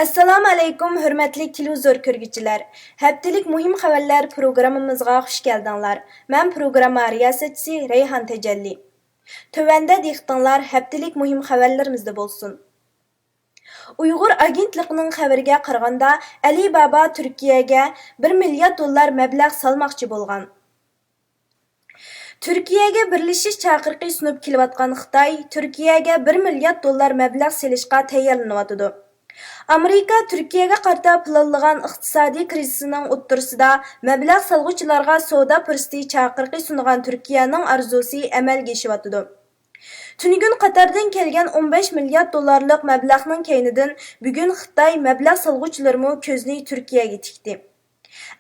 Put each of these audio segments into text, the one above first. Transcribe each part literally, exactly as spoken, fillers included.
ئەسسالامۇ ئەلەيكۇم، ھۆرمەتلىك تېلېۋىزور كۆرگۈچىلەر! ھەپتىلىك مۇھىم خەۋەرلەر پروگراممىمىزغا خۇش كەلدىڭلار. مەن پروگرامما رىياسەتچىسى رەيھان تەجەللى. تۆۋەندە دىققىتىڭلار ھەپتىلىك مۇھىم خەۋەرلىرىمىزدە بولسۇن. ئۇيغۇر ئاگېنتلىقىنىڭ خەۋىرىگە قارىغاندا، ئەلى بابا تۈركىيەگە بىر مىليارد دوللار مەبلەغ سالماقچى بولغان. تۈركىيەگە بىرلىشىش چاقىرىقى سۇنۇپ كېلىۋاتقان خىتاي تۈركىيەگە بىر مىليارد دوللار مەبلەغ سېلىشقا تەييارلىنىۋاتىدۇ. ئامېرىكا تۈركىيەگە قارىتا پىلانلىغان ئىقتىسادىي كىرىزىسنىڭ ئوتتۇرىسىدا مەبلەغ سالغۇچىلارغا سودا پۇرسىتى چاقىرىقى سۇنغان تۈركىيەنىڭ ئارزۇسى ئەمەلگە ئېشىۋاتىدۇ. تۈنۈگۈن قاتاردىن كەلگەن ئون بەش مىليارد دوللارلىق مەبلەغنىڭ كەينىدىن بۈگۈن خىتاي مەبلەغ سالغۇچىلىرىمۇ كۆزىنى تۈركىيەگە تىكتى.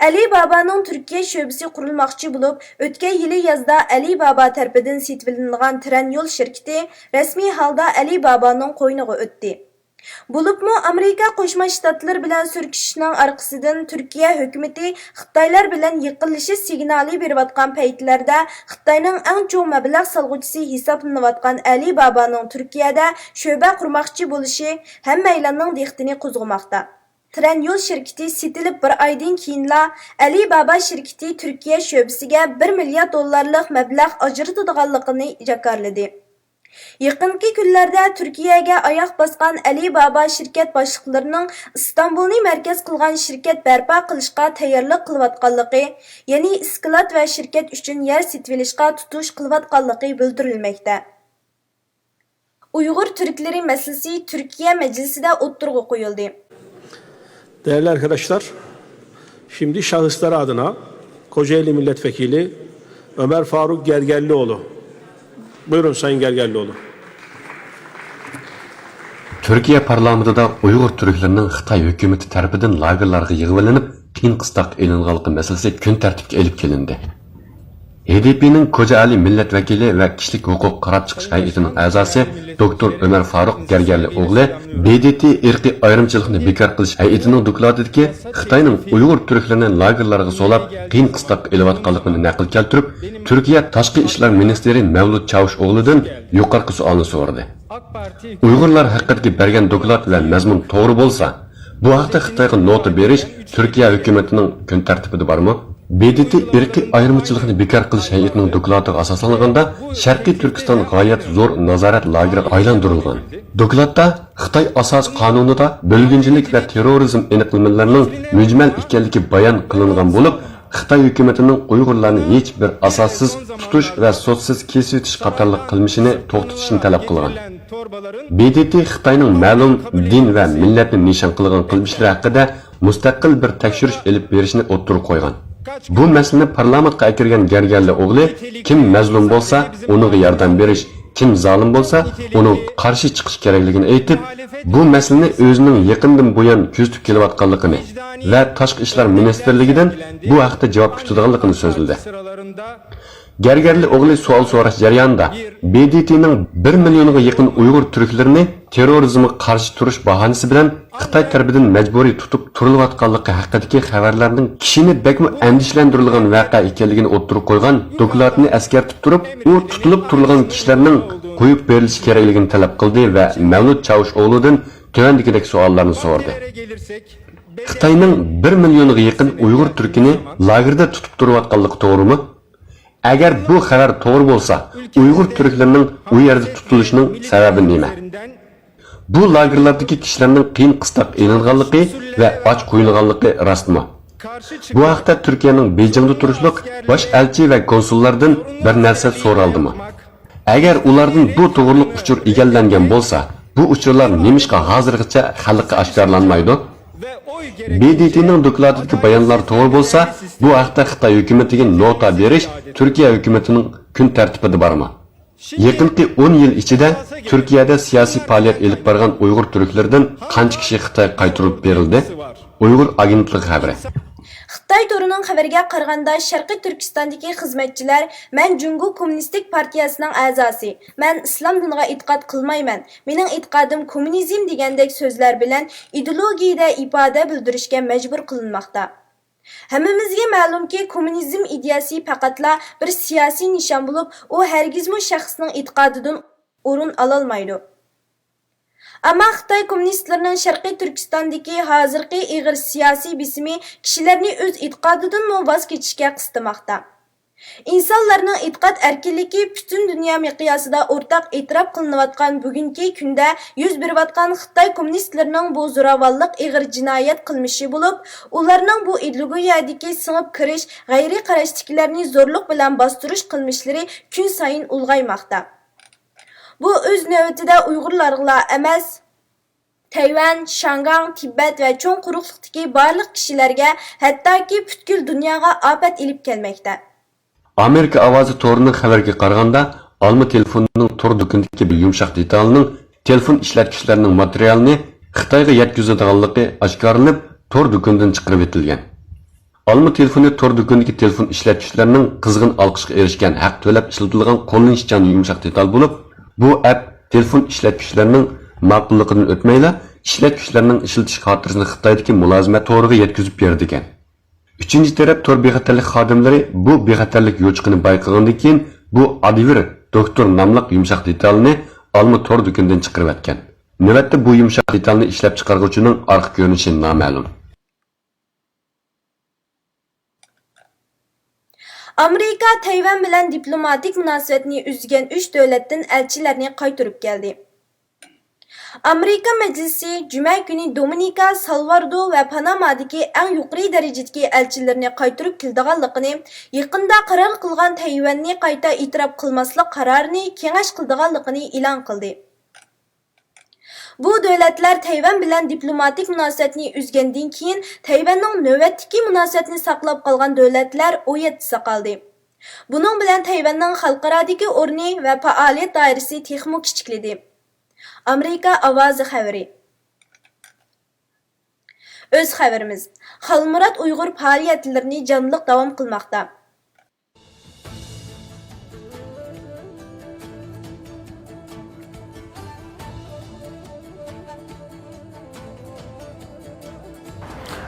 ئەلى بابانىڭ تۈركىيە شۆبىسى قۇرۇلماقچى بولۇپ، ئۆتكەن يىلى يازدا ئەلى بابا تەرىپىدىن سېتىۋېلىنغان ترەن يول شىركىتى رەسمىي ھالدا ئەلى بابانىڭ قوينىغا ئۆتتى. بولۇپمۇ ئامېرىكا قوشما شتاتلىرى بىلەن سۈركىشىشنىڭ ئارقىسىدىن تۈركىيە ھۆكۈمىتى خىتايلار بىلەن يېقىنلىشىش سىگنالى بېرىۋاتقان پەيتلەردە خىتاينىڭ ئەڭ چوڭ مەبلەغ سالغۇچىسى ھېسابلىنىۋاتقان ئەلى بابانىڭ تۈركىيەدە شۆبە قۇرماقچى بولۇشى ھەممەيلەننىڭ دىققىتىنى قوزغىماقتا. ترەن يول شىركىتى سېتىلىپ بىر ئايدىن كېيىنلا، ئەلى بابا شىركىتى تۈركىيە شۆبىسىگە بىر مىليارد دوللارلىق مەبلەغ ئاجرىتىدىغانلىقىنى جاكارلىدى. يېقىنقى كۈنلەردە تۈركىيەگە ئاياق باسقان ئەلى بابا شىركەت باشلىقلىرىنىڭ ئىستانبۇلنى مەركەز قىلغان شىركەت بەرپا قىلىشقا تەييارلىق قىلىۋاتقانلىقى، يەنى ئىسكىلات ۋە شىركەت ئۈچۈن يەر سېتىۋېلىشقا تۇتۇش قىلىۋاتقانلىقى بىلدۈرۈلمەكتە. ئۇيغۇر تۈركلىرى مەسىلىسى تۈركىيە مەجلىسىدە ئوتتۇرىغا قويۇلدى. Değerli arkadaşlar, şimdi şahıslar adına Kocaeli Milletvekili Ömer Faruk Gergerlioğlu. Buyurun Sayın Gergerlioğlu. تۈركىيە پارلامېنتىدا ئۇيغۇر تۈركلىرىنىڭ خىتاي ھۆكۈمىتى تەرىپىدىن لاگېرلارغا يىغىۋېلىنىپ، قىيىن قىستاققا ئېلىنغانلىقى مەسىلىسى كۈن تەرتىپكە ئېلىپ كېلىندى. ھې دې پې نىڭ كوجائەلى مىللەت ۋەكىلى ۋە كىشىلىك ھوقۇق قاراپ چىقىش ھەيئىتىنىڭ ئەزاسى دوكتور ئۆمەر فاروق گەرگەرلى ئوغلى بې دې تې ئىرقىي ئايرىمچىلىقنى بىكار قىلىش ھەيئىتىنىڭ دوكلاتىدىكى خىتاينىڭ ئۇيغۇر تۈركلىرىنى لاگېرلارغا سولاپ قىيىن قىستاققا ئېلىۋاتقانلىقىنى نەقىل كەلتۈرۈپ، تۈركىيە تاشقى ئىشلار مىنىستىرى مەۋلۇت چاۋۇشئوغلۇدىن يۇقىرىقى سوئالنى سورىدى. ئۇيغۇرلار ھەققىدىكى بەرگەن دوكلات ۋە مەزمۇن توغرا بولسا، بۇ ھەقتە خىتايغا نوتا بېرىش تۈركىيە ھۆكۈمىتىنىڭ كۈن تەرتىپىدە بارمۇ؟ بې دې تې ئىرقىي ئايرىمچىلىقنى بىكار قىلىش ھەيئىتىنىڭ دوكلاتىغا ئاساسلانغاندا، شەرقىي تۈركىستان غايەت زور نازارەت لاگېرىغا ئايلاندۇرۇلغان. دوكلاتتا خىتاي ئاساسىي قانۇنىدا بۆلگۈنچىلىك ۋە تېررورىزم ئېنىقلىمىلىرىنىڭ مۈجمەل ئىكەنلىكى بايان قىلىنغان بولۇپ، خىتاي ھۆكۈمىتىنىڭ ئۇيغۇرلارنى ھېچ بىر ئاساسسىز تۇتۇش ۋە سوتسىز كېسىۋېتىش قاتارلىق قىلمىشىنى توختىتىشنى تەلەپ قىلغان. بې دې تې خىتاينىڭ مەلۇم دىن ۋە مىللەتنى نىشان قىلغان قىلمىشلىرى ھەققىدە مۇستەقىل بىر تەكشۈرۈش ئېلىپ بېرىشنى ئوتتۇرىغا قويغان. بۇ مەسىلىنى پارلامېنتقا ئەكىرگەن گەرگەرلى ئوغلى كىم مەزلۇم بولسا، ئۇنىڭغا ياردەم بېرىش، كىم زالىم بولسا، ئۇنىڭغا قارشى چىقىش كېرەكلىكىنى ئېيتىپ، بۇ مەسىلىنى ئۆزىنىڭ يېقىندىن بۇيان كۆزىتىپ كېلىۋاتقانلىقىنى ۋە تاشقى ئىشلار مىنىستىرلىكىدىن بۇ ھەقتە جاۋاب كۈتىدىغانلىقىنى سۆزلىدى. گەرگەرلى ئوغلى سوئال سوراش جەريانىدا بې دې تېنىڭ بىر مىليونغا يېقىن ئۇيغۇر تۈركلىرىنى تېررورىزمغا قارشى تۇرۇش باھانىسى بىلەن خىتاي تەرىپىدىن مەجبۇرىي تۇتۇپ تۇرۇلۇۋاتقانلىقى ھەققىدىكى خەۋەرلەرنىڭ كىشىنى بەكمۇ ئەندىشىلەندۈرىدىغان ۋەقە ئىكەنلىكىنى ئوتتۇرىغا قويغان دوكلاتنى ئەسكەرتىپ تۇرۇپ، ئۇ تۇتۇلۇپ تۇرۇلغان كىشىلەرنىڭ قويۇپ بېرىلىشى كېرەكلىكىنى تەلەپ قىلدى ۋە مەۋلۇت چاۋۇشئوغلۇدىن تۆۋەندىكىدەك سوئاللارنى سورىدى. خىتاينىڭ بىر مىليونغا يېقىن ئۇيغۇر تۈركىنى لاگېردا تۇتۇپ تۇرۇۋاتقانلىقى توغرىمۇ؟ ئەگەر بۇ خەۋەر توغرا بولسا، ئۇيغۇر تۈركلىرىنىڭ ئۇ يەردە تۇتۇلۇشىنىڭ سەۋەبى نېمە؟ بۇ لاگېرلاردىكى كىشىلەرنىڭ قىيىن قىستاققا ئېلىنغانلىقى ۋە ئاچ قويۇلغانلىقى راستمۇ؟ بۇ ھەقتە تۈركىيەنىڭ بېيجىڭدا تۇرۇشلۇق باش ئەلچى ۋە كونسۇللاردىن بىر نەرسە سورالدىمۇ؟ ئەگەر ئۇلاردىن بۇ توغرىلىق ئۇچۇر ئىگىلەنگەن بولسا، بۇ ئۇچۇرلار نېمىشقا ھازىرغىچە خەلققە ئاشكارىلانمايدۇ؟ بې دې تېنىڭ دوكلاتىدىكى بايانلار توغرا بولسا، بۇ ھەقتە خىتاي ھۆكۈمىتىگە نوتا بېرىش تۈركىيە ھۆكۈمىتىنىڭ كۈن تەرتىپىدە بارمۇ؟ يېقىنقى ئون يىل ئىچىدە تۈركىيەدە سىياسىي پائالىيەت ئېلىپ بارغان ئۇيغۇر تۈركلىرىدىن قانچە كىشى خىتايغا قايتۇرۇلۇپ بېرىلدى؟ ئۇيغۇر ئاگېنتلىقى خەۋىرى. خىتاي تورىنىڭ خەۋىرىگە قارىغاندا، شەرقىي تۈركىستاندىكى خىزمەتچىلەر، مەن جۇڭگو كوممۇنىستىك پارتىيەسىنىڭ ئەزاسى، مەن ئىسلام دىنىغا ئېتىقاد قىلمايمەن، مېنىڭ ئېتىقادىم كوممۇنىزم دېگەندەك سۆزلەر بىلەن ئىدېئولوگىيىدە ئىپادە بىلدۈرۈشكە مەجبۇر قىلىنماقتا. ھەممىمىزگە مەلۇمكى، كوممۇنىزم ئىدىيەسى پەقەتلا بىر سىياسىي نىشان بولۇپ، ئۇ ھەرگىزمۇ شەخسنىڭ ئېتىقادىدىن ئورۇن ئالالمايدۇ. ئەمما خىتاي كوممۇنىستلىرىنىڭ شەرقىي تۈركىستاندىكى ھازىرقى ئېغىر سىياسىي بېسىمى كىشىلەرنى ئۆز ئېتىقادىدىنمۇ ۋاز كېچىشكە قىستىماقتا. ئىنسانلارنىڭ ئېتىقاد ئەركىنلىكى پۈتۈن دۇنيا مىقياسىدا ئورتاق ئېتىراپ قىلىنىۋاتقان بۈگۈنكى كۈندە يۈز بېرىۋاتقان خىتاي كوممۇنىستلىرىنىڭ بۇ زوراۋانلىق ئېغىر جىنايەت قىلمىشى بولۇپ، ئۇلارنىڭ بۇ ئىدېئولوگىيەدىكى سىڭىپ كىرىش، غەيرىي قاراشتىكىلەرنى زورلۇق بىلەن باستۇرۇش قىلمىشلىرى كۈنسايىن ئۇلغايماقتا. بۇ ئۆز نۆۋىتىدە ئۇيغۇرلارغىلا ئەمەس، تەيۋەن، شياڭگاڭ، تىبەت ۋە چوڭ قۇرۇقلۇقتىكى بارلىق كىشىلەرگە، ھەتتاكى پۈتكۈل دۇنياغا ئاپەت ئېلىپ كەلمەكتە. ئامېرىكا ئاۋازى تورىنىڭ خەۋىرىگە قارىغاندا، ئالما تېلېفونىنىڭ تور دۇكىنىدىكى بىر يۇمشاق دېتالنىڭ تېلېفون ئىشلەتكۈچىلەرنىڭ ماتېرىيالىنى خىتايغا يەتكۈزىدىغانلىقى ئاشكارىلىنىپ، تور دۇكىنىدىن چىقىرىۋېتىلگەن. ئالما تېلېفونى تور دۇكىنىدىكى تېلېفون ئىشلەتكۈچىلەرنىڭ قىزغىن ئالقىشقا ئېرىشكەن ھەق تۆلەپ ئىشلىتىلىدىغان قوللىنىشچان يۇمشاق دېتال بولۇپ، بۇ ئەپ تېلېفون ئىشلەتكۈچىلەرنىڭ ماقۇللۇقىدىن ئۆتمەيلا، ئىشلەتكۈچىلەرنىڭ ئىشلىتىش خاتىرىسىنى خىتايدىكى مۇلازىمەت تورىغا يەتكۈزۈپ بېرىدىكەن. ئۈچىنچى تەرەپ تور بىخەتەرلىك خادىملىرى بۇ بىخەتەرلىك يوچۇقىنى بايقىغاندىن كېيىن، بۇ ئادىۋىر دوكتور ناملىق يۇمشاق دېتالنى ئالما تور دۇكىنىدىن چىقىرىۋەتكەن. نۆۋەتتە بۇ يۇمشاق دېتالنى ئىشلەپچىقارغۇچىنىڭ ئارقا كۆرۈنۈشى نامەلۇم. ئامېرىكا تەيۋەن بىلەن دىپلوماتىك مۇناسىۋەتنى ئۈزگەن ئۈچ دۆلەتتىن ئەلچىلەرنى قايتۇرۇپ كەلدى. ئامېرىكا مەجلىسى جۈمە كۈنى دومىنىكا، سالۋادور ۋە پانامادىكى ئەڭ يۇقىرى دەرىجىدىكى ئەلچىلىرىنى قايتۇرۇپ كېلىدىغانلىقىنى، يېقىندا قارار قىلغان تەيۋەننى قايتا ئېتىراپ قىلماسلىق قارارىنى كېڭەش قىلىدىغانلىقىنى ئېلان قىلدى. بۇ دۆلەتلەر تەيۋەن بىلەن دىپلوماتىك مۇناسىۋەتنى ئۈزگەندىن كېيىن، تەيۋەننىڭ نۆۋەتتىكى مۇناسىۋەتنى ساقلاپ قالغان دۆلەتلەر ئون يەتتىسى قالدى. بۇنىڭ بىلەن تەيۋەننىڭ خەلقئارادىكى ئورنى ۋە پائالىيەت دائىرىسى تېخىمۇ كىچىكلىدى. ئامېرىكا ئاۋازى خەۋىرى. ئۆز خەۋىرىمىز. خالمۇرات ئۇيغۇر پائالىيەتلىرىنى جانلىق داۋام قىلماقتا.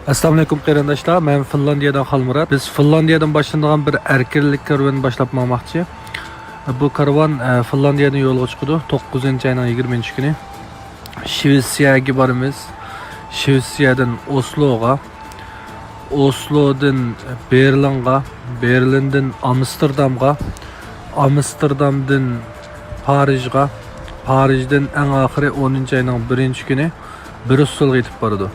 ئەسسالامۇئەلەيكۇم قېرىنداشلار، مەن فىنلاندىيەدىن خالمۇرات. بىز فىنلاندىيەدىن باشلىنىدىغان بىر ئەركىنلىك كارۋىنىنى باشلاپ ماڭماقچى. بۇ كارۋان، ئە، فىنلاندىيەدىن يولغا چىقىدۇ، توققۇزىنچى ئاينىڭ يىگىرمىنچى كۈنى. شىۋېتسىيەگە بارىمىز. شىۋېتسىيەدىن ئوسلوغا، ئوسلودىن بېرلىنغا، بېرلىندىن ئامستېردامغا، ئامستېردامدىن پارىژغا، پارىژدىن ئەڭ ئاخىرى ئونىنچى ئاينىڭ بىرىنچى كۈنى بريۇسسېلغا يېتىپ بارىدۇ.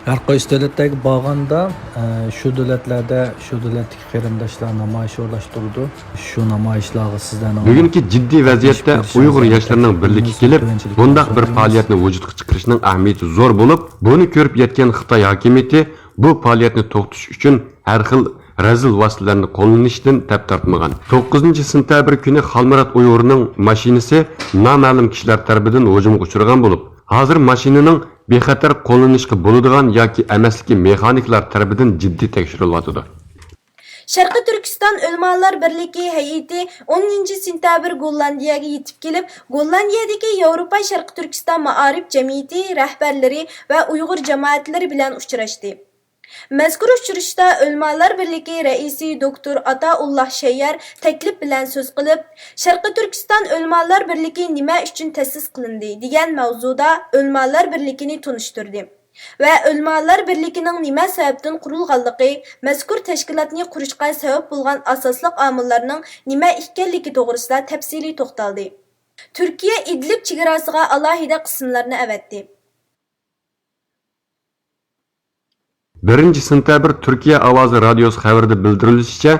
ھەر قايسى دۆلەتلەرگە بارغاندا، ئە، شۇ دۆلەتلەردە، شۇ دۆلەتتىكى قېرىنداشلار نامايىش ئورۇنلاشتۇرىدۇ. شۇ نامايىشلارغا سىزلەرنىڭ بۈگۈنكى جىددىي ۋەزىيەتتە قاتنىشىپ بېرىشىڭىزنى ئۇيغۇر ياشلىرىنىڭ بىرلىككە كېلىپ، بۇنداق بىر پائالىيەتنى ۋۇجۇدقا چىقىرىشنىڭ ئەھمىيىتى زور بولۇپ، بۇنى كۆرۈپ يەتكەن خىتاي ھاكىمىيىتى بۇ پائالىيەتنى توختىتىش ئۈچۈن ھەر خىل رەزىل ۋاسىتىلەرنى قوللىنىشتىن تەپ تارتمىغان. توققۇزىنچى سېنتەبىر كۈنى خالمۇرات ئۇيغۇرنىڭ ماشىنىسى نامەلۇم كىشىلەر تەرىپىدىن ھۇجۇمغا ئۇچرىغان بولۇپ، ھازىر ماشىنىنىڭ بىخەتەر قوللىنىشقا بولىدىغان ياكى ئەمەسلىكى مېخانىكلار تەرىپىدىن جىددىي تەكشۈرۈلۈۋاتىدۇ. شەرقىي تۈركىستان ئۆلىمالار بىرلىكى ھەيئىتى ئونىنچى سېنتەبىر گوللاندىيەگە يېتىپ كېلىپ، گوللاندىيەدىكى ياۋروپا شەرقىي تۈركىستان مائارىپ جەمئىيىتى رەھبەرلىرى ۋە ئۇيغۇر جامائەتلىرى بىلەن ئۇچراشتى. مەزكۇر ئۇچرىشىشتا ئۆلىمالار بىرلىكى رەئىسى دوكتور ئاتائۇللا شەييار تەكلىپ بىلەن سۆز قىلىپ، شەرقىي تۈركىستان ئۆلىمالار بىرلىكى نېمە ئۈچۈن تەسىس قىلىندى دېگەن ماۋزۇدا ئۆلىمالار بىرلىكىنى تونۇشتۇردى ۋە ئۆلىمالار بىرلىكىنىڭ نېمە سەۋەبتىن قۇرۇلغانلىقى، مەزكۇر تەشكىلاتنى قۇرۇشقا سەۋەب بولغان ئاساسلىق ئامىللارنىڭ نېمە ئىكەنلىكى توغرىسىدا تەپسىلىي توختالدى. تۈركىيە ئىدلىب چېگراسىغا ئالاھىدە قىسىملارنى ئەۋەتتى. بىرىنچى سېنتەبىر تۈركىيە ئاۋازى رادىيوسى خەۋىرىدە بىلدۈرۈلۈشىچە،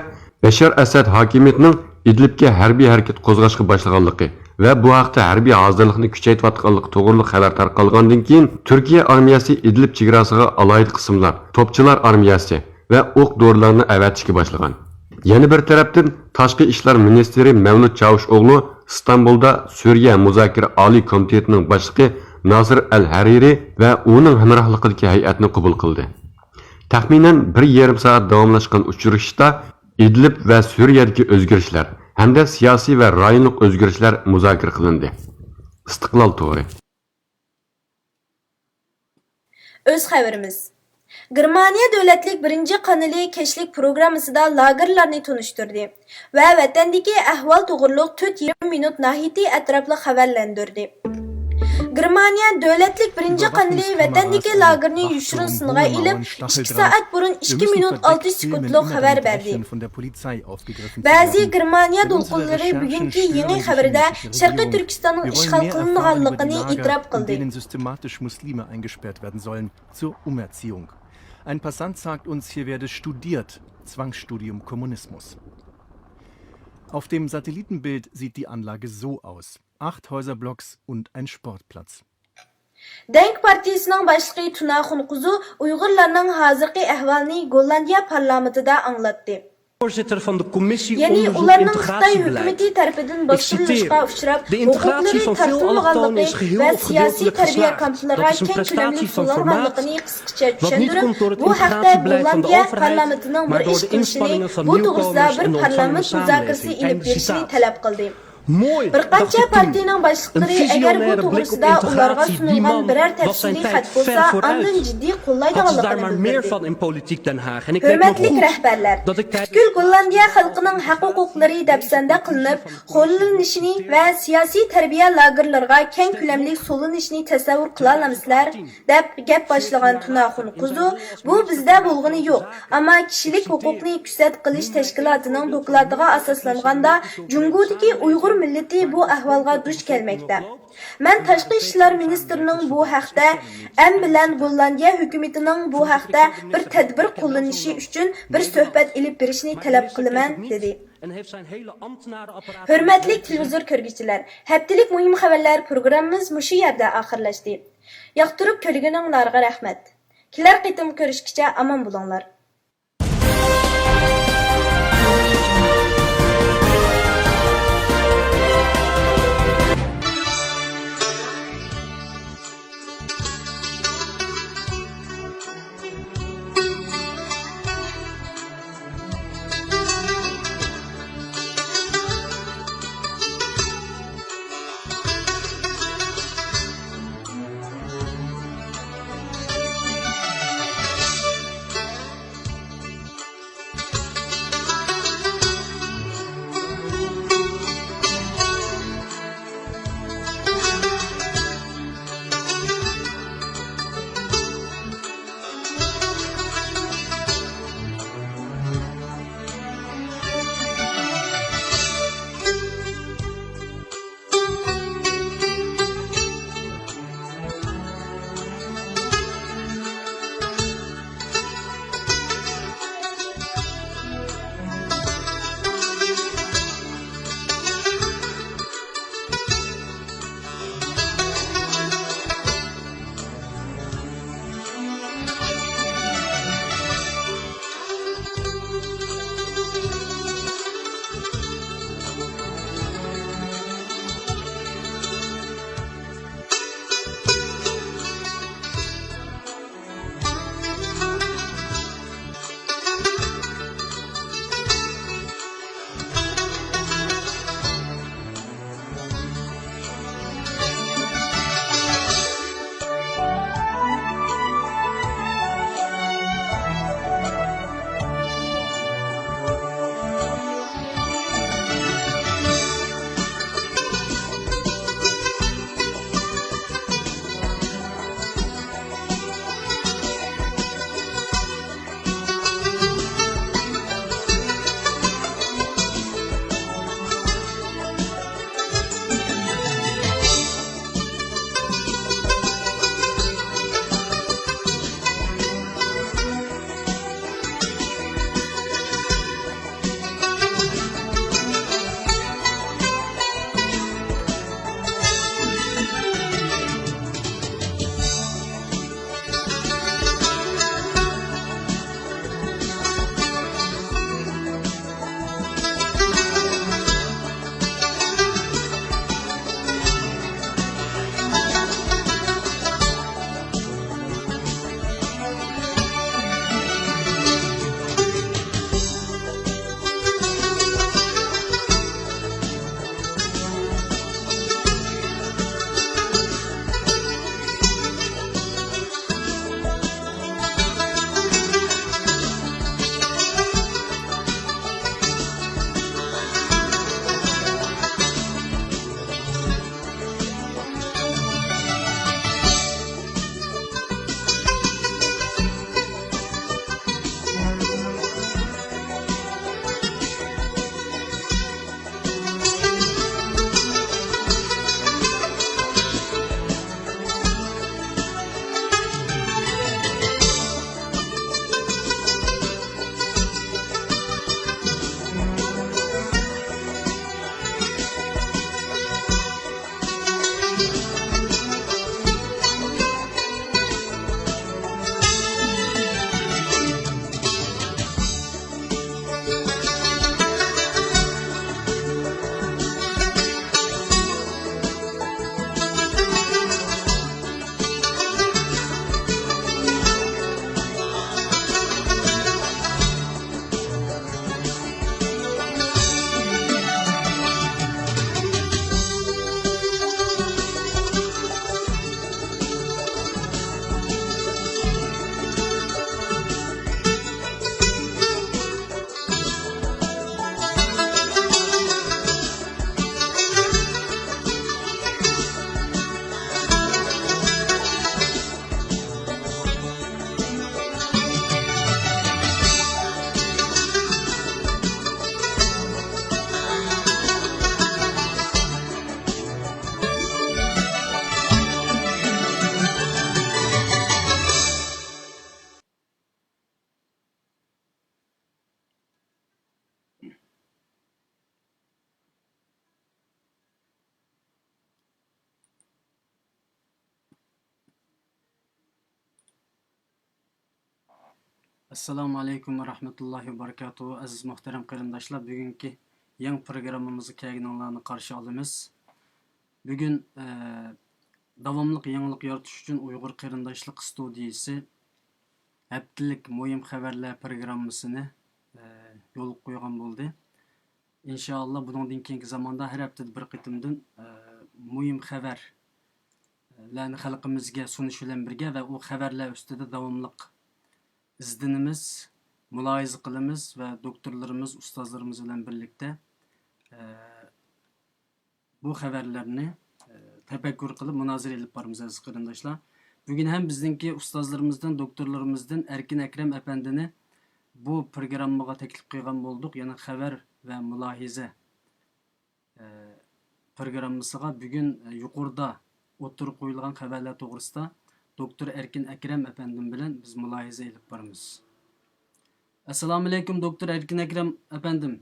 بەشار ئەسەد ھاكىمىيىتىنىڭ ئىدلىبكە ھەربىي ھەرىكەت قوزغاشقا باشلىغانلىقى ۋە بۇ ھەقتە ھەربىي ھازىرلىقنى كۈچەيتىۋاتقانلىقى توغرىلىق خەۋەر تارقالغاندىن كېيىن، تۈركىيە ئارمىيەسى ئىدلىب چېگراسىغا ئالاھىدە قىسىملار، توپچىلار ئارمىيەسى ۋە ئوق دورىلارنى ئەۋەتىشكە باشلىغان. يەنە بىر تەرەپتىن، تاشقى ئىشلار مىنىستىرى مەۋلۇت چاۋۇشئوغلۇ ئىستانبۇلدا سۈرىيە مۇزاكىرە ئالىي كومىتېتىنىڭ باشلىقى ناسىر ئەل ھەرىرى ۋە ئۇنىڭ ھەمراھلىقىدىكى ھەيئەتنى قوبۇل قىلدى. تەخمىنەن بىر يېرىم سائەت داۋاملاشقان ئۇچرىشىشتا ئىدلىب ۋە سۈرىيەدىكى ئۆزگىرىشلەر ھەمدە سىياسىي ۋە رايونلۇق ئۆزگىرىشلەر مۇزاكىرە قىلىندى. ئىستىقلال تورى. ئۆز خەۋىرىمىز. گېرمانىيە دۆلەتلىك بىرىنچى قانىلى كەچلىك پروگراممىسىدا لاگېرلارنى تونۇشتۇردى ۋە ۋەتەندىكى ئەھۋال توغرۇلۇق تۆت يېرىم مىنۇت ناھايىتى ئەتراپلىق خەۋەرلەندۈردى. گېرمانىيە دۆلەتلىك بىرىنچى قانىلى ۋەتەندىكى لاگېرنى يوشۇرۇن سىنغا ئېلىپ، ئىككى سائەت بۇرۇن ئىككى مىنۇت ئالتە سېكۇنتلۇق خەۋەر بەردى. بەزى گېرمانىيە دولقۇنلىرى بۈگۈنكى يېڭى خەۋىرىدە شەرقىي تۈركىستاننىڭ ئىشغال قىلىنغانلىقىنى ئېتىراپ قىلدى. Zur Umerziehung. Ein Passant sagt uns, hier werde studiert. Zwangsstudium Kommunismus. Auf dem Satellitenbild sieht die Anlage so aus. Acht Häuserblocks und ein Sportplatz. دەڭ پارتىيىسىنىڭ باشلىقى تۇنا خۇنقۇزۇ ئۇيغۇرلارنىڭ ھازىرقى ئەھۋالىنى گوللاندىيە پارلامېنتىدا ئاڭلاتتى. Voorzitter van de commissie يەنى ئۇلارنىڭ خىتاي ئىنتىگراتسىيە ھۆكۈمىتى تەرىپىدىن باستۇرۇلۇشقا ئۇچراپ، ھوقۇقلىرى تارتىلمىغانلىقى ۋە سىياسىي تەربىيە كامپلىرىغا كەڭ كۆلەملىك سولانغانلىقىنى قىسقىچە چۈشەندۈرۈپ، بۇ ھەقتە گوللاندىيە پارلامېنتىنىڭ بىر ئىش قىلىشىنى، بۇ توغرىسىدا بىر پارلامېنت مۇزاكىرىسى ئېلىپ بېرىشنى تەلەپ قىلدى. بىر قانچە پارتىيىنىڭ باشلىقلىرى ئەگەر بۇ توغرىسىدا ئۇلارغا سۇنۇلغان بىرەر تەپسىلىي خەت بولسا، ئاندىن جىددىي قوللايدىغانلىقىنى بىلدۈردى. ھۆرمەتلىك رەھبەرلەر، پۈتكۈل گوللاندىيە خەلقىنىڭ ھەق ھوقۇقلىرى دەپسەندە قىلىنىپ، خورلىنىشىنى ۋە سىياسىي تەربىيە لاگېرلىرىغا كەڭ كۆلەملىك سولىنىشىنى تەسەۋۋۇر قىلالامسىلەر؟ دەپ گەپ باشلىغان تۇنا خۇنقۇزۇ، بۇ بىزدە بولغىنى يوق، ئەمما كىشىلىك ھوقۇقنى كۈسەت قىلىش تەشكىلاتىنىڭ دوكلاتىغا ئاساسلانغاندا، جۇڭگودىكى ئۇيغۇر مىللىتى بۇ ئەھۋالغا دۇچ كەلمەكتە. مەن تاشقى ئىشلار مىنىستىرىنىڭ بۇ ھەقتە ئەم بىلەن گوللاندىيە ھۆكۈمىتىنىڭ بۇ ھەقتە بىر تەدبىر قوللىنىشى ئۈچۈن بىر سۆھبەت ئېلىپ بېرىشنى تەلەپ قىلىمەن، دېدى. ھۆرمەتلىك تېلېۋىزور كۆرگۈچىلەر، ھەپتىلىك مۇھىم خەۋەرلەر پروگراممىمىز مۇشۇ يەردە ئاخىرلاشتى. ياقتۇرۇپ كۆرگىنىڭلارغا رەھمەت. كېلەر قېتىم كۆرۈشكىچە ئامان بولۇڭلار. ئەسسالامۇ ئەلەيكۇم ۋە رەھمەتۇللاھى ۋە بەرىكاتۇھۇ. ئەزىز مۇھتەرەم قېرىنداشلار، بۈگۈنكى يېڭى پروگراممىمىزغا كەلگىنىڭلارنى قارشى ئالىمىز. بۈگۈن، ئە، داۋاملىق يېڭىلىق يارىتىش ئۈچۈن ئۇيغۇر قېرىنداشلىق ستۇدىيىسى ھەپتىلىك مۇھىم خەۋەرلەر پروگراممىسىنى، ئە، يولغا قويغان بولدى. ئىنشائاللا، بۇنىڭدىن كېيىنكى زاماندا ھەر ھەپتىدە بىر قېتىمدىن، ئە، مۇھىم خەۋەرلەرنى خەلقىمىزگە سۇنۇش بىلەن بىرگە ۋە ئۇ خەۋەرلەر ئۈستىدە داۋاملىق ئىزدىنىمىز، مۇلاھىزە قىلىمىز ۋە دوكتورلىرىمىز، ئۇستازلىرىمىز بىلەن بىرلىكتە، ئە، بۇ خەۋەرلەرنى، ئە، تەپەككۇر قىلىپ مۇنازىرە ئېلىپ بارىمىز، ئەزىز قېرىنداشلار. بۈگۈن ھەم بىزنىڭكى ئۇستازلىرىمىزدىن، دوكتورلىرىمىزدىن ئەركىن ئەكرەم ئەپەندىنى بۇ پروگراممىغا تەكلىپ قىلغان بولدۇق. يەنى خەۋەر ۋە مۇلاھىزە، ئە، پروگراممىسىغا بۈگۈن، ئە، يۇقىرىدا ئوتتۇرىغا قويۇلغان خەۋەرلەر توغرىسىدا دوكتور ئەركىن ئەكرەم ئەپەندىم بىلەن بىز مۇلاھىزە ئېلىپ بارىمىز. ئەسسالامۇئەلەيكۇم، دوكتور ئەركىن ئەكرەم ئەپەندىم.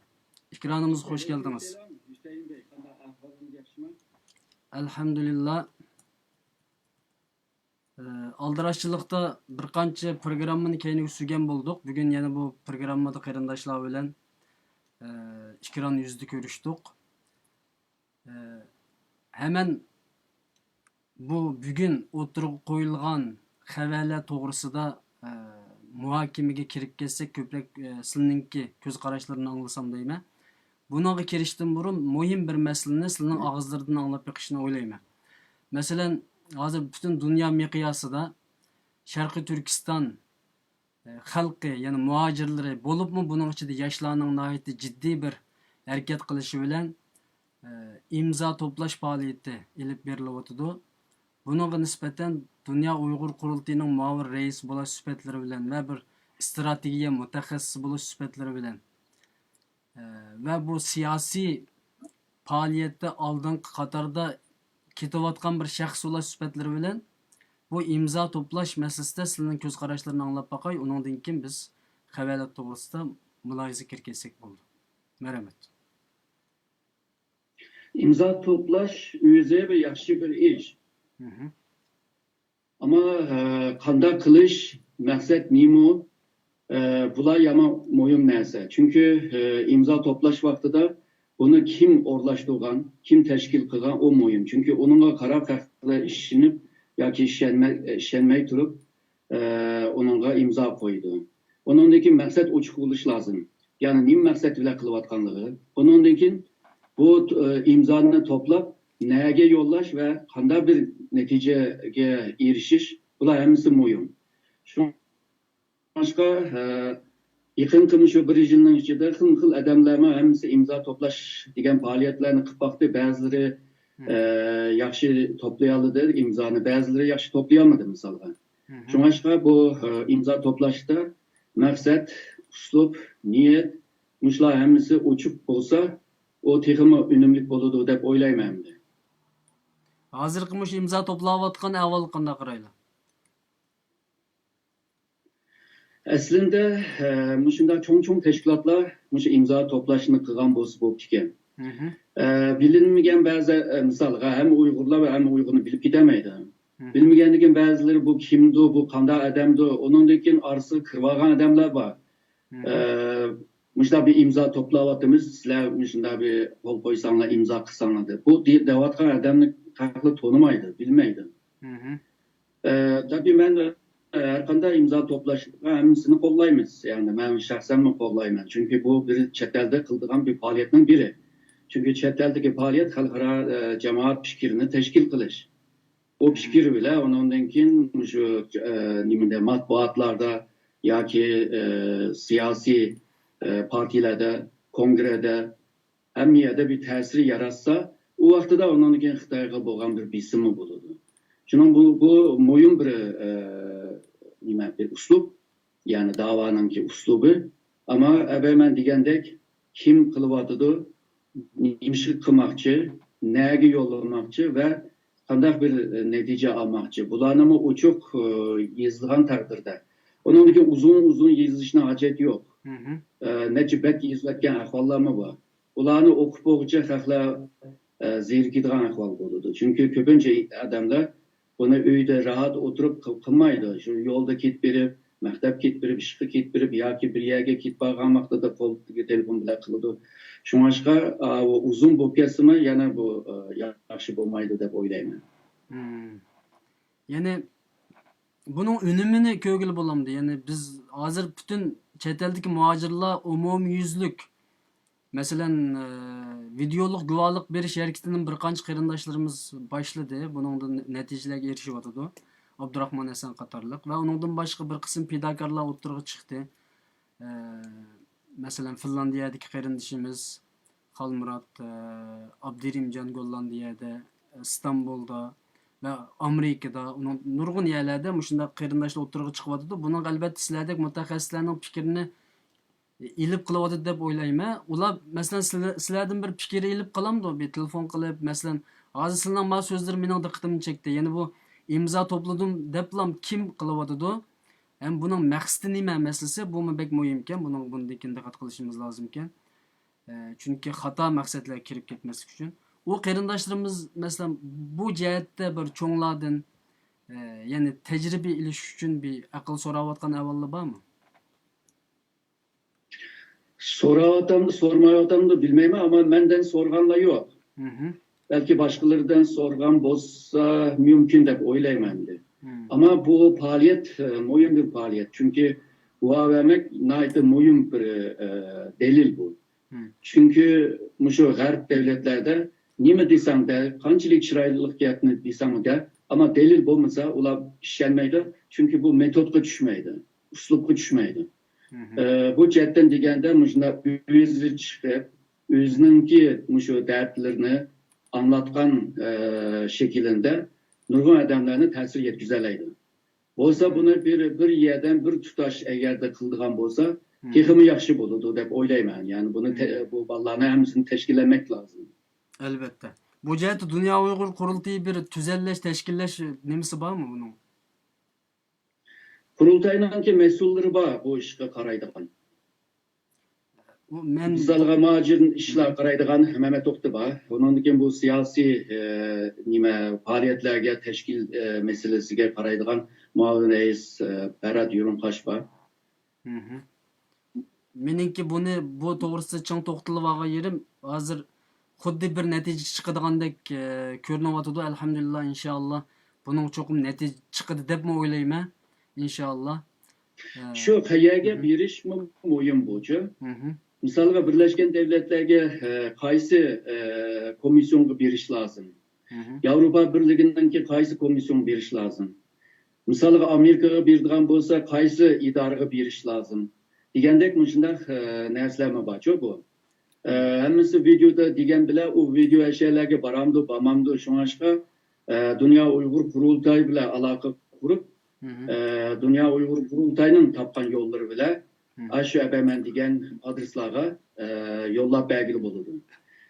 ئېكرانىمىزغا خوش كەلدىڭىز. ۋەئەلەيكۇمسالام، ھۈسەيىن بەي، قانداق ئەھۋالىڭىز، ياخشىمۇ؟ ئەلھەمدۇلىللا. ئە، ئالدىراشچىلىقتا بىر قانچە پروگراممىنى كەينىگە سۈرگەن بولدۇق. بۈگۈن يەنە بۇ پروگراممىدا قېرىنداشلار بىلەن، ئە، ئېكران يۈزىدە كۆرۈشتۇق. ئە، ھەمەن بۇ بۈگۈن ئوتتۇرىغا قويۇلغان خەۋەرلەر توغرىسىدا، ئە، مۇھاكىمىگە كىرىپ كەتسەك، كۆپرەك، ئە، سىلىنىڭكى كۆز قاراشلىرىنى ئاڭلىسام دەيمەن. بۇنىڭغا كىرىشتىن بۇرۇن مۇھىم بىر مەسىلىنى سىلىنىڭ ئاغزىلىرىدىن ئاڭلاپ بېقىشنى ئويلايمەن. مەسىلەن، ھازىر پۈتۈن دۇنيا مىقياسىدا شەرقىي تۈركىستان، ئە، خەلقى، يەنى مۇھاجىرلىرى، بولۇپمۇ بۇنىڭ ئىچىدە ياشلارنىڭ ناھايىتى جىددىي بىر ھەرىكەت قىلىشى بىلەن، ئە، ئىمزا توپلاش پائالىيىتى ئېلىپ بېرىلىۋاتىدۇ. بۇنىڭغا نىسبەتەن دۇنيا ئۇيغۇر قۇرۇلتىيىنىڭ مۇئاۋىن رەئىسى بولاش سۈپەتلىرى بىلەن ۋە بىر ئىستراتېگىيە مۇتەخەسسىسى بولۇش سۈپەتلىرى بىلەن، ئە، ۋە بۇ سىياسىي پائالىيەتتە ئالدىنقى قاتاردا كېتىۋاتقان بىر شەخس بولاش سۈپەتلىرى بىلەن بۇ ئىمزا توپلاش مەسىلىسىدە سىلەرنىڭ كۆز قاراشلىرىنى ئاڭلاپ باقاي، ئۇنىڭدىن كېيىن بىز خەۋەرلەر توغرىسىدا مۇلاھىزە كىرگۈزسەك بولىدۇ. مەرھەمەت. ئىمزا توپلاش ئۆزى بىر ياخشى بىر ئىش. مھم. ئەمما، ئە، قانداق قىلىش، مەقسەت نېمە؟ ئە، بۇلار يامان مۇھىم نەرسە. چۈنكى، ئە، ئىمزا توپلاش ۋاقتىدا بۇنى كىم ئورۇنلاشتۇرغان، كىم تەشكىل قىلغان، ئۇ مۇھىم. چۈنكى ئۇنىڭغا قاراپ خەقلەر ئىشىنىپ ياكى ئىشەنمەي، ئىشەنمەي تۇرۇپ، ئە، ئۇنىڭغا ئىمزا قويىدۇ. ئۇنىڭدىن كېيىن مەقسەت ئوچۇق بولۇش لازىم. يەنى نېمە مەقسەت بىلەن قىلىۋاتقانلىقى. ئۇنىڭدىن كېيىن بۇ، ئە، ئىمزانى توپلاپ، نەگە يوللاش ۋە قانداق بىر نەتىجىگە ئېرىشىش، بۇلار ھەممىسى مۇھىم. شۇڭلاشقا، ئە، يېقىنقى مۇشۇ بىر يىلنىڭ ئىچىدە خىلمۇ خىل ئادەملەرمۇ ھەممىسى ئىمزا توپلاش دېگەن پائالىيەتلەرنى قىلىپ باقتى. بەزىلىرى، مم. ئە، ياخشى توپلىيالىدى ئىمزانى، بەزىلىرى ياخشى توپلىيالمىدى، مىسالغا. مم. شۇڭلاشقا بۇ، ئە، ئىمزا توپلاشتا مەقسەت، ئۇسلۇب، نىيەت، مۇشۇلار ھەممىسى ئوچۇق بولسا، ئۇ تېخىمۇ ئۈنۈملۈك بولىدۇ دەپ ئويلايمەن ئەمدى. ھازىرقى مۇشۇ ئىمزا توپلاۋاتقان ئەھۋالغا قانداق قارايلا؟ ئەسلىندە، ئە، مۇشۇنداق چوڭ-چوڭ تەشكىلاتلار مۇشۇ ئىمزا توپلاشنى قىلغان بولسا بوپتىكەن. مھم. ئە، بىلىنمىگەن بەزى، ئە، مىسالغا، ھەممە ئۇيغۇرلار ۋە ھەممە ئۇيغۇرنى بىلىپ كېتەلمەيدۇ. مھم. بىلمىگەندىن كېيىن بەزىلىرى بۇ كىمدۇ، بۇ قانداق ئادەمدۇ، ئۇنىڭدىن كېيىن ئارىسىغا كىرىۋالغان ئادەملەر بار. مھم. ئە، مۇشۇنداق بىر ئىمزا توپلاۋاتىمىز، سىلەر مۇشۇنداق بىر قول قويساڭلار، ئىمزا قىلساڭلار دەپ. بۇ دې-، دەۋاتقان ئادەمنى خەقلەر تونۇمايدۇ، بىلمەيدۇ. مھم. ئە، تەبىئىي مەن، ئە، ھەر قانداق ئىمزا توپلاشقا ھەممىسىنى قوللايمىز. يەنى مەن شەخسەنمۇ قوللايمەن. چۈنكى بۇ بىر چەت ئەلدە قىلىدىغان بىر پائالىيەتنىڭ بىرى. چۈنكى چەت ئەلدىكى پائالىيەت خەلقئارا، ئە، جامائەت پىكرىنى تەشكىل قىلىش. ئۇ پىكىر بىلەن ئۇنىڭدىن كېيىن مۇشۇ، ئە، نېمىدە، مەتبۇئاتلاردا ياكى، ئە، سىياسىي، ئە، پارتىيىلەردە، كونگرېدە، ھەممە يەردە بىر تەسىر ياراتسا، ئۇ ۋاقتىدا ئۇنىڭدىن كېيىن خىتايغا بولغان بىر بېسىمى بولىدۇ. شۇنىڭ بۇ، بۇ مۇھىم بىر، ئە، نېمە، بىر ئۇسلۇب، يەنى داۋانىڭكى ئۇسلۇبى. ئەمما ئەبەي مەن دېگەندەك، كىم قىلىۋاتىدۇ، نېمىشقا قىلماقچى، نەگە يوللىماقچى ۋە قانداق بىر، ئە، نەتىجە ئالماقچى، بۇلارنىمۇ ئوچۇق، ئە، يېزىلغان تەقدىردە. ئۇنىڭدىن كېيىن ئۇزۇن-ئۇزۇن يېزىشنىڭ ھاجەت يوق. مھم. ئە، نەچچە بەت يېزىلىۋەتكەن ئەھۋاللارمۇ بار. ئۇلارنى ئوقۇپ بولغۇچە خەقلەر، ئە، زېرىكىدىغان ئەھۋال بولىدۇ. چۈنكى كۆپىنچە ئادەملەر بۇنى ئۆيدە راھەت ئولتۇرۇپ قىل-، قىلمايدۇ. شۇ يولدا كېتىپ بېرىپ، مەكتەپكە كېتىپ بېرىپ، ئىشقا كېتىپ بېرىپ ياكى بىر يەرگە كېتىپ بارغان ۋاقتىدا قولىدىكى تېلېفون بىلەن قىلىدۇ. شۇڭلاشقا، ئا، ئۇ ئۇزۇن بولۇپ كەتسىمۇ، يەنە بۇ، ئا، ياخشى بولمايدۇ دەپ ئويلايمەن. مم. يەنى بۇنىڭ ئۈنۈمىنى كۆرگىلى بولامدۇ؟ يەنى بىز ھازىر پۈتۈن چەت ئەلدىكى مۇھاجىرلار ئومۇميۈزلۈك، مەسىلەن، ئە، ۋىدېئولۇق گۇۋاھلىق بېرىش ھەرىكىتىنى بىر قانچە قېرىنداشلىرىمىز باشلىدى. بۇنىڭدىن نەتىجىلەرگە ئېرىشىۋاتىدۇ. ئابدۇراخمان ھەسەن قاتارلىق ۋە ئۇنىڭدىن باشقا بىر قىسىم پىداكارلار ئوتتۇرىغا چىقتى. ئە، مەسىلەن، فىنلاندىيەدىكى قېرىندىشىمىز خالمۇرات، ئە، ئابدۇرېھىمجان گوللاندىيەدە، ئىستانبۇلدا ۋە ئامېرىكىدا، ئۇنىڭ نۇرغۇن يەرلەردە مۇشۇنداق قېرىنداشلار ئوتتۇرىغا چىقىۋاتىدۇ. بۇنىڭغا ئەلۋەتتە سىلەردەك مۇتەخەسسىسلەرنىڭ پىكرىنى ئېلىپ قىلىۋاتىدۇ دەپ ئويلايمەن. ئۇلار، مەسىلەن، سىلە-، سىلەردىن بىر پىكىر ئېلىپ قالامدۇ؟ بىر تېلېفون قىلىپ، مەسىلەن، ھازىر سىلىنىڭ ما سۆزلىرى مېنىڭ دىققىتىمنى چەكتى. يەنى بۇ ئىمزا توپلىدىم دەپلا كىم قىلىۋاتىدۇ؟ ھەم بۇنىڭ مەقسىتى نېمە مەسىلىسى، بۇمۇ بەك مۇھىمكەن. بۇنىڭ، بۇندىن كېيىن دىققەت قىلىشىمىز لازىمكەن. ئە، چۈنكى خاتا مەقسەتلەرگە كىرىپ كەتمەسلىك ئۈچۈن. ئۇ قېرىنداشلىرىمىز، مەسىلەن، بۇ جەھەتتە بىر چوڭلاردىن، ئە، يەنى تەجرىبە ئېلىش ئۈچۈن بىر ئەقىل سوراۋاتقان ئەھۋاللار بارمۇ؟ سوراۋاتامدۇ، سورىمايۋاتامدۇ بىلمەيمەن، ئەمما مەندىن سورىغانلار يوق. مھم. بەلكى باشقىلىرىدىن سورىغان بولسا مۇمكىن دەپ ئويلايمەن ئەمدى. مم. ئەمما بۇ پائالىيەت، ئە، مۇھىم بىر پائالىيەت. چۈنكى گۇۋاھ بەرمەك ناھايىتى مۇھىم بىر، ئە، دەلىل بۇ. مم. چۈنكى مۇشۇ غەرب دۆلەتلەردە نېمە دېسەڭدە، قانچىلىك چىرايلىق گەپنى دېسەڭدە، ئەمما دەلىل بولمىسا، ئۇلار ئىشەنمەيدۇ. چۈنكى بۇ مېتودقا چۈشمەيدۇ، ئۇسلۇبقا چۈشمەيدۇ. مھم. ئە، بۇ جەھەتتىن دېگەندە، مۇشۇنداق ئۆزى چىقىپ، ئۆزىنىڭكى مۇشۇ دەردلىرىنى ئاڭلاتقان، ئە، شەكلىدە نۇرغۇن ئادەملەرنى تەسىر يەتكۈزەلەيدۇ. بولسا بۇنى بىر، بىر يەردىن بىر تۇتاش ئەگەردە قىلىدىغان بولسا، مم. تېخىمۇ ياخشى بولىدۇ دەپ ئويلايمەن. يەنى بۇنى تە-، مم. بۇ بالىلارنى ھەممىسىنى تەشكىللەمەك لازىم. ئەلۋەتتە. بۇ جەھەتتە دۇنيا ئۇيغۇر قۇرۇلتىيى بىر تۈزەللەش، تەشكىللەش نېمىسى بارمۇ بۇنىڭ؟ قۇرۇلتاينىڭكى مەسئۇللىرى بار بۇ ئىشقا قارايدىغان. ئۇ مەن مىسالغا، مۇھاجىر ئىشلار قارايدىغان مەمەت توختى بار. ئۇنىڭدىن كېيىن بۇ سىياسىي، ئە، نېمە، پائالىيەتلەرگە، تەشكىل، ئە، مەسىلىسىگە قارايدىغان مۇئاۋىن رەئىس، ئە، بەرھات يۇرۇنقاش بار. مھم. مېنىڭكى بۇنى، بۇ توغرىسىدا چىڭ توختىلىۋالغان يېرىم، ھازىر خۇددى بىر نەتىجە چىقىدىغاندەك، ئە، كۆرۈنۈۋاتىدۇ. ئەلھەمدۇلىللا، ئىنشائاللا، بۇنىڭ چوقۇم نەتىجە چىقىدۇ دەپمۇ ئويلايمەن، ئىنشائاللا. ئە، شۇ قەيەرگە مھم. بېرىشمۇ مۇھىم بۇچۇ. مھم. مىسالغا، بىرلەشكەن دەۋلەتلەرگە، ئە، قايسى، ئە، كومىسسىيونغا بېرىش لازىم؟ مھم. ياۋروپا بىرلىكىنىڭكى قايسى كومىسسىيونغا بېرىش لازىم؟ مىسالغا، ئامېرىكىغا بېرىدىغان بولسا، قايسى ئىدارىگە بېرىش لازىم؟ دېگەندەك مۇشۇنداق، ئە، نەرسىلەرمۇ بارچۇ بۇ. ئە، ھەممىسى ۋىدېودا دېگەن بىلەن، ئۇ ۋىدېو ئەشيالارغا بارامدۇ، بارمامدۇ؟ شۇڭلاشقا، ئە، دۇنيا ئۇيغۇر قۇرۇلتايى بىلەن ئالاقە قۇرۇپ، مھم. ئە، دۇنيا ئۇيغۇر قۇرۇلتايىنىڭ تاپقان يوللىرى بىلەن، مھم. ئاشۇ ئەبەمەن دېگەن ئادرېسلارغا، ئە، يوللاپ بەرگىلى بولىدۇ.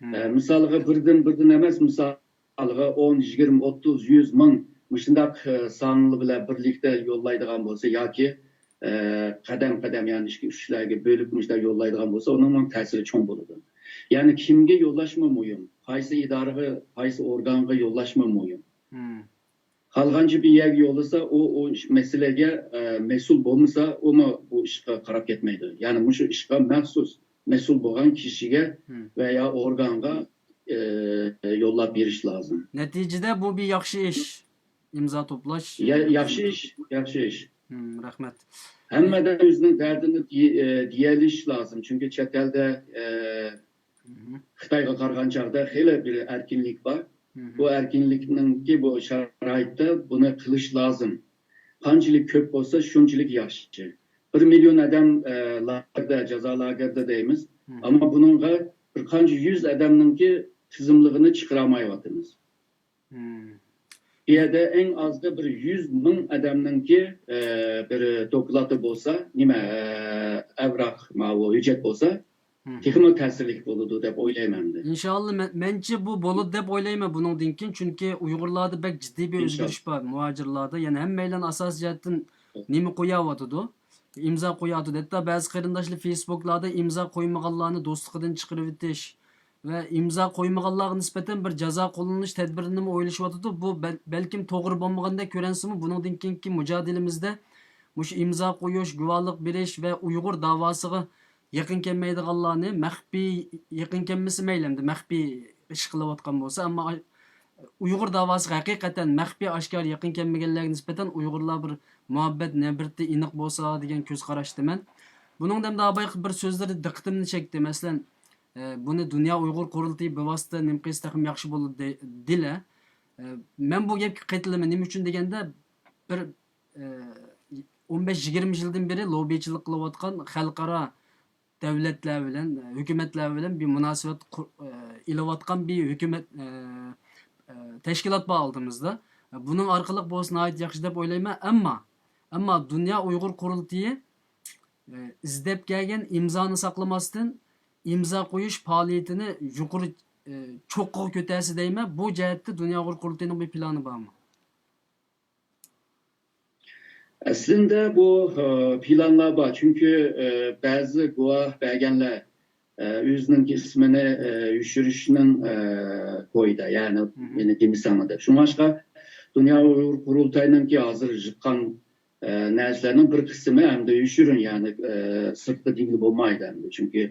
مھم. ئە، مىسالغا، بىردىن، بىردىن ئەمەس، مىسالغا، ئون، يىگىرمە، ئوتتۇز، يۈز، مىڭ مۇشۇنداق، ئە، سانلار بىلەن بىرلىكتە يوللايدىغان بولسا ياكى، ئە، قەدەم-قەدەم، يەنى ئىككى، ئۈچلەرگە بۆلۈپ مۇشۇنداق يوللايدىغان بولسا، ئۇنىڭمۇ تەسىرى چوڭ بولىدۇ. يەنى كىمگە يوللاشمۇ مۇھىم، قايسى ئىدارىگە، قايسى ئورگانغا يوللاشمۇ مۇھىم. مھم. قالغانچە بىر يەرگە يوللىسا، ئۇ، ئۇ ئىش، مەسىلىگە، ئە، مەسئۇل بولمىسا، ئۇمۇ بۇ ئىشقا قاراپ كەتمەيدۇ. يەنى مۇشۇ ئىشقا مەخسۇس مەسئۇل بولغان كىشىگە مھم. ۋە يا ئورگانغا، ئە، يوللاپ بېرىش لازىم. نەتىجىدە بۇ بىر ياخشى ئىش. ئىمزا توپلاش. يا-، ياخشى ئىش، ياخشى ئىش. مھم، رەھمەت. ھەممە ئادەم ئۆزىنىڭ دەردىنى دېي-، ئە، دېيەلىشى لازىم. چۈنكى چەت ئەلدە، ئە، مھم. خىتايغا قارىغان چاغدا خېلى بىر ئەركىنلىك بار. مھم. بۇ ئەركىنلىكنىڭكى بۇ شارائىتتا بۇنى قىلىش لازىم. قانچىلىك كۆپ بولسا، شۇنچىلىك ياخشى. بىر مىليون ئادەم، ئە، لاگېردا، جازا لاگېردا دەيمىز. مھم. ئەمما بۇنىڭغا بىر قانچە يۈز ئادەمنىڭكى تىزىملىقىنى چىقىرالمايۋاتىمىز. مھم. بۇ يەردە ئەڭ ئازدا بىر يۈز مىڭ ئادەمنىڭكى، ئە، بىر دوكلاتى بولسا، نېمە، ئە، ئەۋراق، ماۋۇ ھۆججەت بولسا، مھم. تېخىمۇ تەسىرلىك بولىدۇ دەپ ئويلايمەن مەن. ئىنشائاللا، مەن-، مەنچە بۇ بولىدۇ دەپ ئويلايمەن بۇنىڭدىن كېيىن، چۈنكى ئۇيغۇرلاردا بەك جىددىي بىر ئىنشائاللا. ئۆزگىرىش بار، مۇھاجىرلاردا. يەنى ھەممەيلەن ئاساسىي جەھەتتىن نېمە قويۇۋاتىدۇ؟ ئىمزا قويۇۋاتىدۇ. ھەتتا بەزى قېرىنداشلار فېيسبۇكلاردا ئىمزا قويمىغانلارنى دوستلۇقىدىن چىقىرىۋېتىش ۋە ئىمزا قويمىغانلارغا نىسبەتەن بىر جازا قوللىنىش تەدبىرىنىمۇ ئويلىشىۋاتىدۇ. بۇ بەل-، بەلكىم توغرا بولمىغاندەك كۆرۈنسىمۇ، بۇنىڭدىن كېيىنكى مۇجادىلىمىزدە مۇشۇ ئىمزا قويۇش، گۇۋاھلىق بېرىش ۋە ئۇيغۇر داۋاسىغا يېقىن كەلمەيدىغانلارنى مەخپىي، يېقىن كەلمىسە مەيلى، ئەمدى مەخپىي ئىش قىلىۋاتقان بولسا، ئەمما ئۇيغۇر داۋاسىغا ھەقىقەتەن مەخپىي ئاشكارا يېقىن كەلمىگەنلەرگە نىسبەتەن ئۇيغۇرلار بىر مۇھەببەت نەپرىتى ئېنىق بولسا دېگەن كۆز قاراشتىمەن. بۇنىڭدا ئەمدى ئاباي بىر سۆزلىرى دىققىتىمنى چەكتى. مەسىلەن، ئە، بۇنى دۇنيا ئۇيغۇر قۇرۇلتىيى بىۋاسىتە نېمە قىلسا تېخىمۇ ياخشى بولىدۇ دە-، دېدىلە. ئە، مەن بۇ گەپكە قېتىلىمەن. نېمە ئۈچۈن دېگەندە، بىر، ئە، ئون بەش يىگىرمە يىلدىن بېرى لوببىچىلىق قىلىۋاتقان خەلقئارا دۆلەتلەر بىلەن، ھۆكۈمەتلەر بىلەن بىر مۇناسىۋەت قۇر-، ئېلىۋاتقان بىر ھۆكۈمەت، تەشكىلات بار ئالدىمىزدا. بۇنىڭ ئارقىلىق بولسا ناھايىتى ياخشى دەپ ئويلايمەن. ئەمما، ئەمما دۇنيا ئۇيغۇر قۇرۇلتىيى ئىزدەپ كەلگەن ئىمزانى ساقلىماستىن، ئىمزا قويۇش پائالىيىتىنى يۇقىرى چوققىغا كۆتەرسە دەيمەن. بۇ جەھەتتە دۇنيا ئۇيغۇر قۇرۇلتىيىنىڭ بىر پىلانى بارمۇ؟ ئەسلىندە بۇ، ئە، پىلانلار بار. چۈنكى، ئە، بەزى گۇۋاھ بەرگەنلەر، ئە، ئۆزىنىڭكى ئىسمىنى، ئە، يوشۇرۇشنىڭ، ئە، كويىدا، يەنى مېنى دېمىسەڭلار دەپ. شۇڭلاشقا دۇنيا ئۇيغۇر قۇرۇلتايىنىڭكى ھازىر يىغقان، ئە، نەرسىلەرنىڭ بىر قىسمى ئەمدى يوشۇرۇن، يەنى، ئە، سىرتقا دېگىلى بولمايدۇ ئەمدى. چۈنكى،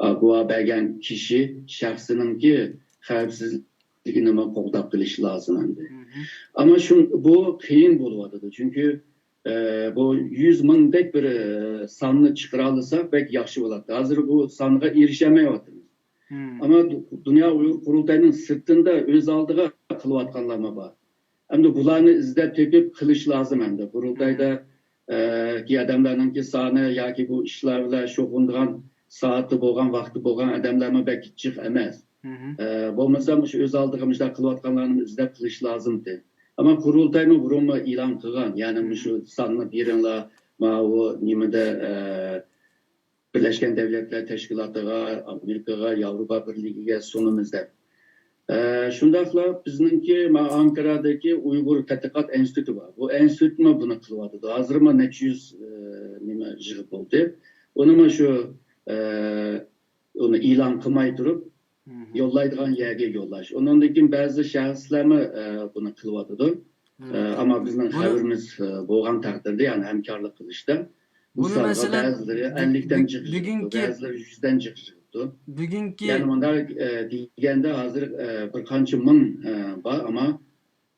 ئە، گۇۋاھ بەرگەن كىشى شەخسىنىڭكى خەۋپسىزلىكىنىمۇ قوغداپ قېلىش لازىم ئەمدى. ئەمما شۇ، بۇ قىيىن بولۇۋاتىدۇ. چۈنكى، ئە، بۇ يۈز مىڭدەك بىر، ئە، ساننى چىقىرالىساق بەك ياخشى بولاتتى. ھازىر بۇ سانغا ئېرىشەلمەيۋاتىمىز. ئەمما دۇ-، دۇنيا ئۇيغۇر قۇرۇلتايىنىڭ سىرتىندا ئۆز ئالدىغا قىلىۋاتقانلارمۇ بار. ئەمدى بۇلارنى ئىزدەپ تېپىپ قىلىش لازىم ئەمدى. قۇرۇلتايدا، ئە، كى ئادەملەرنىڭكى سانى ياكى بۇ ئىشلار بىلەن شۇغۇللىنىدىغان سائىتى بولغان، ۋاقتى بولغان ئادەملەرمۇ بەك جىق ئەمەس. ئە، بولمىسا مۇشۇ ئۆز ئالدىغا مۇشۇنداق قىلىۋاتقانلارنى ئىزدەپ قىلىش لازىمتى. ئەمما قۇرۇلتايمۇ بۇرۇنمۇ ئېلان قىلغان، يەنى مۇشۇ ساننى بېرىڭلار، ماۋۇ نېمىدە، ئە، بىرلەشكەن دەۋلەتلەر تەشكىلاتىغا، ئامېرىكىغا، ياۋروپا بىرلىكىگە سۇنىمىز دەپ. ئە، شۇنداقلا بىزنىڭكى ما ئانكارادىكى ئۇيغۇر تەتقىقات ئىنستىتۇتى بار. بۇ ئىنستىتۇتمۇ بۇنى قىلىۋاتىدۇ. ھازىرمۇ نەچچە يۈز، ئە، نېمە يىغىپ بولدى. ئۇنىمۇ شۇ، ئە، ئۇنى ئېلان قىلماي تۇرۇپ، يوللايدىغان يەرگە يوللاش. ئۇنىڭدىن كېيىن بەزى شەخسلەرمۇ، ئە، بۇنى قىلىۋاتىدۇ. ئە، ئەمما بىزنىڭ خەۋىرىمىز، ئە، بولغان تەقدىردە، يەنى ھەمكارلىق قىلىشتا. بۇنى مىسالغا، مەسىلەن، بەزىلىرى بۈ-، ئەللىكتىن بۈ-، جىق يىغىپتۇ، بۈگۈنكى، بەزىلىرى يۈزدىن جىق يىغىپتۇ. بۈگۈنكى يەنى مۇنداق، ئە، دېگەندە ھازىر، ئە، بىر قانچە مىڭ، ئە، بار، ئەمما،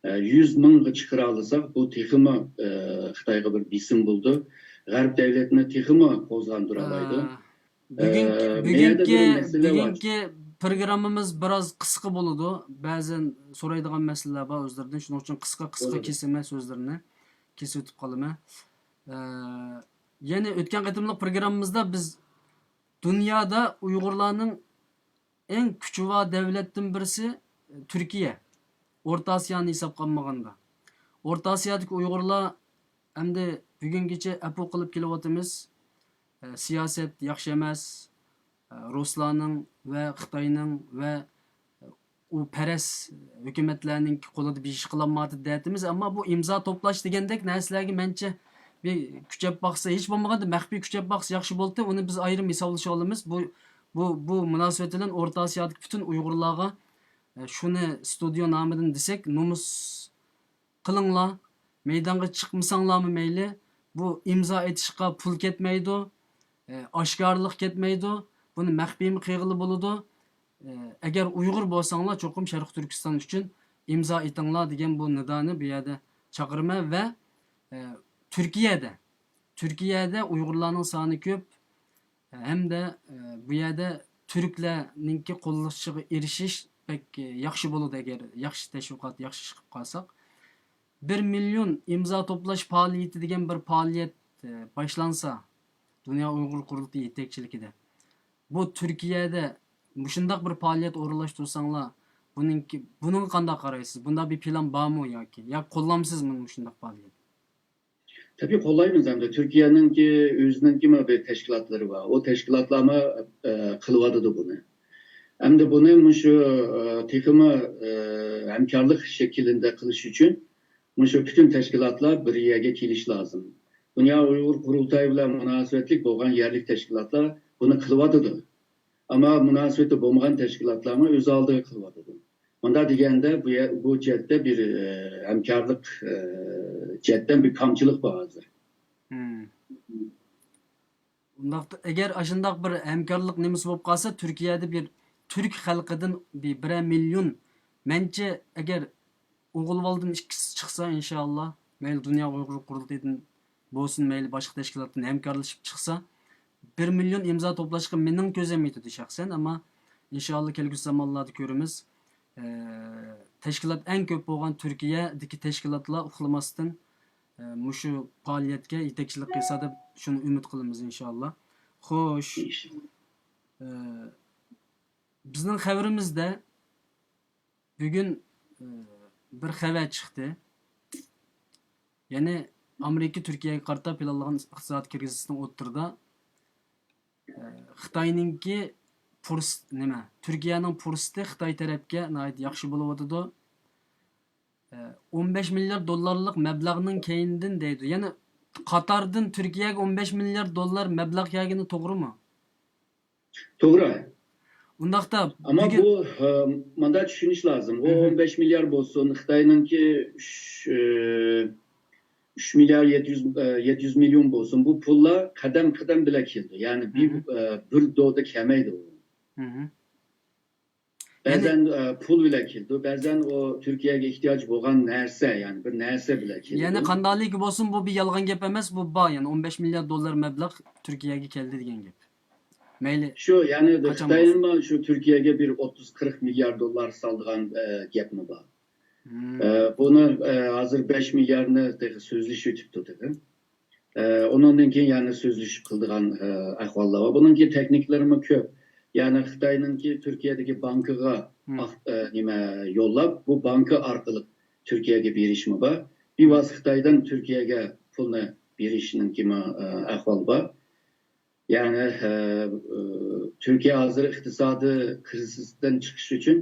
ئە، يۈز مىڭغا چىقىرالىساق، بۇ تېخىمۇ، ئە، خىتايغا بىر بېسىم بولىدۇ. غەرب دەۋلەتنى تېخىمۇ قوزغاندۇرالايدۇ. ئە، بۈگۈنكى، ئە، بۈگۈنكى، بۈگۈنكى پروگراممىمىز بىراز قىسقا بولىدۇ. بەزەن سورايدىغان مەسىلىلەر بار ئۆزلىرىدىن. شۇنىڭ ئۈچۈن قىسقا، قىسقا كېسىمەن سۆزلىرىنى. كېسىۋېتىپ قالىمەن. ئە، يەنى ئۆتكەن قېتىملىق پروگراممىمىزدا بىز دۇنيادا ئۇيغۇرلارنىڭ ئەڭ كۈچى بار دەۋلەتتىن بىرسى تۈركىيە. ئورتا ئاسىيانى ھېسابقا ئالمىغاندا. ئورتا ئاسىيادىكى ئۇيغۇرلار ئەمدى بۈگۈنگىچە ئەپۇ قىلىپ كېلىۋاتىمىز. ئە، سىياسەت ياخشى ئەمەس. ئە، رۇسلارنىڭ ۋە خىتاينىڭ ۋە ئۇ پەرەس ھۆكۈمەتلەرنىڭ قولىدا بىر ئىش قىلالمايدۇ دەيتىمىز. ئەمما بۇ ئىمزا توپلاش دېگەندەك نەرسىلەرگە مەنچە بىر كۈچەپ باقسا، ھېچ بولمىغاندا مەخپىي كۈچەپ باقسا ياخشى بولاتتى. ئۇنى بىز ئايرىم ھېسابلىشىۋالىمىز. بۇ، بۇ، بۇ مۇناسىۋەت بىلەن ئورتا ئاسىيادىكى پۈتۈن ئۇيغۇرلارغا، ئە، شۇنى ستۇدىيو نامىدىن دېسەك، نومۇس قىلىڭلار، مەيدانغا چىقمىساڭلارمۇ مەيلى، بۇ ئىمزا ئېتىشقا پۇل كەتمەيدۇ، ئاشكارىلىق كەتمەيدۇ، بۇنى مەخپىيمۇ قىلغىلى بولىدۇ. ئەگەر ئۇيغۇر بولساڭلار، چوقۇم شەرقىي تۈركىستان ئۈچۈن ئىمزا ئېتىڭلار دېگەن بۇ نىدانى بۇ يەردە چاقىرىمەن ۋە تۈركىيەدە، تۈركىيەدە ئۇيغۇرلارنىڭ سانى كۆپ، ھەمدە، ئە، بۇ يەردە تۈركلەرنىڭكى قوللىشىغا ئېرىشىش بەك، ئە، ياخشى بولىدۇ، ئەگەر ياخشى تەشۋىقات، ياخشى ئىش قىلىپ قالساق. بىر مىليون ئىمزا توپلاش پائالىيىتى دېگەن بىر پائالىيەت، ئە، باشلانسا، دۇنيا ئۇيغۇر قۇرۇلتىيى يېتەكچىلىكىدە، بۇ تۈركىيەدە مۇشۇنداق بىر پائالىيەت ئورۇنلاشتۇرساڭلار، بۇنىڭكى، بۇنىڭغا قانداق قارايسىز؟ بۇنداق بىر پىلان بارمۇ ياكى؟ ياكى قوللامسىزمۇ مۇشۇنداق پائالىيەت؟ تەبىئىي قوللايمىز ئەمدى. تۈركىيەنىڭكى ئۆزىنىڭكىمۇ بىر تەشكىلاتلىرى بار. ئۇ تەشكىلاتلارمۇ، ئە، قىلىۋاتىدۇ بۇنى. ئەمدى بۇنى مۇشۇ، ئە، تېخىمۇ، ئە، ھەمكارلىق شەكلىدە قىلىش ئۈچۈن مۇشۇ پۈتۈن تەشكىلاتلار بىر يەرگە كېلىش لازىم. دۇنيا ئۇيغۇر قۇرۇلتايى بىلەن مۇناسىۋەتلىك بولغان يەرلىك تەشكىلاتلار بۇنى قىلىۋاتىدۇ. ئەمما مۇناسىۋىتى بولمىغان تەشكىلاتلارمۇ ئۆز ئالدىغا قىلىۋاتىدۇ. مۇنداق دېگەندە، بۇ يە-، بۇ جەھەتتە بىر، ئە، ھەمكارلىق، ئە، جەھەتتىن بىر كامچىلىق بار ھازىر. مم. ئۇنداقتا، ئەگەر ئاشۇنداق بىر ھەمكارلىق نېمىسى بولۇپ قالسا، تۈركىيەدە بىر تۈرك خەلقىدىن بىر، بىرەر مىليون، مەنچە، ئەگەر ئوغۇل بالىدىن ئىككىسى چىقسا، ئىنشائاللا، مەيلى دۇنيا ئۇيغۇر قۇرۇلتىيىدىن بولسۇن، مەيلى باشقا تەشكىلاتتىن ھەمكارلىشىپ چىقسا، بىر مىليون ئىمزا توپلاشقا مېنىڭ كۆزۈم يېتىدۇ شەخسەن، ئەمما ئىنشائاللا كەلگۈسى زامانلاردا كۆرىمىز. ئە، تەشكىلات ئەڭ كۆپ بولغان تۈركىيەدىكى تەشكىلاتلار ئۇخلىماستىن، ئە، مۇشۇ پائالىيەتكە يېتەكچىلىك قىلسا دەپ شۇنى ئۈمىد قىلىمىز ئىنشائاللا. خوش. ئىنشائاللا. ئە، بىزنىڭ خەۋىرىمىزدە بۈگۈن، ئە، بىر خەۋەر چىقتى. يەنى ئامېرىكا تۈركىيەگە قارىتا پىلانلىغان ئىقتىسادىي كىرىزىسنىڭ ئوتتۇرىدا، ئە، خىتاينىڭكى پۇرس-، نېمە، تۈركىيەنىڭ پۇرسىتى خىتاي تەرەپكە ناھايىتى ياخشى بولۇۋاتىدۇ. ئە، ئون بەش مىليارد دوللارلىق مەبلەغنىڭ كەينىدىن دەيدۇ. يەنى قاتاردىن تۈركىيەگە ئون بەش مىليارد دوللار مەبلەغ كەلگىنى توغرىمۇ؟ توغرا. ئۇنداقتا ئەمما بۈگۈن بۇ، ئە، مۇنداق چۈشىنىش لازىم. ئۇ مھم. ئون بەش مىليار بولسۇن، خىتاينىڭكى ئۈچ، ئە، ئۈچ مىليار يەتتە يۈز، ئە، يەتتە يۈز مىليون بولسۇن، بۇ پۇللار قەدەم-قەدەم بىلەن كېلىدۇ. يەنى بىر، مھم. ئە، بىر دودا كەلمەيدۇ. مھم. يەنى بەزەن، ئە، پۇل بىلەن كېلىدۇ، بەزەن ئۇ تۈركىيەگە ئېھتىياج بولغان نەرسە، يەنى بىر نەرسە بىلەن كېلىدۇ. يەنى قانداقلىكى بولسۇن، بۇ بىر يالغان گەپ ئەمەس، بۇ بار، يەنى ئون بەش مىليارد دوللار مەبلەغ تۈركىيەگە كەلدى دېگەن گەپ. مەيلى شۇ، يەنى قاچان خىتاينىڭمۇ شۇ تۈركىيەگە بىر ئوتتۇز، قىرىق مىليارد دوللار سالىدىغان، ئە، گەپمۇ بار. مم. ئە، بۇنى، ئە، ھازىر بەش مىلياردنى تېخى سۆزلىشىۋېتىپتۇ تېخى. ئە، ئۇنىڭدىن كېيىن يەنە سۆزلىشىپ قىلىدىغان، ئە، ئەھۋاللار بار. بۇنىڭكى تېخنىكلىرىمۇ كۆپ. يەنى خىتاينىڭكى تۈركىيەدىكى بانكىغا مم. ئاق-، ئە، نېمە، يوللاپ، بۇ بانكا ئارقىلىق تۈركىيەگە بېرىشمۇ بار. بىۋاسىتە خىتايدىن تۈركىيەگە پۇلنى بېرىشنىڭكىمۇ، ئە، ئەھۋالى بار. يەنى، ئە، ئە، تۈركىيە ھازىر ئىقتىسادىي كىرىزىستىن چىقىش ئۈچۈن،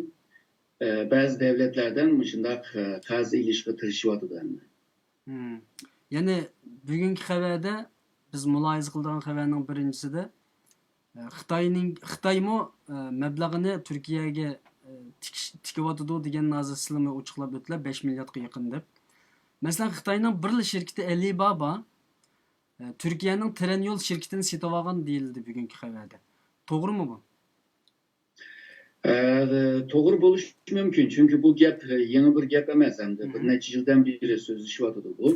ئە، بەزى دەۋلەتلەردىن مۇشۇنداق، ئە، قەرز ئېلىشقا تىرىشىۋاتىدۇ ئەمدى. مم. يەنى بۈگۈنكى خەۋەردە، بىز مۇلاھىزە قىلىدىغان خەۋەرنىڭ بىرىنچىسىدە، ئە، خىتاينىڭ، خىتايمۇ، ئە، مەبلىغىنى تۈركىيەگە، ئە، تىكىش-، تىكىۋاتىدۇ دېگەننى ھازىر سىلىمۇ ئوچۇقلاپ ئۆتتىلەر، بەش مىلياردقا يېقىن دەپ. مەسىلەن، خىتاينىڭ بىرلا شىركىتى ئەلىبابا، ئە، تۈركىيەنىڭ ترەنيول شىركىتىنى سېتىۋالغان دېيىلدى بۈگۈنكى خەۋەردە. توغرىمۇ بۇ؟ ئە، توغرا بولۇشى مۇمكىن، چۈنكى بۇ گەپ، ئە، يېڭى بىر گەپ ئەمەس، ئەمدى بىر مھم. نەچچە يىلدىن بېرى سۆزلىشىۋاتىدۇ بۇ.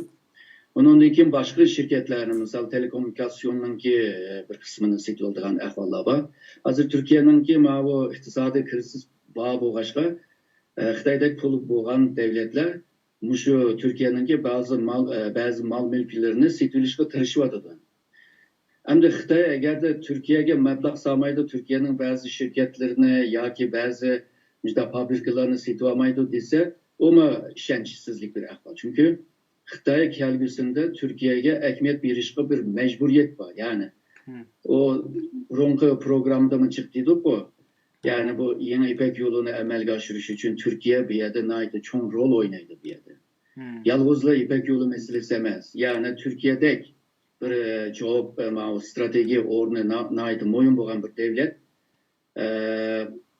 ئۇنىڭدىن كېيىن باشقا شىركەتلەرنى، مىسال، تېلېكوممۇنىكاتسىيوننىڭكى، ئە، بىر قىسمىنى سېتىۋالىدىغان ئەھۋاللار بار. ھازىر تۈركىيەنىڭكى ماۋۇ ئىقتىسادىي كىرىزىس بار بولغاچقا، ئە، خىتايدەك پۇلى بولغان دەۋلەتلەر مۇشۇ تۈركىيەنىڭكى بەزى مال، ئە، بەزى مال مۈلكلىرىنى سېتىۋېلىشقا تىرىشىۋاتىدۇ. ئەمدى خىتاي ئەگەردە تۈركىيەگە مەبلەغ سالمايدۇ، تۈركىيەنىڭ بەزى شىركەتلىرىنى ياكى بەزى مۇشۇنداق فابرىكىلارنى سېتىۋالمايدۇ دېسە، ئۇمۇ ئىشەنچسىزلىك بىر ئەھۋال. چۈنكى خىتاي كەلگۈسىدە تۈركىيەگە ئەھمىيەت بېرىشقا بىر مەجبۇرىيەت بار. يەنى مم. ئۇ بۇرۇنقى پروگراممىدىمۇ چىقتى دېدۇققۇ. يەنى بۇ يېڭى يىپەك يولىنى ئەمەلگە ئاشۇرۇش ئۈچۈن تۈركىيە بۇ يەردە ناھايىتى چوڭ رول ئوينايدۇ بۇ يەردە. مم. يالغۇزلا يىپەك يولى مەسىلىسى ئەمەس. يەنى تۈركىيەدەك بىر، ئە، جاۋاب، ئە، ماۋۇ ستراتېگىيە ئورنى نا-، ناھايىتى مۇھىم بولغان بىر دەۋلەت. ئە،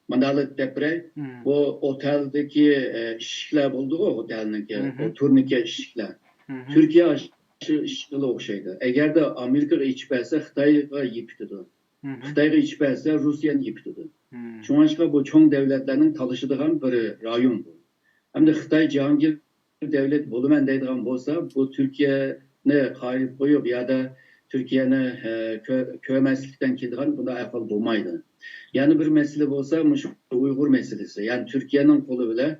مۇنداقلا دەپ بېرەي، مم. بۇ ئوتەلدىكى، ئە، ئىشىكلەر بولىدىغۇ، ئوتەلنىڭكى، مھم. ئۇ تۇرنىكە ئىشىكلەر. مھم. تۈركىيە شۇ ئىشىكىگە ئوخشايدۇ. ئەگەردە ئامېرىكىغا ئېچىپ بەرسە، خىتايغا يېپىتىدۇ. مھم. خىتايغا ئېچىپ بەرسە، روسىيەنى يېپىتىدۇ. مم. شۇڭلاشقا بۇ چوڭ دەۋلەتلەرنىڭ تالىشىدىغان بىر رايون بۇ. ئەمدى خىتاي جاھانگىر دەۋلەت بولىمەن دەيدىغان بولسا، بۇ تۈركىيەنى قايرىپ قويۇپ يا دا تۈركىيەنى، ئە، كۆ-، كۆرمەسلىكتىن كېلىدىغان بۇنداق ئەھۋال بولمايدۇ. يەنە بىر مەسىلە بولسا، مۇشۇ ئۇيغۇر مەسىلىسى. يەنى تۈركىيەنىڭ قولى بىلەن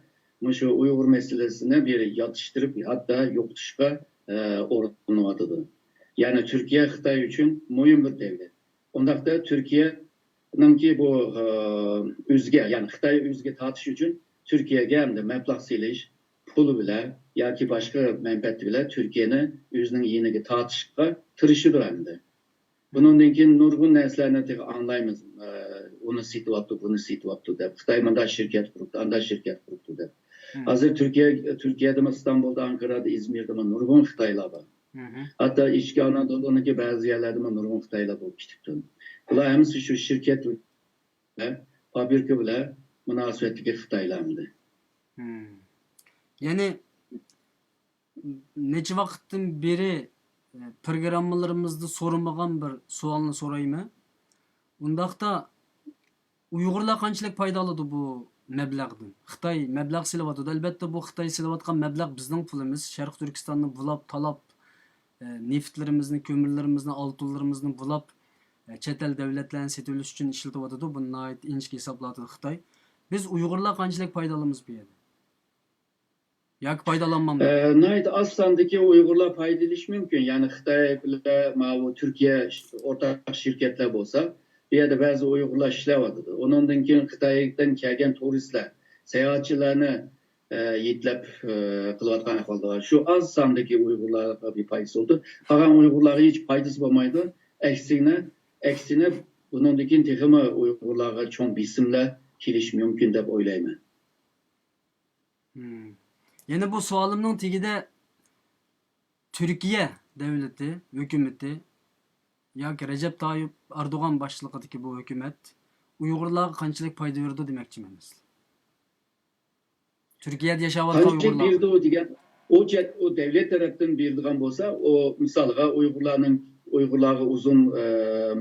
مۇشۇ ئۇيغۇر مەسىلىسىنى بىر ياتىشتۇرۇپ، ھەتتا يوقىتىشقا، ئە، ئۇرۇنۇۋاتىدۇ. يەنى تۈركىيە خىتاي ئۈچۈن مۇھىم بىر دەۋلەت. ئۇنداقتا تۈركىيەنىڭكى بۇ، ئە، ئۆزىگە، يەنى خىتاي ئۆزىگە تارتىش ئۈچۈن تۈركىيەگە ئەمدى مەبلەغ سېلىش، پۇل بىلەن ياكى باشقا مەنپەئەت بىلەن تۈركىيەنى ئۆزىنىڭ يېنىگە تارتىشقا تىرىشىدۇ ئەمدى. بۇنىڭدىن كېيىن نۇرغۇن نەرسىلەرنى تېخى ئاڭلايمىز. ئە، ئۇنى سېتىۋاپتۇ، بۇنى سېتىۋاپتۇ دەپ. خىتاي مۇنداق شىركەت قۇرۇپتۇ، ئانداق شىركەت قۇرۇپتۇ دەپ. مم. ھازىر تۈركىيە، تۈركىيەدىمۇ، ئىستانبۇلدا، ئانكارادا، ئىزمىردىمۇ نۇرغۇن خىتايلار بار. مھم. ھەتتا ئىچكى ئانادولۇنىڭكى بەزى يەرلەردىمۇ نۇرغۇن خىتايلار بولۇپ كېتىپتۇ. بۇلار ھەممىسى شۇ شىركەت بىلەن، فابرىكا بىلەن مۇناسىۋەتلىكى خىتايلار ئەمدى. مم. يەنى نەچچە ۋاقىتتىن بېرى پروگراممىلىرىمىزدا سورىمىغان بىر سوئالنى سورايمەن. ئۇنداقتا ئۇيغۇرلار قانچىلىك پايدا ئالىدۇ بۇ مەبلەغدىن؟ خىتاي مەبلەغ سېلىۋاتىدۇ. ئەلبەتتە، بۇ خىتاي سېلىۋاتقان مەبلەغ بىزنىڭ پۇلىمىز. شەرقىي تۈركىستاننى بۇلاپ، تالاپ، ئە، نېفىتلىرىمىزنى، كۆمۈرلىرىمىزنى، ئالتۇنلىرىمىزنى بۇلاپ، ئە، چەت ئەل دۆلەتلەرنى سېتىۋېلىش ئۈچۈن ئىشلىتىۋاتىدۇ. بۇنى ناھايىتى ئىنچىكە ھېسابلاۋاتىدۇ خىتاي. بىز ئۇيغۇرلار قانچىلىك پايدا ئالىمىز بۇ يەردە؟ ياكى پايدالانمامدۇق؟ ئە، ناھايىتى ئاز ساندىكى ئۇيغۇرلار پايدىلىنىشى مۇمكىن. يەنى خىتاي بىلەن ماۋۇ تۈركىيە ئورتاق شىركەتلەر بولسا، بۇ يەردە بەزى ئۇيغۇرلار ئىشلەۋاتىدۇ. ئۇنىڭدىن كېيىن خىتايدىن كەلگەن تۇرىستلار، ساياھەتچىلەرنى، ئە، يېتىلەپ، ئە، قىلىۋاتقان ئەھۋالدا بار. شۇ ئاز ساندىكى ئۇيغۇرلارغا بىر پايدىسى بولىدۇ. قالغان ئۇيغۇرلارغا ھېچ پايدىسى بولمايدۇ. ئەكسىنە، ئەكسىنە، بۇنىڭدىن كېيىن تېخىمۇ ئۇيغۇرلارغا چوڭ بېسىملار كېلىشى مۇمكىن دەپ ئويلايمەن. مم. يەنە بۇ سوئالىمنىڭ تېگىدە تۈركىيە دۆلىتى، ھۆكۈمىتى ياكى رەجەپ تايىپ ئەردوغان باشچىلىقىدىكى بۇ ھۆكۈمەت ئۇيغۇرلارغا قانچىلىك پايدا بېرىدۇ دېمەكچىمەن مەسىلەن. تۈركىيەدە ياشاۋاتقان قانچىلىك ئۇيغۇرلارغا. بېرىدۇ دېگەن، ئۇ جەت-، ئۇ دەۋلەت تەرەپتىن بېرىدىغان بولسا، ئۇ مىسالغا ئۇيغۇرلارنىڭ، ئۇيغۇرلارغا ئۇزۇن، ئە،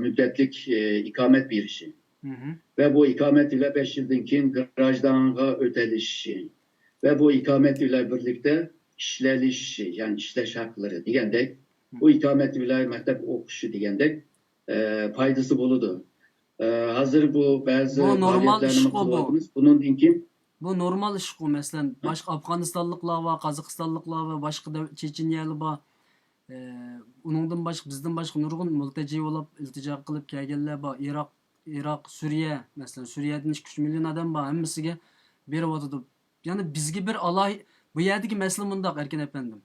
مۇددەتلىك، ئە، ئىقامەت بېرىشى. مھم. ۋە بۇ ئىقامەت بىلەن بەش يىلدىن كېيىن گراژدانغا ئۆتەلىشىشى ۋە بۇ ئىقامەت بىلەن بىرلىكتە ئىشلىنىشى، يەنى ئىشلەش ھەقلىرى دېگەندەك، بۇ ئىقامەت بىلەن مەكتەپ ئوقۇشى دېگەندەك، ئە، پايدىسى بولىدۇ. ئە، ھازىر بۇ بەزى بۇ نورمال پائالىيەتلەرنى ئىشقۇ بۇ. قىلىۋاتىمىز. بۇنىڭدىن كېيىن بۇ نورمال ئىشقۇ. مەسىلەن، ھە. باشقا ئافغانىستانلىقلار بار، قازاقىستانلىقلار بار، باشقا دەۋ-، چېچىنىيەلەر بار. ئە، ئۇنىڭدىن باشقا، بىزدىن باشقا نۇرغۇن مۇلتەجى بولۇپ، ئىلتىجا قىلىپ كەلگەنلەر بار. ئىراق، ئىراق، سۈرىيە، مەسىلەن، سۈرىيەدىن ئىككى، ئۈچ مىليون ئادەم بار، ھەممىسىگە بېرىۋاتىدۇ. يەنى بىزگە بىر ئالاھىدە، بۇ يەردىكى مەسىلە مۇنداق، ئەركىن ئەپەندىم.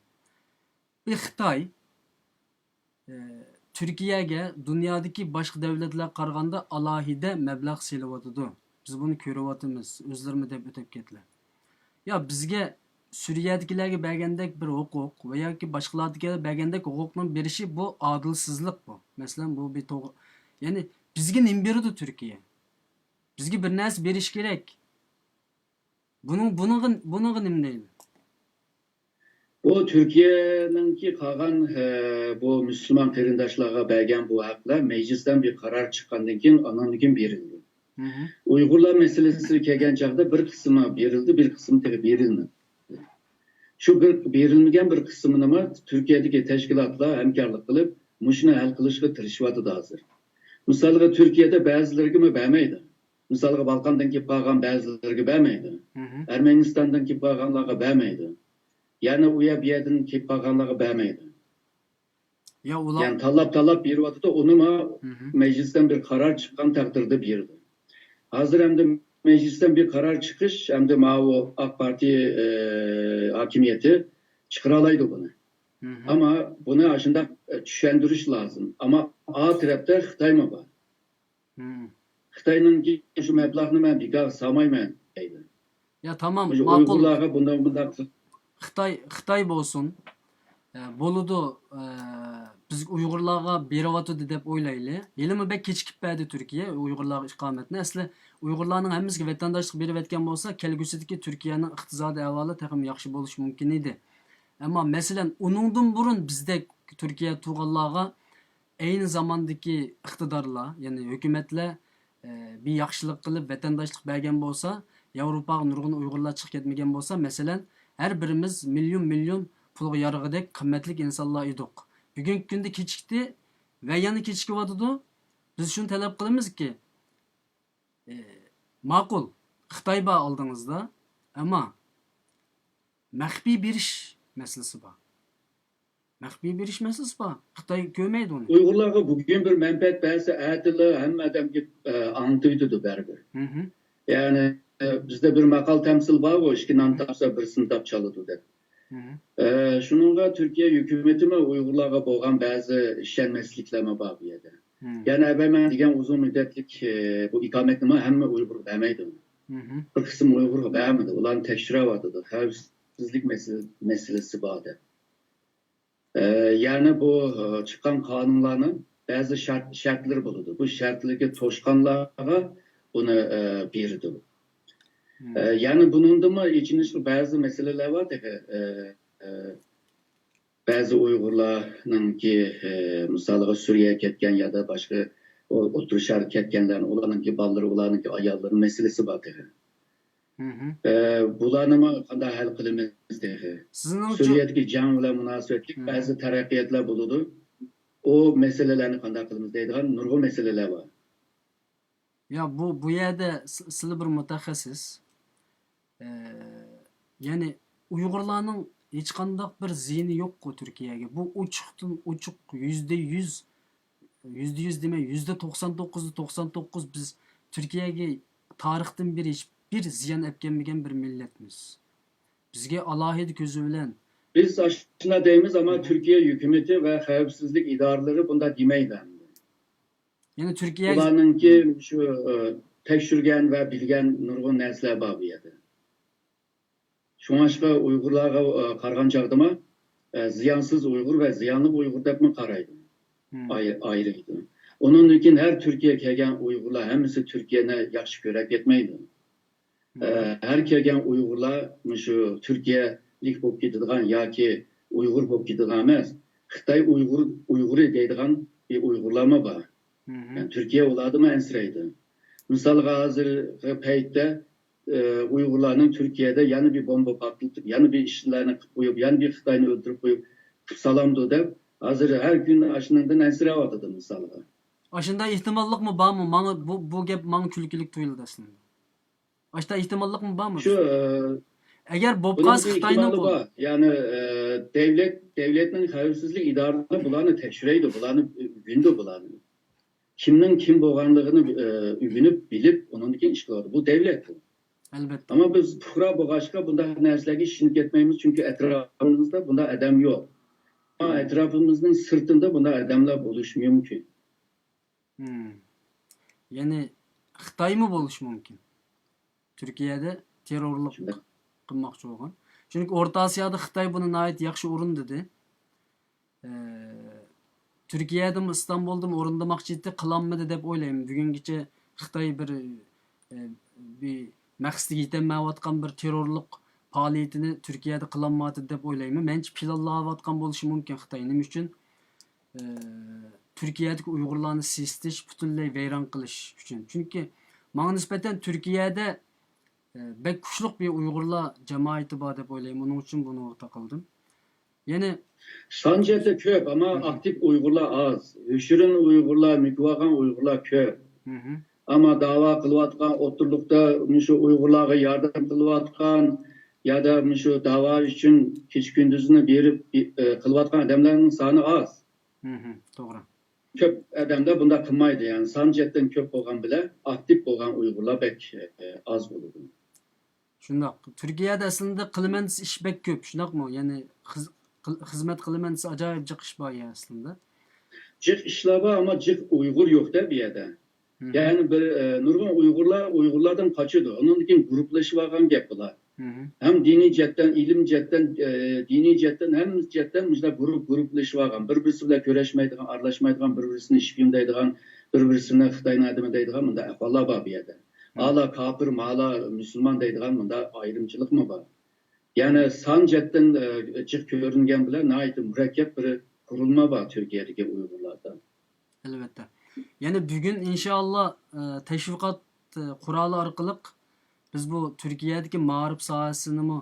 بىر خىتاي، ئى، تۈركىيەگە دۇنيادىكى باشقا دۆلەتلەرگە قارىغاندا ئالاھىدە مەبلەغ سېلىۋاتىدۇ. بىز بۇنى كۆرۈۋاتىمىز، ئۆزلىرىمۇ دەپ ئۆتۈپ كەتتىلەر. يا بىزگە سۈرىيەدىكىلەرگە بەرگەندەك بىر ھوقۇق ۋە ياكى باشقىلاردىكىلەرگە بەرگەندەك ھوقۇقنىڭ بېرىشى، بۇ ئادىلسىزلىق بۇ. مەسىلەن، بۇ بىر توغرا. يەنى بىزگە نېمە بېرىدۇ تۈركىيە؟ بىزگە بىر نەرسە بېرىشى كېرەك. بۇنىڭ، بۇنىڭغا، بۇنىڭغا نېمە دەيلى؟ بۇ تۈركىيەنىڭكى قالغان، ئە، بۇ مۇسۇلمان قېرىنداشلارغا بەرگەن بۇ ھەقلەر مەجلىستىن بىر قارار چىققاندىن كېيىن، ئانىڭدىن كېيىن بېرىلدى. مھم. ئۇيغۇرلار مەسىلىسىگە كەلگەن چاغدا بىر قىسمى بېرىلدى، بىر قىسمى تېخى بېرىلمىدى. شۇ بىر بېرىلمىگەن بىر قىسمىنىمۇ تۈركىيەدىكى تەشكىلاتلار ھەمكارلىق قىلىپ، مۇشۇنى ھەل قىلىشقا تىرىشىۋاتىدۇ ھازىر. مىسالغا، تۈركىيەدە بەزىلىرىگىمۇ بەرمەيدۇ. مىسالغا، بالقاندىن كېلىپ قالغان بەزىلىرىگە بەرمەيدۇ. مھم. ئەرمەنىستاندىن كېلىپ قالغانلارغا بەرمەيدۇ. يەنە ئۇ يەر بۇ يەردىن كېلىپ قالغانلارغا بەرمەيدۇ. يا ئۇلار يەنى تاللاپ، تاللاپ بېرىۋاتىدۇ. ئۇنىمۇ مھم. مەجلىستىن بىر قارار چىققان تەقدىردە بېرىدۇ. ھازىر ئەمدى مەجلىستىن بىر قارار چىقىش، ئەمدى ماۋۇ ئاق پارتىيە، ئى، ھاكىمىيىتى چىقىرالايدۇ بۇنى. مھم. ئەمما بۇنى ئاشۇنداق، ئى، چۈشەندۈرۈش لازىم. ئەمما ئا تەرەپتە خىتايمۇ بار. مم. خىتاينىڭكى شۇ مەبلەغنى مەن بىكارغا سالمايمەن دەيدۇ. يا، تامام، مۇشۇ ماقۇل. ئۇيغۇرلارغا بۇنداق، بۇنداق قىل- خىتاي، خىتاي بولسۇن. ئە، بولىدۇ، ئە، بىز ئۇيغۇرلارغا بېرىۋاتىدۇ دەپ ئويلايلى. ھېلىمۇ بەك كېچىكىپ بەردى تۈركىيە ئۇيغۇرلارغا ئىقامەتنى. ئەسلى ئۇيغۇرلارنىڭ ھەممىسىگە ۋەتەنداشلىق بېرىۋەتكەن بولسا، كەلگۈسىدىكى تۈركىيەنىڭ ئىقتىسادىي ئەھۋالى تېخىمۇ ياخشى بولۇشى مۇمكىن ئىدى. ئەمما مەسىلەن، ئۇنىڭدىن بۇرۇن بىزدەك تۈركىيە تۇرغانلارغا ئەينى زاماندىكى ئىقتىدارلار، يەنى ھۆكۈمەتلەر، ئە، بىر ياخشىلىق قىلىپ، ۋەتەنداشلىق بەرگەن بولسا، ياۋروپاغا نۇرغۇن ئۇيغۇرلار چىقىپ كەتمىگەن بولسا، مەسىلەن، ھەر بىرىمىز مىليون، مىليون پۇلغا يارىغۇدەك قىممەتلىك ئىنسانلار ئىدۇق. بۈگۈنكى كۈندە كېچىكتى ۋە يەنە كېچىكىۋاتىدۇ. بىز شۇنى تەلەپ قىلىمىزكى، ئى، ماقۇل، خىتاي بار ئالدىڭىزدا، ئەمما مەخپىي بېرىش مەسىلىسى بار. مەخپىي بېرىش مەسىلىسى بار. خىتاي كۆرمەيدۇ ئۇنى. ئۇيغۇرلارغا بۈگۈن بىر مەنپەئەت بەرسە، ئەتىلا ھەممە ئادەمگە، ئە، ئاڭلىتىۋېتىدۇ بەرىبىر. مھم. يەنى، ئە، بىزدە بىر ماقال تەمسىل بارغۇ، «ئىككى نان تاپسا، بىرسىنى تاپ چالىدۇ» دەپ. مھم. ئە، شۇنىڭغا تۈركىيە ھۆكۈمىتىمۇ ئۇيغۇرلارغا بولغان بەزى ئىشەنمەسلىكلەرمۇ بار بۇ يەردە. مھم. يەنى ئەبەمەن دېگەن ئۇزۇن مۇددەتلىك، ئە، بۇ ئىقامەتنىمۇ ھەممە ئۇيغۇرغا بەرمەيدۇ. مھم. بىر قىسىم ئۇيغۇرغا بەرمىدى. ئۇلارنى تەكشۈرۈۋاتىدۇ. خەۋپسىزلىك مەسىلە-، مەسىلىسى بار دەپ. ئە، يەنى بۇ، ئە، چىققان قانۇنلارنىڭ بەزى شەرت، شەرتلىرى بولىدۇ. بۇ شەرتلەرگە توشقانلارغا بۇنى، ئە، بېرىدۇ. مم. ئە، يەنى بۇنىڭدىمۇ ئېچىنىشلىق بەزى مەسىلىلەر بار تېخى. ئە، ئە، بەزى ئۇيغۇرلارنىڭكى، ئە، مىسالىغا سۈرىيەگە كەتكەن يا دا باشقا ئو-، ئوتتۇرا شەرققە كەتكەنلەرنىڭ، ئۇلارنىڭكى بالىلىرى، ئۇلارنىڭكى ئاياللىرى مەسىلىسى بار تېخى. مھم. ئە، بۇلارنىمۇ قانداق ھەل قىلىمىز تېخى؟ سىزنىڭچە سۈرىيەدىكى جەڭ بىلەن مۇناسىۋەتلىك مھم. بەزى تەرەققىياتلار بولىدۇ. ئۇ مەسىلىلەرنى قانداق قىلىمىز دەيدىغان نۇرغۇن مەسىلىلەر بار. يا، بۇ، بۇ يەردە س-، سىلى بىر مۇتەخەسسىس. ئە، يەنى ئۇيغۇرلارنىڭ ھېچقانداق بىر زىيىنى يوققۇ تۈركىيەگە. بۇ ئوچۇقتىن ئوچۇق، يۈزدە يۈز، يۈزدە يۈز دېمەي، يۈزدە توقسان توققۇز دە توقسان توققۇز بىز تۈركىيەگە تارىختىن بېرى ھېچبىر زىيان ئەپ كەلمىگەن بىر مىللەتمىز. بىزگە ئالاھىدە كۆزى بىلەن بىز ئاشۇنداق دەيمىز، ئەمما مھم. تۈركىيە ھۆكۈمىتى ۋە خەۋپسىزلىك ئىدارىلىرى بۇنداق دېمەيدۇ. يەنى تۈركىيە ئۇلارنىڭكى شۇ، ئە، تەكشۈرگەن ۋە بىلگەن نۇرغۇن نەرسىلەر بار بۇ يەردە. شۇڭلاشقا ئۇيغۇرلارغا، ئە، قارىغان چاغدىمۇ، ئە، زىيانسىز ئۇيغۇر ۋە زىيانلىق ئۇيغۇر دەپمۇ قارايدۇ. مم. ئاي-، ئايرىيدۇ. ئۇنىڭدىن كېيىن ھەر تۈركىيەگە كەلگەن ئۇيغۇرلار ھەممىسى تۈركىيەنى ياخشى كۆرۈپ كەتمەيدۇ. مم. ئە، ھەر كەلگەن ئۇيغۇرلار مۇشۇ تۈركىيەلىك بولۇپ كېتىدىغان ياكى ئۇيغۇر بولۇپ كېتىدىغان ئەمەس، خىتاي ئۇيغۇر، ئۇيغۇرى دەيدىغان بىر ئۇيغۇرلارمۇ بار. مھم. يەنى تۈركىيە ئۇلاردىنمۇ ئەنسىرەيدۇ. مىسالغا، ھازىرقى پەيتتە، ئە، ئۇيغۇرلارنىڭ تۈركىيەدە يەنە بىر بومبا پارتلىتىپ، يەنە بىر ئىشلارنى قىلىپ قويۇپ، يەنە بىر خىتاينى ئۆلتۈرۈپ قويۇپ، قىلىپ سالامدۇ دەپ، ھازىر ھەر كۈن ئاشۇنىڭدىن ئەنسىرەۋاتىدۇ، مىسالغا. ئاشۇنداق ئېھتىماللىقمۇ بارمۇ؟ ماڭا بۇ، بۇ گەپ ماڭا كۈلكىلىك تۇيۇلدى ئەسلىندە. ئاشۇنداق ئېھتىماللىقمۇ بارمۇ؟ شۇ، ئە، ئەگەر بولۇپ بۇنىڭ قالسا بىر خىتاينىڭ ئېھتىمالى قولى. بار. يەنى، ئە، دەۋلەت، دەۋلەتنىڭ خەۋپسىزلىك ئىدارىلىرى بۇلارنى تەكشۈرەيدۇ، بۇلارنى ئۆگىنىدۇ، بۇلارنى. كىمنىڭ كىم بولغانلىقىنى، ئە، ئۆگىنىپ، بىلىپ، ئۇنىڭدىن كېيىن ئىش قىلىدۇ. بۇ دەۋلەت بۇ. ئەلۋەتتە. ئەمما بىز پۇقرا بولغاچقا بۇنداق نەرسىلەرگە ئىشىنىپ كەتمەيمىز، چۈنكى ئەتراپىمىزدا بۇنداق ئادەم يوق. ئەمما مم. ئەتراپىمىزنىڭ سىرتىدا بۇنداق ئادەملەر بولۇشى مۇمكىن. مم. يەنى خىتايمۇ بولۇشى مۇمكىن. تۈركىيەدە تېررورلۇق شۇنداق. قىلماقچى بولغان. چۈنكى ئورتا ئاسىيادا خىتاي بۇنى ناھايىتى ياخشى ئورۇندىدى. ئە، تۈركىيەدىمۇ، ئىستانبۇلدىمۇ ئورۇندىماقچى ئىدى، قىلالمىدى دەپ ئويلايمەن. بۈگۈنگىچە خىتاي بىر، ئە، بىر مەقسىتىگە يېتەلمەيۋاتقان بىر تېررورلۇق پائالىيىتىنى تۈركىيەدە قىلالمايۋاتىدۇ دەپ ئويلايمەن. مەنچە پىلانلاۋاتقان بولۇشى مۇمكىن خىتاي. نېمە ئۈچۈن؟ ئە، تۈركىيەدىكى ئۇيغۇرلارنى سېسىتىش، پۈتۈنلەي ۋەيران قىلىش ئۈچۈن. چۈنكى ماڭا نىسبەتەن تۈركىيەدە، ئە، بەك كۈچلۈك بىر ئۇيغۇرلار جامائىتى بار دەپ ئويلايمەن. ئۇنىڭ ئۈچۈن بۇنى ئورتاق قىلدىم. يەنى سان جەھەتتە كۆپ، ئەمما مم. ئاكتىپ ئۇيغۇرلار ئاز. يوشۇرۇن ئۇيغۇرلار، مۆكۈۋالغان ئۇيغۇرلار كۆپ. مم. ئەمما داۋا قىلىۋاتقان، ئوتتۇرىلىقتا مۇشۇ ئۇيغۇرلارغا ياردەم قىلىۋاتقان يا دا مۇشۇ داۋا ئۈچۈن كېچە-كۈندۈزنى بېرىپ، ئە، قىلىۋاتقان ئادەملەرنىڭ سانى ئاز. مم، توغرا. كۆپ ئادەملەر بۇنداق قىلمايدۇ، يەنى سان جەھەتتىن كۆپ بولغان بىلەن ئاكتىپ بولغان ئۇيغۇرلار بەك، ئە، ئاز بولىدۇ. شۇنداق. تۈركىيەدە ئەسلىدە قىلىمەن دېسە ئىش بەك كۆپ، شۇنداقمۇ؟ يەنى خىز-، قىل-، خىزمەت قىلىمەن دېسە ئاجايىپ جىق ئىش بار يا ئەسلىدە. جىق ئىشلار بار، ئەمما جىق ئۇيغۇر يوق-دە بۇ يەردە. مم. يەنى بىر، ئە، نۇرغۇن ئۇيغۇرلار ئۇيغۇرلاردىن قاچىدۇ. ئۇنىڭدىن كېيىن گۇرۇپپىلىشىۋالغان گەپ بۇلار. مم. ھەم دىنىي جەھەتتىن، ئىلىم جەھەتتىن، ئە، دىنىي جەھەتتىن، ھەممە جەھەتتىن مۇشۇنداق گۇرۇپ، گۇرۇپپىلىشىۋالغان. بىر-بىرسى بىلەن كۆرۈشمەيدىغان، ئارىلاشمايدىغان، بىر-بىرسىنى شپىيون دەيدىغان، بىر-بىرسىنى خىتاينىڭ ئادىمى دەيدىغان مۇنداق ئەھۋاللار بار بۇ يەردە. مم. ھالا كاپىر، مالا مۇسۇلمان دەيدىغان مۇنداق ئايرىمچىلىقمۇ بار. يەنى سان جەھەتتىن، ئە، جىق كۆرۈنگەن بىلەن ناھايىتى مۇرەككەپ بىر قۇرۇلما بار تۈركىيەدىكى ئۇيغۇرلاردا. ئەلۋەتتە. يەنى بۈگۈن ئىنشائاللا، ئە، تەشۋىقات، ئە، قورالى ئارقىلىق بىز بۇ تۈركىيەدىكى مائارىپ ساھەسىنىمۇ،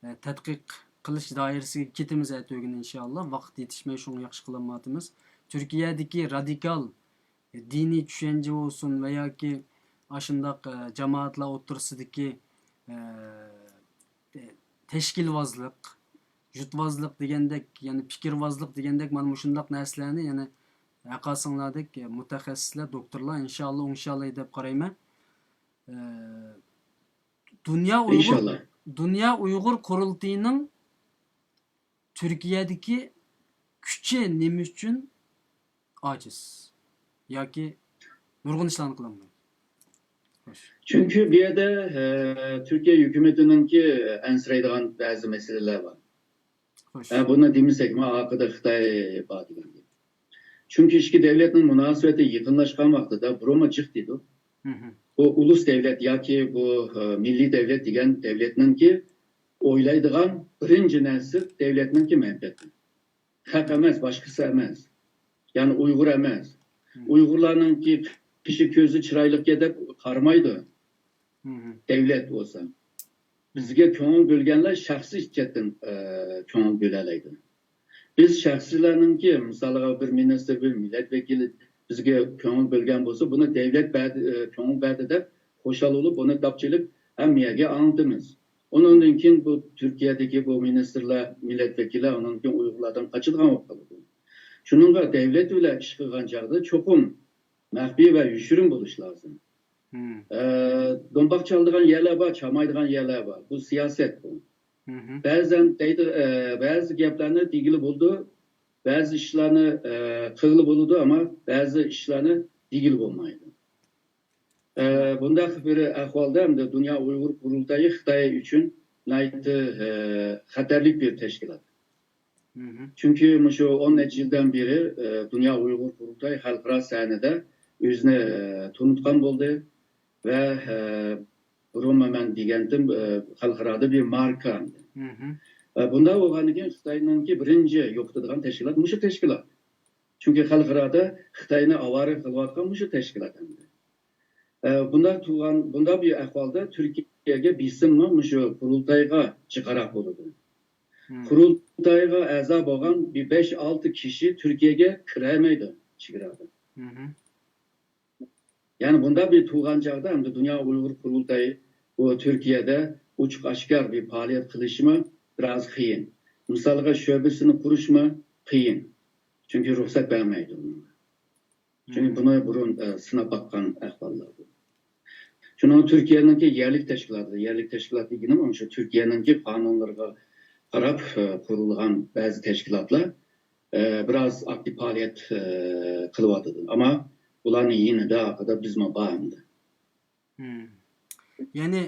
ئە، تەتقىق قىلىش دائىرىسىگە كېتىمىز ئەتىگۈن ئىنشائاللا. ۋاقىت يېتىشمەي شۇڭا ياخشى قىلالمايۋاتىمىز. تۈركىيەدىكى رادىكال دىنىي چۈشەنچە بولسۇن ۋە ياكى ئاشۇنداق، ئە، جامائەتلەر ئوتتۇرىسىدىكى، ئە، تەشكىلۋازلىق، جۇتۋازلىق دېگەندەك، يەنى پىكىرۋازلىق دېگەندەك، مانا مۇشۇنداق نەرسىلەرنى، يەنى ھەققاسىڭلاردەك مۇتەخەسسىسلەر، دوكتورلار ئىنشائاللا ئوڭشىيالاي دەپ قارايمەن. ئە، دۇنيا ئۇيغۇر، ئىنشاللا. دۇنيا ئۇيغۇر قۇرۇلتىيىنىڭ تۈركىيەدىكى كۈچى نېمە ئۈچۈن ئاجىز ياكى نۇرغۇن ئىشلارنى قىلالمايدۇ؟ خوش. چۈنكى بۇ يەردە، ئە، تۈركىيە ھۆكۈمىتىنىڭكى ئەنسىرەيدىغان بەزى مەسىلىلەر بار. خوش. ئە، بۇنى دېمىسەكمۇ ئارقىدا خىتاي بار دېگەن گەپ. چۈنكى ئىككى دۆلەتنىڭ مۇناسىۋىتى يېقىنلاشقان ۋاقتىدا بۇرۇنمۇ جىق دېدۇق. مم. بۇ ئۇلۇس دۆلەت ياكى بۇ، ئە، مىللىي دۆلەت دېگەن دۆلەتنىڭكى ئويلايدىغان بىرىنچى نەرسە دۆلەتنىڭكى مەنپەئەتى. خەق ئەمەس، باشقىسى ئەمەس. يەنى ئۇيغۇر ئەمەس. ئۇيغۇرلارنىڭكى قېشى كۆزى چىرايلىقكەن دەپ قارىمايدۇ دۆلەت بولسا. بىزگە كۆڭۈل بۆلگەنلەر شەخسىي جەھەتتىن، ئە، كۆڭۈل بۆلەلەيدۇ. بىز شەخسلەرنىڭكى، مىسالغا، بىر مىنىستىر، بىر مىللەت ۋەكىلى بىزگە كۆڭۈل بۆلگەن بولسا، بۇنى دۆلەت بەردى، ئە، كۆڭۈل بەردى دەپ خۇشال بولۇپ، بۇنى داپ چېلىپ ھەممە يەرگە ئاڭلىتىمىز. ئۇنىڭدىن كېيىن بۇ تۈركىيەدىكى بۇ مىنىستىرلار، مىللەت ۋەكىللەر ئۇنىڭدىن كېيىن ئۇيغۇرلاردىن قاچىدىغان بولۇپ قالىدۇ. شۇنىڭغا دۆلەت بىلەن ئىش قىلغان چاغدا چوقۇم مەخپىي ۋە يوشۇرۇن بولۇش لازىم. ئە، دومباق چالىدىغان يەرلەر بار، چالمايدىغان يەرلەر بار. بۇ سىياسەت بۇ. بەزەن دەيدۇ، ئە، بەزى گەپلەرنى دېگىلى بولىدۇ، بەزى ئىشلارنى، ئە، قىلغىلى بولىدۇ، ئەمما بەزى ئىشلارنى دېگىلى بولمايدۇ. ئە، بۇنداق بىر ئەھۋالدا ئەمدى دۇنيا ئۇيغۇر قۇرۇلتايى خىتاي ئۈچۈن ناھايىتى، ئە، خەتەرلىك بىر تەشكىلات. چۈنكى مۇشۇ ئون نەچچە يىلدىن بېرى، ئە، دۇنيا ئۇيغۇر قۇرۇلتايى خەلقئارا سەھنىدە ئۆزىنى، ئە، تونۇتقان بولدى ۋە، ئە، بۇرۇنمۇ مەن دېگەنتىم، ئە، خەلقئارادا بىر ماركا. ئە، بۇنداق بولغاندىن كېيىن خىتاينىڭكى بىرىنچى يوقىتىدىغان تەشكىلات مۇشۇ تەشكىلات. چۈنكى خەلقئارادا خىتاينى ئاۋارە قىلىۋاتقان مۇشۇ تەشكىلات ئەمدى. ئە، بۇنداق تۇرغان، بۇنداق بىر ئەھۋالدا تۈركىيەگە بېسىممۇ مۇشۇ قۇرۇلتايغا جىقراق بولىدۇ. قۇرۇلتايغا ئەزا بولغان بىر بەش-ئالتە كىشى تۈركىيەگە كىرەلمەيدۇ چېگرادا. يەنى بۇنداق بىر تۇرغان چاغدا ئەمدى دۇنيا ئۇيغۇر قۇرۇلتايى بۇ تۈركىيەدە ئوچۇق ئاشكارا بىر پائالىيەت قىلىشمۇ بىراز قىيىن. مىسالغا، شۆبىسىنى قۇرۇشمۇ قىيىن. چۈنكى رۇخسەت بەرمەيدۇ ئۇنىڭغا. چۈنكى بۇنى بۇرۇن، ئە، سىناپ باققان ئەھۋاللار بۇ. شۇنىڭ تۈركىيەنىڭكى يەرلىك تەشكىلاتى، يەرلىك تەشكىلات دېگىنىم شۇ تۈركىيەنىڭكى قانۇنلىرىغا قاراپ، ئە، قۇرۇلغان بەزى تەشكىلاتلار، ئە، بىراز ئاكتىپ پائالىيەت، ئە، قىلىۋاتىدۇ. ئەمما بۇلارنىڭ يېنىدا، ئارقىدا بىزمۇ بار ئەمدى. يەنى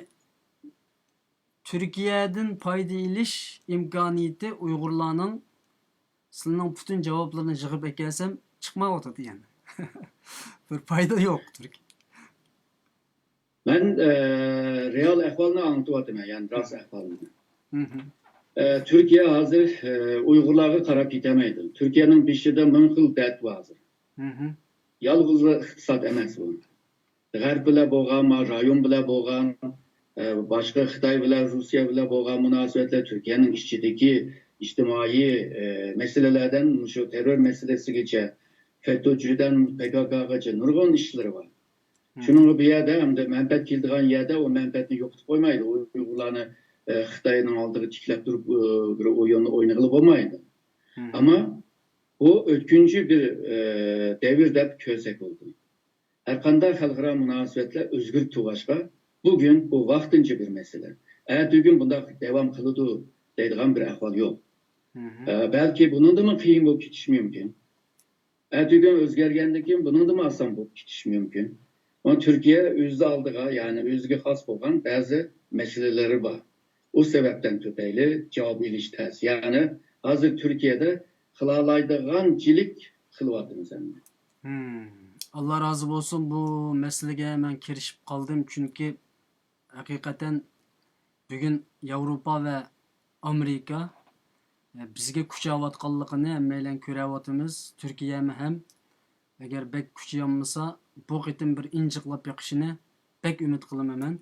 تۈركىيەدىن پايدا ئېلىش ئىمكانىيىتى ئۇيغۇرلارنىڭ سىلىنىڭ پۈتۈن جاۋابلىرىنى يىغىپ ئەكەلسەم، چىقمايۋاتىدۇ يەنە. بىر پايدا يوق تۈركىيە. مەن، ئە، رېئال ئەھۋالنى ئاڭلىتىۋاتىمەن، يەنى راست ئەھۋالنى. ئە، تۈركىيە ھازىر، ئە، ئۇيغۇرلارغا قاراپ يېتەلمەيدۇ. تۈركىيەنىڭ بېشىدا مىڭ خىل دەرد بار ھازىر. يالغۇزلا ئىقتىساد ئەمەس بۇ. غەرب بىلەن بولغان، ما رايون بىلەن بولغان، ئە، باشقا خىتاي بىلەن، روسىيە بىلەن بولغان مۇناسىۋەتلەر، تۈركىيەنىڭ ئىچىدىكى ئىجتىمائىي، ئە، مەسىلىلەردىن مۇشۇ تېررور مەسىلىسىگىچە، فەتتۇچىدىن پككغىچە نۇرغۇن ئىشلىرى بار. شۇنىڭغا بۇ يەردە ئەمدى مەنپەئەت كېلىدىغان يەردە ئۇ مەنپەئەتنى يوقىتىپ قويمايدۇ. ئۇيغۇرلارنى، ئە، خىتاينىڭ ئالدىغا تىكلەپ تۇرۇپ، ئە، بىر ئويۇننى ئوينىغىلى بولمايدۇ. ئەمما بۇ ئۆتكۈنچى بىر، ئە، دەۋر دەپ كۆرسەك بولىدۇ. ھەرقانداق خەلقئارا مۇناسىۋەتلەر ئۆزگىرىپ تۇرغاچقا، بۈگۈن بۇ ۋاقتىنچە بىر مەسىلە. ئەتىگۈن بۇنداق داۋام قىلىدۇ دەيدىغان بىر ئەھۋال يوق. ئە، بەلكى بۇنىڭدىنمۇ قىيىن بولۇپ كېتىشى مۇمكىن. ئەتىگۈن ئۆزگەرگەندىن كېيىن بۇنىڭدىنمۇ ئاسان بولۇپ كېتىشى مۇمكىن. ئەمما تۈركىيە ئۆز ئالدىغا، يەنى ئۆزىگە خاس بولغان بەزى مەسىلىلىرى بار. ئۇ سەۋەبتىن تۈپەيلى جاۋاب ئېلىش تەس. يەنى ھازىر تۈركىيەدە قىلالايدىغانچىلىك قىلىۋاتىمىز ئەمدى. ھىم. ئاللا رازى بولسۇن، بۇ مەسىلىگە مەن كىرىشىپ قالدىم، چۈنكى ھەقىقەتەن بۈگۈن ياۋروپا ۋە ئامېرىكا، ئە، بىزگە كۈچەۋاتقانلىقىنى ھەممەيلەن كۆرەۋاتىمىز. تۈركىيەمۇ ھەم ئەگەر بەك كۈچىيەلمىسا، بۇ قېتىم بىر ئىنچىقلاپ بېقىشىنى بەك ئۈمىد قىلىمەن مەن.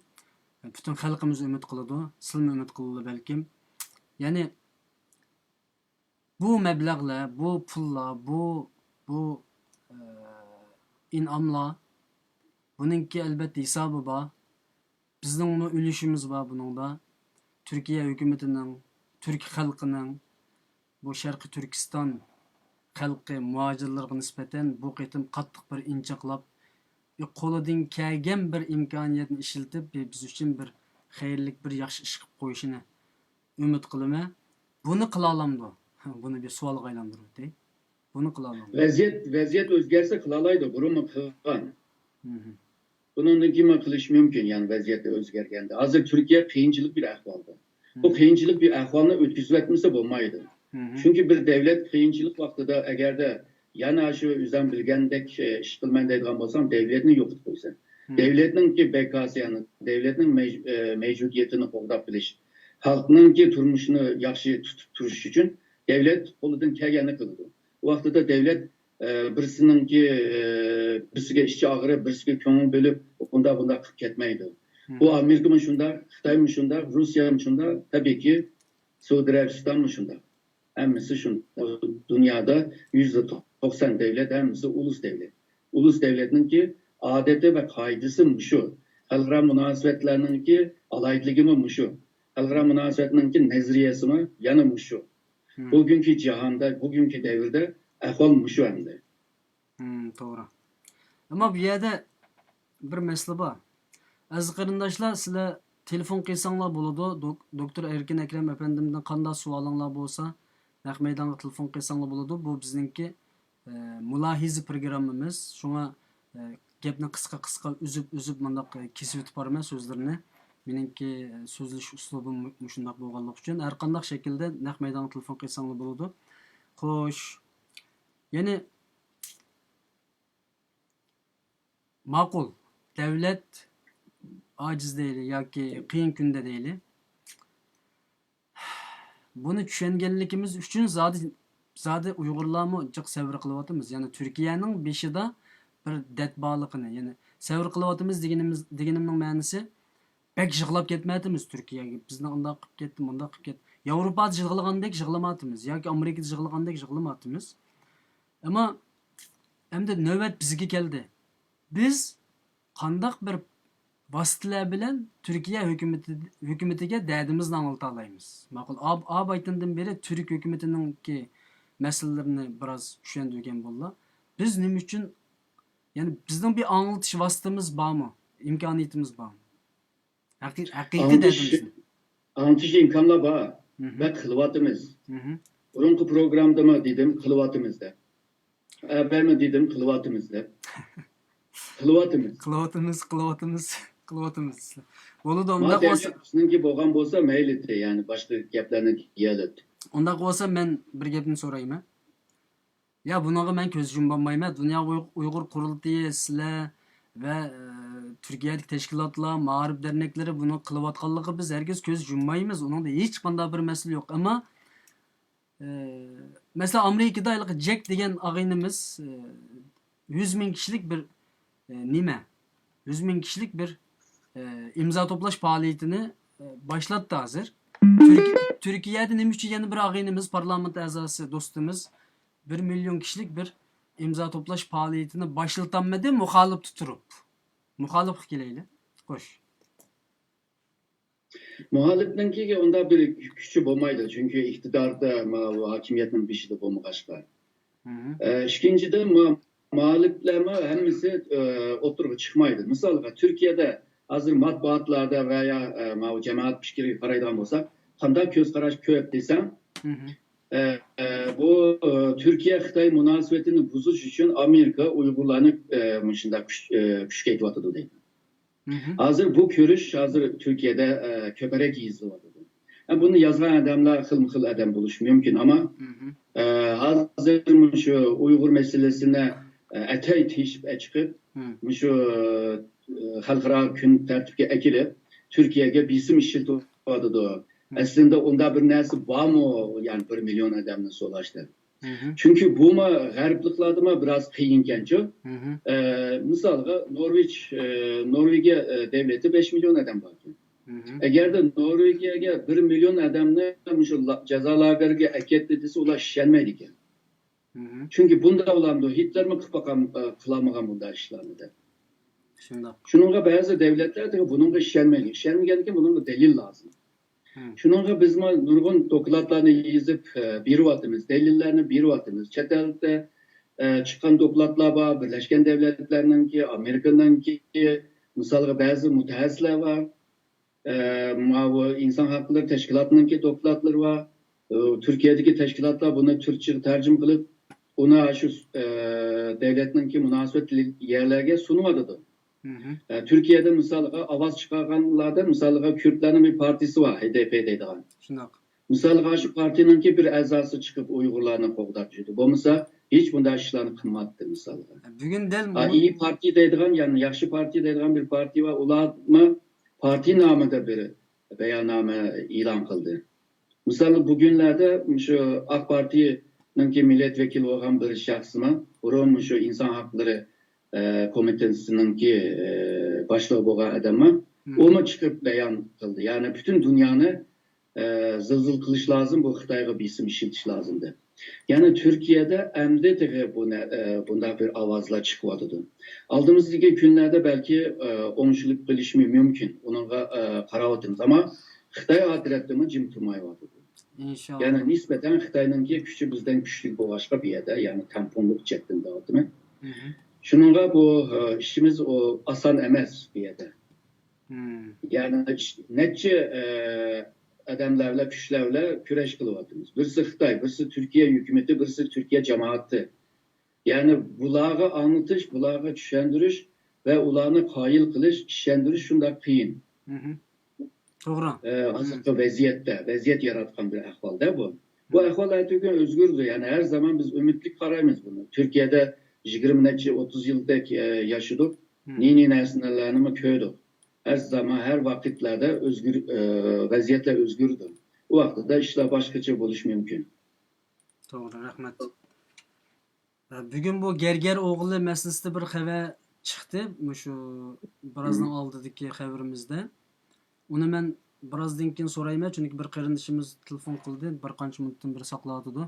پۈتۈن خەلقىمىز ئۈمىد قىلىدۇ، سىلمۇ ئۈمىد قىلىدۇ بەلكىم. يەنى بۇ مەبلەغلەر، بۇ پۇللار، بۇ، بۇ، ئە، ئىنئاملار، بۇنىڭكى ئەلۋەتتە ھېسابى بار. بىزنىڭمۇ ئۈلۈشىمىز بار بۇنىڭدا. تۈركىيە ھۆكۈمىتىنىڭ، تۈرك خەلقىنىڭ، بۇ شەرقىي تۈركىستان خەلقى مۇھاجىرلىرىغا نىسبەتەن بۇ قېتىم قاتتىق بىر ئىنچىقلاپ، قولىدىن كەلگەن بىر ئىمكانىيەتنى ئىشلىتىپ، بى-، بىز ئۈچۈن بىر خەيرلىك، بىر ياخشى ئىش قىلىپ قويۇشىنى ئۈمىد قىلىمەن. بۇنى قىلالامدۇ؟ بۇنى بىر سوئالغا ئايلاندۇرۇۋېتەي. بۇنى قىلالامدۇ؟ ۋەزىيەت، ۋەزىيەت ئۆزگەرسە قىلالايدۇ، بۇرۇنمۇ قىلغان. بۇنىڭدىن كېيىنمۇ قىلىشى مۇمكىن، يەنى ۋەزىيەت ئۆزگەرگەندە. ھازىر تۈركىيە قىيىنچىلىق بىر ئەھۋالدا. بۇ قىيىنچىلىق بىر ئەھۋالنى ئۆتكۈزۈۋەتمىسە بولمايدۇ. چۈنكى بىر دۆلەت قىيىنچىلىق ۋاقتىدا ئەگەردە يەنە شۇ ئۆزۈم بىلگەندەك، ئە، ئىش قىلىمەن دەيدىغان بولساڭ، دۆلەتنى يوقىتىپ قويىسەن. دۆلەتنىڭكى بەكاسى، يەنى دۆلەتنىڭ مەج-، ئە، مەۋجۇدىيىتىنى قوغداپ قېلىش، خەلقنىڭكى تۇرمۇشىنى ياخشى تۇتۇپ تۇرۇش ئۈچۈن دەۋلەت قولىدىن كەلگەننى قىلىدۇ. ئۇ ۋاقتىدا دەۋلەت، ئە، بىرسىنىڭكى، ئە، بىرسىگە ئىچى ئاغرىپ، بىرسىگە كۆڭۈل بۆلۈپ، ئۇنداق، بۇنداق قىلىپ كەتمەيدۇ. بۇ ئامېرىكىمۇ شۇنداق، خىتايمۇ شۇنداق، روسىيەمۇ شۇنداق، تەبىئىيكى، سئۇدى ئەرەبىستانمۇ شۇنداق. ھەممىسى شۇنداق. دۇنيادا يۈزدە توقسان دەۋلەت، ھەممىسى ئۇلۇس دەۋلەت. ئۇلۇس دەۋلەتنىڭكى ئادىتى ۋە قائىدىسى مۇشۇ. خەلقئارا مۇناسىۋەتلەرنىڭكى ئالاھىدىلىكىمۇ مۇشۇ. خەلقئارا مۇناسىۋەتنىڭكى نەزەرىيەسىمۇ يەنە مۇشۇ. بۈگۈنكى جاھاندا، بۈگۈنكى دەۋردە ئەھۋال مۇشۇ ئەمدى. ھىم، توغرا. ئەمما بۇ يەردە بىر مەسىلە بار. ئەزىز قېرىنداشلار، سىلەر تېلېفون قىلساڭلار بولىدۇ. دوك-، دوكتور ئەركىن ئەكرەم ئەپەندىمدىن قانداق سوئالىڭلار بولسا، نەق مەيدانغا تېلېفون قىلساڭلار بولىدۇ. بۇ بىزنىڭكى، ئە، مۇلاھىزە پروگراممىمىز. شۇڭا، ئە، گەپنى قىسقا-قىسقا ئۈزۈپ-ئۈزۈپ مۇنداق، ئە، كېسىۋېتىپ بارىمەن سۆزلىرىنى. مېنىڭكى، ئە، سۆزلىشىش ئۇسلۇبىم مۇ-، مۇشۇنداق بولغانلىقى ئۈچۈن ھەر قانداق شەكىلدە نەق مەيدانغا تېلېفون قىلساڭلار بولىدۇ. خوش. يەنى ماقۇل، دەۋلەت ئاجىز دەيلى ياكى قىيىن كۈندە دەيلى. بۇنى چۈشەنگەنلىكىمىز ئۈچۈن زادى، زادى ئۇيغۇرلارمۇ جىق سەۋر قىلىۋاتىمىز. يەنى تۈركىيەنىڭ بېشىدا بىر دەرد بارلىقىنى، يەنى سەۋر قىلىۋاتىمىز دېگىنىمىز، دېگىنىمنىڭ مەنىسى، بەك يىغلاپ كەتمەيۋاتىمىز تۈركىيەگە، بىزنى ئۇنداق قىلىپ كەتتى، مۇنداق قىلىپ كەتتى. ياۋروپادا يىغلىغاندەك يىغلىمايۋاتىمىز ياكى ئامېرىكىدا يىغلىغاندەك يىغلىمايۋاتىمىز. ئەمما ئەمدى نۆۋەت بىزگە كەلدى. بىز قانداق بىر ۋاسىتىلەر بىلەن تۈركىيە ھۆكۈمىتى، ھۆكۈمىتىگە دەردىمىزنى ئاڭلىتالايمىز؟ ماقۇل، ئا-، ئا بايتىندىن بېرى تۈرك ھۆكۈمىتىنىڭكى مەسىلىلىرىنى بىراز چۈشەندۈرگەن بوللا. بىز نېمە ئۈچۈن، يەنى بىزنىڭ بىر ئاڭلىتىش ۋاسىتىمىز بارمۇ؟ ئىمكانىيىتىمىز بارمۇ؟ ھەقىقىي، ھەقىقىي دەردىمىزنى. ئاڭلىتىش ئىمكانلار بار. بەك قىلىۋاتىمىز. بۇرۇنقى پروگراممىدىمۇ دېدىم، قىلىۋاتىمىز دەپ. ئەبەمۇ دېدىم، قىلىۋاتىمىز دەپ. قىلىۋاتىمىز. قىلىۋاتىمىز، قىلىۋاتىمىز، قىلىۋاتىمىز. بولىدۇ، ئۇنداق بولسا. بىزنىڭكى بولغان بولسا مەيلى، يەنى باشقا گەپلەرنى دېيەلەيدۇ. ئۇنداق بولسا مەن بىر گەپنى سورايمەن. يا، بۇنىڭغا مەن كۆز يۇمۇۋالمايمەن. دۇنيا ئۇيغۇر، ئۇيغۇر قۇرۇلتىيى، سىلەر ۋە، ئە، تۈركىيەدىكى تەشكىلاتلار، مائارىپ دەرنەكلىرى بۇنى قىلىۋاتقانلىقىغا بىز ھەرگىز كۆز يۇممايمىز. ئۇنىڭدا ھېچقانداق بىر مەسىلە يوق. ئەمما، ئە، مەسىلەن، ئامېرىكىدا ھېلىقى جەك دېگەن ئاغىنىمىز، ئە، يۈز مىڭ كىشىلىك بىر، ئە، نېمە؟ يۈز مىڭ كىشىلىك بىر، ئە، ئىمزا توپلاش پائالىيىتىنى، ئە، باشلاتتى ھازىر. تۈركىي-، تۈركىيەدە نېمە ئۈچۈن يەنە بىر ئاغىنىمىز، پارلامېنت ئەزاسى دوستىمىز بىر مىليون كىشىلىك بىر ئىمزا توپلاش پائالىيىتىنى باشلىتالمىدى، مۇخالىپتا تۇرۇپ؟ مۇخالىپقا كېلەيلى. خوش. مۇخالىپنىڭكىگە ئۇنداق بىر كۈچى بولمايدۇ، چۈنكى ئىقتىداردا ماۋۇ ھاكىمىيەتنىڭ بېشىدا بولمىغاچقا. ئە، ئىككىنچىدىن، مۇ-، مۇخالىپلارمۇ ھەممىسى، ئە، ئوتتۇرىغا چىقمايدۇ. مىسالغا، تۈركىيەدە ھازىر ماتبۇئاتلاردا ۋە يا، ئە، ماۋۇ جامائەت پىكرىگە قارايدىغان بولساق، قانداق كۆز قاراش كۆپ دېسەڭ، ئە، ئە، بۇ، ئە، تۈركىيە خىتاي مۇناسىۋىتىنى بۇزۇش ئۈچۈن ئامېرىكا ئۇيغۇرلارنى، ئە، مۇشۇنداق كۈچ-، ئە، كۈچەيتىۋاتىدۇ دەيدۇ. ھازىر بۇ كۆرۈش ھازىر تۈركىيەدە، ئە، كۆپرەك يېزىلىۋاتىدۇ. ئە، بۇنى يازغان ئادەملەر خىلمۇ خىل ئادەم بولۇشى مۇمكىن، ئەمما، ئە، ھازىر مۇشۇ ئۇيغۇر مەسىلىسىنى، ئە، ئەتەي تېشىپ ئەچىقىپ، مۇشۇ، ئە، خەلقئارا كۈن تەرتىپكە ئەكېلىپ، تۈركىيەگە بېسىم ئىشلىتىۋاتىدۇ. ئەسلىدە ئۇنداق بىر نەرسە بارمۇ؟ يەنى بىر مىليون ئادەمنى سولاشتا. چۈنكى بۇمۇ غەربلىكلەردىمۇ بىراز قىيىنكەنچۇ. ئە، مىسالغا، نورۋېج، ئە، نورۋېگىيە، ئە، دەۋلىتى بەش مىليون ئادەم باركەن. ئەگەردە نورۋېگىيەگە بىر مىليون ئادەمنى مۇشۇ لا-، جازا لاگېرىگە ئەكەتتى دېسە، ئۇلار ئىشەنمەيدىكەن. چۈنكى بۇنداق بولامدۇ؟ ھىتلەرمۇ قىلىپ باقام-، ئە، قىلالمىغان بۇنداق ئىشلارنى دەپ. شۇنداق. شۇنىڭغا بەزى دەۋلەتلەر بۇنىڭغا ئىشەنمەيدۇ. ئىشەنمىگەنكى بۇنىڭغا دەلىل لازىم. شۇنىڭغا بىزمۇ نۇرغۇن دوكلاتلارنى يېزىپ، ئە، بېرىۋاتىمىز، دەلىللەرنى بېرىۋاتىمىز. چەت ئەلدە، ئە، چىققان دوكلاتلار بار، بىرلەشكەن دەۋلەتلەرنىڭكى، ئامېرىكىنىڭكى، مىسالغا بەزى مۇتەخەسسىسلەر بار. ئە، ماۋۇ ئىنسان ھەقلىرى تەشكىلاتىنىڭكى دوكلاتلىرى بار. ئە، تۈركىيەدىكى تەشكىلاتلار بۇنى تۈركچىگە تەرجىمە قىلىپ، ئۇنى شۇ، ئە، دەۋلەتنىڭكى مۇناسىۋەتلىك يەرلەرگە سۇنۇۋاتىدۇ. ئە، تۈركىيەدە مىسالغا ئاۋاز چىقارغانلاردا مىسالغا كۈردلەرنىڭ بىر پارتىيىسى بار، ھې دې پې دەيدىغان. شۇنداق. مىسالغا شۇ پارتىيىنىڭكى بىر ئەزاسى چىقىپ ئۇيغۇرلارنى قوغداپ يۈردى. بولمىسا ھېچ بۇنداق ئىشلارنى قىلماتتى مىسالغا. بۈگۈن دەل ھا، مۇ-، ئىي پارتىيە دەيدىغان، يەنى ياخشى پارتىيە دەيدىغان بىر پارتىيە بار. ئۇلارمۇ پارتىيە نامىدا بىر بەياننامە ئېلان قىلدى. مىسالى، بۈگۈنلەردە مۇشۇ ئاق پارتىيەنىڭكى مىللەت ۋەكىلى بولغان بىر شەخسمۇ، بۇرۇن مۇشۇ ئىنسان ھەقلىرى، ئە، كومىتېتىنىڭكى، ئە، باشلىقى بولغان ئادەممۇ، ئۇمۇ چىقىپ بايان قىلدى. يەنى پۈتۈن دۇنيانى، ئە، زىلزىل قىلىش لازىم، بۇ خىتايغا بېسىم ئىشلىتىش لازىم دەپ. يەنى تۈركىيەدە ئەمدى تېخى بۇ نە-، ئە، بۇنداق بىر ئاۋازلار چىقىۋاتىدۇ. ئالدىمىزدىكى كۈنلەردە بەلكى، ئە، ئوڭشىلىپ قېلىشىمۇ مۇمكىن. ئۇنىڭغا، ئە، قاراۋاتىمىز. ئەمما خىتاي ئا تەرەپتىنمۇ جىم تۇرمايۋاتىدۇ. ئىنشاللا. يەنى نىسبەتەن خىتاينىڭكى كۈچى بىزدىن كۈچلۈك بولغاچقا بۇ يەردە، يەنى تەڭپۇڭلۇق جەھەتتىن دەۋاتىمەن. شۇنىڭغا بۇ، ئە، ئىشىمىز ئۇ ئاسان ئەمەس بۇ يەردە. يەنى نەچچە، ئە، ئادەملەر بىلەن، كۈچلەر بىلەن كۈرەش قىلىۋاتىمىز. بىرسى خىتاي، بىرسى تۈركىيە ھۆكۈمىتى، بىرسى تۈركىيە جامائىتى. يەنى بۇلارغا ئاڭلىتىش، بۇلارغا چۈشەندۈرۈش ۋە ئۇلارنى قايىل قىلىش، ئىشەندۈرۈش شۇنداق قىيىن. توغرا. ئە، ھازىرقى ۋەزىيەتتە، ۋەزىيەت ياراتقان بىر ئەھۋالدا بۇ. بۇ ئەھۋال ئەتىگۈن ئۆزگىرىدۇ. يەنى ھەر زامان بىز ئۈمىدلىك قارايمىز بۇنى. تۈركىيەدە يىگىرمە نەچچە، ئوتتۇز يىلدەك، ئە، ياشىدۇق. نى-نى نەرسىلەرنىمۇ كۆردۇق. ھەر زامان، ھەر ۋاقىتلاردا ئۆزگىر-، ئە، ۋەزىيەتلەر ئۆزگىرىدۇ. ئۇ ۋاقىتتا ئىشلار باشقىچە بولۇشى مۇمكىن. توغرا، رەھمەت. ئە، بۈگۈن بۇ گەرگەر ئوغلى مەسىلىسىدە بىر خەۋەر چىقتى، مۇشۇ بىرازنىڭ ئالدىدىكى خەۋىرىمىزدە. ئۇنى مەن بىرازدىن كېيىن سورايمەن، چۈنكى بىر قېرىندىشىمىز تېلېفون قىلدى، بىر قانچە مىنۇتتىن بېرى ساقلاۋاتىدۇ.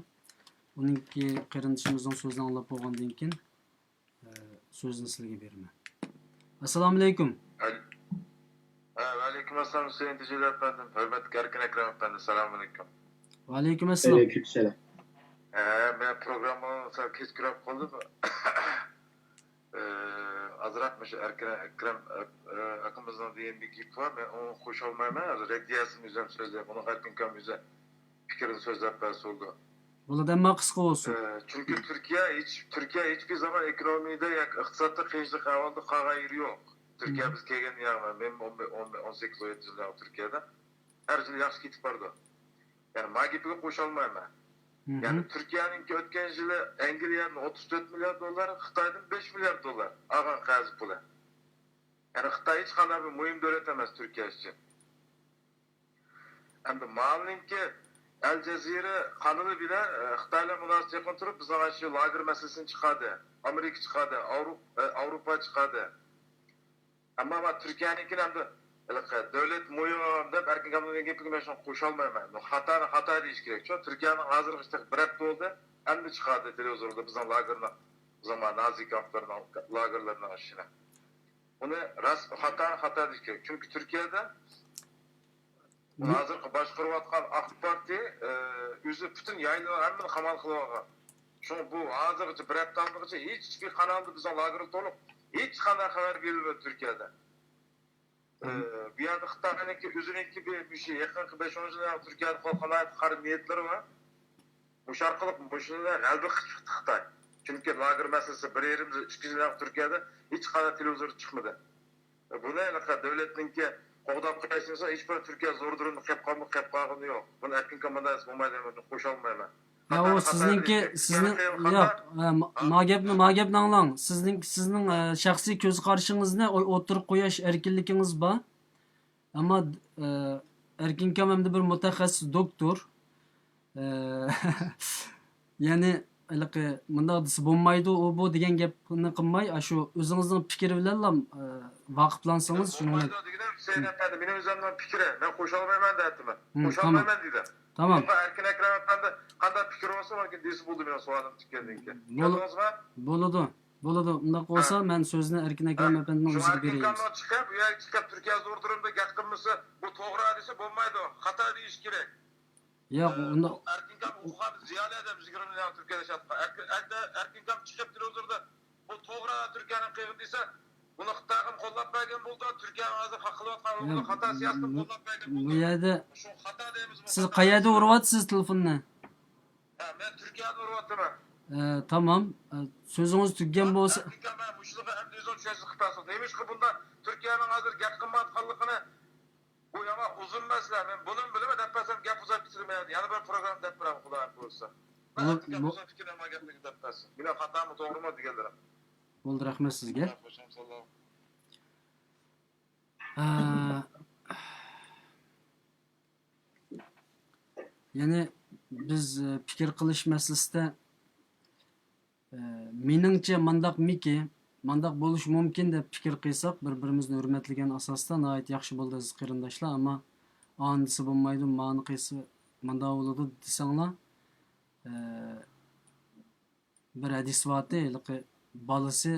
ئۇنىڭكى قېرىندىشىمىزنىڭ سۆزىنى ئاڭلاپ بولغاندىن كېيىن، ئە، سۆزنى سىلەرگە بېرىمەن. ئەسسالامۇئەلەيكۇم. ھە، ۋەئەلەيكۇم ئەسسالام، ھۈسەيىن تېجىلى ئەپەندىم، ھۆرمەتلىك ئەركىن ئەكرەم ئەپەندى، سالامۇئەلەيكۇم. ۋەئەلەيكۇم ئەسسالام. ۋەئەلەيكۇم سالام. ھە، مەن پروگراممىنى سەل كەچ كىرىپ قالدىم. ئازراق مۇشۇ ئەركىن ئەكرەم، ئە، ئە، ئاكىمىزنىڭ دېگەن بىر گېپى بار، مەن ئۇنى قوشالمايمەن. ھازىر رەددىيەسىنى ئۆزۈم سۆزلەپ، ئۇنىڭ ئەركىن ئاكام ئۆزى پىكرىنى سۆزلەپ بەرسە بولىدۇ. بولىدۇ، ئەمما قىسقا بولسۇن. ئە، چۈنكى تۈركىيە ھېچ، تۈركىيە ھېچبىر زامان ئېكونومىيەدە ياكى ئىقتىسادتا قىيىنچىلىق ئەھۋالدا قالغان يېرى يوق. تۈركىيە بىز كەلگەندىن ياغى، مەن ئون، ئون، ئون سەككىز، ئون يەتتە يىل ياغى تۈركىيەدە. ھەر يىلى ياخشى كېتىپ بارىدۇ. يەنى ما گېپىگە قوشالمايمەن. يەنى تۈركىيەنىڭكى ئۆتكەن يىلى ئەنگلىيەدىن ئوتتۇز تۆت مىليارد دوللار، خىتايدىن بەش مىليارد دوللار ئالغان قەرز پۇلى. يەنى خىتاي ھېچقانداق بىر مۇھىم دۆلەت ئەمەس تۈركىيە ئۈچۈن. ئەمدى مالنىڭكى ئەل جەزىرە قانىلى بىلەن، ئە، خىتاي بىلەن مۇناسىۋەت يېقىن تۇرۇپ، بىزنىڭ ئاشۇ لاگېر مەسىلىسىنى چىقاردى. ئامېرىكا چىقاردى، ئاۋرو-، ئە، ئاۋروپا چىقاردى. ئەمما ما تۈركىيەنىڭكىنى ئەمدى ھېلىقى دۆلەت مۇھىم دەپ ئەركىن ئاكامنىڭ دېگەن گېپىگە مەن شۇنى قوشالمايمەن. خاتانى خاتا دېيىش كېرەك. شۇ تۈركىيەنىڭ ھازىرغىچە بىر ھەپتە بولدى، ئەمدى چىقاردى تېلېۋىزوردا بىزنىڭ لاگېرنىڭ، بىزنىڭ ما نازى كامپلىرىنىڭ لاگېرلىرىنىڭ ئىشىنى. بۇنى راست خاتانى خاتا دېيىش كېرەك. چۈنكى تۈركىيەدە ھازىرقى باشقۇرۇۋاتقان ئاق پارتىيە، ئە، ئۆزى پۈتۈن يايلىنىڭ ھەممىنى قامال قىلىۋالغان. شۇڭا بۇ ھازىرغىچە بىر ھەپتە ئالدىغىچە ھېچبىر قانالدا بىزنىڭ لاگېرغا تولۇق ھېچقانداق خەۋەر بېرىلمىدى تۈركىيەدە. ئە، بۇ يەردە خىتاينىڭكى ئۆزىنىڭكى بىر، بىر شۇ يېقىنقى بەش ئون يىل تۈركىيەدە قىلغان قارا نىيەتلىرى بار. مۇشۇ ئارقىلىق مۇشۇنى غەلىبە قىلىپ چىقتى خىتاي. چۈنكى لاگېر مەسىلىسى بىر يېرىم يىل، ئىككى يىل تۈركىيەدە ھېچقانداق تېلېۋىزوردا چىقمىدى. بۇنى ھېلىقى دۆلەتنىڭكى قوغداپ قېلىشنى دېسە، ھېچبىر تۈركىيە زور دۇرۇمدا قېلىپ قالما-، قېلىپ قالغىنى يوق. بۇنى ئەركىن كامېردا بولمايدۇ، بۇنى قوشالمايمەن. يا، ئۇ سىزنىڭكى، سىزنىڭ، ياق، ئە، ما-، ما گەپنى، ما گەپنى ئاڭلاڭ. سىزنىڭ، سىزنىڭ، ئە، شەخسىي كۆز قارىشىڭىزنى ئوتتۇرىغا قويۇش ئەركىنلىكىڭىز بار. ئەمما، ئە، ئەركىن ئاكام ئەمدى بىر مۇتەخەسسىس دوكتور. ئە، يەنى ھېلىقى مۇنداق دېسە بولمايدۇ، ئۇ بۇ دېگەن گەپنى قىلماي، ئاشۇ ئۆزىڭىزنىڭ پىكرى بىلەنلا، ئە، ۋاقىپلانسىڭىز شۇنىڭ بىلەن. بولمايدۇ دېگىنىم، ھۈسەيىن ئەپەندى، مېنىڭ ئۆزۈمنىڭ پىكرى. مەن قوشالمايمەن دەۋاتىمەن. قوشالمايمەن دېدىم. تامام. شۇڭا ئەركىن ئەكرەم ئەپەندى قانداق پىكرى بولسا، ئۇنىڭكى دېسە بولدى، مېنىڭ سوئالىم تۈگىگەندىن كېيىن. بولدى. بولىدۇ. بولىدۇ. ئۇنداق بولسا، مەن سۆزنى ئەركىن ئەكرەم ئەپەندىنىڭ ئۆزىگە بېرەي. شۇڭا ئەركىن ئاكامنىڭ چىقىپ، ئۇ يەرگە چىقىپ، تۈركىيە زور دۇرۇمدا گەپ قىلمىسا، بۇ توغرا دېسە بولمايدۇ، خاتا دېيىش كېرەك. ياق، ئۇنداق. ئەركىن ئاكام ئوقۇغان زىيالىي ئادەم، يىگىرمە يىل تۈركىيەدە ياشاپ. ئەركىن، ئەگەر ئەركىن ئاكام چىقىپ تېلېۋىزوردا بۇ توغرا تۈركىيەنىڭ قىلغىنى دېسە، بۇنى خىتايغىمۇ قوللاپ بەرگەن بولىدۇ، تۈركىيەنىڭ ھازىر قىلىۋاتقان بۇ خاتا سىياسىتىنى قوللاپ بەرگەن بولىدۇ. بۇ يەردە شۇ خاتا دەيمىز، بۇ سىز خاتا قەيەردە ئۇرۇۋاتىسىز تېلېفوننى؟ ھە، مەن تۈركىيەدە ئۇرۇۋاتىمەن. ئە، تامام. ئە، سۆزىڭىز تۈگىگەن بولسا. ئەركىن ئاكام، مەن مۇشۇنىڭغا ئەمدى ئۆزىڭىز چۈشەنچىلىك قىلىپ بەرسىڭىز. نېمىشقا بۇنداق تۈركىيەنىڭ ھازىر گەپ قىلمايۋاتقانلىقىنى، بۇ يامان ئۇزۇن مەسىلە. مەن بۇنىمۇ بىلىمەن، دەپ بەرسەم گەپ ئۇزاپ كېتىدۇ. مەن يەنە بىر پروگرامما دەپ بېرەم، خۇدايىم بۇيرۇسا. بۇ، بۇ، ئۆزۈم پىكىر، يامان گەپنى دەپ بەرسۇن. مېنىڭ خاتامۇ توغرىمۇ دېگەنلىرىم. بولدى، رەھمەت سىزگە. خوش، سالام. ئە، يەنى بىز، ئە، پىكىر قىلىش مەسىلىسىدە، ئە، مېنىڭچە مانداقمىكى، مانداق بولۇشى مۇمكىن دەپ پىكىر قىلساق، بىر-بىرىمىزنى ھۆرمەتلىگەن ئاساستا ناھايىتى ياخشى بولدى، ئەزىز قېرىنداشلار. ئەمما ئانى دېسە بولمايدۇ، مانى قىلسا مانداق بولىدۇ دېسەڭلار، ئە، بىر ھەدىس بارتى، ھېلىقى بالىسى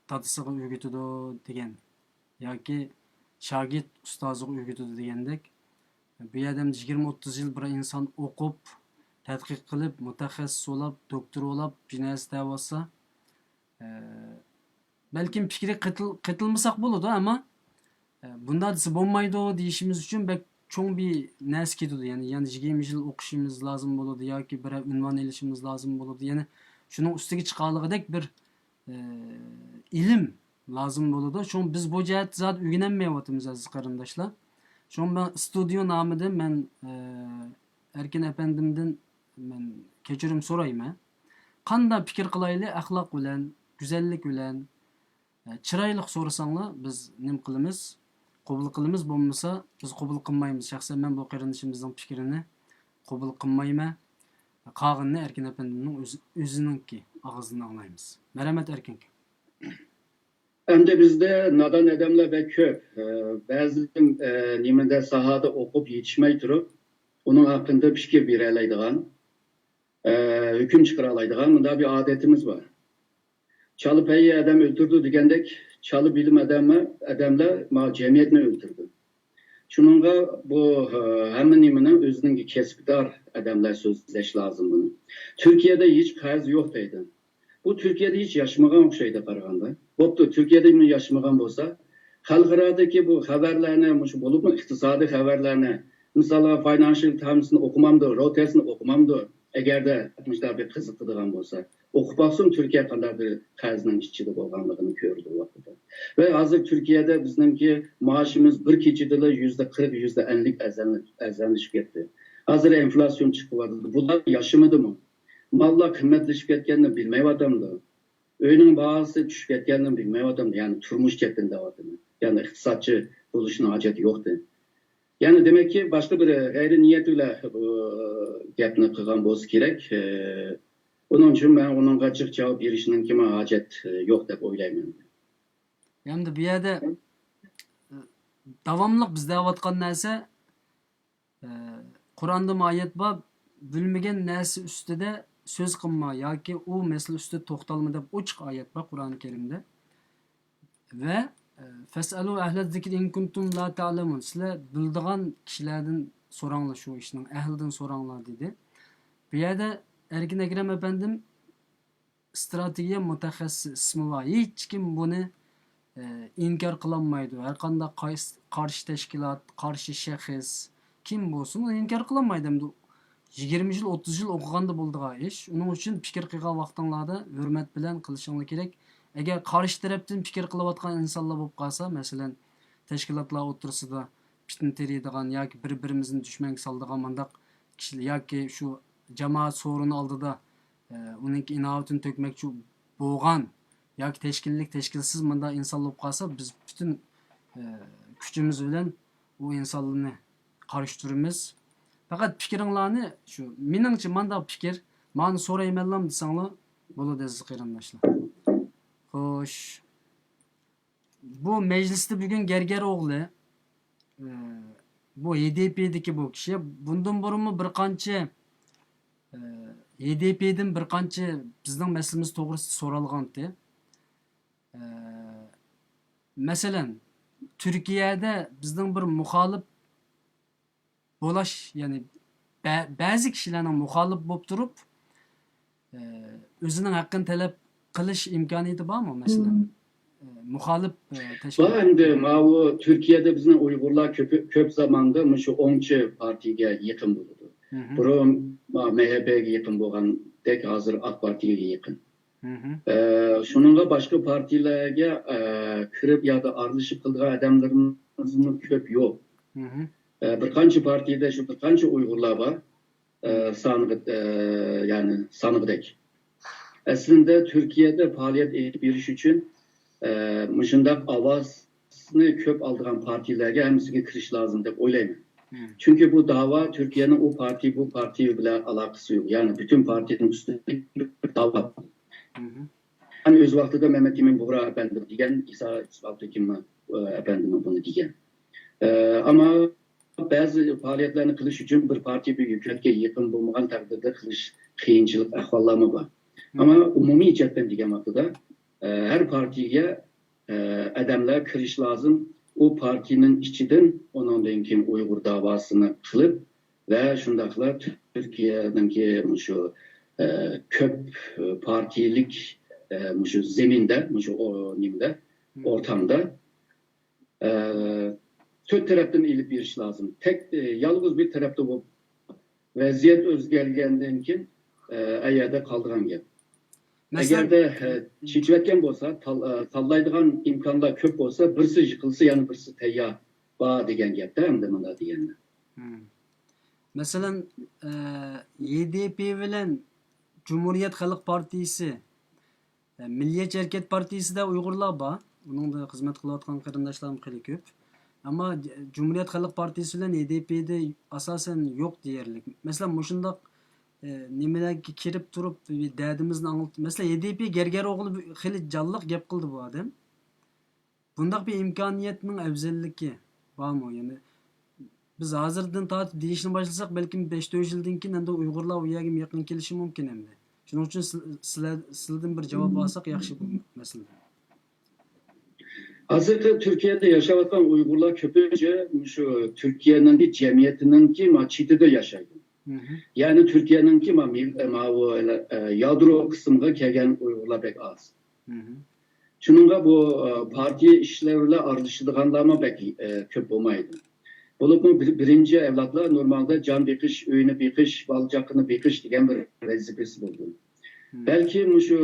دادىسىغا ئۆگىتىدۇ دېگەن، ياكى شاگىرت ئۇستازىغا ئۆگىتىدۇ دېگەندەك، بۇ يەردە يىگىرمە ئوتتۇز يىل بىر ئىنسان ئوقۇپ، تەتقىق قىلىپ، مۇتەخەسسىس بولاپ، دوكتور بولاپ، بىر نەرسە دەۋاتسا، ئە، بەلكىم پىكرى قېتىل-، قېتىلمىساق بولىدۇ، ئەمما، ئە، بۇنداق دېسە بولمايدۇ دېيىشىمىز ئۈچۈن بەك چوڭ بىر نەرسە كېتىدۇ. يەنى، يەنى يىگىرمە يىل ئوقۇشىمىز لازىم بولىدۇ ياكى بىرەر ئۇنۋان ئېلىشىمىز لازىم بولىدۇ. يەنى شۇنىڭ ئۈستىگە چىقالىغۇدەك بىر، ئە، ئىلىم لازىم بولىدۇ. شۇڭا بىز بۇ جەھەتتە زادى ئۆگىنەلمەيۋاتىمىز، ئەزىز قېرىنداشلار. شۇڭا مەن ئىستۇدىيو نامىدىن مەن، ئە، ئەركىن ئەپەندىمدىن مەن كەچۈرۈم سورايمەن. قانداق پىكىر قىلايلى؟ ئەخلاق بىلەن، گۈزەللىك بىلەن، ئە، چىرايلىق سورىساڭلار، بىز نېمە قىلىمىز؟ قوبۇل قىلىمىز، بولمىسا بىز قوبۇل قىلمايمىز. شەخسەن مەن بۇ قېرىندىشىمىزنىڭ پىكرىنى قوبۇل قىلمايمەن. قالغىنىنى ئەركىن ئەپەندىمنىڭ ئۆزى، ئۆزىنىڭكى ئاغزىدىن ئاڭلايمىز. مەرھەمەت، ئەركىن ئاكا. ئەمدى بىزدە نادان ئادەملەر بەك كۆپ. ئە، بەزى، ئە، نېمىدە ساھەدە ئوقۇپ يېتىشمەي تۇرۇپ، ئۇنىڭ ھەققىدە پىكىر بېرەلەيدىغان، ئە، ھۆكۈم چىقىرالايدىغان مۇنداق بىر ئادىتىمىز بار. چالا پەيى ئادەم ئۆلتۈرىدۇ دېگەندەك، چالا بىلىم ئادەملەر، ئادەملەر ما جەمئىيەتنى ئۆلتۈرىدۇ. شۇنىڭغا بۇ، ئە، ھەممە نېمىنىڭ ئۆزىنىڭ كەسپىدار ئادەملەر سۆزلەش لازىم بۇنى. تۈركىيەدە ھېچ قەرز يوق دەيدۇ. بۇ تۈركىيەدە ھېچ ياشىمىغان ئوخشايدۇ قارىغاندا. بوپتۇ، تۈركىيەدە ياشىمىغان بولسا، خەلقئارادىكى بۇ خەۋەرلەرنى، مۇشۇ بولۇپمۇ ئىقتىسادىي خەۋەرلەرنى، مىسالغا، فاينانشال تايمسنى ئوقۇمامدۇ، رويتېرسنى ئوقۇمامدۇ؟ ئەگەردە مۇشۇنداق بىر قىزىقىدىغان بولسا، ئوقۇپ باقسۇن، تۈركىيە قانداق بىر قەرزنىڭ ئىچىدە بولغانلىقىنى كۆرىدۇ ۋاقتىدا. ۋە ھازىر تۈركىيەدە بىزنىڭكى مائاشىمىز بىر كېچىدىلا يۈزدە قىرىق، يۈزدە ئەللىك ئەرزانلىشىپ كەتتى. ھازىر ئىنفلياتسىيە چىقىۋاتىدۇ. بۇلار ياشىمىدىمۇ؟ ماللار قىممەتلىشىپ كەتكەننى بىلمەيۋاتامدۇ؟ ئۆينىڭ باھاسى چۈشۈپ كەتكەننى بىلمەيۋاتامدۇ؟ يەنى تۇرمۇش جەھەتتىن دەۋاتىمەن. يەنى ئىقتىسادچى بولۇشنىڭ ھاجەت يوقتى. يەنى دېمەككى، باشقا بىر غەيرىي نىيەت بىلەن بۇ گەپنى قىلغان بولسا كېرەك. ئۇنىڭ ئۈچۈن مەن ئۇنىڭغا جىق جاۋاب بېرىشنىڭكى ھاجەت يوق دەپ ئويلايمەن. ئەمدى بۇ يەردە داۋاملىق بىز دەۋاتقان نەرسە، ئە، قۇرئاندىمۇ ئايەت بار، بىلمىگەن نەرسە ئۈستىدە سۆز قىلما ياكى ئۇ مەسىلە ئۈستىدە توختالما دەپ ئوچۇق ئايەت بار قۇرئان كەرىمدە. ۋە، ئە، فەسئەلۇ ئەھلە زىكرى ئىن كۇنتۇم لا تەئلەمۇن، سىلەر بىلىدىغان كىشىلەردىن سوراڭلار، شۇ ئىشنىڭ ئەھلىدىن سوراڭلار دېدى. بۇ يەردە ئەركىن ئەكرەم ئەپەندىم ئىستراتېگىيە مۇتەخەسسىسى ئىسمى بار. ھېچكىم بۇنى، ئە، ئىنكار قىلالمايدۇ. ھەرقانداق قايس-، قارشى تەشكىلات، قارشى شەخس، كىم بولسۇن، ئۇنى ئىنكار قىلالمايدۇ. ئەمدى يىگىرمە يىل، ئوتتۇز يىل ئوقۇغاندا بولىدىغان ئىش. ئۇنىڭ ئۈچۈن پىكىر قىلغان ۋاقتىڭلاردا ھۆرمەت بىلەن قىلىشىڭلار كېرەك. ئەگەر قارشى تەرەپتىن پىكىر قىلىۋاتقان ئىنسانلار بولۇپ قالسا، مەسىلەن، تەشكىلاتلار ئوتتۇرىسىدا پىتنە تېرىيدىغان ياكى بىر-بىرىمىزنى دۈشمەنگە سالىدىغان مۇنداق كىشىلەر ياكى شۇ جامائەت سورۇنى ئالدىدا، ئە، ئۇنىڭكى ئىناۋىتىنى تۆكمەكچى بولغان ياكى تەشكىللىك، تەشكىلسىز مۇنداق ئىنسان بولۇپ قالسا، بىز پۈتۈن، ئە، كۈچىمىز بىلەن ئۇ ئىنسانلارنى قارشى تۇرىمىز. پەقەت پىكرىڭلارنى شۇ، مېنىڭچە مانداق پىكىر، مانى سورايمەنلام دېسەڭلار بولىدۇ، ئەزىز قېرىنداشلار. خوش. بۇ مەجلىستە بۈگۈن گەرگەر ئوغلى، ئە، بۇ ھېدىپىدىكى بۇ كىشى، بۇندىن بۇرۇنمۇ بىر قانچە، ئە، ھېدىپىدىن بىر قانچە بىزنىڭ مەسىلىمىز توغرىسىدا سورالغانتى. ئە، مەسىلەن، تۈركىيەدە بىزنىڭ بىر مۇخالىپ بولاش، يەنى بە-، بەزى كىشىلەرنىڭ مۇخالىپ بولۇپ تۇرۇپ، ئە، ئۆزىنىڭ ھەققىنى تەلەپ قىلىش ئىمكانىيىتى بارمۇ، مەسىلەن؟ ئە، مۇخالىپ، ئە، بار تەشكىلات. ئەمدى ماۋۇ تۈركىيەدە بىزنىڭ ئۇيغۇرلار كۆپ، كۆپ زاماندا مۇشۇ ئوڭچى پارتىيەگە يېقىن بولىدۇ. مھم. بۇرۇن ما-، مەھەببەگە يېقىن بولغاندەك، ھازىر ئاك پارتىيەگە يېقىن. مھم. ئە، شۇنىڭغا باشقا پارتىيەلەرگە، ئە، كىرىپ يادا ئارىلىشىپ قىلىدىغان ئادەملىرىمىزمۇ كۆپ يوق. مھم. ئە، بىر قانچە پارتىيەدە شۇ بىر قانچە ئۇيغۇرلار بار، ئە، سانىغا، ئە، يەنى سانىغۇدەك. ئەسلىندە تۈركىيەدە پائالىيەت ئېلىپ بېرىش ئۈچۈن، ئە، مۇشۇنداق ئاۋازنى كۆپ ئالىدىغان پارتىيەلەرگە ھەممىسىگە كىرىش لازىم دەپ ئويلايمەن. چۈنكى بۇ داۋا تۈركىيەنىڭ ئۇ پارتىيە، بۇ پارتىيە بىلەن ئالاقىسى يوق. يەنى پۈتۈن پارتىيەنىڭ ئۈستىدىكى بىر داۋا. مەن ئۆز ۋاقتىدا مەمەت ئىمىن بۇغرا ئەپەندىم دېگەن، ئىسا ئابدۇكىم ئەپەندىمۇ بۇنى دېگەن. ئەمما بەزى پائالىيەتلەرنى قىلىش ئۈچۈن بىر پارتىيە، بىر ھۆكۈمەتكە يېقىن بولمىغان تەقدىردە قىلىش قىيىنچىلىق ئەھۋاللارمۇ بار. ئەمما ئومۇمىي جەھەتتىن دېگەن ۋاقتىدا، ھەر پارتىيەگە ئادەملەر كىرىش لازىم. ئۇ پارتىيىنىڭ ئىچىدىن، ئۇنىڭدىن كېيىن ئۇيغۇر داۋاسىنى قىلىپ ۋە شۇنداقلا تۈركىيەنىڭكى مۇشۇ، ئە، كۆپ، ئە، پارتىيىلىك، ئە، مۇشۇ زېمىندە، مۇشۇ، ئو، نېمىدە، ئورتامدا، ئە، تۆت تەرەپتىن ئېلىپ بېرىش لازىم. تەك، ئە، يالغۇز بىر تەرەپتە بولۇپ، ۋەزىيەت ئۆزگەرگەندىن كېيىن، ئە، ئەيەردە قالىدىغان گەپ. مەسىلەن، ئەگەردە، ئە، چېچىۋەتكەن بولسا، تال-، ئە، تاللايدىغان ئىمكانلار كۆپ بولسا، بىرسى يىقىلسا، يەنە بىرسى تەييار بار دېگەن گەپتە، ئەمدى مۇنداق دېگەندە. مەسىلەن، ئە، ي د پ بىلەن جۇمھۇرىيەت خەلق پارتىيىسى، ئە، مىللىيەتچى ھەرىكەت پارتىيىسىدە ئۇيغۇرلار بار. ئۇنىڭدا خىزمەت قىلىۋاتقان قېرىنداشلارمۇ خېلى كۆپ. ئەمما ج-، جۇمھۇرىيەت خەلق پارتىيىسى بىلەن ي د پ دە ئاساسەن يوق دېيەرلىك. مەسىلەن، مۇشۇنداق، ئە، نېمىلەرگە كىرىپ تۇرۇپ، دەردىمىزنى ئاڭلىتىپ، مەسىلەن، ي د پ گەرگەر ئوغلى خېلى جانلىق گەپ قىلدى بۇ ئادەم. بۇنداق بىر ئىمكانىيەتنىڭ ئەۋزەللىكى بارمۇ؟ يەنى بىز ھازىردىن تارتىپ دېيىشنى باشلىساق، بەلكىم بەش تۆت يىلدىن كېيىن ئەمدى ئۇيغۇرلار ئۇ يەرگىمۇ يېقىن كېلىشى مۇمكىن ئەمدى. شۇنىڭ ئۈچۈن سىل-، سىلەر، سىلىدىن بىر جاۋاب ئالساق ياخشى بۇ مەسىلىدە. ھازىرقى تۈركىيەدە ياشاۋاتقان ئۇيغۇرلار كۆپىنچە مۇشۇ تۈركىيەنىڭكى جەمئىيىتىنىڭكى ما چېتىدە ياشايدۇ. يەنى تۈركىيەنىڭكى ما مىل-، ماۋۇ، ئە، يادرو قىسمىغا كەلگەن ئۇيغۇرلار بەك ئاز. شۇنىڭغا بۇ، ئە، پارتىيە ئىشلىرى بىلەن ئارىلىشىدىغانلارمۇ بەك، ئە، كۆپ بولمايدۇ. بولۇپمۇ بىر-، بىرىنچى ئەۋلادلار نورمالدا جان بېقىش، ئۆينى بېقىش، بالا-چاقىنى بېقىش دېگەن بىر ۋەزىپىسى بولىدۇ. بەلكى مۇشۇ،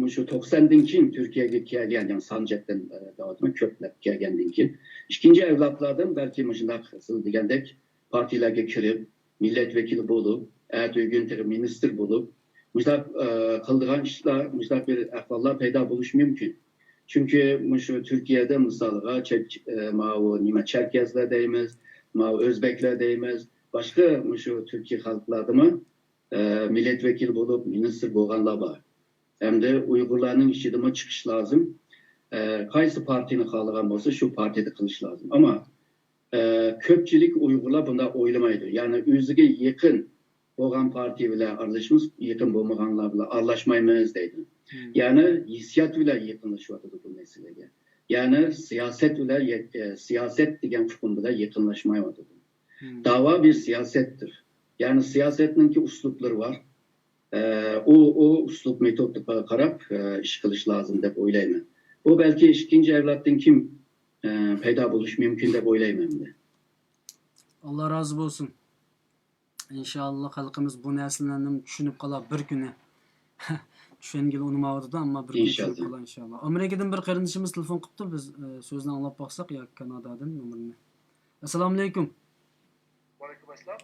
مۇشۇ توقساندىن كېيىن تۈركىيەگە كەلگەن، يەنى سان جەھەتتىن، ئە، دەۋاتىمەن، كۆپلەپ كەلگەندىن كېيىن، ئىككىنچى ئەۋلادلاردىن بەلكى مۇشۇنداق سىز دېگەندەك پارتىيىلەرگە كىرىپ، مىللەت ۋەكىلى بولۇپ، ئەتىگۈن تېخى مىنىستىر بولۇپ، مۇشۇنداق، ئە، قىلىدىغان ئىشلار، مۇشۇنداق بىر ئەھۋاللار پەيدا بولۇشى مۇمكىن. چۈنكى مۇشۇ تۈركىيەدە مىسالغا چەك-، ئە، ماۋۇ نېمە، چەركەزلەر دەيمىز، ماۋۇ ئۆزبەكلەر دەيمىز، باشقا مۇشۇ تۈركىي خەلقلەردىمۇ، ئە، مىللەت ۋەكىلى بولۇپ، مىنىستىر بولغانلار بار. ھەمدە ئۇيغۇرلارنىڭ ئىچىدىمۇ چىقىش لازىم. ئە، قايسى پارتىيىنى خالىغان بولسا، شۇ پارتىيەدە قىلىش لازىم. ئەمما، ئە، كۆپچىلىك ئۇيغۇرلار بۇنداق ئويلىمايدۇ. يەنى ئۆزىگە يېقىن بولغان پارتىيە بىلەن ئارىلىشىمىز، يېقىن بولمىغانلار بىلەن ئارىلاشمايمىز دەيدۇ. يەنى ھېسسىيات بىلەن يېقىنلىشىۋاتىدۇ بۇ مەسىلىگە. يەنى سىياسەت بىلەن يە-، ئە، سىياسەت دېگەن ئۇقۇم بىلەن يېقىنلاشمايۋاتىدۇ. داۋا بىر سىياسەتتۇر. يەنى سىياسەتنىڭكى ئۇسلۇبلىرى بار. ئە، ئۇ، ئۇ ئۇسلۇب مېتودقا قاراپ، ئە، ئىش قىلىش لازىم دەپ ئويلايمەن. بۇ بەلكى ئىككىنچى ئەۋلادتىن كېيىن، ئە، پەيدا بولۇشى مۇمكىن دەپ ئويلايمەن مەن. ئاللا رازى بولسۇن. ئىنشاللا خەلقىمىز بۇ نەرسىلەرنى چۈشىنىپ قالار بىر كۈنى. چۈشەنگىلى ئۇنىماۋاتىدۇ، ئەمما بىر كۈنى چۈشىنىپ قالار ئىنشاللا. ئامېرىكىدىن بىر قېرىندىشىمىز تېلېفون قىپتۇ، بىز، ئە، سۆزىنى ئاڭلاپ باقساق ياكى كانادادىن نومۇرىنى. ئەسسالامۇئەلەيكۇم. ۋەئەلەيكۇم ئەسسالام.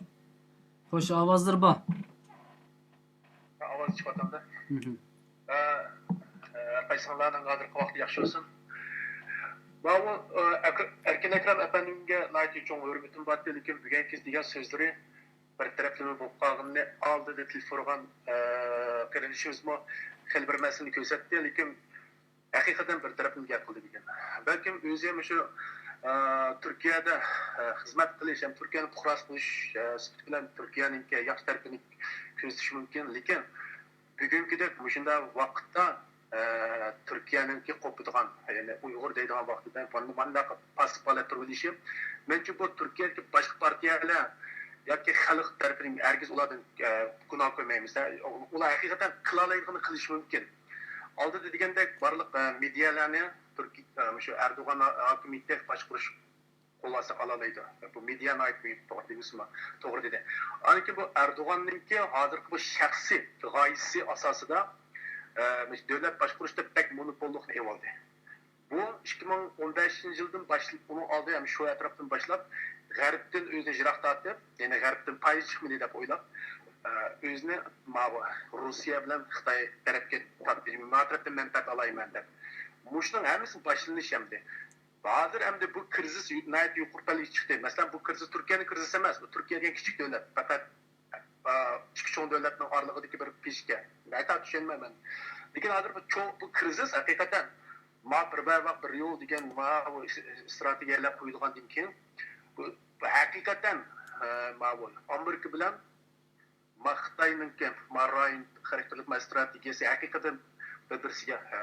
خوش، ئاۋازلىرى بار. ئاۋاز چىقىۋاتامدۇ؟ ھە، ھە، ھەر قايسىڭلارنىڭ ھازىرقى ۋاقتى ياخشى بولسۇن. ماۋۇ، ئە، ئەك-، ئەركىن ئەكرەم ئەپەندىمگە ناھايىتى چوڭ ھۆرمىتىم بارتى، لېكىن بۈگۈنكى دېگەن سۆزلىرى بىر تەرەپلىمە بولۇپ قالغىنىنى ئالدىدا تېلېفون ئۇرغان، ئە، قېرىندىشىمىزمۇ خېلى بىر مەسىلىنى كۆرسەتتى، لېكىن ھەقىقەتەن بىر تەرەپلىمە گەپ قىلدى بۈگۈن. بەلكىم ئۆزى مۇشۇ، ئە، تۈركىيەدە، ئە، خىزمەت قىلىش ھەم تۈركىيەنىڭ پۇقراسى بولۇش، ئە، سۈپىتى بىلەن تۈركىيەنىڭكى ياخشى تەرىپىنى كۆزىتىشى مۇمكىن. لېكىن بۈگۈنكىدەك مۇشۇنداق ۋاقىتتا، ئە، تۈركىيەنىڭكى قوپىدىغان، يەنى ئۇيغۇر دەيدىغان ۋاقتىدا مانا-، مانداق پاسسىپ ھالەتتە تۇرۇۋېلىشى، مەنچە بۇ تۈركىيەدىكى باشقا پارتىيەلەر ياكى خەلق تەرىپىدىن ھەرگىز ئۇلاردىن، ئە، گۇناھ كۆرمەيمىز. ئۇلار ھەقىقەتەن قىلالايدىغىنىنى قىلىشى مۇمكىن. ئالدىدا دېگەندەك بارلىق، ئە، مېدىيەلەرنى تۈركىي، ئە، مۇشۇ ئەردوغان ھاكىمىيىتىدەك باشقۇرۇش قوللانسا قىلالايدۇ. بۇ مېدىيە ناھايىتى مۇھىم، توغرا دېدىڭىزمۇ؟ توغرا دېدى. ئاندىن كېيىن بۇ ئەردوغاننىڭكى ھازىرقى بۇ شەخسىي غايىسى ئاساسىدا، ئە، مۇشۇ دۆلەت باشقۇرۇشتا بەك مونوپوللۇقنى ئېلىۋالدى. بۇ ئىككى مىڭ ئون بەشىنچى يىلدىن باشلاپ، ئۇنىڭ ئالدى ھەم شۇ ئەتراپتىن باشلاپ، غەربتىن ئۆزىنى يىراق تارتىپ، يەنى غەربتىن پايدا چىقمىدى دەپ ئويلاپ، ئە، ئۆزىنى ماۋۇ روسىيە بىلەن خىتاي تەرەپكە تارتتى. ما تەرەپتىن مەنپەئەت ئالايمەن دەپ. مۇشۇنىڭ ھەممىسى باشلىنىش ئەمدى. ھازىر ئەمدى بۇ كىرىزىس يۇ-، ناھايىتى يۇقىرى پەللىگە چىقتى. مەسىلەن، بۇ كىرىزىس تۈركىيەنىڭ كىرىزىسى ئەمەس. بۇ تۈركىيە دېگەن كىچىك دۆلەت. پەقەت، ئا، ئىككى چوڭ دۆلەتنىڭ ئارىلىقىدىكى بىر پېشكە. ھەتتا چۈشەنمەيمەن. لېكىن ھازىر بۇ چوڭ، بۇ كىرىزىس ھەقىقەتەن ما بىر بەرۋاق بىر يول دېگەن ما بۇ ئىس-، ئىستراتېگىيەلەر قويۇلغاندىن كېيىن بۇ، بۇ ھەقىقەتەن، ئە، ما بۇ ئامېرىكا بىلەن ما خىتاينىڭكى ما رايون خاراكتېرلىك ما ئىستراتېگىيەسى ھەقىقەتەن بىر-بىرسىگە، ئە،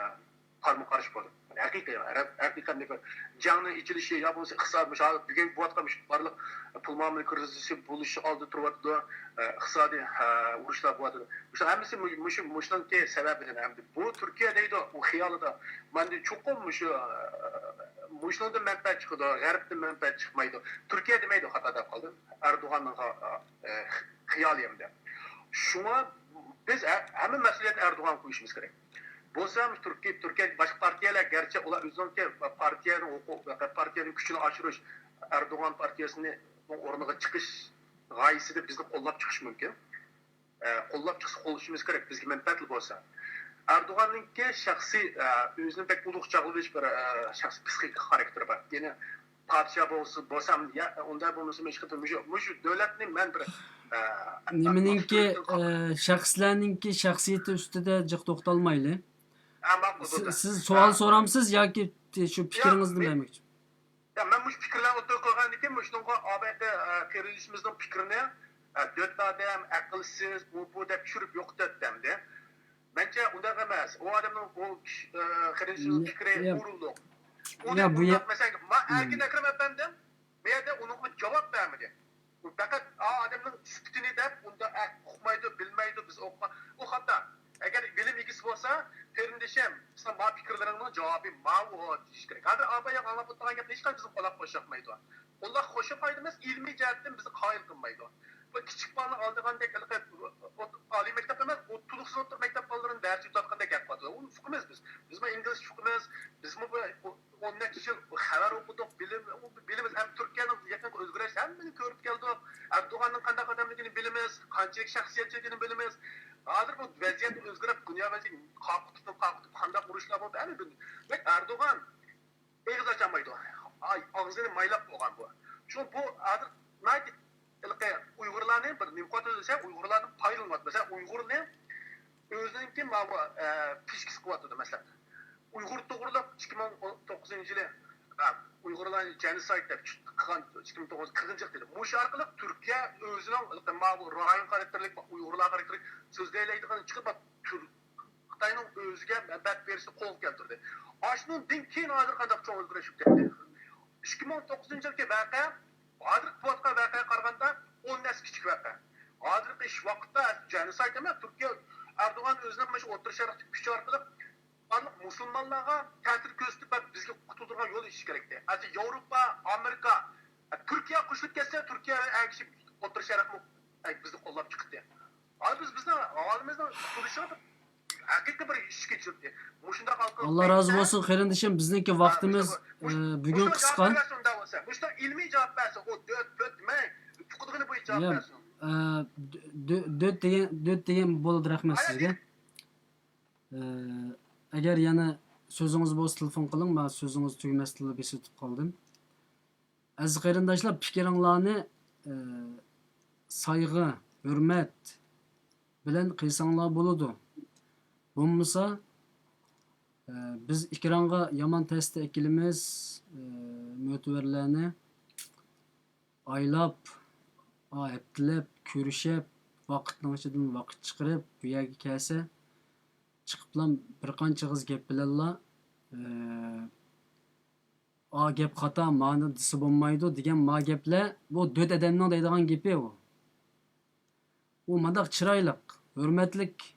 قارمۇ قارشى بولدى. ھەقىقىي، ھەقىقەتەن بىر جەڭنىڭ ئېچىلىشى يا بولمىسا ئىقتىساد، مۇشۇ ھازىر بۈگۈنكى بولۇۋاتقان مۇشۇ بارلىق پۇل مۇئامىلە كىرىزىسى بولۇشى ئالدىدا تۇرۇۋاتىدۇ، ئە، ئىقتىسادىي، ئە، ئۇرۇشلار بولۇۋاتىدۇ. مۇشۇ ھەممىسى مۇ-، مۇشۇ، مۇشۇنىڭكى سەۋەبىدىن ھەمدە بۇ تۈركىيە دەيدۇ، ئۇ خىيالىدا ماندىن چوقۇم مۇشۇ، ئە، مۇشۇنىڭدىن مەنپەئەت چىقىدۇ، غەربتىن مەنپەئەت چىقمايدۇ. تۈركىيە دېمەيدۇ، خاتا دەپ قالدىم. ئەردوغاننىڭ خا-، ئە، خىيالى ئەمدى. شۇڭا بىز ھە-، ھەممە مەسئۇلىيەتنى ئەردوغانغا قويۇشىمىز كېرەك. بولسا تۈركىي، تۈركىيە باشقا پارتىيەلەر گەرچە ئۇلار ئۆزىنىڭكى پارتىيەنىڭ ھوقۇق-، پارتىيەنىڭ كۈچىنى ئاشۇرۇش، ئەردوغان پارتىيەسىنىڭ ئورنىغا چىقىش غايىسىدە بىزنى قوللاپ چىقىشى مۇمكىن. ئە، قوللاپ چىقسا قوللىشىمىز كېرەك، بىزگە مەنپەئەتلىك بولسا. ئەردوغاننىڭكى شەخسىي، ئە، ئۆزىنى بەك ئۇلۇغ چاغلىۋېلىش بىر، ئە، شەخسىي پسىخىك خاراكتېرى بار. يەنى پادىشاھ بولسا، بولسام، يا ئۇنداق بولمىسا، مۇشۇ، مۇشۇ، مۇشۇ دۆلەتنى مەن بىر، ئە، نېمىنىڭكى، ئە، شەخسلەرنىڭكى شەخسىيىتى ئۈستىدە جىق توختالمايلى. ھە، ماقۇل، سىز، بولدى. سىز سوئال ھە. سورامسىز ياكى شۇ ياق، پىكرىڭىزنى مەن بەرمەكچى؟ يا، مەن مۇشۇ پىكىرلەرنى ئوتتۇرىغا قويغاندىن كېيىن، مۇشۇنىڭغا ئابەتتە، ئە، قېرىندىشىمىزنىڭ پىكرىنى، ئە، دۆت ئادەم، ئەقىلسىز، ئۇ، بۇ دەپ چۈشۈرۈپ يوقىتىۋەتتى ئەمدى. مەنچە ئۇنداق ئەمەس. ئۇ ئادەمنىڭ، ئۇ كىشى، ئە، قېرىندىشىمىزنىڭ يا، پىكرى يا، ئۇرۇنلۇق. يا، ئۇنى بۇ ئۇنداق، يا-، مەسىلەن، ما-، مم. ئەركىن ئەكرەم ئەپەندىم بۇ يەردە ئۇنىڭغا جاۋاب بەرمىدى. ئۇ پەقەت ئا ئادەمنىڭ سۈپىتىنى دەپ، ئۇنداق ئە-، ئۇقمايدۇ، بىلمەيدۇ، بىز ئوقۇغان. ئۇ خاتا. ئەگەر بىلىم ئىگىسى بولسا، قېرىندىشىم، سەن ما پىكىرلىرىڭنىڭ جاۋابى ماۋۇ دېيىش كېرەك. ھازىر ئاباياق ئاڭلاپ ئولتۇرغان گەپنى ھېچقانداق بىزنى قولاق قوشۇپ باقمايدۇ. قولاق قوشۇپ پايدىمىز، ئىلمىي جەھەتتىن بىزنى قايىل قىلمايدۇ. بۇ كىچىك بالىنى ئالدىغاندەك ھېلىقى ئوت-، ئالىي مەكتەپ ئەمەس، ئوت-، تولۇقسىز ئوتتۇرا مەكتەپ بالىلىرىنى دەرس ئۆتۈۋاتقاندەك گەپ قىلىۋاتىدۇ. ئۇنى ئۇقىمىز بىز. بىزمۇ ئىنگلىزچە ئۇقىمىز، بىزمۇ بۇ ئون نەچچە يىل خەۋەر ئوقۇدۇق، بىلىم-، بىلىمىز. ھەم تۈركىيەنىڭ يېقىنقى ئۆزگىرىش ھەممىنى كۆرۈپ كەلدۇق. ئەردوغاننىڭ قانداق ئادەملىكىنى بىلىمىز، قانچىلىك شەخسىيەتچىلىكىنى بىلىمىز. ھازىر بۇ ۋەزىيەت ئۆزگىرىپ، دۇنيا ۋەزىيىتى قاقۇتۇپ، قاقۇتۇپ قانداق ئۇرۇشلار بولدى، ھەممە بىلدى. لېكىن ئەردوغان ئېغىز ئاچالمايدۇ. ئاي، ئاغزىنى مايلاپ بولغان بۇ. شۇ بۇ ھازىر ناھايىتى ھېلىقى ئۇيغۇرلارنى بىر نېمە قىلىۋاتىدۇ دېسە، ئۇيغۇرلاردىن پايدىلىنىۋاتىدۇ. مەسىلەن، ئۇيغۇرنى ئۆزىنىڭكى ماۋۇ، ئە، پىشكىسى قىلىۋاتىدۇ. مەسىلەن، ئۇيغۇر توغرىلىق ئىككى مىڭ توققۇزىنچى يىلى، ئە، ئۇيغۇرلارنى جېنوسايد دەپ قىلغان ئىككى مىڭ توققۇزىنچى يىلى قىرغىنچىلىق دېدى. مۇشۇ ئارقىلىق تۈركىيە ئۆزىنىڭ ھېلىقى ماۋۇ رايون خاراكتېرلىك، ئۇيغۇرلار خاراكتېرلىك سۆزلەيلەيدىغىنى چىقىپ، تۈر-، خىتاينىڭ ئۆزىگە مەنپەئەت بېرىشنى قولغا كەلتۈردى. ئاشۇنىڭدىن كېيىن ھازىر قانداق چوڭ ئۆزگىرىش بولۇپ كەتتى؟ ئىككى مىڭ توققۇزىنچى يىلدىكى ۋەقە ھازىرقى بولۇۋاتقان ۋەقەگە قارىغاندا ئون ھەسسە كىچىك ۋەقە. ھازىرقى ئىش ۋاقىتتا جېنوسايد ئەمەس، تۈركىيە ئەردوغان ئۆزىنىڭ مۇشۇ ئوتتۇرا شەرقتىكى كۈچى ئارقىلىق بارلىق مۇسۇلمانلارغا تەسىر كۆرسىتىپ، بىزگە قۇتۇلدۇرغان يول ئېچىش كېرەكتى. ھازىر ياۋروپا، ئامېرىكا، تۈركىيە قوشۇلۇپ كەتسە، تۈركىيە ئەگىشىپ ئوتتۇرا شەرقمۇ بىزنى قوللاپ چىقتى. ھازىر بىز بىزنىڭ ئاھالىمىزنىڭ قۇتۇلۇشىغا ھەقىقىي بىر ئىشكە چۈشۈردى. مۇشۇنداق ئالقا-، ئاللا رازى بولسۇن، قېرىندىشىم، بىزنىڭكى ۋاقتىمىز، ئە، بۈگۈن قىسقا. مۇشۇنداق ئىلمىي جاۋاب بەرسۇن. ئۇ دۆت، پۆت دېمەي، ئۇقىدىغىنى بويىچە جاۋاب بەرسۇن. ئە، دۆ-، دۆت دېگەن، دۆت دېگەن بولدى، رەھمەت سىزگە. ئە، ئەگەر يەنە سۆزىڭىز بولسا تېلېفون قىلىڭ، مەن سۆزىڭىز تۈگىمەستىنلا بېسىۋېتىپ قالدىم. ئەزىز قېرىنداشلار، پىكرىڭلارنى، ئە، سايغۇ، ھۆرمەت بىلەن قىلساڭلار بولىدۇ. بولمىسا، ئە، بىز ئېكرانغا يامان تەستە ئەكېلىمىز، ئە، مۆتىۋەرلەرنى ئايلاپ، ئا، ھەپتىلەپ كۆرۈشۈپ، ۋاقىتنىڭ ئىچىدىن ۋاقىت چىقىرىپ بۇ يەرگە كەلسە، چىقىپلا بىر قانچە ئېغىز گەپ بىلەنلا، ئە، ئا گەپ خاتا، مانى دېسە بولمايدۇ دېگەن ما گەپلەر، بۇ دۆت ئادەمنىڭ دەيدىغان گېپى ئۇ. ئۇ مانداق چىرايلىق، ھۆرمەتلىك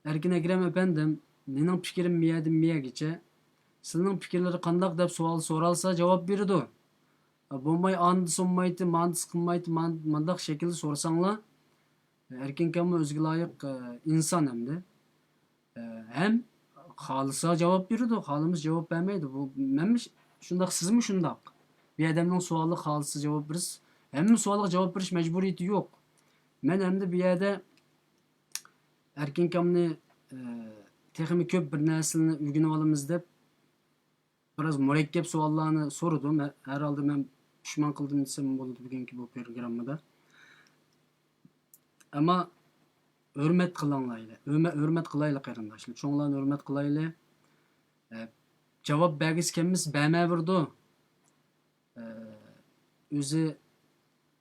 ئەركىن ئەكرەم ئەپەندىم، مېنىڭ پىكرىم مىيەدىن مىيەگىچە. سىلىنىڭ پىكىرلىرى قانداق دەپ سوئال سورالسا جاۋاب بېرىدۇ. بولماي ئاندا سۇنمايتتى، ماندا سىقىلمايتتى، مان-، مانداق شەكىلدە سورىساڭلار، ئەركىن ئاكاممۇ ئۆزىگە لايىق، ئە، ئىنسان ئەمدى. ئە، ھەم خالىسا جاۋاب بېرىدۇ، خالىمىسا جاۋاب بەرمەيدۇ. بۇ مەنمۇ ش-، شۇنداق، سىزمۇ شۇنداق. بىر ئادەمنىڭ سوئالىغا خالىسا جاۋاب بېرىسىز. ھەممە سوئالغا جاۋاب بېرىش مەجبۇرىيىتى يوق. مەن ئەمدى بۇ يەردە ئەركىن ئاكامنى، ئە، تېخىمۇ كۆپ بىر نەرسىلەرنى ئۆگىنىۋالىمىز دەپ، بىراز مۇرەككەپ سوئاللارنى سورىدىم. ھە-، ھەرھالدا مەن پۇشمان قىلدىم دېسەم بولىدۇ بۈگۈنكى بۇ پروگراممىدا. ئەمما ھۆرمەت قىلىڭلار، ھۆرمە-، ھۆرمەت قىلايلى قېرىنداشلار. چوڭلارنى ھۆرمەت قىلايلى. ئە، جاۋاب بەرگۈسى كەلمىسە بەرمەيۋېرىدۇ. ئە، ئۆزى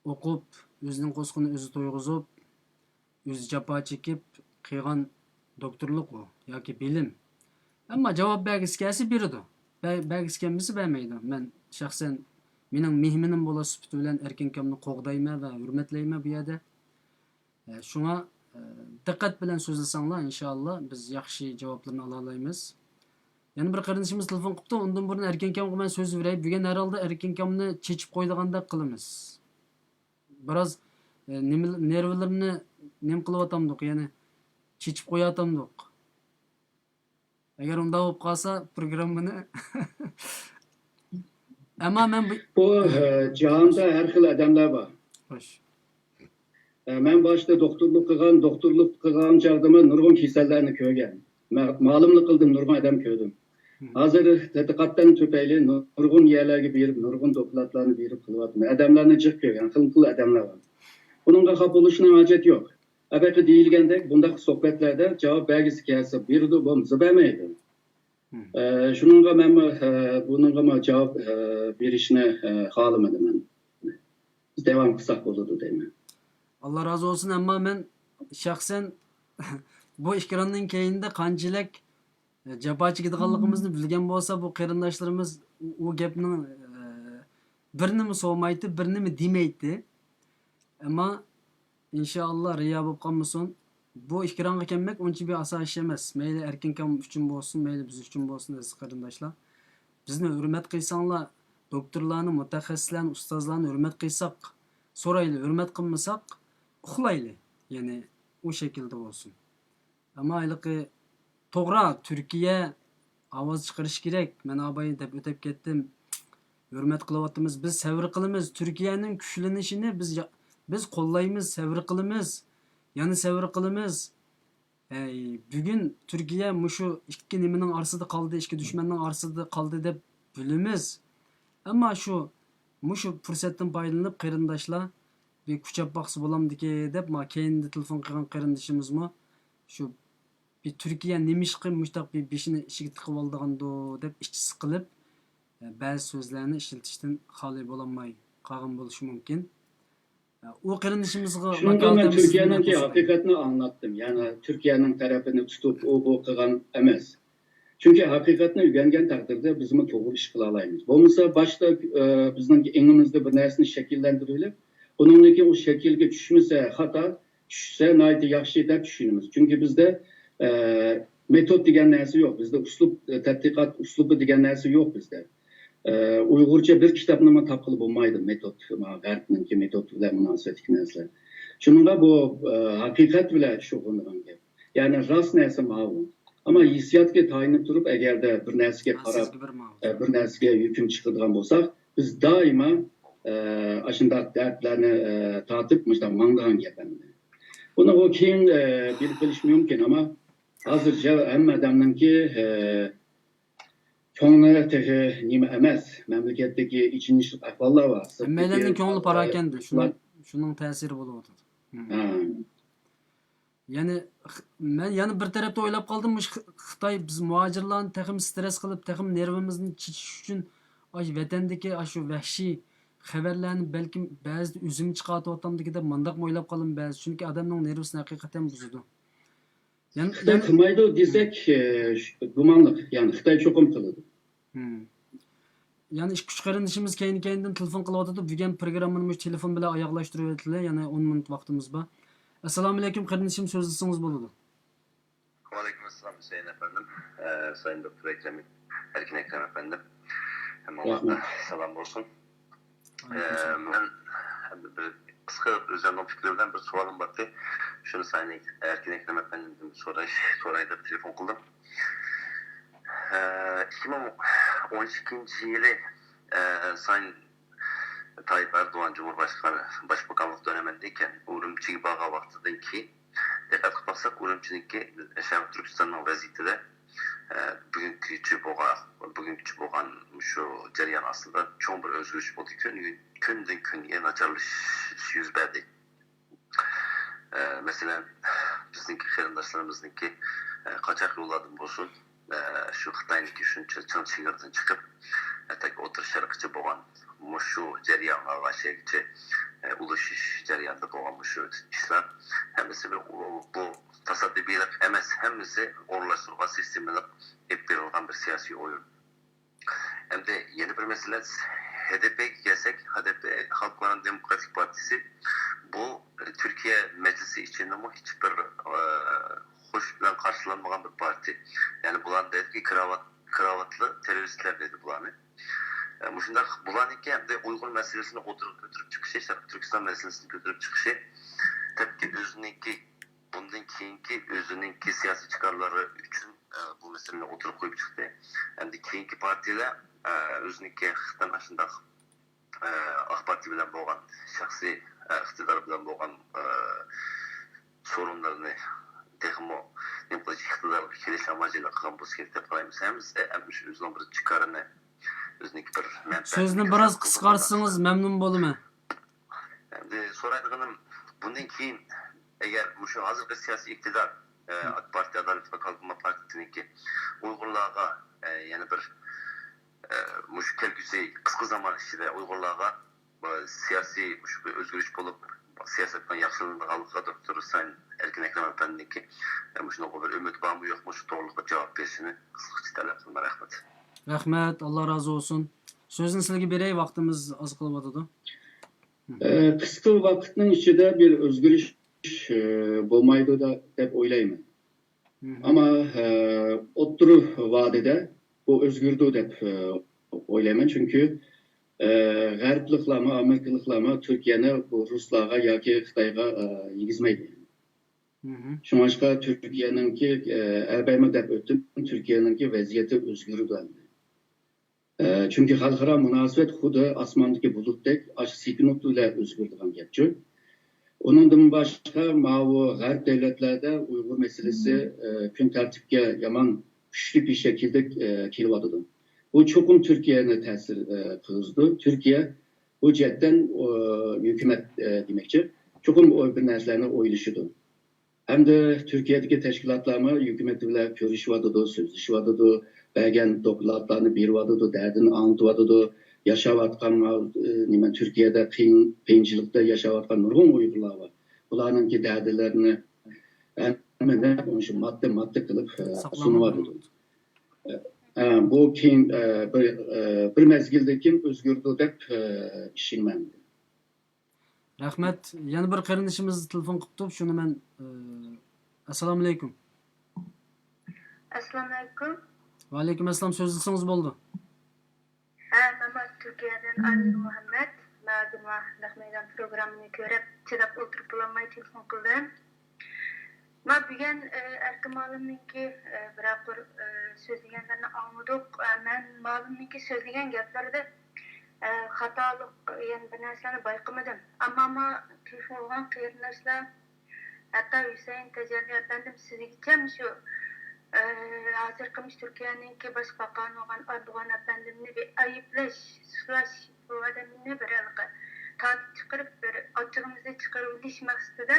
ئوقۇپ، ئۆزىنىڭ قورسىقىنى ئۆزى تويغۇزۇپ، ئۆزى جاپا چېكىپ قىلغان دوكتورلۇق ئۇ ياكى بىلىم. ئەمما جاۋاب بەرگۈسى كەلسە بېرىدۇ. بە-، بەرگۈسى كەلمىسە بەرمەيدۇ. مەن شەخسەن مېنىڭ مېھمىنىم بولۇش سۈپىتى بىلەن ئەركىن ئاكامنى قوغدايمەن ۋە ھۆرمەتلەيمەن بۇ يەردە. ئە، شۇڭا، ئە، دىققەت بىلەن سۆزلىسەڭلار، ئىنشائاللا، بىز ياخشى جاۋابلىرىنى ئالالايمىز. يەنە بىر قېرىندىشىمىز تېلېفون قىپتۇ، ئۇندىن بۇرۇن ئەركىن ئاكامغا مەن سۆز بېرەي. بۈگۈن ھەر ھالدا ئەركىن ئاكامنى چېچىپ قويىدىغاندەك قىلىمىز. بىراز، ئە، نېمە، نېرۋىلىرىنى نېمە قىلىۋاتامدۇق، يەنى چېچىپ قويۇۋاتامدۇق. ئەگەر ئۇنداق بولۇپ قالسا، پروگراممىنى ئەمما مەن بۇ بۇ، ئە، جاھاندا ھەر خىل ئادەملەر بار. خوش. ئە، مەن باشتا دوختۇرلۇق قىلغان، دوختۇرلۇق قىلغان چاغدىمۇ نۇرغۇن كېسەللەرنى كۆرگەن. مە-، مالىملىق قىلدىم، نۇرغۇن ئادەم كۆردۈم. ھازىر تەتقىقاتتىن تۈپەيلى نۇرغۇن يەرلەرگە بېرىپ، نۇرغۇن دوكلاتلارنى بېرىپ قىلىۋاتىمەن. ئادەملەرنى جىق كۆرگەن، خىلمۇ خىل ئادەملەر بار. بۇنىڭغا خاپا بولۇشنىڭ ھاجەت يوق. ئەبەقى دېيىلگەندەك، بۇنداق سۆھبەتلەردە جاۋاب بەرگۈسى كەلسە بېرىدۇ، بولمىسا بەرمەيدۇ. مم. ئە، شۇنىڭغا مەنمۇ، ئە، بۇنىڭغىمۇ جاۋاب، ئە، بېرىشنى، ئە، خالىمىدىم مەن. بىز داۋام قىلساق بولىدۇ دەيمەن. ئاللا رازى بولسۇن، ئەمما مەن شەخسەن بۇ ئېكراننىڭ كەينىدە قانچىلىك، ئە، جاپا چېكىدىغانلىقىمىزنى بىلگەن بولسا، بۇ قېرىنداشلىرىمىز ئۇ، ئۇ گەپنىڭ، ئە، بىرنىمۇ سورىمايتتى، بىرنىمۇ دېمەيتتى. ئەمما ئىنشائاللا رىيا بولۇپ قالمىسۇن. بۇ ئېكرانغا كەلمەك ئۇنچە بىر ئاسان ئىش ئەمەس. مەيلى ئەركىن ئاكام ئۈچۈن بولسۇن، مەيلى بىز ئۈچۈن بولسۇن، ئەزىز قېرىنداشلار. بىزنى ھۆرمەت قىلساڭلار، دوكتورلارنى، مۇتەخەسسىسلەرنى، ئۇستازلارنى ھۆرمەت قىلساق، سورايلى، ھۆرمەت قىلمىساق، ئۇخلايلى. يەنى ئۇ شەكىلدە بولسۇن. ئەمما ھېلىقى توغرا، تۈركىيە ئاۋاز چىقىرىشى كېرەك. مەن ئاباي دەپ ئۆتۈپ كەتتىم. ھۆرمەت قىلىۋاتىمىز. بىز سەۋر قىلىمىز. تۈركىيەنىڭ كۈچلىنىشىنى بىز يا-، بىز قوللايمىز، سەۋر قىلىمىز. يەنە سەۋر قىلىمىز. ئەي، بۈگۈن تۈركىيە مۇشۇ ئىككى نېمىنىڭ ئارىسىدا قالدى، ئىككى دۈشمەننىڭ ئارىسىدا قالدى دەپ بىلىمىز. ئەمما شۇ، مۇشۇ پۇرسەتتىن پايدىلىنىپ قېرىنداشلار بىر كۈچەپ باقسا بولامدىكى دەپ، ما كەينىدە تېلېفون قىلغان قېرىندىشىمىزمۇ شۇ بىر تۈركىيە نېمىشقا مۇشتاق بىر بېشىنى ئىچىگە تىقىۋالىدىغاندۇ دەپ ئىچى سىقىلىپ، بەزى سۆزلەرنى ئىشلىتىشتىن خالىي بولالماي قالغان بولۇشى مۇمكىن. ئۇ قېرىندىشىمىزغا شۇنىڭغا مەن ۋاكالىتەن سىزدىن تۈركىيەنىڭكى ھەقىقەتنى ئاڭلاتتىم. يەنى تۈركىيەنىڭ تەرىپىنى تۇتۇپ، ئۇ بۇ قىلغان ئەمەس. چۈنكى ھەقىقەتنى ئۆگەنگەن تەقدىردە بىزمۇ توغرا ئىش قىلالايمىز. بولمىسا باشتا، ئە، بىزنىڭ ئېڭىمىزدا بىر نەرسىنى شەكىللەندۈرۈۋېلىپ، ئۇنىڭدىن كېيىن ئۇ شەكىلگە چۈشمىسە خاتا، چۈشسە ناھايىتى ياخشى دەپ چۈشىنىمىز. چۈنكى بىزدە، ئە، مېتود دېگەن نەرسە يوق. بىزدە ئۇسلۇب، ئە، تەتقىقات ئۇسلۇبى دېگەن نەرسە يوق بىزدە. ئە، ئۇيغۇرچە بىر كىتابنىمۇ تاپقىلى بولمايدۇ مېتود، ما، غەربنىڭكى مېتود بىلەن مۇناسىۋەتلىك نەرسىلەر. شۇنىڭغا بۇ، ئە، ھەقىقەت بىلەن شۇغۇللىنىدىغان گەپ. يەنى راست نەرسە ماۋۇ. ئەمما ھېسسىياتقا تايىنىپ تۇرۇپ، ئەگەردە بىر نەرسىگە قاراپ، سىزگە بىر ماۋۇ. ئە، بىر نەرسىگە ھۆكۈم چىقىرىدىغان بولساق، بىز دائىما، ئە، ئاشۇنداق دەردلەرنى، ئە، تارتىپ مۇشۇنداق ماڭىدىغان گەپ ئەمدى. بۇنى ئۇ كېيىن، ئە، بىلىپ قېلىشى مۇمكىن، ئەمما ھازىرچە ھەممە ئادەمنىڭكى، ئە، كۆڭلى تېخى نېمە ئەمەس. مەملىكەتتىكى ئېچىنىشلىق ئەھۋاللار بار. ھەممەيلەننىڭ كۆڭلى پاراكەندە، شۇنىڭ، شۇنىڭ تەسىرى بولۇۋاتىدۇ. مم. ھە. يەنى خ-، مەن يەنە بىر تەرەپتە ئويلاپ قالدىم، مۇشۇ خ-، خىتاي بىز مۇھاجىرلارنى تېخىمۇ سترېس قىلىپ، تېخىمۇ نېرۋىمىزنى چېچىش ئۈچۈن ئاشۇ ۋەتەندىكى ئاشۇ ۋەھشىي خەۋەرلەرنى بەلكىم بەزىدە ئۆزۈم چىقارتىۋاتامدىكى دەپ مۇنداقمۇ ئويلاپ قالدىم بەزى، چۈنكى ئادەمنىڭ نېرۋىسىنى ھەقىقەتەن بۇزىدۇ. يەنى، خىتاي يەنى قىلمايدۇ دېسەك، ئە، گۇمانلىق، يەنى خىتاي چوقۇم قىلىدۇ. مم. يەنى ئىككى، ئۈچ قېرىندىشىمىز كەينى-كەينىدىن تېلېفون قىلىۋاتىدۇ. بۈگۈن پروگراممىنى مۇشۇ تېلېفون بىلەن ئاياغلاشتۇرۇۋېتىلى، يەنە ئون مىنۇت ۋاقتىمىز بار. ئەسسالامۇئەلەيكۇم قېرىندىشىم، سۆزلىسىڭىز بولىدۇ. ۋەئەلەيكۇم ئەسسالام ھۈسەيىن ئەپەندىم. ئە، سايىن دوكتور ئەكرەم، ئەركىن ئەكرەم ئەپەندىم. ھەممىڭلارغا سالام بولسۇن. ئە، مەن بىر قىسقا ئۆزۈمنىڭ پىكرى بىلەن بىر سوئالىم بارتى. شۇنى سايىن ئەركىن ئەكرەم ئەپەندىمدىن سوراي، سوراي دەپ تېلېفون قىلدىم. ئىككى مىڭ ئون ئىككىنچى يىلى، سايىن تايىپ ئەردوغان جۇمھۇرباشقان، باشباقانلىق دۆنىمىدىكەن، ئۈرۈمچىگە بارغان ۋاقتىدىن كېيىن، دىققەت قىلىپ باقساق، ئۈرۈمچىنىڭكى شەرقىي تۈركىستاننىڭ ۋەزىيىتىدە، بۈگۈنكىچە بولغان، بۈگۈنكىچە بولغان شۇ جەريان ئاستىدا چوڭ بىر ئۆزگىرىش بولدى. كۈن، كۈندىن كۈنگە ناچارلىشىش يۈز بەردى. ئە، مەسىلەن، بىزنىڭكى قېرىنداشلىرىمىزنىڭكى، ئە، قاچاق يوللاردىن بولسۇن، ئە، شۇ خىتاينىڭكى شۇنچە چىڭ چېگرىدىن چىقىپ، ھەتتاكى ئوتتۇرا شەرققىچە بولغان مۇشۇ جەريانلارغا شەيگىچە، ئە، ئۇلىشىش جەريانىدا بولغان مۇشۇ ئىشلار ھەممىسى بۇ، بۇ تاسادىپىيلىق ئەمەس، ھەممىسى ئورۇنلاشتۇرۇلغان سىستېمىلىق ئېلىپ بېرىلغان بىر سىياسىي ئويۇن. ئەمدى يەنە بىر مەسىلە، ھەدەپەگە كەلسەك، ھەدەپە خەلقلەرنىڭ دېموكراتىك پارتىيىسى، بۇ تۈركىيە مەجلىسى ئىچىدىمۇ ھېچ بىر، ئە، خۇش بىلەن قارشىلانمىغان بىر پارتىيە. يەنى بۇلارنى دەيدىكى، كراۋات، كراۋاتلىق تېررورىستلار دەيدۇ بۇلارنى. ئە، مۇشۇنداق بۇلارنىڭكى ئەمدى ئۇيغۇر مەسىلىسىنى ئوتتۇرىغا كۆتۈرۈپ چىقىشى، شەرقىي تۈركىستان مەسىلىسىنى كۆتۈرۈپ چىقىشى، تەبىئىي ئۆزىنىڭكى بۇندىن كېيىنكى ئۆزىنىڭكى سىياسىي چىقارلىرى ئۈچۈن، ئە، بۇ مەسىلىنى ئوتتۇرىغا قويۇپ چىقتى. ئەمدى كېيىنكى پارتىيەلەر، ئە، ئۆزىنىڭكى خىتاي ئاشۇنداق، ئە، ئاق پارتىيە بىلەن بولغان شەخسىي، ئە، ئىقتىدار بىلەن بولغان، ئە، سورۇنلىرىنى تېخىمۇ نېمە قىلىش ئىقتىدارىغا كېلىش ئامالىنى قىلغان بولسا كېرەك دەپ قارايمىز. ھەممىسى، ھەممىسى ئۆزىنىڭ بىر چىقارىنى، ئۆزىنىڭكى بىر مەنپەئەتىنى سۆزنى بىراز كۆرسەتكەن قىسقارتسىڭىز مەمنۇن بولىمەن. ئەمدى سورايدىغىنىم، بۇندىن كېيىن ئەگەر مۇشۇ ھازىرقى سىياسىي ئىقتىدار، ئە، پارتىيە، ئادالەت ۋە كالكۇنما پارتىيىسىنىڭكى ئۇيغۇرلارغا، ئە، يەنە بىر، ئە، مۇشۇ كەلگۈسى قىسقا زامان ئىچىدە ئۇيغۇرلارغا، ئە، سىياسىي مۇشۇ بىر ئۆزگىرىش بولۇپ، سىياسەتنىڭ ياخشىلىنىدىغانلىقىغا دوكتور سايىن ئەركىن ئەكرەم ئەپەندىنىڭكى، ئە، مۇشۇنىڭغا بىر ئۈمىد بارمۇ يوقمۇ، شۇ توغرىلىقتا جاۋاب بېرىشىنى قىسقىچە تەلەپ قىلىمەن. رەھمەت. رەھمەت، ئاللا رازى بولسۇن. سۆزنى سىلەرگە بېرەي، ۋاقتىمىز ئاز قېلىۋاتىدۇ. ئە، قىسقا ۋاقىتنىڭ ئىچىدە بىر ئۆزگىرىش، ئە، بولمايدۇ دا-، دەپ ئويلايمەن. مم. ئەمما، ئە، ئوتتۇرا ۋادىدە بۇ ئۆزگىرىدۇ دەپ، ئە، ئويلايمەن. چۈنكى، ئە، غەربلىكلارمۇ، ئامېرىكىلىقلارمۇ تۈركىيەنى بۇ رۇسلارغا ياكى خىتايغا، ئە، يېگۈزمەيدۇ. مم. شۇڭلاشقا تۈركىيەنىڭكى، ئە، ئەربەيمۇ دەپ ئۆتتۈم، تۈركىيەنىڭكى ۋەزىيىتى ئۆزگىرىدۇ ئەمدى. ئە، چۈنكى خەلقئارا مۇناسىۋەت خۇددى ئاسماندىكى بۇلۇتتەك ئاشۇ سېكۇنت بىلەن ئۆزگىرىدىغان گەپچۇ. ئۇنىڭدىن باشقا، ماۋۇ غەرب دۆلەتلەردە ئۇيغۇر مەسىلىسى، ئە، كۈن تەرتىپكە يامان كۈچلۈك بىر شەكىلدە، ئە، كېلىۋاتىدۇ. بۇ چوقۇم تۈركىيەنى تەسىر، ئە، قىلغۇزىدۇ. تۈركىيە بۇ جەھەتتىن، ئۇ، ھۆكۈمەت، ئە، دېمەكچى، چوقۇم ئۇ بىر نەرسىلەرنى ئويلىشىدۇ. ھەمدە تۈركىيەدىكى تەشكىلاتلارمۇ ھۆكۈمەت بىلەن كۆرۈشۈۋاتىدۇ، سۆزلىشىۋاتىدۇ، بەرگەن دوكلاتلارنى بېرىۋاتىدۇ، دەردىنى ئاڭلىتىۋاتىدۇ، ياشاۋاتقان، ئى، نېمە، تۈركىيەدە قىيىن، قىيىنچىلىقتا ياشاۋاتقان نۇرغۇن ئۇيغۇرلار بار. بۇلارنىڭكى دەردلىرىنى ھەممىنى مۇشۇ ماددا، ماددا قىلىپ، ئى، سۇنۇۋاتىدۇ. ئى، بۇ كېيىن، ئى، بىر، ئى، بىر مەزگىلدىن كېيىن ئۆزگىرىدۇ دەپ، ئى، ئىشىنىمەن. رەھمەت. يەنە بىر قېرىندىشىمىز تېلېفون قىپتۇ، شۇنى مەن، ئى، ئەسسالامۇئەلەيكۇم. ئەسسالامۇئەلەيكۇم. ۋەئەلەيكۇم ئەسسالام، سۆزلىسىڭىز بولىدۇ. ھە، مەن تۈركىيەدىن ئايگۈل مۇھەممەد. مەن نەق مەيدان پروگراممىنى كۆرۈپ، چىداپ ئولتۇرۇپ بولالماي تېلېفون قىلدىم. ما بۈگۈن، ئە، ئەركىن مۇئەللىمنىڭكى، ئە، بىرەر قۇر، ئە، سۆزلىگەنلىرىنى ئاڭلىدۇق. ئە، مەن مۇئەللىمنىڭكى سۆزلىگەن گەپلىرىدە، ئە، خاتالىق، يەنە بىر نەرسىلەرنى بايقىمىدىم. ئەمما ما تېلېفون قىلغان قېرىنداشلار، ھەتتا ھۈسەيىن تەجەللى ئەپەندىم سىزگىچە مۇشۇ، ئە، ھازىرقى مۇشۇ تۈركىيەنىڭكى باش باقانى بولغان ئەردوغان ئەپەندىمنى بىر ئەيىبلەش، سۇسلاش، بۇ ئادەمنى بىر ھېلىقى تارتىپ چىقىرىپ، بىر ئاچچىقىمىزنى چىقىرىۋېلىش مەقسىتىدە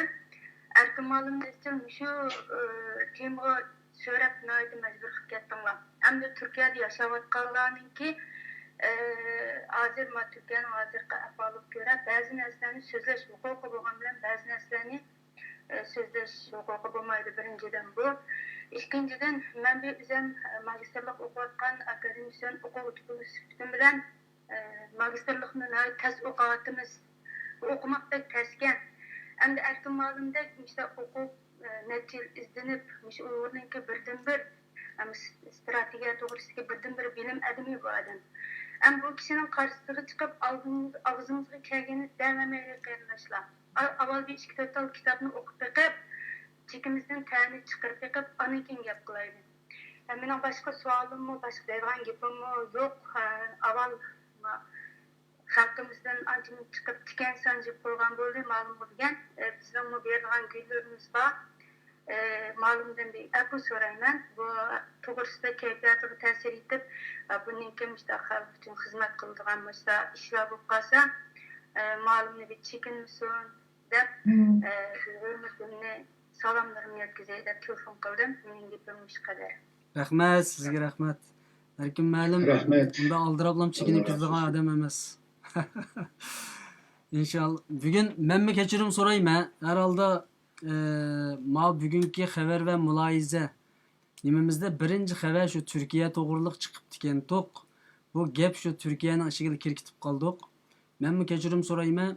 ئەركىن مۇئەللىمنى ئىزچىل مۇشۇ، ئى، تېمىغا سۆرەپ ناھايىتى مەجبۇر قىلىپ كەتتىڭلار. ئەمدى تۈركىيەدە ياشاۋاتقانلارنىڭكى، ئى، ھازىر ما تۈركىيەنىڭ ھازىرقى ئەھۋالىغا كۆرە بەزى نەرسىلەرنى سۆزلەش ھوقۇقى بولغان بىلەن بەزى نەرسىلەرنى ئە، سۆزلەش ھوقۇقى بولمايدۇ، بىرىنچىدىن بۇ. ئىككىنچىدىن، مەن بىر ئۆزۈم، ئە، ماگىستىرلىق ئوقۇۋاتقان ئاكادېمىسىيون ئوقۇغۇچى بولۇش سۈپىتىم بىلەن، ئە، ماگىستىرلىقنى ناھايىتى تەس ئوقۇۋاتىمىز. بۇ ئوقۇماق بەك تەسكەن. ئەمدى ئەركىن مۇئەللىمدەك مۇشۇنداق ئوقۇپ، ئە، نەچچە يىل ئىزدىنىپ، مۇشۇ ئۇيغۇرنىڭكى بىردىنبىر، ئەم، س-، ستراتېگىيە توغرىسىدىكى بىردىنبىر بىلىم ئادىمى بۇ ئادەم. ئەم، بۇ كىشىنىڭ قارشىسىغا چىقىپ، ئالدىمىز-، ئاغزىمىزغا كەلگىنىنى دەۋەرمەيلى، قېرىنداشلار. ئا-، ئاۋۋال بىر ئىككى تۆت تال كىتابنى ئوقۇپ بېقىپ، چېكىمىزدىن تەرنى چىقىرىپ بېقىپ، ئاندىن كېيىن گەپ قىلايلى. ھە، مېنىڭ باشقا سوئالىممۇ، باشقا دەيدىغان گېپىممۇ يوق. ھە، ئاۋۋال، ما-، خەلقىمىزدىن ئانچە چىقىپ تىكەن سانجىپ قويغان بولدى، مەلۇم بولغان. ئە، بىزنىڭمۇ بېرىدىغان گۈللىرىمىز بار. ئە، مالۇمدىن بىر ئەپۇ سورايمەن. بۇ توغرىسىدا كەيپىياتىغا تەسىر يېتىپ، ئە، بۇنىڭ كېيىن مۇشۇنداق خەلق ئۈچۈن خىزمەت قىلىدىغان مۇشۇنداق ئىشلار بولۇپ قالسا، ئە، مالۇمنى بىر چېكىنمىسۇن دەپ، ئە، ھۆرمىتىمنى، سالاملىرىمنى يەتكۈزەي دەپ تېلېفون قىلدىم. مېنىڭ گېپىم مۇشۇ قەدەر. رەھمەت، سىزگە رەھمەت. ئەركىن مۇئەللىم رەھمەت. بۇنداق ئالدىراپلام چېكىنىپ كېتىدىغان ئادەم ئەمەس. ئىنشاللا. بۈگۈن مەنمۇ كەچۈرۈم سورايمەن. ھەر ھالدا، ئە، ما بۈگۈنكى خەۋەر ۋە مۇلاھىزە نېمىمىزدە بىرىنچى خەۋەر شۇ تۈركىيە توغرىلىق چىقىپتىكەن توق. بۇ گەپ شۇ تۈركىيەنىڭ ئىچىگىلا كىرىپ كېتىپ قالدۇق. مەنمۇ كەچۈرۈم سورايمەن.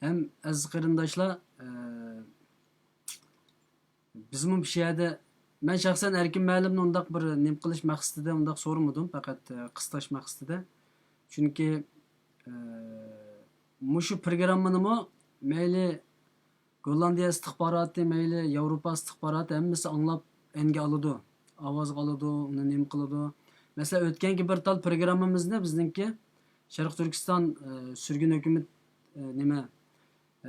ھەم ئەزىز قېرىنداشلار، ئە، بىزمۇ بۇ يەردە، مەن شەخسەن ئەركىن مۇئەللىمنى ئۇنداق بىر نېمە قىلىش مەقسىتىدە ئۇنداق سورىمىدىم، پەقەت، ئە، قىستاش مەقسىتىدە. چۈنكى، ئە، مۇشۇ پروگراممىنىمۇ مەيلى گوللاندىيە ئىستىخباراتى، مەيلى ياۋروپا ئىستىخباراتى ھەممىسى ئاڭلاپ ئەنگە ئالىدۇ، ئاۋازغا ئالىدۇ، ئۇنى نېمە قىلىدۇ. مەسىلەن، ئۆتكەنكى بىر تال پروگراممىمىزنى بىزنىڭكى شەرقىي تۈركىستان، ئە، سۈرگۈن ھۆكۈمەت، ئە، نېمە،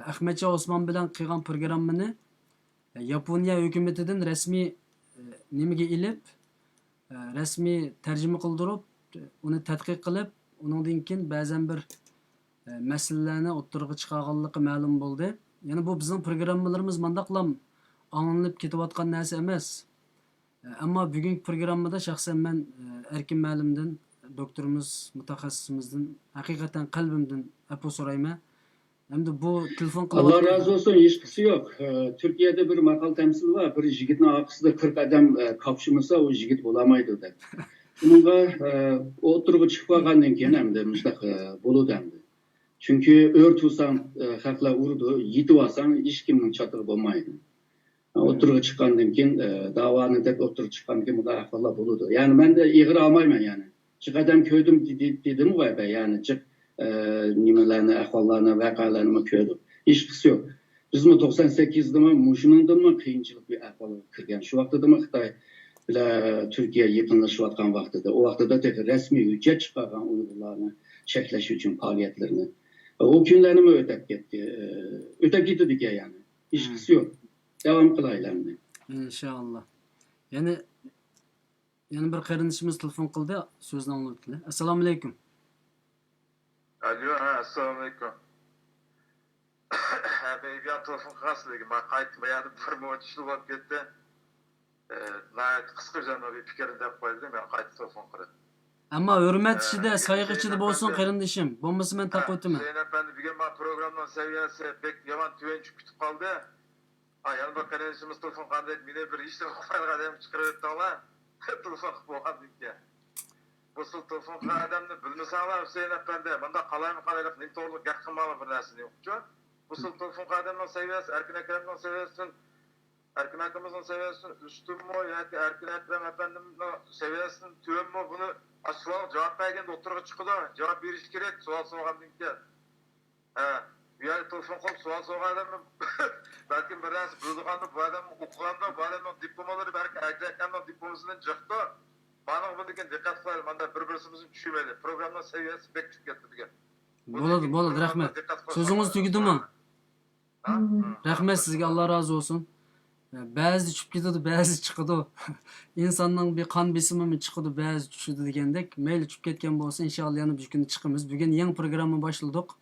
ئەخمەتجان ئوسمان بىلەن قىلغان پروگراممىنى ياپونىيە ھۆكۈمىتىدىن رەسمىي، ئە، نېمىگە ئېلىپ، ئە، رەسمىي تەرجىمە قىلدۇرۇپ، ئۇنى تەتقىق قىلىپ، ئۇنىڭدىن كېيىن بەزەن بىر، ئە، مەسىلىلەرنى ئوتتۇرىغا چىقارغانلىقى مەلۇم بولدى. يەنى بۇ بىزنىڭ پروگراممىلىرىمىز مانداقلام ئاڭلىنىپ كېتىۋاتقان نەرسە ئەمەس. ئەمما بۈگۈنكى پروگراممىدا شەخسەن مەن، ئەركىن مەلىمدىن، دوكتورىمىز، مۇتەخەسسىسىمىزدىن ھەقىقەتەن قەلبىمدىن ئەپۇ سورايمەن. ئەمدى بۇ تېلېفون قىلىۋاتقان، ئاللا رازى بولسۇن، ھېچقىسى يوق. ئە، تۈركىيەدە بىر ماقال تەمسىل بار، بىر يىگىتنىڭ ئارقىسىدا قىرىق ئادەم، ئە، قاپشىمىسا، ئۇ يىگىت بولالمايدۇ دەپ. ئۇنىڭغا، ئە، ئوتتۇرىغا چىقىپ قالغاندىن كېيىن ئەمدى مۇشۇنداق، ئە، بولىدۇ ئەمدى. چۈنكى ئۆر تۇرساڭ، ئە، خەقلەر ئۇرىدۇ، يېتىۋالساڭ ھېچكىمنىڭ چاتىقى بولمايدۇ. ئوتتۇرىغا چىققاندىن كېيىن، ئە، داۋانى دەپ ئوتتۇرىغا چىققاندىن كېيىن بۇنداق ئەھۋاللار بولىدۇ. يەنى مەن دە ئېغىر ئالمايمەن يەنى. جىق ئادەم كۆردۈم دېدى، دېدىمغۇ ئەبە، يەنى جىق، ئە، نېمىلەرنى، ئەھۋاللارنى، ۋەقەلەرنىمۇ كۆردۈم. ھېچقىسى يوق. بىزمۇ توقسان سەككىزدىمۇ مۇشۇنىڭدىنمۇ قىيىنچىلىق بىر ئەھۋالغا كىرگەن. شۇ ۋاقتىدىمۇ خىتاي بىلەن، ئە، تۈركىيە يېقىنلىشىۋاتقان ۋاقتىدا. ئۇ ۋاقتىدا تېخى رەسمىي ھۆججەت چىقارغان ئۇيغۇرلارنى چەكلەش ئۈچۈن پائالىيەتلىرىنى. ئۇ كۈنلەرنىمۇ ئۆتەپ كەتتى. ئۆتەپ كېتىدىكەن يەنى. ھېچقىسى يوق. داۋام قىلايلى ئەمدى. ئىنشائاللا. يەنە، يەنە بىر قېرىندىشىمىز تېلېفون قىلدى. سۆزىنى ئاڭلىۋېتىلى. ئەسسالامۇئەلەيكۇم. ئەلو، ھە، ئەسسالامۇئەلەيكۇم. ھە، مەن بۇيان تېلېفون قىلغان سىلەرگە. مانا قايتا بۇ يەردە بىر مۇنچە يىل بولۇپ كەتتى. ئە، ناھايىتى قىسقا جانلىق بىر پىكىرنى دەپ قوياي دېدىم، يەنە قايتا تېلېفون قىلىپ. ئەمما ھۆرمەت ئىچىدە، سايغۇ ئىچىدە بولسۇن، قېرىندىشىم. بولمىسا مەن تاقىۋېتىمەن. ھۈسەيىن ئەپەندى، بۈگۈن مانا پروگراممىنىڭ سەۋىيەسى بەك يامان تۆۋەن چۈشۈپ كېتىپ قالدى. ھە، يەنە بىر قېرىندىشىمىز تېلېفون قىلغان دەيدۇ، مېنى بىر ھېچنېمە ئۇقمايدىغان ئادەمگە چىقىرىۋەتتىڭلار. تېلېفون قىلىپ بولغاندىن كېيىن. بۇ سىز تېلېفون قىلغان ئادەمنى بىلمىسەڭلار، ھۈسەيىن ئەپەندى، مۇنداق قالايمىقان ھېلىقى نېمە توغرىلىق گەپ قىلماڭلار بىر نەرسىنى يوقچۇ. بۇ سىز تېلېفون قىلغان ئادەمنىڭ سەۋىيەسى ئەركىن ئەكرەمنىڭ سەۋىيەسىدىن، ئەركىن ئاكىمىزنىڭ سەۋىيەسىدىن ئۈستۈنمۇ ياكى ئەركىن ئەكرەم ئەپەندىمنىڭ سەۋىيەسىدىن تۆۋەنمۇ، بۇنى ئاشۇ سوئالغا جاۋاب بەرگەندە ئوتتۇرىغا چىقىدۇ. جاۋاب بېرىش كېرەك، سوئال سورىغاندىن كېيىن. ھە، بۇ يەردە تېلېفون قىلىپ سوئال سورىغان ئادەممۇ بەلكىم بىر نەرسە بىلىدىغاندۇ، بۇ ئادەممۇ ئوقۇغاندۇ، بۇ ئادەمنىڭ دىپلوملىرى بەلكىم ئەركىن ئاكامنىڭ دىپلومىسىدىن جىقتۇ. مانا بۇندىن كېيىن دىققەت قىلايلى، مانا بىر-بىرسىمىزنى چۈشۈرمەيلى. پروگراممىنىڭ سەۋىيەسى بەك چۈشۈپ كەتتى بۈگۈن. بۇندىن بولىدۇ، كېيىن بولىدۇ، پروگراممىغا رەھمەت. دىققەت قىلساڭلار. سۆزىڭىز تۈگىدىمۇ؟ ھە؟ مم. رەھمەت سىزگە، ئاللا رازى بولسۇن. بەزىدە چۈشۈپ كېتىدۇ، بەزىدە چىقىدۇ. ئىنساننىڭ بىر قان بېسىمىمۇ چىقىدۇ، بەزىدە چۈشىدۇ دېگەندەك. مەيلى، چۈشۈپ كەتكەن بولسا، ئىنشائاللا يەنە بىر كۈنى چىقىمىز. بۈگۈن يېڭى پروگرامما باشلىدۇق.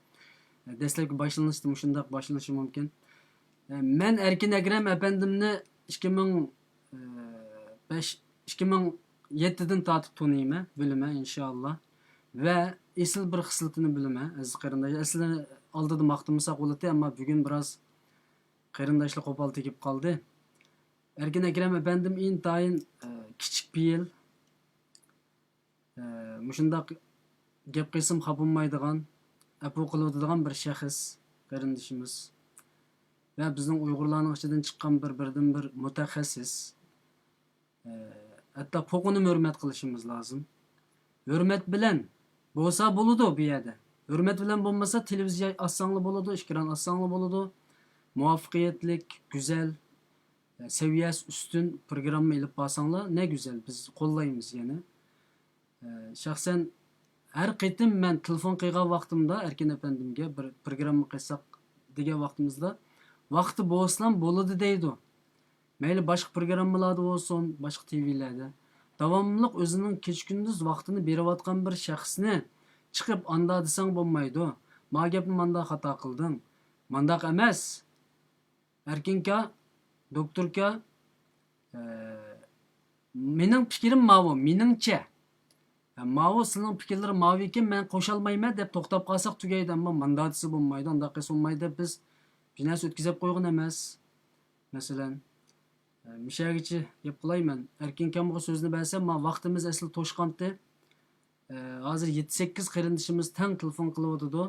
دەسلەپكى باشلىنىشتا مۇشۇنداق باشلىنىشى مۇمكىن. مەن ئەركىن ئەكرەم ئەپەندىمنى ئىككى مىڭ بەش، ئىككى مىڭ يەتتىدىن تارتىپ تونۇيمەن، بىلىمەن، ئىنشائاللا. ۋە ئېسىل بىر خىسلىتىنى بىلىمەن، ئەزىز قېرىنداش. ئەسلى ئالدىدا ماختىمىساق بولاتتى، ئەمما بۈگۈن بىراز قېرىنداشلار قوپال تېگىپ قالدى. ئەركىن ئەكرەم ئەپەندىم ئىنتايىن، ئە، كىچىك پېئىل، ئە، مۇشۇنداق گەپ قىلسام خاپىلىمايدىغان، ئەپۇ قىلىۋېتىدىغان بىر شەخس، قېرىندىشىمىز. ۋە بىزنىڭ ئۇيغۇرلارنىڭ ئىچىدىن چىققان بىر، بىردىنبىر مۇتەخەسسىس. ئە، ھەتتا پوقۇنىمۇ ھۆرمەت قىلىشىمىز لازىم. ھۆرمەت بىلەن بولسا بولىدۇ بۇ يەردە. ھۆرمەت بىلەن بولمىسا، تېلېۋىزىيە ئاچساڭلا بولىدۇ، ئېكران ئاچساڭلا بولىدۇ. مۇۋەپپەقىيەتلىك، گۈزەل، ئە، سەۋىيەسى ئۈستۈن پروگرامما ئېلىپ بارساڭلار، نە گۈزەل، بىز قوللايمىز يەنە. ئە، شەخسەن ھەر قېتىم مەن تېلېفون قىلغان ۋاقتىمدا ئەركىن ئەپەندىمگە بىر پروگرامما قىلساق دېگەن ۋاقتىمىزدا، ۋاقتى بولسىلا بولىدۇ دەيدۇ. مەيلى باشقا پروگراممىلاردا بولسۇن، باشقا تىۋىلەردە، داۋاملىق ئۆزىنىڭ كېچە-كۈندۈز ۋاقتىنى بېرىۋاتقان بىر شەخسنى چىقىپ ئاندا دېسەڭ بولمايدۇ. ما گەپنى ماندا خاتا قىلدىڭ. مانداق ئەمەس. ئەركىنكا، دوكتوركا، ئە، مېنىڭ پىكرىم ماۋۇ، مېنىڭچە. ھە، ماۋۇ سىلىنىڭ پىكىرلىرى ماۋۇ ئىكەن، مەن قوشالمايمەن دەپ توختاپ قالساق تۈگەيدۇ، ئەمما ماندا دېسە بولمايدۇ، ئانداق قىلسا بولمايدۇ دەپ بىز بىر نەرسە ئۆتكۈزۈپ قويغان ئەمەس. مەسىلەن، ئە، مۇشەگىچە گەپ قىلاي مەن. ئەركىنكامغا سۆزنى بەرسەم، ما ۋاقتىمىز ئەسلى توشقانتى. ئە، ھازىر يەتتە-سەككىز قېرىندىشىمىز تەڭ تېلېفون قىلىۋاتىدۇ.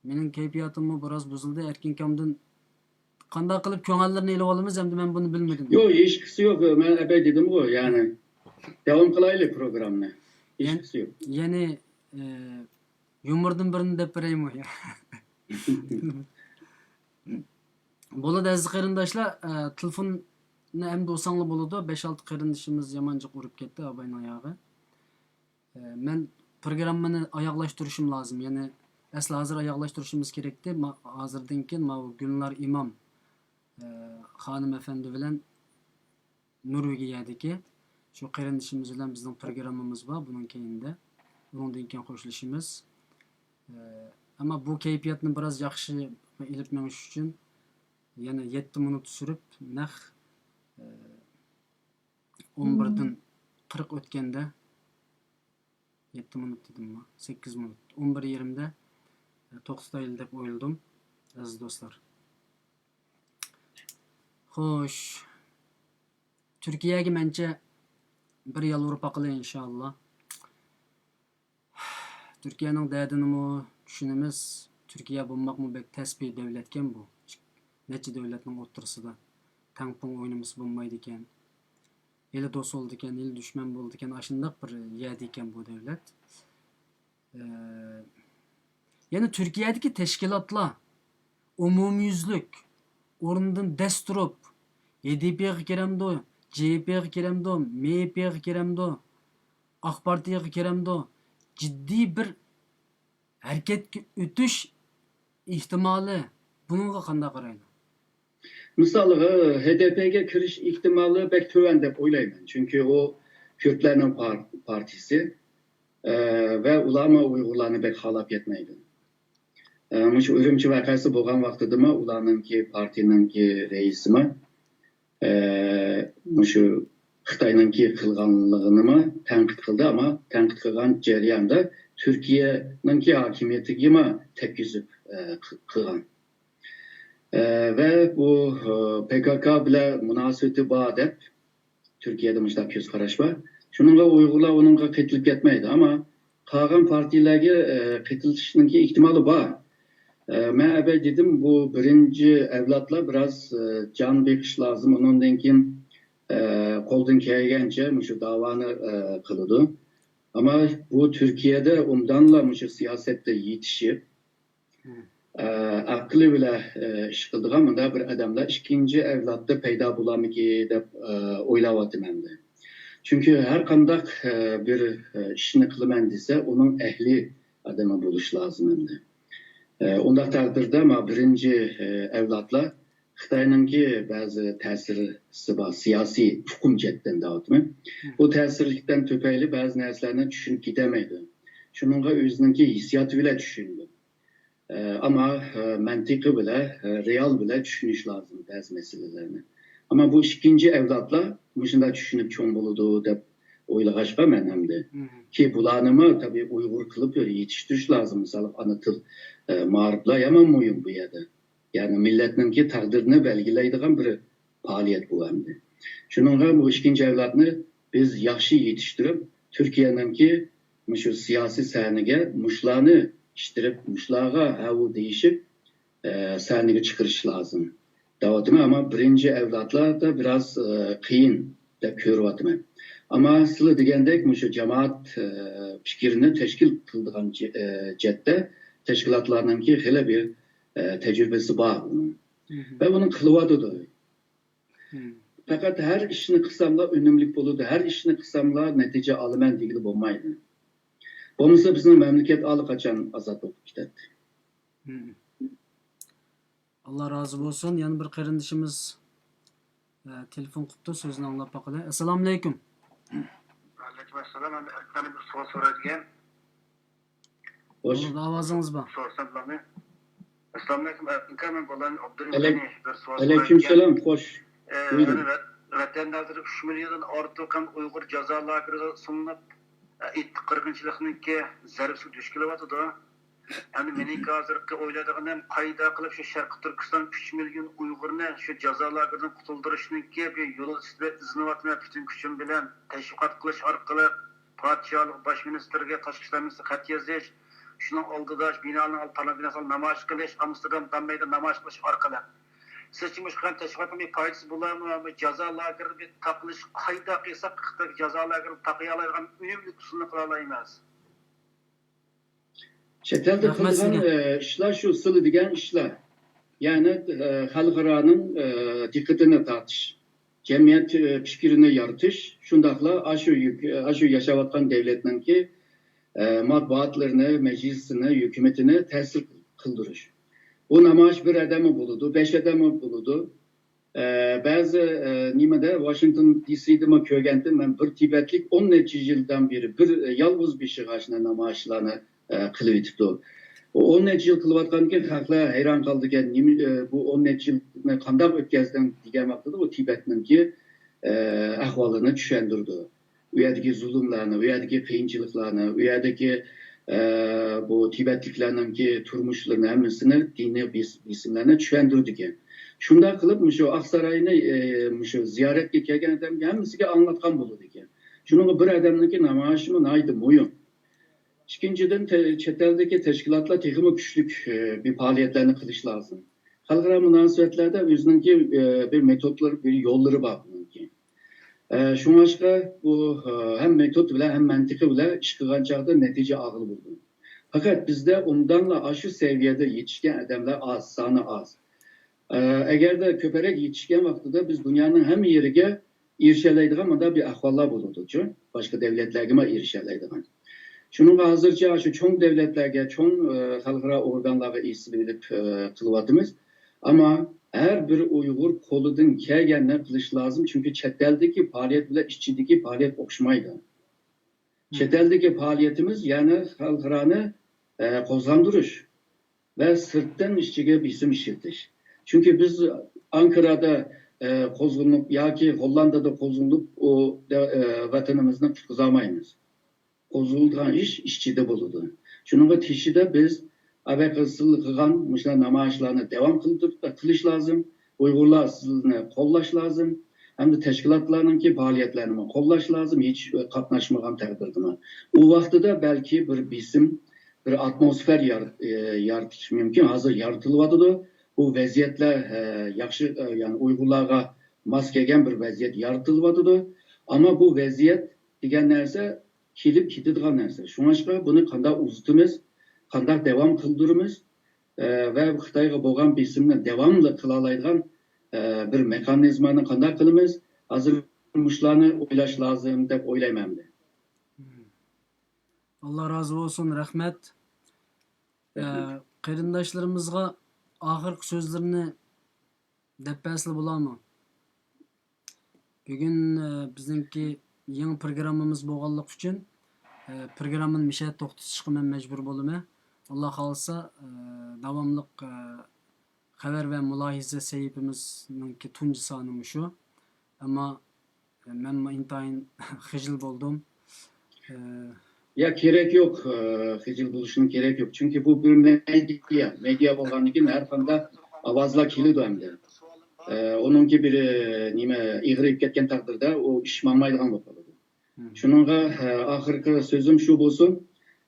مېنىڭ كەيپىياتىممۇ بىراز بۇزۇلدى. ئەركىنكامدىن قانداق قىلىپ كۆڭۈللىرىنى ئېلىۋالىمىز، ئەمدى مەن بۇنى بىلمىدىم. يوق، ھېچقىسى يوق. مەن ئەپەي دېدىمغۇ، يەنى داۋام قىلايلى پروگراممىنى. يەن-، ھېچقىسى يوق. يەنى، ئە، يۇمۇردىن بىرنى دەپ بېرەيمۇ يا؟ بولىدۇ، ئەزىز قېرىنداشلار، ئە، تېلېفوننى ئەمدى ئۇرساڭلار بولىدۇ. بەش-ئالتە قېرىندىشىمىز يامان جىق ئۇرۇپ كەتتى ئاباينىڭ ياغى. ئە، مەن پروگراممىنى ئاياغلاشتۇرۇشۇم لازىم. يەنى ئەسلى ھازىر ئاياغلاشتۇرۇشىمىز كېرەكتى. ما-، ھازىردىن كېيىن ماۋۇ گۈلنار ئىمام، ئە، خانىم ئەپەندى بىلەن نورۋېگىيەدىكى شۇ قېرىندىشىمىز بىلەن بىزنىڭ پروگراممىمىز بار، بۇنىڭ كەينىدە. ئۇنىڭدىن كېيىن خوشلىشىمىز. ئە، ئەمما بۇ كەيپىياتنى بىراز ياخشى ئېلىپ مېڭىش ئۈچۈن يەنە يەتتە مىنۇت سۈرۈپ، نەق، ئە، ئون بىردىن قىرىق ئۆتكەندە، يەتتە مىنۇت دېدىممۇ؟ سەككىز مىنۇت. ئون بىر يېرىمدە، ئە، توختىتايلى دەپ ئويلىدىم، ئەزىز دوستلار. خوش. تۈركىيەگە مەنچە بىر يالۋۇرۇپ باقىلى، ئىنشائاللا. تۈركىيەنىڭ دەردىنىمۇ چۈشىنىمىز. تۈركىيە بولماقمۇ بەك تەس بىر دۆلەتكەن بۇ. نەچچە دۆلەتنىڭ ئوتتۇرىسىدا تەڭپۇڭ ئوينىمىسا بولمايدىكەن. ھېلى دوست بولىدىكەن، ھېلى دۈشمەن بولىدىكەن، ئاشۇنداق بىر يەردىكەن بۇ دۆلەت. ئە، يەنە تۈركىيەدىكى تەشكىلاتلار ئومۇميۈزلۈك ئورنىدىن دەس تۇرۇپ، ھېدىپىغا كىرەمدۇ، جېيپىغا كىرەمدۇ، مېيپىغا كىرەمدۇ، ئاق پارتىيىغا كىرەمدۇ، جىددىي بىر ھەرىكەتكە ئۆتۈش ئېھتىمالى، بۇنىڭغا قانداق قارايدۇ؟ مىسالغا، ھېدېپىگە كىرىش ئېھتىمالى بەك تۆۋەن دەپ ئويلايمەن. چۈنكى ئۇ كۈردلەرنىڭ پار-، پارتىيىسى، ئە، ۋە ئۇلارمۇ ئۇيغۇرلارنى بەك خالاپ كەتمەيدۇ. ئە، مۇشۇ ئۈرۈمچى ۋەقەسى بولغان ۋاقتىدىمۇ ئۇلارنىڭكى پارتىيىنىڭكى رەئىسىمۇ، ئە، مۇشۇ خىتاينىڭكى قىلغانلىقىنىمۇ تەنقىد قىلدى، ئەمما تەنقىد قىلغان جەرياندا تۈركىيەنىڭكى ھاكىمىيىتىگىمۇ تەگكۈزۈپ، ئە، قىلغان. ئە، ۋە بۇ، ئە، پېكاكا بىلەن مۇناسىۋىتى بار دەپ تۈركىيەدە مۇشۇنداق كۆز قاراش بار. شۇنىڭغا ئۇيغۇرلار ئۇنىڭغا قېتىلىپ كەتمەيدۇ، ئەمما قالغان پارتىيىلەرگە، ئە، قېتىلىشنىڭكى ئېھتىمالى بار. ئە، مەن ئەۋەل دېدىم، بۇ بىرىنچى ئەۋلادلار بىراز، ئە، جان بېقىش لازىم، ئۇنىڭدىن كېيىن، ئە، قولدىن كەلگەنچە مۇشۇ داۋانى، ئە، قىلىدۇ. ئەمما بۇ تۈركىيەدە ئوبدانلا مۇشۇ سىياسەتتە يېتىشىپ، ئە، ئەقلى بىلەن، ئە، ئىش قىلىدىغان مۇنداق بىر ئادەملەر ئىككىنچى ئەۋلادتا پەيدا بولارمىكى دەپ، ئە، ئويلاۋاتىمەن ئەمدى. چۈنكى ھەر قانداق، ئە، بىر، ئە، ئىشنى قىلىمەن دېسە، ئۇنىڭ ئەھلى ئادىمى بولۇشى لازىم ئەمدى. ئە، ئۇنداق تەقدىردە، ما بىرىنچى، ئە، ئەۋلادلار خىتاينىڭكى بەزى تەسىرى بار، سىياسىي ئۇقۇم جەھەتتىن دەۋاتىمەن. بۇ تەسىرلىكتىن تۈپەيلى بەزى نەرسىلەرنى چۈشىنىپ كېتەلمەيدۇ. شۇنىڭغا ئۆزىنىڭكى ھېسسىياتى بىلەن چۈشىنىدۇ. ئە، ئەمما، ئە، مەنتىقى بىلەن، ئە، رېئال بىلەن چۈشىنىش لازىم بەزى مەسىلىلەرنى. ئەمما بۇ ئىككىنچى ئەۋلادلار مۇشۇنداق چۈشىنىپ چوڭ بولىدۇ دەپ ئويلىغاچقا مەن ئەمدى. كى بۇلارنىمۇ تەبىئىي ئۇيغۇر قىلىپ يېتىشتۈرۈش لازىم. مىسال، ئانا تىل، ئە، مائارىپلار يامان مۇھىم بۇ يەردە. يەنى مىللەتنىڭكى تەقدىرىنى بەلگىلەيدىغان بىر پائالىيەت بۇ ئەمدى. شۇنىڭغا بۇ ئىككىنچى ئەۋلادنى بىز ياخشى يېتىشتۈرۈپ، تۈركىيەنىڭكى مۇشۇ سىياسىي سەھنىگە مۇشۇلارنى ئىشتىرىپ، مۇشۇلارغا ھەۋۇ دېيىشىپ، ئە، سەھنىگە چىقىرىش لازىم دەۋاتىمەن. ئەمما بىرىنچى ئەۋلادلاردا بىراز، ئە، قىيىن دەپ كۆرۈۋاتىمەن. ئەمما سىلەر دېگەندەك مۇشۇ جامائەت، ئە، پىكرىنى تەشكىل قىلىدىغان جە-، ئە، جەھەتتە تەشكىلاتلارنىڭكى خېلى بىر، ئە، تەجرىبىسى بار ئۇنىڭ. ۋە ئۇنى قىلىۋاتىدۇ. پەقەت ھەر ئىشنى قىلساملا ئۈنۈملۈك بولىدۇ، ھەر ئىشنى قىلساملا نەتىجە ئالىمەن دېگىلى بولمايدۇ. بولمىسا بىزنىڭ مەملىكەت ئاللىقاچان ئازاد بولۇپ كېتەتتى. ئاللا رازى بولسۇن. يەنە بىر قېرىندىشىمىز ئە، تېلېفون قىپتۇ، سۆزىنى ئاڭلاپ باقىلى. ئەسسالامۇئەلەيكۇم. ۋەئەلەيكۇم ئەسسالام. ئەمدى ئەركىن بىر سوئال سورايدىكەن. خوش. بولدى، ئاۋازىڭىز بار. سورىسام بولامدۇ؟ ئەسسالامۇئەلەيكۇم، ئەركىن ئاكا، مەن بولان ئابدۇرېھىم ئەلەي-، غېنى بىر سوئال ئەلەيكۇم سورايدىكەن. سالام، خوش. ئە، بۇيرۇڭ. يەنە ۋەت-، ۋەتەندە ھازىر ئۈچ مىليوندىن ئارتۇق ھەم ئۇيغۇر جازا لاگېرىغا سولىنىپ، ئە، ئېتنىك قىرغىنچىلىقنىڭكى زەربىسىگە دۇچ كېلىۋاتىدۇ. ئەمدى مېنىڭكى ھازىرقى ئويلايدىغىنىم، قايدا قىلىپ شۇ شەرقىي تۈركىستان ئۈچ مىليون ئۇيغۇرنى شۇ جازا لاگېرىدىن قۇتۇلدۇرۇشنىڭكى بىر يولى ئۈستىدە ئىزدىنىۋاتىمەن. پۈتۈن كۈچۈم بىلەن تەشۋىقات قىلىش ئارقىلىق پادىشاھلىق باش مىنىستىرىگە، تاشقى ئىشلار مىنىستىرىگە خەت يېزىش، شۇنىڭ ئالدىدا شۇ بىنانىڭ ئالدىدا پارلامېنت بىناسى ئالدىدا نامايىش قىلىش، ئامستېردام دام مەيدانىدا نامايىش قىلىش ئارقىلىق. سىزچە مۇشۇ قىلغان تەشۋىقاتنىڭ بىر پايدىسى بولارمۇ؟ بۇ جازا لاگېرىدا بىر تاقىلىش قايدا قىلساق، خىتاي جازا لاگېرىدا تاقىيالايدىغان ئۈنۈملۈك ئۇسۇلنى قىلالايمىز؟ چەت ئەلدە رەھمەت قىلىدىغان، سىزگە. ئە، ئىشلار شۇ سىلى دېگەن ئىشلار. يەنى، ئە، خەلقئارانىڭ، ئە، دىققىتىنى تارتىش، جەمئىيەت، ئە، پىكرىنى يارىتىش، شۇنداقلا ئاشۇ يۈك-، ئاشۇ ياشاۋاتقان دەۋلەتنىڭكى، ئە، مەتبۇئاتلىرىنى، مەجلىسىنى، ھۆكۈمىتىنى تەسىر قىلدۇرۇش. بۇ نامايىش بىر ئادەممۇ بولىدۇ، بەش ئادەممۇ بولىدۇ. ئە، بەزى، ئە، نېمىدە، ۋاشىنگتون دى سىدىمۇ كۆرگەنتىم، مەن بىر تىبەتلىك ئون نەچچە يىلدىن بېرى بىر، ئە، يالغۇز بېشىغا شۇنداق نامايىشلارنى، ئە، قىلىۋېتىپتۇ. ئۇ ئون نەچچە يىل قىلىۋاتقاندىكىن خەقلەر ھەيران قالىدىكەن، نېمە، ئە، بۇ ئون نەچچە يىلنى قانداق ئۆتكەزدىڭ دېگەن ۋاقتىدا ئۇ تىبەتنىڭكى، ئە، ئەھۋالىنى چۈشەندۈرىدۇ. ئۇ يەردىكى زۇلۇملارنى، ئۇ يەردىكى قىيىنچىلىقلارنى، ئۇ يەردىكى، ئە، بۇ تىبەتلىكلەرنىڭكى تۇرمۇشلىرىنى ھەممىسىنى، دىنىي بېس-، بېسىملارنى چۈشەندۈرىدىكەن. شۇنداق قىلىپ، مۇشۇ ئاقساراينى، ئە، مۇشۇ زىيارەتكە كەلگەن ئادەمگە ھەممىسىگە ئاڭلاتقان بولىدىكەن. شۇنىڭغا بىر ئادەمنىڭكى نامايىشىمۇ ناھايىتى مۇھىم. ئىككىنچىدىن، تە-، چەت ئەلدىكى تەشكىلاتلار تېخىمۇ كۈچلۈك، ئە، بىر پائالىيەتلەرنى قىلىش لازىم. خەلقئارا مۇناسىۋەتلەردە ئۆزىنىڭكى، ئە، بىر مېتودلىرى، بىر يوللىرى بار بۇنىڭكى. ئە، شۇڭلاشقا بۇ، ئە، ھەم مېتود بىلەن، ھەم مەنتىقى بىلەن ئىش قىلغان چاغدا نەتىجە ئالغىلى بولىدۇ. پەقەت بىزدە ئوبدانلا ئاشۇ سەۋىيەدە يېتىشكەن ئادەملەر ئاز، سانى ئاز. ئە، ئەگەردە كۆپرەك يېتىشكەن ۋاقتىدا بىز دۇنيانىڭ ھەممە يېرىگە ئېرىشەلەيدىغان مۇنداق بىر ئەھۋاللار بولىدۇچۇ، باشقا دەۋلەتلەرگىمۇ ئېرىشەلەيدىغان. شۇنىڭغا ھازىرچە شۇ چوڭ دەۋلەتلەرگە، چوڭ، ئە، خەلقئارا ئورگانلارغا ئېسىلىۋېلىپ، ئە، قىلىۋاتىمىز. ئەمما ھەر بىر ئۇيغۇر قولىدىن كەلگەننى قىلىش لازىم، چۈنكى چەت ئەلدىكى پائالىيەت بىلەن ئىچىدىكى پائالىيەت ئوخشىمايدۇ. چەت ئەلدىكى پائالىيىتىمىز، يەنى خەلقئارانى، ئە، قوزغاندۇرۇش ۋە سىرتتىن ئىچىگە بېسىم ئىشلىتىش. چۈنكى بىز ئانكارادا، ئە، قوزغىلىپ ياكى غوللاندادا قوزغىلىپ، ئۇ دە-، ئە، ۋەتىنىمىزنى قۇتقۇزالمايمىز. قوزغىلىدىغان ئىش ئىچىدە بولىدۇ. شۇنىڭغا تېشىدا بىز ئەۋەتقىلىغان مۇشۇنداق نامايىشلارنى داۋام قىلدۇرۇپ، قىلىش لازىم. ئۇيغۇرلار سىزنى قوللاش لازىم. ھەمدە تەشكىلاتلارنىڭكى پائالىيەتلىرىنىمۇ قوللاش لازىم، ھېچ قاتناشمىغان تەقدىردىمۇ. ئۇ ۋاقتىدا بەلكى بىر بېسىم، بىر ئاتموسفېرا يار-، ئە، يارىتىش مۇمكىن. ھازىر يارىتىلىۋاتىدۇ. بۇ ۋەزىيەتلەر، ئە، ياخشى، ئە، يەنى ئۇيغۇرلارغا ماس كەلگەن بىر ۋەزىيەت يارىتىلىۋاتىدۇ. ئەمما بۇ ۋەزىيەت دېگەن نەرسە كېلىپ كېتىدىغان نەرسە. شۇڭلاشقا بۇنى قانداق ئۇزىتىمىز، قانداق داۋام قىلدۇرىمىز، ئە، ۋە خىتايغا بولغان بېسىمنى داۋاملىق قىلالايدىغان، ئە، بىر مېخانىزمانى قانداق قىلىمىز؟ ھازىر مۇشۇلارنى ئويلاش لازىم دەپ ئويلايمەن مەن. ئاللا رازى بولسۇن، رەھمەت. ئە، رەھمەت. قېرىنداشلىرىمىزغا ئاخىرقى سۆزلىرىنى دەپ بەرسىلە بولامۇ؟ بۈگۈن، ئە، بىزنىڭكى يېڭى پروگراممىمىز بولغانلىقى ئۈچۈن، ئە، پروگراممىنى مىشە توختىتىشقا مەن مەجبۇر بولىمەن. ئاللا خالىسا، ئە، داۋاملىق، ئە، خەۋەر ۋە مۇلاھىزە سەھىپىمىزنىڭكى تۇنجى سانى مۇشۇ. ئەمما مەنمۇ ئىنتايىن خىجىل بولدۇم. ئە، يا، كېرەك يوق، ئە، خىجىل بولۇشنىڭ كېرەك يوق. چۈنكى بۇ بىر مېدىيا، مېدىيا بولغاندىن كېيىن ھەر قانداق ئاۋازلار كېلىدۇ ئەمدى. ئە، ئۇنىڭكى بىر، ئە، نېمە، ئېغىرىيىپ كەتكەن تەقدىردە ئۇ ئىش ماڭمايدىغان بولۇپ قالىدۇ. شۇنىڭغا، ئە، ئاخىرقى سۆزۈم شۇ بولسۇن.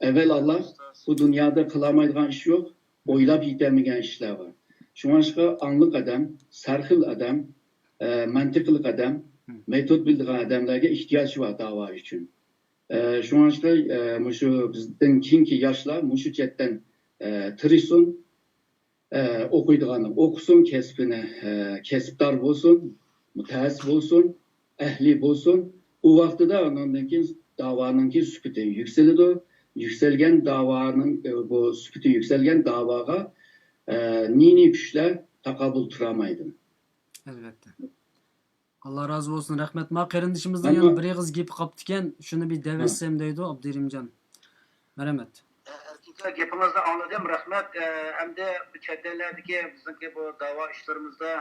ئەۋۋەل ئاللا، بۇ دۇنيادا قىلالمايدىغان ئىش يوق، ئويلاپ يېتەلمىگەن ئىشلار بار. شۇڭلاشقا ئاڭلىق ئادەم، سەرخىل ئادەم، ئە، مەنتىقلىق ئادەم، مېتود بىلىدىغان ئادەملەرگە ئېھتىياج بار داۋا ئۈچۈن. ئە، شۇڭلاشقا، ئە، مۇشۇ بىزدىن كېيىنكى ياشلار مۇشۇ جەھەتتىن، ئە، تىرىشسۇن. ئە، ئوقۇيدىغان ئوقۇسۇن، كەسپىنى، ئە، كەسىپدار بولسۇن، مۇتەخەسسىس بولسۇن، ئەھلى بولسۇن. ئۇ ۋاقتىدا ئۇنىڭدىن كېيىن داۋانىڭكى سۈپىتى يۈكسىلىدۇ. يۈكسەلگەن داۋانىڭ، ئە، بۇ سۈپىتى يۈكسەلگەن داۋاغا، ئە، نى-نى كۈچلەر تاقابىل تۇرالمايدۇ. ئەلۋەتتە. ئاللا رازى بولسۇن، رەھمەت. ما قېرىندىشىمىزنىڭ يەنە بىر ئېغىز گېپى قاپتىكەن، شۇنى بىر دەۋەتسەم دەيدۇ ئابدۇرېھىمجان. مەرھەمەت. ئەركىن ئاكا، گېپىڭىزنى ئاڭلىدىم، رەھمەت. ئە، ئەمدى بۇ چەت ئەللەردىكى بىزنىڭكى بۇ داۋا ئىشلىرىمىزدا،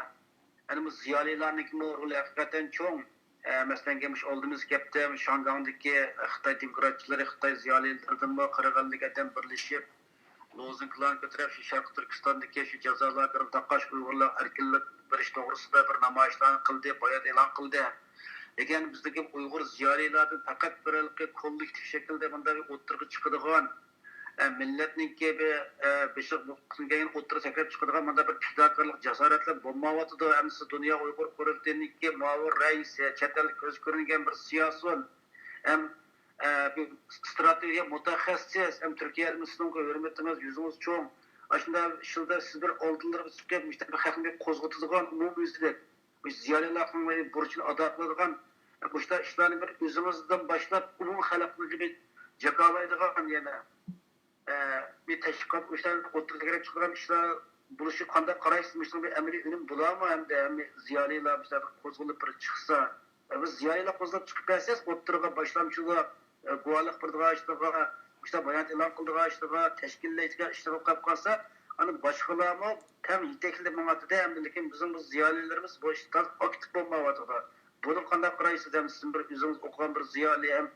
يەنى بۇ زىيالىيلارنىڭكىمۇ رولى ھەقىقەتەن چوڭ. ئە، مەسىلەن، مۇشۇ ئالدىمىزدىكى ھەپتە شاڭگاڭدىكى خىتاي دېموكراتچىلىرى، خىتاي زىيالىيلىرىدىنمۇ قىرىق ئەللىك ئادەم بىرلىشىپ، لوزۇنكىلارنى كۆتۈرۈپ، شۇ شەرقىي تۈركىستاندىكى شۇ جازا لاگېرىغا تاقاش ئۇيغۇرلار ئەركىنلىك بېرىش توغرىسىدا بىر نامايىشلارنى قىلدى، بايان ئېلان قىلدى. لېكىن بىزدىكى ئۇيغۇر زىيالىيلاردىن پەقەت بىر ھېلىقى كوللېكتىپ شەكىلدە مۇنداق بىر ئوتتۇرىغا چىقىدىغان، ئە، مىللەتنىڭكى بىر، ئە، بېشىغا بۇ قىسىم كەلگەن ئوتتۇرىغا سەكرەپ چىقىدىغان مۇنداق بىر پىداكارلىق، جاسارەتلەر بولمايۋاتىدۇ. ئەمدىسە دۇنيا ئۇيغۇر قۇرۇلتىيىنىڭكى مۇئاۋىن رەئىسى، چەت ئەلدە كۆزى كۆرۈنگەن بىر سىياسىيون، ھەم، ئە، بىر ئىستراتېگىيە مۇتەخەسسىس، ھەم تۈركىيەدىمۇ سىزنىڭ ھۆرمىتىڭىز، يۈزىڭىز چوڭ. ئاشۇنداق ئىشلاردا سىز بىر ئالدىلىرىغا چىقىپ، مۇشۇنداق بىر خەقنى قوزغىتىدىغان ئومۇميۈزلۈك، مۇشۇ زىيالىيلارنىڭ بۇرچىنى ئادا قىلىدىغان، مۇشۇنداق ئىشلارنى بىر ئۆزىڭىزدىن باشلاپ، ئومۇمىي خەلقنى بىر جاكارلايدىغان يەنە، ئە، بىر تەشۋىقات، ئوشۇنداق ئوتتۇرىغا كېلىپ چىقىدىغان ئىشلار بولۇشىغا قانداق قارايسىز؟ مۇشۇنىڭ بىر ئەمەلىي ئۈنۈم بولارمۇ؟ ھەمدە ھەممە زىيالىيلار مۇشۇنداق بىر قوزغىلىپ بىر چىقسا، ئە، بىز زىيالىيلار قوزغىلىپ چىقىپ بەرسەك، ئوتتۇرىغا باشلامچىلار، ئە، گۇۋاھلىق بېرىدىغان ئىشلارغا، مۇشۇنداق بايانات ئېلان قىلىدىغان ئىشلارغا، تەشكىللەيدىغان ئىشلارغا قاراپ قالسا، ئانا باشقىلارمۇ تەڭ يېتەكلەپ ماڭاتىدۇ. ھەمدە لېكىن بىزنىڭ بۇ زىيالىيلىرىمىز بۇ ئىشتا ئاكتىپ بولمايۋاتىدۇ. بۇنىڭغا قانداق قارايسىز؟ ھەم سىزمۇ بىر ئۆزىڭىز ئوقۇغان بىر زىيالىي ھەم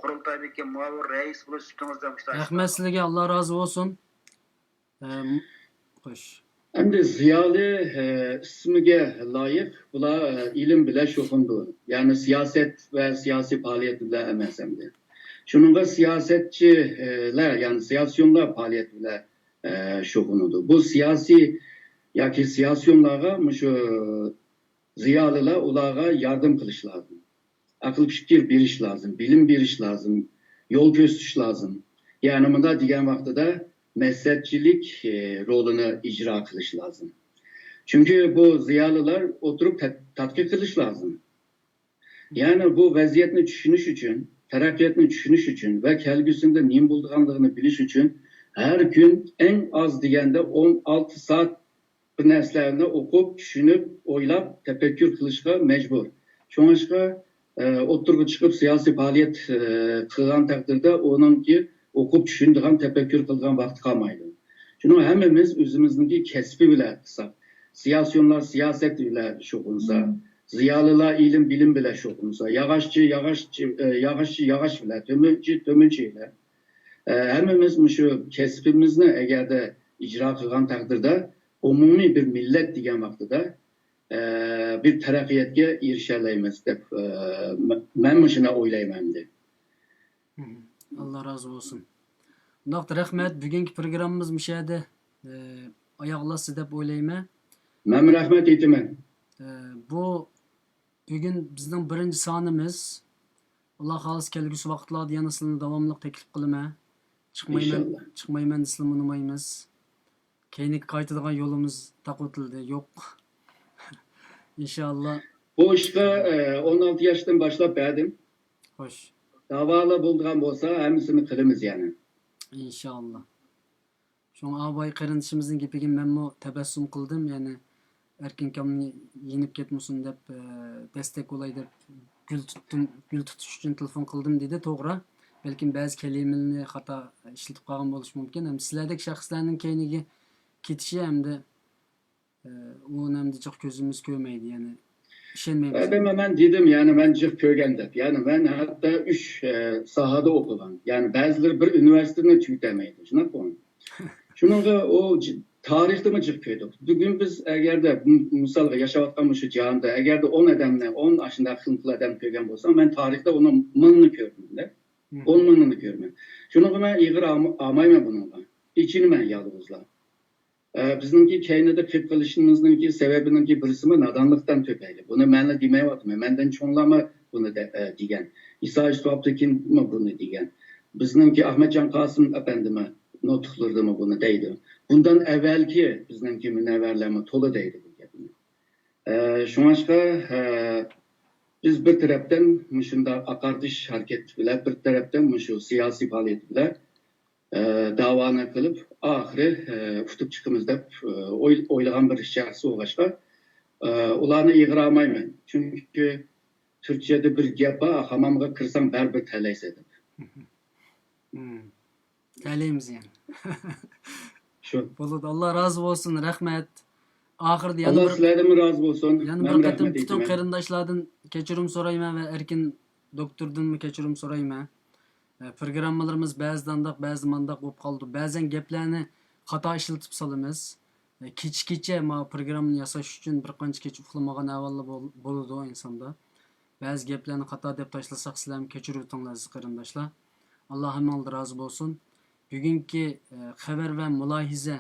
قۇرۇلتايدىكى مۇئاۋىن رەئىس بولۇش سۈپىتىڭىزدە مۇشۇنداق رەھمەت سىلەرگە، ئاللا رازى بولسۇن. ئەم، خوش. ئەمدى زىيالىي، ئە، ئىسمىگە لايىق بۇلار، ئە، ئىلىم بىلەن شۇغۇللىنىدۇ. يەنى سىياسەت ۋە سىياسىي پائالىيەت بىلەن ئەمەس ئەمدى. شۇنىڭغا سىياسەتچىلەر، يەنى سىياسىيونلار پائالىيەت بىلەن، ئە، شۇغۇللىنىدۇ. بۇ سىياسىي ياكى سىياسىيونلارغا مۇشۇ زىيالىيلار ئۇلارغا ياردەم قىلىش لازىم. ئەقىل پىكىر بېرىش لازىم، بىلىم بېرىش لازىم، يول كۆرسىتىش لازىم. يەنى مۇنداق دېگەن ۋاقتىدا مەسلىھەتچىلىك، ئى، رولىنى ئىجرا قىلىش لازىم. چۈنكى بۇ زىيالىيلار ئولتۇرۇپ تەت-، تەتقىق قىلىش لازىم. يەنى بۇ ۋەزىيەتنى چۈشىنىش ئۈچۈن، تەرەققىياتنى چۈشىنىش ئۈچۈن ۋە كەلگۈسىدە نېمە بولىدىغانلىقىنى بىلىش ئۈچۈن ھەر كۈن ئەڭ ئاز دېگەندە ئون ئالتە سائەت بىر نەرسىلەرنى ئوقۇپ، چۈشىنىپ، ئويلاپ، تەپەككۇر قىلىشقا مەجبۇر. شۇڭلاشقا، ئە، ئوتتۇرىغا چىقىپ سىياسىي پائالىيەت، ئە، قىلغان تەقدىردە ئۇنىڭكى ئوقۇپ چۈشىنىدىغان، تەپەككۇر قىلىدىغان ۋاقتى قالمايدۇ. شۇنىڭ ھەممىمىز ئۆزىمىزنىڭكى كەسپى بىلەن قىلساق، سىياسىيونلار سىياسەت بىلەن شۇغۇللانسا، زىيالىيلار ئىلىم، بىلىم بىلەن شۇغۇللانسا، ياغاچچى، ياغاچچى، ئە، ياغاچچى، ياغاچ بىلەن، تۆمۈرچى، تۆمۈرچى بىلەن، ئە، ھەممىمىز مۇشۇ كەسپىمىزنى ئەگەردە ئىجرا قىلغان تەقدىردە، ئومۇمىي بىر مىللەت دېگەن ۋاقتىدا، ئە، بىر تەرەققىياتقا ئېرىشەلەيمىز دەپ، ئە، مە-، مەن مۇشۇنداق ئويلايمەن ئەمدى. مم. ئاللا رازى بولسۇن. ئۇنداقتا رەھمەت. بۈگۈنكى پروگراممىمىز مۇشۇ يەردە، ئە، ئاياغلاشسا دەپ ئويلايمەن. مەنمۇ رەھمەت ئېيتىمەن. ئە، بۇ بۈگۈن بىزنىڭ بىرىنچى سانىمىز. ئاللا خالىسا كەلگۈسى ۋاقىتلاردا يەنە سىلىنى داۋاملىق تەكلىپ قىلىمەن. چىقمايمەن، ئىنشاللا. چىقمايمەن دېسىلە ئۇنىمايمىز. كەينىگە قايتىدىغان يولىمىز تاقىۋېتىلدى، يوق. ئىنشاللا. بۇ ئىشقا، ئە، ئون ئالتە ياشتىن باشلاپ بەردىم. خوش. داۋالار بولىدىغان بولسا، ھەممىسىنى قىلىمىز يەنە. ئىنشاللا. شۇڭا ئاباي قېرىندىشىمىزنىڭ گېپىگە مەنمۇ تەبەسسۇم قىلدىم، يەنى ئەركىن ئاكامنى يېنىپ كەتمىسۇن دەپ، ئە، دەستەك بولاي دەپ گۈل تۇتتۇم، گۈل تۇتۇش ئۈچۈن تېلېفون قىلدىم دېدى، توغرا. بەلكىم بەزى كەلىمىلىرىنى خاتا ئىشلىتىپ قالغان بولۇشى مۇمكىن. ھەم سىلەردەك شەخسلەرنىڭ كەينىگە كېتىشى ھەمدە ئۇنى ئەمدى جىق كۆزىمىز كۆرمەيدۇ، يەنى ئىشەنمەيمىز. ئەمدى مەن دېدىم، يەنى مەن جىق كۆرگەن دەپ. يەنى مەن ھەتتا ئۈچ، ئە، ساھەدە ئوقۇغان. يەنى بەزىلىرى بىر ئۇنىۋېرسىتېتنى تۈگىتەلمەيدۇ. شۇنداققۇ؟ شۇنىڭغا ئۇ ج-، تارىختىمۇ جىق كۆردۇق. بۈگۈن بىز ئەگەردە، م-، مىسالغا ياشاۋاتقان مۇشۇ جاھاندا ئەگەردە ئون ئادەمنى، ئون ئاشۇنداق خىل خىل ئادەم كۆرگەن بولساڭ، مەن تارىختا ئۇنىڭ مىڭىنى كۆردۈم-دە. مم. ئون مىڭىنى كۆرىمەن. شۇنىڭغا مەن ئېغىر ئالما-، ئالمايمەن بۇنىڭغا. ئېچىنىمەن يالغۇزلا. ئە، بىزنىڭكى كەينىدە قېلىپ قېلىشىمىزنىڭكى سەۋەبىنىڭكى بىرسىمۇ نادانلىقتىن تۈپەيلى. بۇنى مەنلا دېمەيۋاتىمەن. مەندىن چوڭلارمۇ بۇنى دە-، ئە، دېگەن. ئىسا يۈسۈپ ئابدۇكىنمۇ بۇنى دېگەن. بىزنىڭكى ئەخمەتجان قاسىم ئەپەندىمۇ نۇتۇقلىرىدىمۇ بۇنى دەيدۇ. بۇندىن ئەۋۋەلكى بىزنىڭكى مۇنەۋۋەرلەرمۇ تولا دەيدۇ بۇ گەپنى. ئە، شۇڭلاشقا، ئە، بىز بىر تەرەپتىن مۇشۇنداق ئاقارتىش ھەرىكىتى بىلەن، بىر تەرەپتىن مۇشۇ سىياسىي پائالىيىتى بىلەن ئە، داۋانى قىلىپ، ئاخىرى، ئە، ئۇتۇپ چىقىمىز دەپ، ئە، ئوي-، ئويلىغان بىر شەخس بولغاچقا، ئۇلارنى ئېغىر ئالمايمەن. چۈنكى تۈركچەدە بىر گەپ بار، «ھامامغا كىرسەڭ بەرىبىر تەلەيسەن» دەپ. مم. تەلەيمىز يەنە. شۇ. بولىدۇ. ئاللا رازى بولسۇن. رەھمەت. ئاخىرىدا يەنە ئاللا بىر، سىلەردىنمۇ رازى بولسۇن. يەنە مەن بىر قېتىم رەھمەت پۈتۈن ئېيتىمەن. قېرىنداشلاردىن كەچۈرۈم سورايمەن ۋە ئەركىن دوكتوردىنمۇ كەچۈرۈم سورايمەن. ئە، پروگراممىلىرىمىز بەزىدە ئانداق، بەزىدە مانداق بولۇپ قالىدۇ. بەزەن گەپلەرنى خاتا ئىشلىتىپ سالىمىز. ئە، كېچە-كېچە مانا پروگراممىنى ياساش ئۈچۈن بىر قانچە كېچە ئۇخلىمىغان ئەھۋاللار بول-، بولىدۇ ئىنساندا. بەزى گەپلەرنى خاتا دەپ تاشلىساق، سىلەرمۇ كېچۈرۈۋېتىڭلار، ئەزىز قېرىنداشلار. ئاللا ھەممىڭلاردىن رازى بولسۇن. بۈگۈنكى، ئە، خەۋەر ۋە مۇلاھىزە،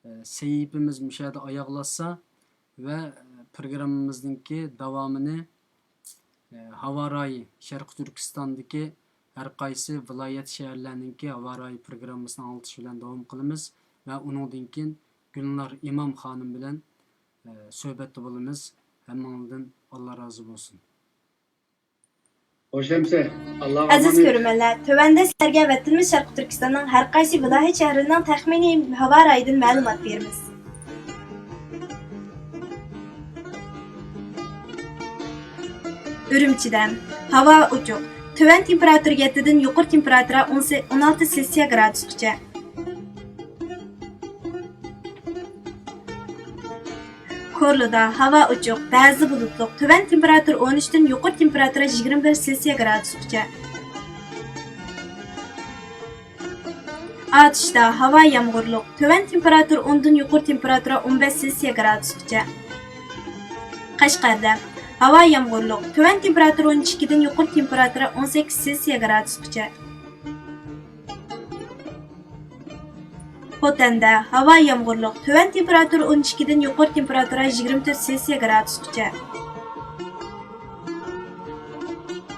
ئە، سەھىپىمىز مۇشۇ يەردە ئاياغلاشسا ۋە، ئە، پروگراممىمىزنىڭكى داۋامىنى، ئە، ھاۋا رايى، شەرقىي تۈركىستاندىكى ھەر قايسى ۋىلايەت، شەھەرلەرنىڭكى ھاۋا رايى پروگراممىسىنى ئاڭلىتىش بىلەن داۋام قىلىمىز ۋە ئۇنىڭدىن كېيىن گۈلنار ئىمام خانىم بىلەن، ئە، سۆھبەتتە بولىمىز. ھەممىڭلاردىن ئاللا رازى بولسۇن. خوش ئەمىسە، ئاللاغا ئەزىز ئامانەت. كۆرۈرمەنلەر، تۆۋەندە سىلەرگە ۋەتىنىمىز شەرقىي تۈركىستاننىڭ ھەر قايسى ۋىلايەت شەھىرىنىڭ تەخمىنىي ھاۋا رايىدىن مەلۇمات بېرىمىز. ئۈرۈمچىدە ھاۋا ئوچۇق، تۆۋەن تېمپېراتۇرا يەتتىدىن يۇقىرى تېمپېراتۇرا ئون سەككىز، ئون ئالتە سېلسىيە گرادۇسقىچە. كورلىدا ھاۋا ئوچۇق، بەزىدە بۇلۇتلۇق، تۆۋەن تېمپېراتۇرا ئون ئۈچتىن يۇقىرى تېمپېراتۇرا يىگىرمە بىر سېلسىيە گرادۇسقىچە. ئاتۇشتا ھاۋا يامغۇرلۇق، تۆۋەن تېمپېراتۇرا ئوندىن يۇقىرى تېمپېراتۇرا ئون بەش سېلسىيە گرادۇسقىچە. قەشقەردە ھاۋا يامغۇرلۇق، تۆۋەن تېمپېراتۇرا ئون ئىككىدىن يۇقىرى تېمپېراتۇرا ئون سەككىز سېلسىيە گرادۇسقىچە. خوتەندە ھاۋا يامغۇرلۇق، تۆۋەن تېمپېراتۇرا ئون ئىككىدىن يۇقىرى تېمپېراتۇرا يىگىرمە تۆت سېلسىيە گرادۇسقىچە.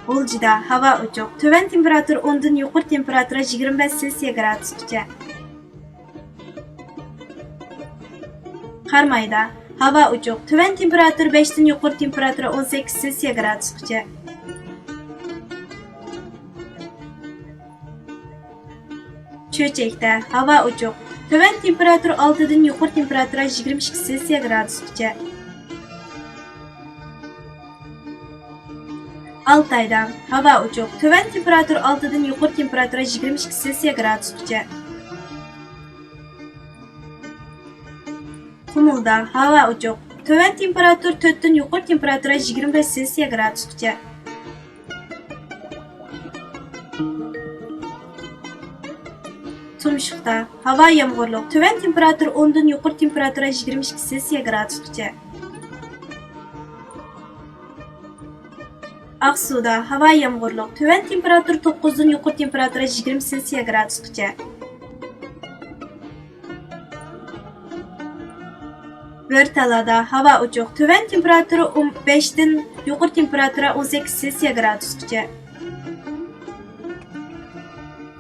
غۇلجىدا ھاۋا ئوچۇق، تۆۋەن تېمپېراتۇرا ئوندىن يۇقىرى تېمپېراتۇرا يىگىرمە بەش سېلسىيە گرادۇسقىچە. قارامايدا ھاۋا ئوچۇق، تۆۋەن تېمپېراتۇرا بەشتىن يۇقىرى تېمپېراتۇرا ئون سەككىز سېلسىيە گرادۇسقىچە. چۆچەكتە ھاۋا ئوچۇق، تۆۋەن تېمپېراتۇرا ئالتىدىن يۇقىرى تېمپېراتۇرا يىگىرمە ئىككى سېلسىيە گرادۇسقىچە. ئالتايدا ھاۋا ئوچۇق، تۆۋەن تېمپېراتۇرا ئالتىدىن يۇقىرى تېمپېراتۇرا يىگىرمە ئىككى سېلسىيە گرادۇسقىچە. قۇمۇلدا ھاۋا ئوچۇق، تۆۋەن تېمپېراتۇرا تۆتتىن يۇقىرى تېمپېراتۇرا يىگىرمە بەش سېلسىيە گرادۇسقىچە. تۇمشۇقتا ھاۋا يامغۇرلۇق، تۆۋەن تېمپېراتۇرا ئوندىن يۇقىرى تېمپېراتۇرا يىگىرمە ئىككى سېلسىيە گرادۇسقىچە. ئاقسۇدا ھاۋا يامغۇرلۇق، تۆۋەن تېمپېراتۇرا توققۇزدىن يۇقىرى تېمپېراتۇرا يىگىرمە سېلسىيە گرادۇسقىچە. بۆرتالادا ھاۋا ئوچۇق، تۆۋەن تېمپېراتۇرا ئون بەشتىن يۇقىرى تېمپېراتۇرا ئون سەككىز سېلسىيە گرادۇسقىچە.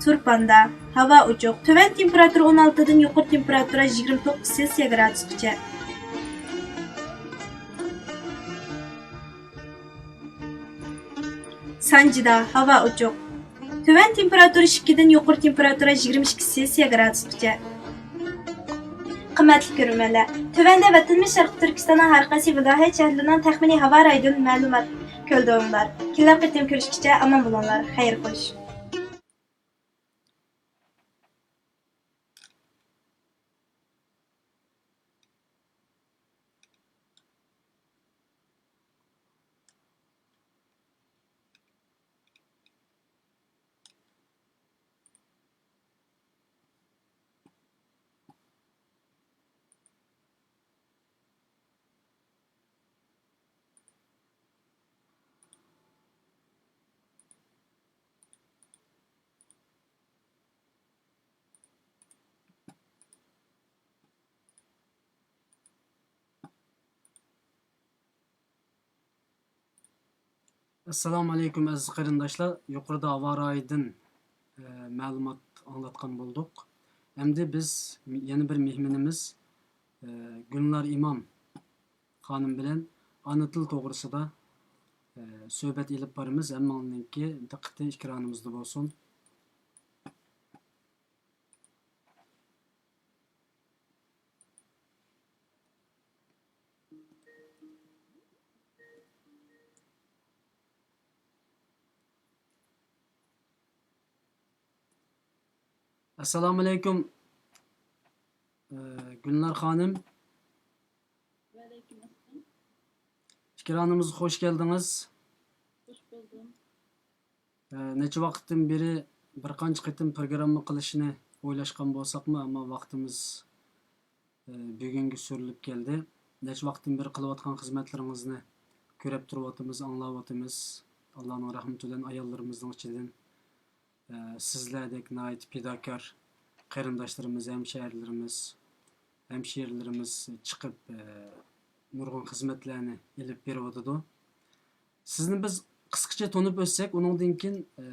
تۇرپاندا ھاۋا ئوچۇق، تۆۋەن تېمپېراتۇرا ئون ئالتىدىن يۇقىرى تېمپېراتۇرا يىگىرمە توققۇز سېلسىيە گرادۇسقىچە. سانجىدا ھاۋا ئوچۇق، تۆۋەن تېمپېراتۇرا ئىككىدىن يۇقىرى تېمپېراتۇرا يىگىرمە ئىككى سېلسىيە گرادۇسقىچە. قىممەتلىك كۆرۈرمەنلەر، تۆۋەندە ۋەتىنىمىز شەرقىي تۈركىستاننىڭ ھەر قايسى ۋىلايەت شەھەرلىرىنىڭ تەخمىنىي ھاۋا رايىدىن مەلۇمات كۆردۈڭلار. كېلەر قېتىم كۆرۈشكىچە ئامان بولۇڭلار. خەير خوش. ئەسسالامۇ ئەلەيكۇم، ئەزىز قېرىنداشلار. يۇقىرىدا ھاۋا رايىدىن، ئە، مەلۇمات ئاڭلاتقان بولدۇق. ئەمدى بىز يەنە بىر مېھمىنىمىز، ئە، گۈلنار ئىمام خانىم بىلەن ئانا تىل توغرىسىدا، ئە، سۆھبەت ئېلىپ بارىمىز. ھەممىڭلارنىڭكى دىققىتى ئېكرانىمىزدا بولسۇن. ئەسسالامۇئەلەيكۇم، ئە، گۈلنار خانىم. ۋەئەلەيكۇم ئەسسالام. ئىكرانىمىزغا خوش كەلدىڭىز. خوش بولدۇم. ئە، نەچچە ۋاقىتتىن بېرى بىر قانچە قېتىم پروگرامما قىلىشنى ئويلاشقان بولساقمۇ، ئەمما ۋاقتىمىز، ئە، بۈگۈنگە سۈرۈلۈپ كەلدى. نەچچە ۋاقىتتىن بېرى قىلىۋاتقان خىزمەتلىرىڭىزنى كۆرۈپ تۇرۇۋاتىمىز، ئاڭلاۋاتىمىز. ئاللانىڭ رەھمىتى بىلەن ئاياللىرىمىزنىڭ ئىچىدىن ئە، سىزلەردەك ناھايىتى پىداكار قېرىنداشلىرىمىز، ھەمشەھەرلىرىمىز، ھەمشىرىلىرىمىز چىقىپ، ئە، نۇرغۇن خىزمەتلەرنى ئېلىپ بېرىۋاتىدۇ. سىزنى بىز قىسقىچە تونۇپ ئۆتسەك، ئۇنىڭدىن كېيىن، ئە،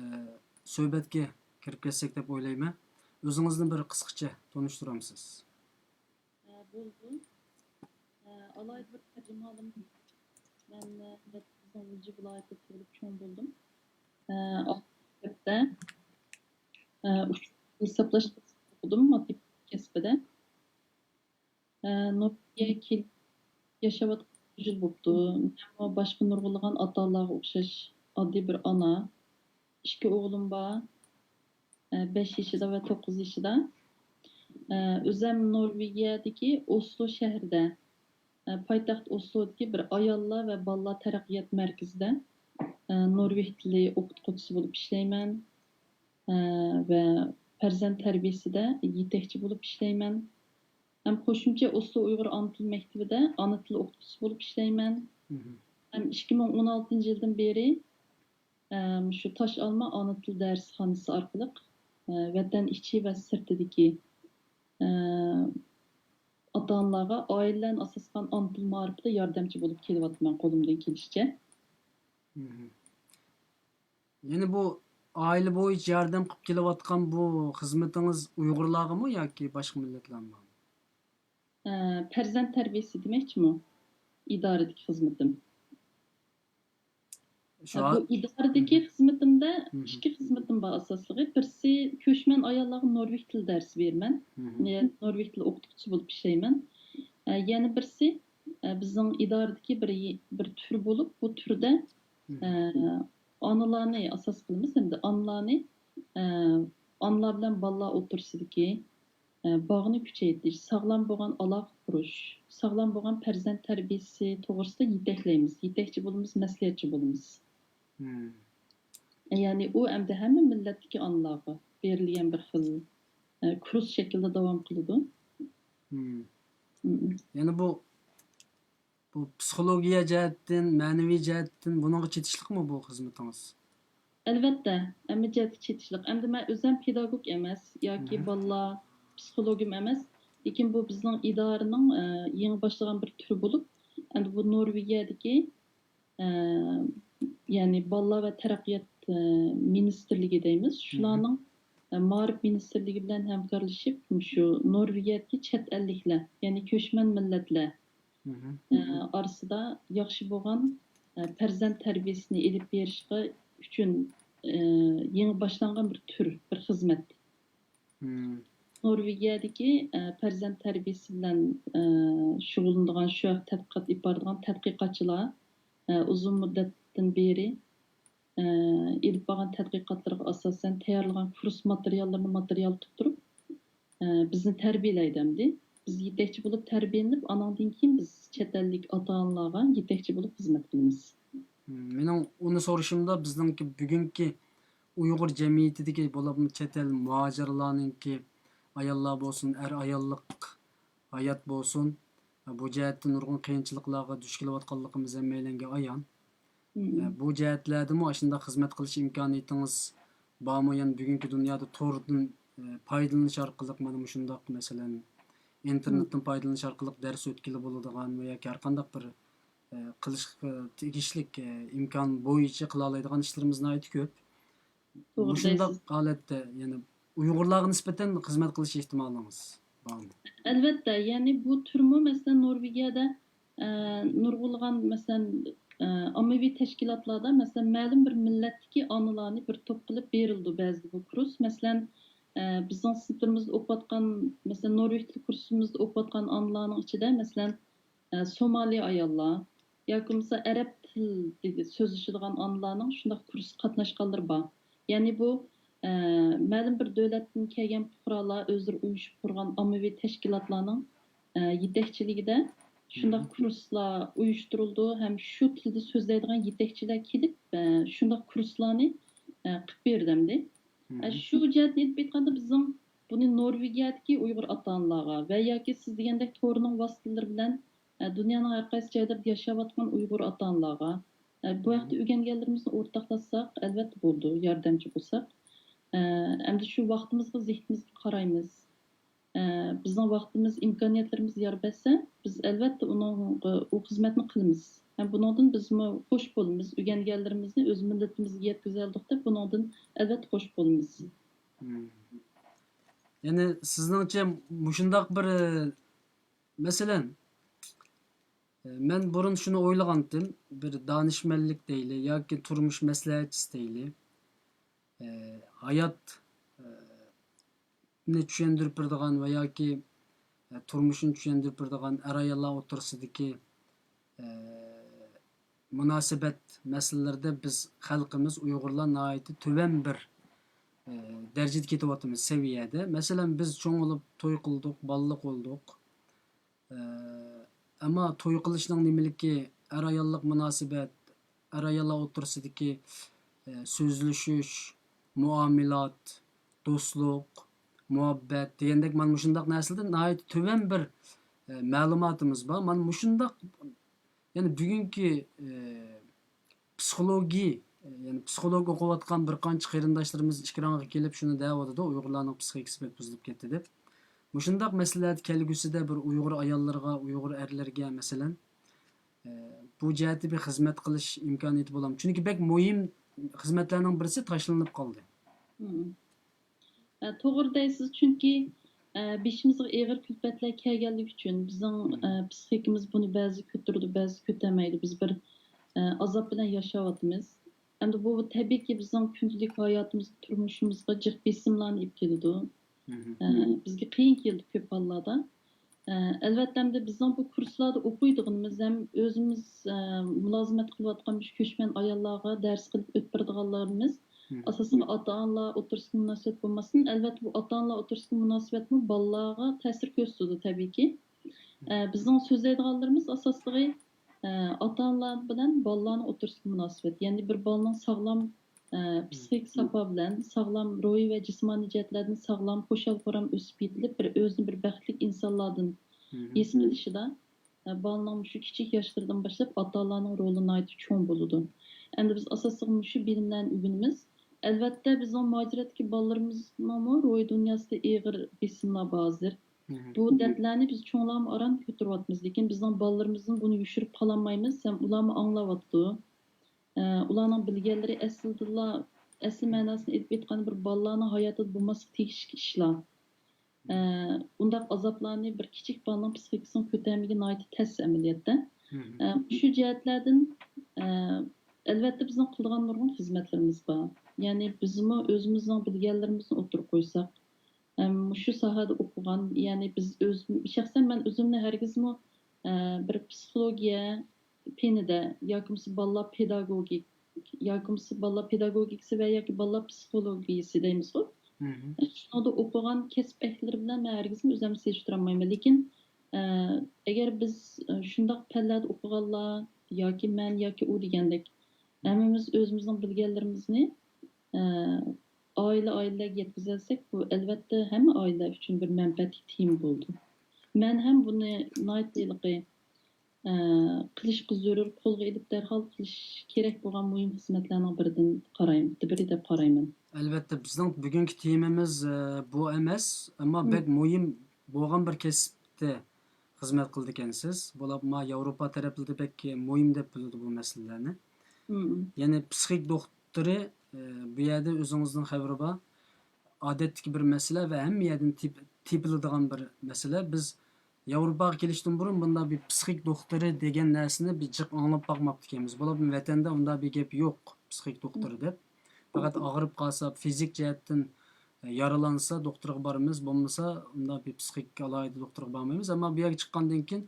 سۆھبەتكە كىرىپ كەتسەك دەپ ئويلايمەن. ئۆزىڭىزنى بىر قىسقىچە تونۇشتۇرامسىز؟ ئە، بولدى. ئە، ئالاھىدە بىر تەرجىمىھالىم. مەن، ئە، بىزنىڭ ئۈرۈمچى ۋىلايىتىدە تۇغۇلۇپ چوڭ بولدۇم. ئە، ئالتىنچى مەكتەپتە، ئە، ئۇچۇر ھېسابلاش كەسپىدە ئوقۇدۇم، ماتېماتىكا كەسپىدە. ئە، نورۋېگىيەگە كېلىپ ياشاۋاتقىلى بىر يىل بوپتۇ. مەنمۇ باشقا نۇرغۇنلىغان ئاتا-ئانىلارغا ئوخشاش ئاددىي بىر ئانا. ئىككى ئوغلۇم بار. ئە، بەش يېشىدا ۋە توققۇز يېشىدا. ئە، ئۆزەم نورۋېگىيەدىكى ئوسلو شەھىرىدە، ئە، پايتەخت ئوسلودىكى بىر ئاياللار ۋە بالىلار تەرەققىيات مەركىزىدە، ئە، نورۋېگ تىلى ئوقۇتقۇچىسى بولۇپ ئىشلەيمەن، ئە، ۋە پەرزەنت تەربىيەسىدە يېتەكچى بولۇپ ئىشلەيمەن. ھەم قوشۇمچە ئوسلو ئۇيغۇر ئانا تىل مەكتىۋىدە ئانا تىل ئوقۇتقۇچىسى بولۇپ ئىشلەيمەن. مم. ھەم ئىككى مىڭ ئون ئالتىنچى يىلدىن بېرى، ئە، مۇشۇ تاش ئالما ئانا تىل دەرسخانىسى ئارقىلىق، ئە، ۋەتەن ئىچى ۋە سىرتىدىكى، ئە، ئاتا-ئانىلارغا ئائىلىلەرنى ئاساس قىلغان ئانا تىل مائارىپىدا ياردەمچى بولۇپ كېلىۋاتىمەن قولۇمدىن كېلىشىچە. مم. يەنى بۇ ئائىلە بويىچە ياردەم قىلىپ كېلىۋاتقان بۇ خىزمىتىڭىز ئۇيغۇرلارغىمۇ ياكى باشقا مىللەتلەرگىمۇ؟ ئە، پەرزەنت تەربىيەسى دېمەكچىمۇ؟ ئىدارىدىكى خىزمىتىم. شۇ بۇ ئىدارىدىكى خىزمىتىمدە ئىككى خىزمىتىم بار ئاساسلىقى. بىرسى، كۆچمەن ئاياللارغا نورۋېگ تىلى دەرسى بېرىمەن. مم. يەنى نورۋېگ تىلى ئوقۇتقۇچىسى بولۇپ ئىشلەيمەن. ئە، يەنە بىرسى، ئە، بىزنىڭ ئىدارىدىكى بىر، بىر تۈر بولۇپ، بۇ تۈردە، مم. ئە، ئانىلارنى ئاساس قىلىمىز ھەمدە ئانىلارنى، ئە، ئانىلار بىلەن بالىلار ئوتتۇرىسىدىكى، ئە، باغنى كۈچەيتىش، ساغلام بولغان ئالاقە قۇرۇش، ساغلام بولغان پەرزەنت تەربىيەسى توغرىسىدا يېتەكلەيمىز، يېتەكچى بولىمىز، مەسلىھەتچى بولىمىز. مم. يەنى ئۇ ئەمدى ھەممە مىللەتتىكى ئانىلارغا بېرىلگەن بىر خىل، ئە، كۇرس شەكلىدە داۋام قىلىدۇ. مم. مم. يەنى بۇ، بۇ پسىخولوگىيە جەھەتتىن، مەنىۋى جەھەتتىن بۇنىڭغا چېتىشلىقمۇ بۇ خىزمىتىڭىز؟ ئەلۋەتتە، ھەممە جەھەتتە چېتىشلىق. ئەمدى مەن ئۆزەم پېداگوگ ئەمەس ياكى مم. بالىلار پسىخولوگىم ئەمەس، لېكىن بۇ بىزنىڭ ئىدارىنىڭ، ئە، يېڭى باشلىغان بىر تۈرى بولۇپ، ئەمدى بۇ نورۋېگىيەدىكى ئە، يەنى بالىلار ۋە تەرەققىيات، ئە، مىنىستىرلىكى دەيمىز. مم. شۇلارنىڭ، ئە، مائارىپ مىنىستىرلىكى بىلەن ھەمكارلىشىپ، مۇشۇ نورۋېگىيەدىكى چەت ئەللىكلەر، يەنى كۆچمەن مىللەتلەر، مم. ئە، ئارىسىدا ياخشى بولغان، ئە، پەرزەنت تەربىيەسىنى ئېلىپ بېرىشقا ئۈچۈن، ئە، يېڭى باشلانغان بىر تۈر، بىر خىزمەت. مم. نورۋېگىيەدىكى، ئە، پەرزەنت تەربىيەسى بىلەن، ئە، شۇغۇللىنىدىغان، شۇ ھەقتە تەتقىقات ئېلىپ بارىدىغان تەتقىقاتچىلار، ئە، ئۇزۇن مۇددەتتىن بېرى، ئە، ئېلىپ بارغان تەتقىقاتلىرىغا ئاساسەن تەييارلىغان كۇرس ماتېرىياللىرىنى ماتېرىيال تۇتۇپ تۇرۇپ، ئە، بىزنى تەربىيەلەيدۇ ئەمدى. بىز يېتەكچى بولۇپ تەربىيەلىنىپ، ئانىڭدىن كېيىن بىز چەت ئەللىك ئاتا-ئانىلارغا يېتەكچى بولۇپ خىزمەت قىلىمىز. مم، مېنىڭ ئۇنى سورىشىمدا، بىزنىڭكى بۈگۈنكى ئۇيغۇر جەمئىيىتىدىكى، بولۇپمۇ چەت ئەل مۇھاجىرلارنىڭكى ئاياللار بولسۇن، ئەر ئاياللىق ھايات بولسۇن، بۇ جەھەتتە نۇرغۇن قىيىنچىلىقلارغا دۇچ كېلىۋاتقانلىقىمىز ھەممەيلەنگە ئايان. مم. بۇ جەھەتلەردىمۇ ئاشۇنداق خىزمەت قىلىش ئىمكانىيىتىڭىز بارمۇ؟ يەنى بۈگۈنكى دۇنيادا توردىن، ئە، پايدىلىنىش ئارقىلىق، مانا مۇشۇنداق، مەسىلەن، مم. ئىنتېرنېتتىن پايدىلىنىش ئارقىلىق دەرس ئۆتكىلى بولىدىغان ۋە ياكى ھەرقانداق بىر، ئە، قىلىشقا تېگىشلىك، ئە، ئىمكان بويىچە قىلالايدىغان ئىشلىرىمىز ناھايىتى كۆپ. توغرا مۇشۇنداق دەيسىز. ھالەتتە، يەنى ئۇيغۇرلارغا نىسبەتەن خىزمەت قىلىش ئېھتىمالىڭىز بارمۇ؟ ئەلۋەتتە، يەنى بۇ تۈرمۇ، مەسىلەن، نورۋېگىيەدە، ئە، نۇرغۇنلىغان، مەسىلەن، ئە، ئاممىۋى تەشكىلاتلاردا، مەسىلەن، مەلۇم بىر مىللەتتىكى ئانىلارنى بىر توپ قىلىپ بېرىلىدۇ بەزىدە بۇ كۇرس. مەسىلەن، ئە، بىزنىڭ سىنىپلىرىمىزدا ئوقۇۋاتقان، مەسىلەن، نورۋېگ تىل كۇرسىمىزدا ئوقۇۋاتقان ئانىلارنىڭ ئىچىدە، مەسىلەن، ئە، سومالى ئاياللار ياكى بولمىسا ئەرەب تىل سۆزلىشىدىغان ئانىلارنىڭ شۇنداق كۇرسقا قاتناشقانلىرى بار. يەنى بۇ، ئە، مەلۇم بىر دۆلەتتىن كەلگەن پۇقرالار ئۆزلىرى ئۇيۇشۇپ قۇرغان ئاممىۋى تەشكىلاتلارنىڭ، ئە، يېتەكچىلىكىدە شۇنداق كۇرسلار ئۇيۇشتۇرۇلىدۇ ھەم شۇ تىلدا سۆزلەيدىغان يېتەكچىلەر كېلىپ، ئە، شۇنداق كۇرسلارنى، ئە، قىلىپ بېرىدۇ ئەمدى. ئە، شۇ جەھەتتىن ئېلىپ ئېيتقاندا، بىزنىڭ بۇنى نورۋېگىيەدىكى ئۇيغۇر ئاتا-ئانىلارغا ۋە ياكى سىز دېگەندەك تورنىڭ ۋاسىتىلىرى بىلەن، ئە، دۇنيانىڭ ھەر قايسى جايلىرىدا ياشاۋاتقان ئۇيغۇر ئاتا-ئانىلارغا، ئە، بۇ ھەقتە ئۆگەنگەنلىرىمىزنى ئورتاقلاشساق، ئەلۋەتتە بولىدۇ، ياردەمچى بولساق. ئە، ئەمدى شۇ ۋاقتىمىزغا، زېھنىمىزگە قارايمىز. ئە، بىزنىڭ ۋاقتىمىز، ئىمكانىيەتلىرىمىز يار بەرسە، بىز ئەلۋەتتە ئۇنىڭغا، ئۇ خىزمەتنى قىلىمىز. ھەم بۇنىڭدىن بىزمۇ خوش بولىمىز. ئۆگەنگەنلىرىمىزنى ئۆز مىللىتىمىزگە يەتكۈزەلدۇق دەپ بۇنىڭدىن ئەلۋەتتە خوش بولىمىز. يەنى سىزنىڭچە مۇشۇنداق بىر، مەسىلەن، مەن بۇرۇن شۇنى ئويلىغانتىم، بىر دانىشمەنلىك دەيلى ياكى تۇرمۇش مەسلىھەتچىسى دەيلى، ھايات نى چۈشەندۈرۈپ بېرىدىغان ۋە ياكى، ئە، تۇرمۇشنى چۈشەندۈرۈپ بېرىدىغان ئەر-ئاياللار ئوتتۇرىسىدىكى، ئە، مۇناسىۋەت مەسىلىلىرىدە بىز خەلقىمىز ئۇيغۇرلار ناھايىتى تۆۋەن بىر، ئە، دەرىجىدە كېتىۋاتىمىز، سەۋىيەدە. مەسىلەن، بىز چوڭ بولۇپ توي قىلدۇق، بالىلىق بولدۇق. ئە، ئەمما توي قىلىشنىڭ نېمىلىكى، ئەر-ئاياللىق مۇناسىۋەت، ئەر-ئاياللار ئوتتۇرىسىدىكى، ئە، سۆزلىشىش، مۇئامىلات، دوستلۇق، مۇھەببەت دېگەندەك مانا مۇشۇنداق نەرسىلەردە ناھايىتى تۆۋەن بىر، ئە، مەلۇماتىمىز بار. مانا مۇشۇنداق، يەنى بۈگۈنكى، ئە، پسىخولوگىي، يەنى پسىخولوگ ئوقۇۋاتقان بىر قانچە قېرىنداشلىرىمىز ئېكرانغا كېلىپ شۇنى دەۋاتىدۇ، ئۇيغۇرلارنىڭ پسىخىكىسى بەك بۇزۇلۇپ كەتتى دەپ. مۇشۇنداق مەسىلىلەردە كەلگۈسىدە بىر ئۇيغۇر ئاياللىرىغا، ئۇيغۇر ئەرلىرىگە، مەسىلەن، ئە، بۇ جەھەتتە بىر خىزمەت قىلىش ئىمكانىيىتى بولامدۇ؟ چۈنكى بەك مۇھىم خىزمەتلەرنىڭ بىرسى تاشلىنىپ قالدى. ئە، توغرا دەيسىز، چۈنكى، ئە، بېشىمىزغا ئېغىر كۈلپەتلەر كەلگەنلىكى ئۈچۈن بىزنىڭ، ئە، پسىخىكىمىز بۇنى بەزى كۆتۈرىدۇ، بەزى كۆتەرمەيدۇ. بىز بىر، ئە، ئازاب بىلەن ياشاۋاتىمىز. ئەمدى بۇ تەبىئىيكى بىزنىڭ كۈندىلىك ھاياتىمىزغا، تۇرمۇشىمىزغا جىق بېسىملارنى ئېلىپ كېلىدۇ. ئە، بىزگە قىيىن كېلىدۇ كۆپ ھاللاردا. ئە، ئەلۋەتتە، ئەمدى بىزنىڭ بۇ كۇرسلاردا ئوقۇيدىغىنىمىز ھەم ئۆزىمىز، ئە، مۇلازىمەت قىلىۋاتقان مۇشۇ كۆچمەن ئاياللارغا دەرس قىلىپ ئۆتۈپ بېرىدىغانلىرىمىز ئاساسلىقى ئاتا-ئانىلار ئوتتۇرىسىدىكى مۇناسىۋەت بولماستىن، ئەلۋەتتە، بۇ ئاتا-ئانىلار ئوتتۇرىسىدىكى مۇناسىۋەتمۇ بالىلارغا تەسىر كۆرسىتىدۇ، تەبىئىيكى. ئە، بىزنىڭ سۆزلەيدىغانلىرىمىز ئاساسلىقى، ئە، ئاتا-ئانىلار بىلەن بالىلارنىڭ ئوتتۇرىسىدىكى مۇناسىۋەت. يەنى بىر بالىنىڭ ساغلام، ئە، پسىخىك ساپا بىلەن ساغلام روھىي ۋە جىسمانىي جەھەتلەردىن ساغلام، خۇشال-خۇرام ئۆسۈپ يېتىلىپ، بىر ئۆزىنى بىر بەختلىك ئىنسانلاردىن ھېس قىلىشىدا، ئە، بالىنىڭ مۇشۇ كىچىك ياشلىرىدىن باشلاپ ئاتا-ئانىلارنىڭ رولى ناھايىتى چوڭ بولىدۇ. ئەمدى بىز ئاساسلىقى مۇشۇ بىلىملەرنى ئۆگىنىمىز. ئەلۋەتتە، بىزنىڭ مۇھاجىرەتتىكى بالىلىرىمىزنىڭمۇ روھىي دۇنياسىدا ئېغىر بېسىملار بار ھازىر. بۇ دەردلەرنى بىز چوڭلارمۇ ئاران كۆتۈرۈۋاتىمىز، لېكىن بىزنىڭ بالىلىرىمىزدىن بۇنى يوشۇرۇپ قالالمايمىز ھەم ئۇلارمۇ ئاڭلاۋاتىدۇ. ئە، ئۇلارنىڭ بىلگەنلىرى ئەسلىدىلا، ئەسلى مەناسىنى ئېلىپ ئېيتقاندا، بىر بالىلارنىڭ ھاياتىدا بولماسلىقى تېگىشلىك ئىشلار. ئە، ئۇنداق ئازابلارنى بىر كىچىك بالىنىڭ پسىخىكىسىنىڭ كۆتەرمىكى ناھايىتى تەس ئەمەلىيەتتە. ئە، شۇ جەھەتلەردىن، ئە، ئەلۋەتتە بىزنىڭ قىلىدىغان نۇرغۇن خىزمەتلىرىمىز بار. يەنى بىزمۇ ئۆزىمىزنىڭ بىلگەنلىرىمىزنى ئوتتۇرىغا قويساق، ئەم، مۇشۇ ساھەدە ئوقۇغان، يەنى بىز ئۆز، شەخسەن مەن ئۆزۈمنى ھەرگىزمۇ، ئە، بىر پسىخولوگىيە پېنىدە ياكى بولمىسا بالىلار پېداگوگىك، ياكى بولمىسا بالىلار پېداگوگىكىسى ۋە ياكى بالىلار پسىخولوگىيىسى دەيمىزغۇ. شۇنىڭدا ئوقۇغان كەسىپ ئەھلىلىرى بىلەن مەن ھەرگىزمۇ ئۆزۈمنى سېلىشتۇرالمايمەن. لېكىن، ئە، ئەگەر بىز، ئە، شۇنداق پەنلەردە ئوقۇغانلار ياكى مەن ياكى ئۇ دېگەندەك ھەممىمىز ئۆزىمىزنىڭ بىلگەنلىرىمىزنى، ئە، ئائىلە-ئائىلىلەرگە يەتكۈزەلىسەك، بۇ ئەلۋەتتە ھەممە ئائىلىلەر ئۈچۈن بىر مەنپەئەتلىك تېما بولىدۇ. مەن ھەم بۇنى ناھايىتى ھېلىقى، ئە، قىلىشقا زۆرۈر، قولغا ئېلىپ دەرھال قىلىش كېرەك بولغان مۇھىم خىزمەتلەرنىڭ بىرىدىن قارايمەن، بىرى دەپ قارايمەن. ئەلۋەتتە، بىزنىڭ بۈگۈنكى تېمىمىز، ئە، بۇ ئەمەس، ئەمما بەك مۇھىم بولغان بىر كەسىپتە خىزمەت قىلىدىكەنسىز. بولۇپمۇ ياۋروپا تەرەپلىرىدە بەك مۇھىم دەپ بىلىدۇ بۇ مەسىلىلەرنى. يەنى پسىخىك دوختۇرى، ئە، بۇ يەردە ئۆزىڭىزنىڭ خەۋىرى بار. ئادەتتىكى بىر مەسىلە ۋە ھەممە يەردىن تېپ-، تېپىلىدىغان بىر مەسىلە. بىز ياۋروپاغا كېلىشتىن بۇرۇن بۇنداق بىر پسىخىك دوختۇرى دېگەن نەرسىنى بىر جىق ئاڭلاپ باقماپتىكەنمىز. بولۇپمۇ ۋەتەندە ئۇنداق بىر گەپ يوق، پسىخىك دوختۇرى دەپ. پەقەت ئاغرىپ قالسا، فىزىك جەھەتتىن يارىلانسا دوختۇرغا بارىمىز، بولمىسا ئۇنداق بىر پسىخىك ئالاھىدە دوختۇرغا بارمايمىز. ئەمما بۇ يەرگە چىققاندىن كېيىن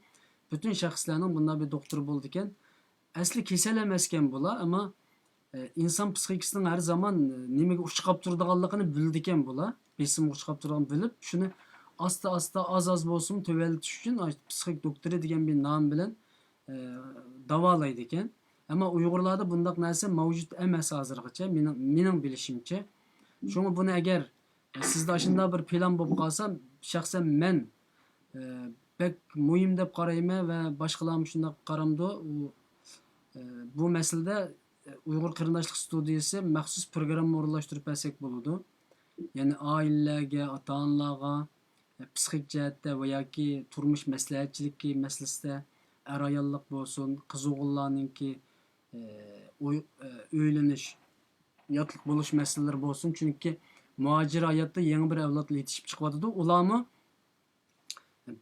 پۈتۈن شەخسلەرنىڭ بۇنداق بىر دوختۇرى بولىدىكەن. ئەسلى كېسەل ئەمەسكەن بۇلار، ئەمما، ئە، ئىنسان پسىخىكىسىنىڭ ھەر زامان، ئە، نېمىگە ئۇچراپ تۇرىدىغانلىقىنى بىلىدىكەن بۇلار. بېسىمغا ئۇچراپ تۇرىدىغان بىلىپ، شۇنى ئاستا-ئاستا، ئاز-ئاز بولسىمۇ تۆۋەنلىتىش ئۈچۈن، ئاي، پسىخىك دوكتورى دېگەن بىر نام بىلەن، ئە، داۋالايدىكەن. ئەمما ئۇيغۇرلاردا بۇنداق نەرسە مەۋجۇت ئەمەس ھازىرغىچە، مېنىڭ، مېنىڭ بىلىشىمچە. شۇڭا بۇنى ئەگەر، ئە، سىزدە ئاشۇنداق بىر پىلان بولۇپ قالسا، شەخسەن مەن، ئە، بەك مۇھىم دەپ قارايمەن ۋە باشقىلارمۇ شۇنداق قارامدۇ. ئۇ، ئە، بۇ مەسىلىدە، ئە، ئۇيغۇر قېرىنداشلىق ستۇدىيىسى مەخسۇس پروگرامما ئورۇنلاشتۇرۇپ بەرسەك بولىدۇ. يەنى ئائىلىلەرگە، ئاتا-ئانىلارغا، ئە، پسىخىك جەھەتتە ۋە ياكى تۇرمۇش مەسلىھەتچىلىكى مەسىلىسىدە، ئەر-ئاياللىق بولسۇن، قىز-ئوغۇللارنىڭكى، ئە، ئۇي-، ئە، ئۆيلىنىش، ياتلىق بولۇش مەسىلىلىرى بولسۇن. چۈنكى مۇھاجىر ھاياتتا يېڭى بىر ئەۋلادلا يېتىشىپ چىقىۋاتىدۇ. ئۇلارمۇ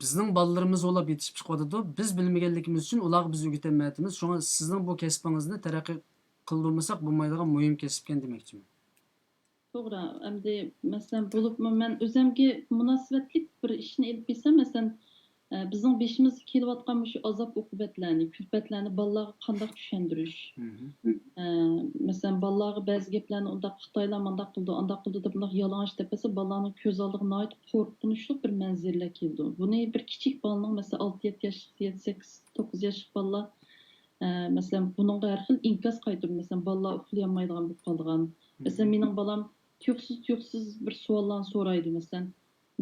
بىزنىڭ بالىلىرىمىز بولاپ يېتىشىپ چىقىۋاتىدۇ. بىز بىلمىگەنلىكىمىز ئۈچۈن ئۇلارغا بىز ئۆگىتەلمەيۋاتىمىز. شۇڭا سىزنىڭ بۇ كەسپىڭىزنى تەرەققىي قىلدۇرمىساق بولمايدىغان مۇھىم كەسىپكەن دېمەكچىمەن. توغرا. ئەمدى، مەسىلەن، بولۇپمۇ مەن ئۆزۈمگە مۇناسىۋەتلىك بىر ئىشنى ئېلىپ بېرسەم، مەسىلەن، ئە، بىزنىڭ بېشىمىزغا كېلىۋاتقان مۇشۇ ئازاب-ئوقۇبەتلەرنى، كۈلپەتلەرنى بالىلارغا قانداق چۈشەندۈرۈش؟ ئە، مەسىلەن، بالىلارغا بەزى گەپلەرنى ئۇنداق خىتايلار مۇنداق قىلىدۇ، ئانداق قىلىدۇ دەپ مۇنداق يالىڭاچ دەپ بەرسە، بالىلارنىڭ كۆز ئالدىغا ناھايىتى قورقۇنچلۇق بىر مەنزىرىلەر كېلىدۇ. بۇنى بىر كىچىك بالىنىڭ، مەسىلەن، ئالتە، يەتتە ياشلىق، يەتتە، سەككىز، توققۇز ياشلىق بالىلار، ئە، مەسىلەن، بۇنىڭغا ھەر خىل ئىنكاس قايتۇرىدۇ. مەسىلەن، بالىلار ئۇخلىيالمايدىغان بولۇپ قالىدىغان. مەسىلەن، مېنىڭ بالام تۇيۇقسىز، تۇيۇقسىز بىر سوئاللارنى سورايدۇ. مەسىلەن،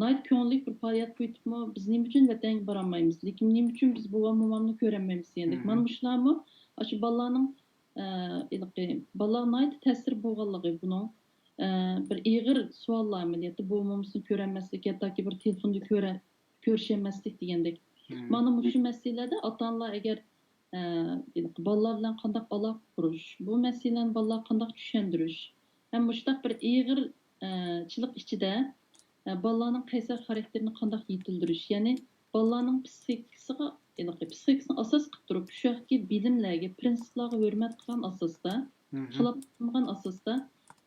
ناھايىتى كۆڭۈللۈك بىر پائالىيەتكە ئۆتۈپمۇ، بىز نېمە ئۈچۈن ۋەتەنگە بارالمايمىز؟ لېكىن نېمە ئۈچۈن بىز بوۋام، مومامنى كۆرەلمەيمىز دېگەندەك. مانا مۇشۇلارمۇ ئاشۇ بالىلارنىڭ، ئە، ھېلىقى بالىلارغا ناھايىتى تەسىرى بولغانلىقى بۇنىڭ، ئە، بىر ئېغىر سوئاللار ئەمەلىيەتتە. بوۋا، مومىسىنى كۆرەلمەسلىك، ھەتتاكى بىر تېلېفوندا كۆرە-، كۆرۈشەلمەسلىك دېگەندەك. مانا مۇشۇ مەسىلىلەردە ئاتا-ئانىلار ئەگەر ئە، بالىلار بىلەن قانداق ئالاقە قۇرۇش، بۇ مەسىلىلەرنى بالىلارغا قانداق چۈشەندۈرۈش ھەم مۇشۇنداق بىر ئېغىر، ئە، چىلىق ئىچىدە، ئە، بالىلارنىڭ قەيسەر خاراكتېرىنى قانداق يېتىلدۈرۈش، يەنى بالىلارنىڭ پسىخىكىسىغا، ھېلىقى پسىخىكىسىنى ئاساس قىلىپ تۇرۇپ، شۇ ياقتىكى بىلىملەرگە، پرىنسىپلارغا ھۆرمەت قىلغان ئاساستا، خىلاپ قىلمىغان ئاساستا،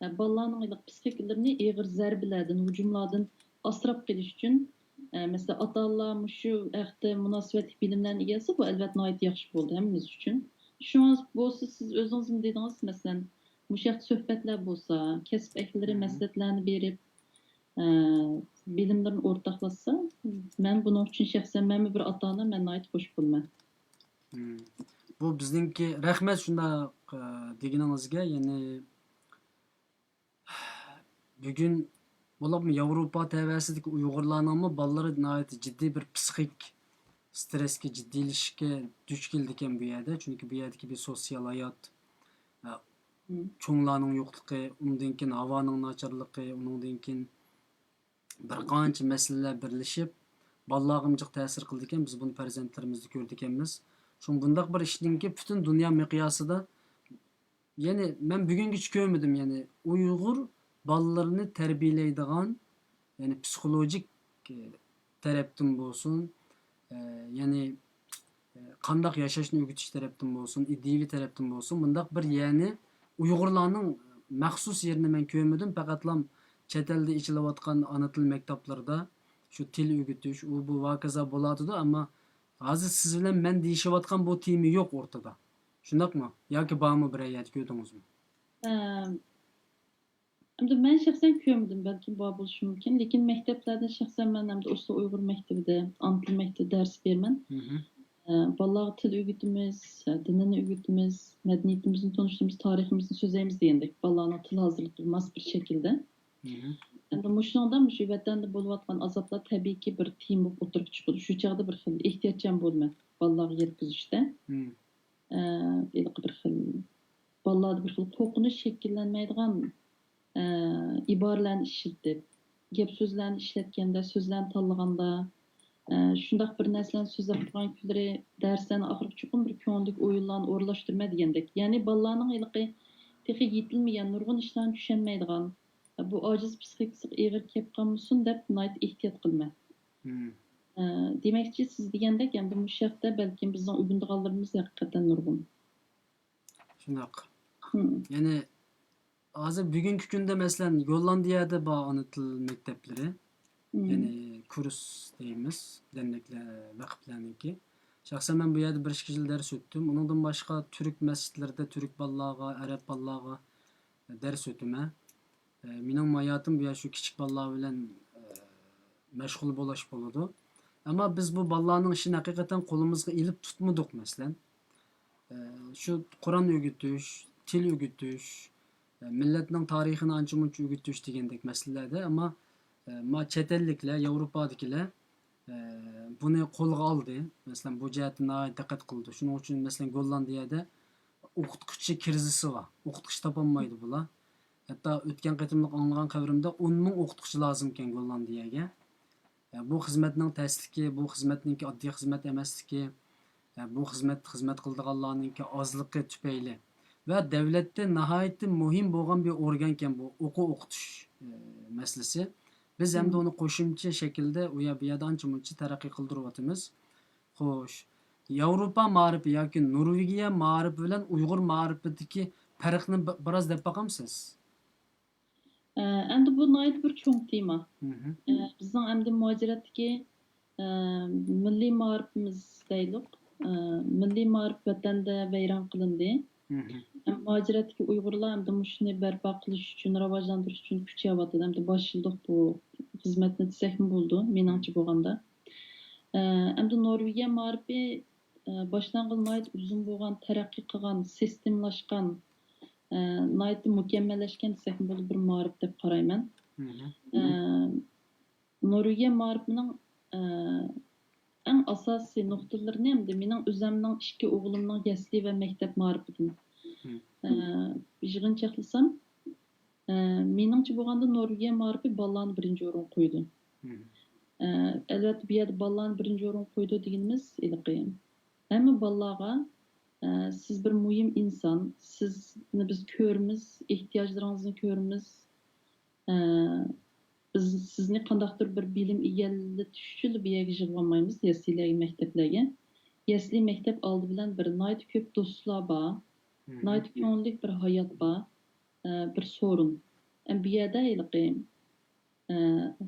ئە، بالىلارنىڭ ھېلىقى پسىخىكىلىرىنى ئېغىر زەربىلەردىن، ھۇجۇملاردىن ئاسراپ قېلىش ئۈچۈن، ئە، مەسىلەن، ئاتا-ئانىلار مۇشۇ ھەقتە مۇناسىۋەتلىك بىلىملەرنى ئىگە ئەتسە، بۇ ئەلۋەتتە ناھايىتى ياخشى بولىدۇ ھەممىمىز ئۈچۈن. شۇڭا بولسا سىز ئۆزىڭىزمۇ دېدىڭىز، مەسىلەن، مۇشۇ ھەقتە سۆھبەتلەر بولسا، كەسىپ ئەھلىلىرى مەسلىھەتلەرنى بېرىپ، ئە، بىلىملىرىنى ئورتاقلاشسا، مەن بۇنىڭ ئۈچۈن شەخسەن مەنمۇ بىر ئاتا-ئانا، مەن ناھايىتى خوش بولىمەن. مم. بۇ بىزنىڭكى، رەھمەت شۇنداق، ئە، دېگىنىڭىزگە، يەنى بۈگۈن بولۇپمۇ ياۋروپا تەۋەسىدىكى ئۇيغۇرلارنىڭمۇ بالىلىرى ناھايىتى جىددىي بىر پسىخىك سترېسكە، جىددىيلىشىشكە دۇچ كېلىدىكەن بۇ يەردە. چۈنكى بۇ يەردىكى بىر سوتسىيال ھايات، ئە، چوڭلارنىڭ يوقلۇقى، ئۇنىڭدىن كېيىن ھاۋانىڭ ناچارلىقى، ئۇنىڭدىن كېيىن بىر قانچە مەسىلىلەر بىرلىشىپ، بالىلارغىمۇ جىق تەسىر قىلىدىكەن. بىز بۇنى پەرزەنتلىرىمىزدە كۆرىدىكەنمىز. شۇڭا بۇنداق بىر ئىشنىڭكى پۈتۈن دۇنيا مىقياسىدا، يەنى مەن بۈگۈنگىچە كۆرمىدىم، يەنى ئۇيغۇر بالىلىرىنى تەربىيەلەيدىغان، يەنى پسىخولوگىك، ئە، تەرەپتىن بولسۇن، ئە، يەنى، ئە، قانداق ياشاشنى ئۆگىتىش تەرەپتىن بولسۇن، ئىدىيىۋى تەرەپتىن بولسۇن، مۇنداق بىر يەرنى ئۇيغۇرلارنىڭ مەخسۇس يېرىنى مەن كۆرمىدىم. پەقەتلا چەت ئەلدە ئېچىلىۋاتقان ئانا تىل مەكتەپلىرىدە شۇ تىل ئۆگىتىش، ئۇ بۇ ۋاكازا بولاتىدۇ، ئەمما ھازىر سىز بىلەن مەن دېيىشىۋاتقان بۇ تېما يوق ئورتىدا. شۇنداقمۇ؟ ياكى بارمۇ، بىرەر يەردە كۆردىڭىزمۇ؟ ئەمدى مەن شەخسەن كۆرمىدىم، بەلكىم بار بولۇشى مۇمكىن. لېكىن مەكتەپلەردە شەخسەن مەن ئەمدى ئوسلو ئۇيغۇر مەكتىۋىدە ئانا تىل مەكتىۋىدە دەرس بېرىمەن. ئە، بالىلارغا تىل ئۆگىتىمىز، ئە، دىنىنى ئۆگىتىمىز، مەدەنىيىتىمىزنى تونۇشتۇرىمىز، تارىخىمىزنى سۆزلەيمىز دېگەندەك، بالىلارنىڭ تىل ھازىرلىقىغا ماس بىر شەكىلدە. ئەمدى مۇشۇنىڭدا مۇشۇ ۋەتەندە بولۇۋاتقان ئازابلار تەبىئىيكى بىر تېما بولۇپ ئوتتۇرىغا چىقىدۇ. شۇ چاغدا بىر خىل ئېھتىياتچان بولىمەن بالىلارغا يەتكۈزۈشتە. ئە، ھېلىقى بىر خىل، بالىلاردا بىر خىل قورقۇنچ شەكىللەنمەيدىغان، ئە، ئىبارىلەرنى ئىشلىتىپ، گەپ سۆزلەرنى ئىشلەتكەندە، سۆزلەرنى تاللىغاندا، ئە، شۇنداق بىر نەرسىلەرنى سۆزلەپ تۇرغان كۈنلىرى دەرسلەرنىڭ ئاخىرىغا چوقۇم بىر كۆڭۈلدىكى ئويۇنلارنى ئورۇنلاشتۇرىمەن دېگەندەك. يەنى بالىلارنىڭ ھېلىقى تېخى يېتىلمىگەن نۇرغۇن ئىشلارنى چۈشەنمەيدىغان، بۇ ئاجىز پسىخىكىسىغا ئېغىر كەپ قالمىسۇن دەپ ناھايىتى ئېھتىيات قىلىمەن. ئە، دېمەكچى، سىز دېگەندەك، ئەمدى مۇشۇ ھەقتە بەلكىم بىزنىڭ ئۆگىنىدىغانلىرىمىز ھەقىقەتەن نۇرغۇن. شۇنداق. يەنى ھازىر بۈگۈنكى كۈندە، مەسىلەن، گوللاندىيەدە بار ئانا تىل مەكتەپلىرى، يەنى كۇرس دەيمىز، دەرنەكلەر، ۋەقىپلەرنىڭكى. شەخسەن مەن بۇ يەردە بىر ئىككى يىل دەرس ئۆتتۈم. ئۇنىڭدىن باشقا تۈرك مەسچىتلىرىدە تۈرك بالىلارغا، ئەرەب بالىلارغا دەرس ئۆتىمەن. ئە، مېنىڭ ھاياتىم بۇ يەر شۇ كىچىك بالىلار بىلەن، ئە، مەشغۇل بولۇش بولىدۇ. ئەمما بىز بۇ بالىلارنىڭ ئىشىنى ھەقىقەتەن قولىمىزغا ئېلىپ تۇتمىدۇق، مەسىلەن. ئە، شۇ قۇرئان ئۆگىتىش، تىل ئۆگىتىش، ئە، مىللەتنىڭ تارىخىنى ئانچە-مۇنچە ئۆگىتىش دېگەندەك مەسىلىلەردە، ئەمما، ئە، ما چەت ئەللىكلەر، ياۋروپادىكىلەر، ئە، بۇنى قولغا ئالدى. مەسىلەن، بۇ جەھەتتە ناھايىتى دىققەت قىلىدۇ. شۇنىڭ ئۈچۈن، مەسىلەن، گوللاندىيەدە ئوقۇتقۇچى كىرىزىسى بار. ئوقۇتقۇچى تاپالمايدۇ بۇلار. ھەتتا ئۆتكەن قېتىملىق ئاڭلىغان خەۋىرىمدە ئون مىڭ ئوقۇتقۇچى لازىمكەن گوللاندىيەگە. ئە، بۇ خىزمەتنىڭ تەسلىكى، بۇ خىزمەتنىڭكى ئاددىي خىزمەت ئەمەسلىكى، ئە، بۇ خىزمەتتە خىزمەت قىلىدىغانلارنىڭكى ئازلىقى تۈپەيلى ۋە دەۋلەتتە ناھايىتى مۇھىم بولغان بىر ئورگانكەن بۇ ئوقۇ ئوقۇتۇش، ئە، مەسىلىسى. بىز ئەمدى ئۇنى قوشۇمچە شەكىلدە ئۇ يەر بۇ يەردە ئانچە مۇنچە تەرەققىي قىلدۇرۇۋاتىمىز. خوش، ياۋروپا مائارىپى ياكى نورۋېگىيە مائارىپى بىلەن ئۇيغۇر مائارىپىدىكى پەرقنى بىراز دەپ باقامسىز؟ ئەمدى بۇ ناھايىتى بىر چوڭ تېما. بىزنىڭ ئەمدى مۇھاجىرەتتىكى مىللىي مائارىپىمىز دەيلۇق. مىللىي مائارىپ ۋەتەندە ۋەيران قىلىندى. مۇھاجىرەتتىكى ئۇيغۇرلار ئەمدى مۇشۇنى بەرپا قىلىش ئۈچۈن، راۋاجلاندۇرۇش ئۈچۈن كۈچەۋاتىدۇ. ئەمدى باشلىدۇق بۇ خىزمەتنى دېسەكمۇ بولىدۇ، مېنىڭچە بولغاندا. ئەمدى نورۋېگىيە مائارىپى باشلانغىلى ناھايىتى ئۇزۇن بولغان، تەرەققىي قىلغان، سىستېمىلاشقان، ناھايىتى مۇكەممەللەشكەن دېسەكمۇ بولىدۇ بىر مائارىپ دەپ قارايمەن. نورۋېگىيە مائارىپىنىڭ ئەڭ ئاساسىي نۇقتىلىرىنى، ئەمدى مېنىڭ ئۆزەمنىڭ ئىككى ئوغلۇمنىڭ يەسلى ۋە مەكتەپ مائارىپىدىن يىغىنچاقلىسام، مېنىڭچە بولغاندا نورۋېگىيە مائارىپى بالىلارنى بىرىنچى ئورۇنغا قويىدۇ. ئەلۋەتتە، بۇ يەردە بالىلارنى بىرىنچى ئورۇنغا قويىدۇ دېگىنىمىز ھېلىقى ھەممە بالىلارغا، سىز بىر مۇھىم ئىنسان، سىزنى بىز كۆرىمىز، ئېھتىياجلىرىڭىزنى كۆرىمىز، بىز سىزنى قانداقتۇر بىر بىلىم ئىگىلىتىش ئۈچۈنلا بۇ يەرگە يىغىۋالمايمىز، يەسلىلەرگە، مەكتەپلەرگە. يەسلى، مەكتەپ ئالدى بىلەن بىر ناھايىتى كۆپ دوستلار بار، ناھايىتى كۆڭۈللۈك بىر ھايات بار، بىر سورۇن. بۇ يەردە ھېلىقى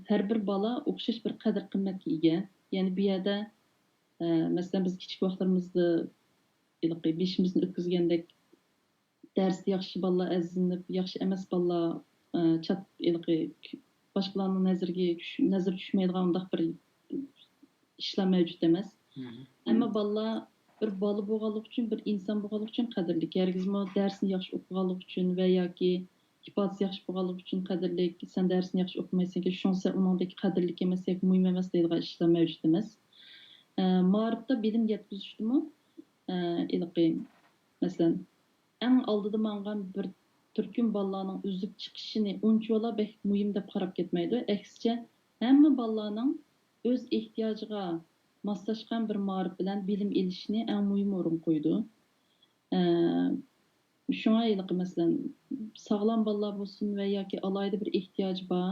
ھەر بىر بالا ئوخشاش بىر قەدىر-قىممەتكە ئىگە. يەنى بۇ يەردە، مەسىلەن، بىز كىچىك ۋاقىتلىرىمىزدا ھېلىقى بېشىمىزدىن ئۆتكۈزگەندەك، دەرستە ياخشى بالىلار ئەزىزلىنىپ، ياخشى ئەمەس بالىلار، ئە، چات، ھېلىقى، باشقىلارنىڭ نەزىرىگە چۈش-، نەزىرى چۈشمەيدىغان ئۇنداق بىر ئىشلار مەۋجۇت ئەمەس. ئەمما بالىلار بىر بالا بولغانلىقى ئۈچۈن، بىر ئىنسان بولغانلىقى ئۈچۈن قەدىرلىك. ھەرگىزمۇ دەرسنى ياخشى ئوقۇغانلىقى ئۈچۈن ۋە ياكى ئىپادىسى ياخشى بولغانلىقى ئۈچۈن قەدىرلىك، سەن دەرسنى ياخشى ئوقۇمايسەنكەن، شۇڭا سەن ئۇنىڭدەك قەدىرلىك ئەمەس ياكى مۇھىم ئەمەس دەيدىغان ئىشلار مەۋجۇت ئەمەس. ئە، مائارىپتا بىلىم يەتكۈزۈشتىمۇ، ئە، ھېلىقى، مەسىلەن، ئەڭ ئالدىدا ماڭغان بىر تۈركۈم بالىلارنىڭ ئۈزۈپ چىقىشىنى ئۇنچىۋالا بەك مۇھىم دەپ قاراپ كەتمەيدۇ. ئەكسىچە، ھەممە بالىلارنىڭ ئۆز ئېھتىياجىغا ماسلاشقان بىر مائارىپ بىلەن بىلىم ئېلىشىنى ئەڭ مۇھىم ئورۇنغا قويىدۇ. ئە، شۇڭا ھېلىقى، مەسىلەن، ساغلام بالىلار بولسۇن ۋە ياكى ئالاھىدە بىر ئېھتىياجى بار،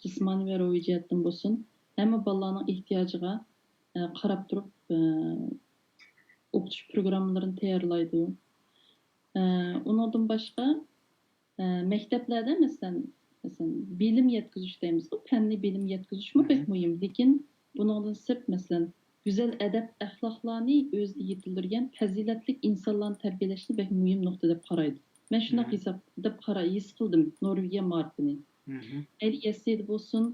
جىسمانىي ۋە روھىي جەھەتتىن بولسۇن، ھەممە بالىلارنىڭ ئېھتىياجىغا، ئە، قاراپ تۇرۇپ، ئە، ئوقۇتۇش پروگراممىلىرىنى تەييارلايدۇ. ئە، ئۇنىڭدىن باشقا، ئە، مەكتەپلەردە، مەسىلەن، مەسىلەن، بىلىم يەتكۈزۈش دەيمىزغۇ، پەننىي بىلىم يەتكۈزۈشمۇ بەك مۇھىم. لېكىن بۇنىڭدىن سىرت، مەسىلەن، گۈزەل ئەدەپ-ئەخلاقلارنى ئۆزىدە يېتىلدۈرگەن پەزىلەتلىك ئىنسانلارنى تەربىيەلەشنى بەك مۇھىم نۇقتا دەپ قارايدۇ. مەن شۇنداق ھېساب دەپ قارا-، ھېس قىلدىم نورۋېگىيە مائارىپىنى. مەيلى يەسلىدە بولسۇن،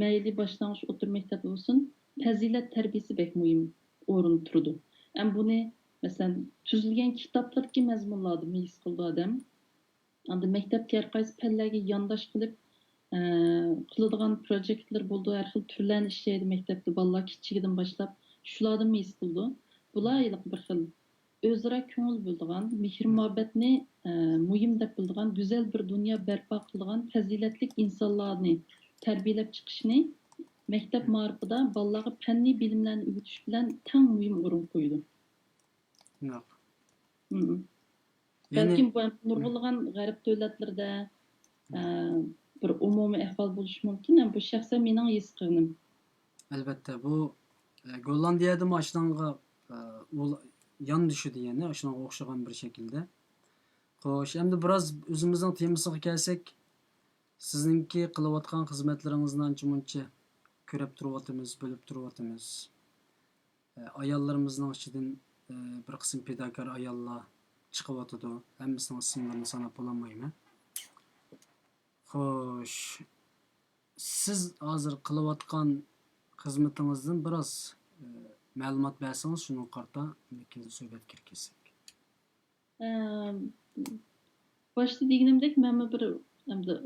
مەيلى باشلانغۇچ ئوتتۇرا مەكتەپتە بولسۇن، پەزىلەت تەربىيىسى بەك مۇھىم ئورۇندا تۇرىدۇ. ئەمما بۇنى، مەسىلەن، تۈزۈلگەن كىتابلىرىدىكى مەزمۇنلاردىمۇ ھېس قىلىدۇ ئادەم. ئاندىن مەكتەپتە ھەر قايسى پەنلەرگە يانداش قىلىپ، ئە، قىلىدىغان پروژېكتلىرى بولىدۇ، ھەر خىل تۈرلەرنى ئىشلەيدۇ مەكتەپتە بالىلار كىچىكىدىن باشلاپ. شۇلاردىنمۇ ھېس قىلىدۇ. بۇلار ھېلىقى بىر خىل ئۆزئارا كۆڭۈل بۆلىدىغان، مېھىر-مۇھەببەتنى، ئە، مۇھىم دەپ بىلىدىغان، گۈزەل بىر دۇنيا بەرپا قىلىدىغان پەزىلەتلىك ئىنسانلارنى تەربىيەلەپ چىقىشنى مەكتەپ مائارىپىدا بالىلارغا پەننىي بىلىملەرنى ئۆگىتىش بىلەن تەڭ مۇھىم ئورۇنغا قويىدۇ. شۇنداق. مم. يەنى بەلكىم بۇ نۇرغۇنلىغان غەرب دۆلەتلىرىدە، ئە، بىر ئومۇمىي ئەھۋال بولۇشى مۇمكىن. بۇ شەخسەن مېنىڭ ھېس قىلغىنىم. ئەلۋەتتە، بۇ، ئە، گوللاندىيەدىمۇ ئاشۇنىڭغا، ئە، ئۇل-، ياندىشىدۇ، يەنى ئاشۇنىڭغا ئوخشىغان بىر شەكىلدە. خوش، ئەمدى بىراز ئۆزىمىزنىڭ تېمىسىغا كەلسەك، سىزنىڭكى قىلىۋاتقان خىزمەتلىرىڭىزنى ئانچە-مۇنچە كۆرۈپ تۇرۇۋاتىمىز، بىلىپ تۇرۇۋاتىمىز. ئاياللىرىمىزنىڭ ئىچىدىن بىر قىسىم پىداكار ئاياللار چىقىۋاتىدۇ. ھەممىسىنىڭ ئىسىملىرىنى ساناپ بولالمايمەن. خوش، سىز ھازىر قىلىۋاتقان خىزمىتىڭىزدىن بىراز مەلۇمات بەرسىڭىز، شۇنىڭغا قارىتا كېيىن سۆھبەتكە كىرىشسەك. ئەم، باشتا دېگىنىمدەك، مەنمۇ بىر، ئەمدى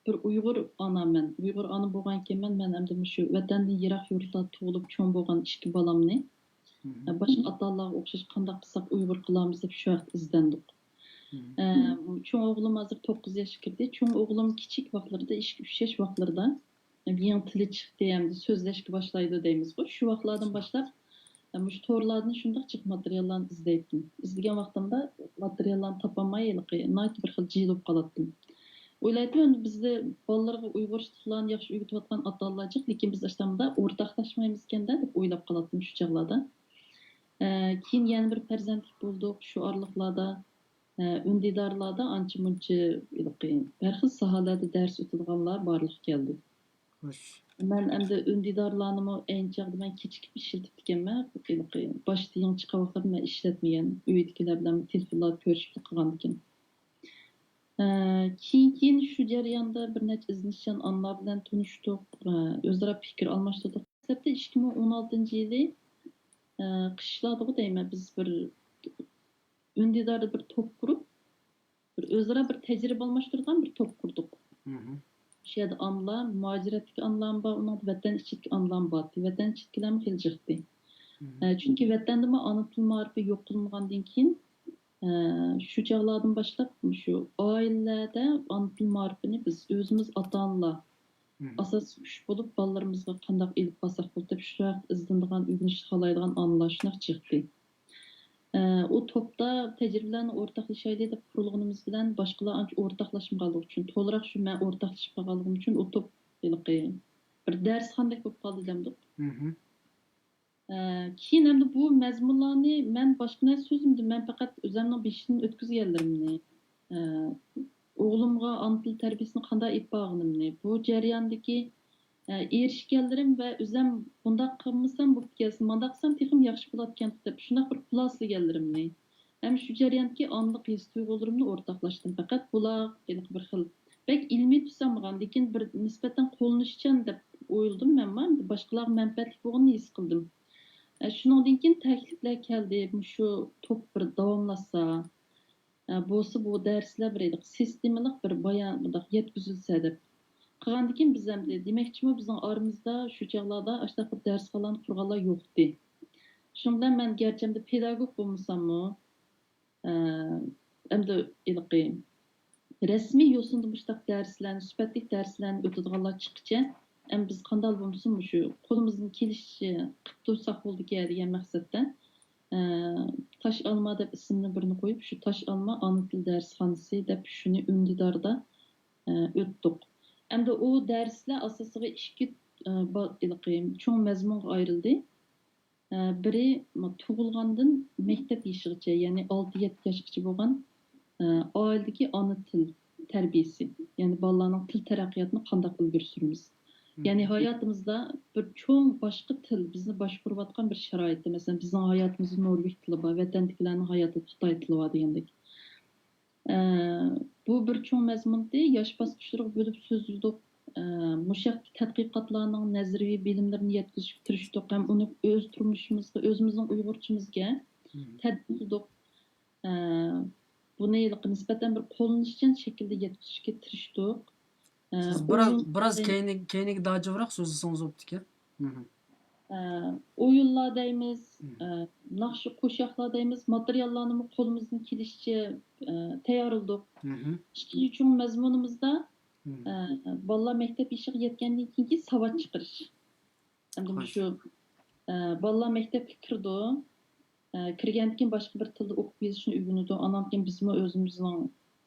بىر ئۇيغۇر ئانا مەن. ئۇيغۇر ئانا بولغانكەنمەن، مەن ئەمدى مۇشۇ ۋەتەندىن يىراق يۇرتلاردا تۇغۇلۇپ چوڭ بولغان ئىككى بالامنى، ئە، باشقا ئاتا-ئانىلارغا ئوخشاش قانداق قىلساق ئۇيغۇر قىلارمىز دەپ شۇ ۋاقىت ئىزدەندۇق. ئە، چوڭ ئوغلۇم ھازىر توققۇز ياشقا كىردى. چوڭ ئوغلۇم كىچىك ۋاقىتلىرىدا، ئىككى، ئۈچ ياش ۋاقىتلىرىدا يېڭى تىلى چىقتى، ئەمدى سۆزلەشكە باشلايدۇ دەيمىزغۇ. شۇ ۋاقىتلاردىن باشلاپ، ئە، مۇشۇ تورلاردىن شۇنداق جىق ماتېرىياللارنى ئىزدەيتتىم. ئىزدىگەن ۋاقتىمدا ماتېرىياللارنى تاپالماي، ھېلىقى ناھايىتى بىر خىل جىلە بولۇپ قالاتتىم. ئويلايتتىم، ئەمدى بىزدە بالىلىرىغا ئۇيغۇرچە تىللارنى ياخشى ئۆگىتىۋاتقان ئاتا-ئانىلار جىق، لېكىن بىز ئاشتامدا ئورتاقلاشمايمىزكەندە دەپ ئويلاپ قالاتتىم شۇ چاغلاردا. ئە، كېيىن يەنە بىر پەرزەنتلىك بولدۇق شۇ ئارىلىقلاردا. ئە، ئۈندىدارلاردا ئانچە-مۇنچە ھېلىقى ھەر خىل ساھەلەردە دەرس ئۆتىدىغانلار بارلىققا كەلدى. خوش. مەن ئەمدى ئۈندىدارلارنىمۇ ئەينى چاغدا مەن كېچىكىپ ئىشلىتىپتىكەنمەن. ھېلىقى باشتا يېڭى چىققان ۋاقىتلاردا مەن ئىشلەتمىگەن. ئۆيدىكىلەر بىلەن تېلېفونلاردا كۆرۈشۈپلا قالغاندىكىن. ئە، كېيىن-كېيىن شۇ جەرياندا بىر نەچچە ئىزدىنىشچان ئانىلار بىلەن تونۇشتۇق، ئە، ئۆزئارا پىكىر ئالماشتۇردۇق. دەسلەپتە ئىككى مىڭ ئون ئالتىنچى يىلى، ئە، قىشلاردىغۇ دەيمەن، بىز بىر ئۈندىداردا بىر توپ قۇرۇپ، بىر ئۆزئارا بىر تەجرىبە ئالماشتۇرىدىغان بىر توپ قۇردۇق. شۇ يەردە ئانىلار، مۇھاجىرەتتىكى ئانىلارمۇ بار، ئۇنىڭدا ۋەتەن ئىچىدىكى ئانىلارمۇ بار. ۋەتەن ئىچىدىكىلەرمۇ خېلى جىقتى. ئە، چۈنكى ۋەتەندىمۇ ئانا تىل مائارىپى يوق قىلىنغاندىن كېيىن، ئە، شۇ چاغلاردىن باشلاپ مۇشۇ ئائىلىلەردە ئانا تىل مائارىپىنى بىز ئۆزىمىز ئاتا-ئانىلار ئاساسىي كۈچ بولۇپ، بالىلىرىمىزغا قانداق ئېلىپ بارساق بولىدۇ دەپ شۇ ۋاقىت ئىزدىنىدىغان، ئۆگىنىشنى خالايدىغان ئانىلار شۇنداق جىقتى. ئە، ئۇ توپتا تەجرىبىلەرنى ئورتاقلىشايلى دەپ قۇرۇلغىنىمىز بىلەن باشقىلار ئانچە ئورتاقلاشمىغانلىقى ئۈچۈن، تولىراق شۇ مەن ئورتاقلىشىپ قالغانلىقىم ئۈچۈن ئۇ توپ ھېلىقى بىر دەرسخانىدەك بولۇپ قالدى دەمدۇق. ئە، كېيىن ئەمدى بۇ مەزمۇنلارنى مەن باشقا نەرسە سۆزلىمىدىم، مەن پەقەت ئۆزۈمنىڭ بېشىدىن ئۆتكۈزگەنلىرىمنى، ئە، ئوغلۇمغا ئانا تىل تەربىيەسىنى قانداق ئېلىپ بارغىنىمنى، بۇ جەرياندىكى، ئە، ئېرىشكەنلىرىم ۋە ئۆزەم بۇنداق قىلمىسام بولۇپ كەلسە، مانداق قىلسام تېخىمۇ ياخشى بولاتتىكەن دەپ شۇنداق بىر خۇلاسىلىگەنلىرىمنى، ھەم شۇ جەرياندىكى ئانىلىق ھېس تۇيغۇلىرىمنى ئورتاقلاشتىم. پەقەت بۇلار ھېلىقى بىر خىل بەك ئىلمىي تۈس ئالمىغان، لېكىن بىر نىسبەتەن قوللىنىشچان دەپ ئويلىدىم مەنمۇ، باشقىلارغا مەنپەئەتلىك بولغىنىنى ھېس قىلدىم. ئە، شۇنىڭدىن كېيىن تەكلىپلەر كەلدى، مۇشۇ توپ بىر داۋاملاشسا، ئە، بولسا بۇ دەرسلەر بىر ھېلىقى سىستېمىلىق بىر بايان، مۇنداق يەتكۈزۈلسە دەپ. قىلغاندىن كېيىن بىز ئەمدى، دېمەكچىمۇ، بىزنىڭ ئارىمىزدا شۇ چاغلاردا ئاشۇنداق بىر دەرسخانىلارنى قۇرغانلار يوقتى. شۇنىڭ بىلەن مەن گەرچە ئەمدى پېداگوگ بولمىساممۇ، ئە، ئەمدى ھېلىقى رەسمىي يوسۇندا مۇشۇنداق دەرسلەرنى، سۈپەتلىك دەرسلەرنى ئۆتىدىغانلار چىققىچە، ئەمدى بىز قانداق بولمىسۇن مۇشۇ قولىمىزدىن كېلىشىچە قىلىپ تۇرساق بولىدىكەن دېگەن مەقسەتتە، ئە، تاش ئالما دەپ ئىسىمنى بىرنى قويۇپ، شۇ تاش ئالما ئانا تىل دەرسخانىسى دەپ شۇنى ئۈندىداردا، ئە، ئۆتتۇق. ئەمدى ئۇ دەرسلەر ئاساسىغا ئىككى، ئە، با-، ھېلىقى چوڭ مەزمۇنغا ئايرىلدى. ئە، بىرى، م-، تۇغۇلغاندىن مەكتەپ يېشىغىچە، يەنى ئالتە يەتتە ياشقىچە بولغان، ئە، ئائىلىدىكى ئانا تىل تەربىيەسى، يەنى بالىلارنىڭ تىل تەرەققىياتىنى قانداق ئىلگىرى سۈرىمىز؟ يەنى ھاياتىمىزدا بىر چوڭ باشقا تىل، بىزنى باشقۇرۇۋاتقان بىر شارائىتتا، مەسىلەن، بىزنىڭ ھاياتىمىزدا نورۋېگ تىلى بار، ۋەتەندىكىلەرنىڭ ھاياتىدا خىتاي تىلى بار دېگەندەك. ئە، بۇ بىر چوڭ مەزمۇنتى، ياش باسقۇچلىرىغا بۆلۈپ سۆزلىدۇق. ئە، مۇشۇ ياقتىكى تەتقىقاتلارنىڭ نەزەرىيە بىلىملىرىنى يەتكۈزۈشكە تىرىشتۇق ھەم ئۇنى ئۆز تۇرمۇشىمىزغا، ئۆزىمىزنىڭ ئۇيغۇرچىمىزگە تەتبىقلىدۇق. ئە، بۇنى ھېلىقى نىسبەتەن بىر قوللىنىشچان شەكىلدە يەتكۈزۈشكە تىرىشتۇق. ئە، سىز بىراز، ئويۇن بىراز كەينىگە، كەينىگە داجىۋراق سۆزلىسىڭىز بوپتىكەن. ئە، ئويۇنلار دەيمىز، ئە، ناخشا قوشاقلار دەيمىز، ماتېرىياللارنىمۇ قولىمىزدىن كېلىشىچە، ئە، تەييارلىدۇق. ئىككىنچى چوڭ مەزمۇنىمىزدا، ئە، بالىلار مەكتەپ يېشىغا يەتكەندىن كېيىنكى ساۋات چىقىرىش. ئەمدى مۇشۇ، ئە، بالىلار مەكتەپكە كىرىدۇ. ئە، كىرگەندىن كېيىن باشقا بىر تىلدا ئوقۇپ يېزىشنى ئۆگىنىدۇ. ئانان كېيىن بىزمۇ ئۆزىمىزنىڭ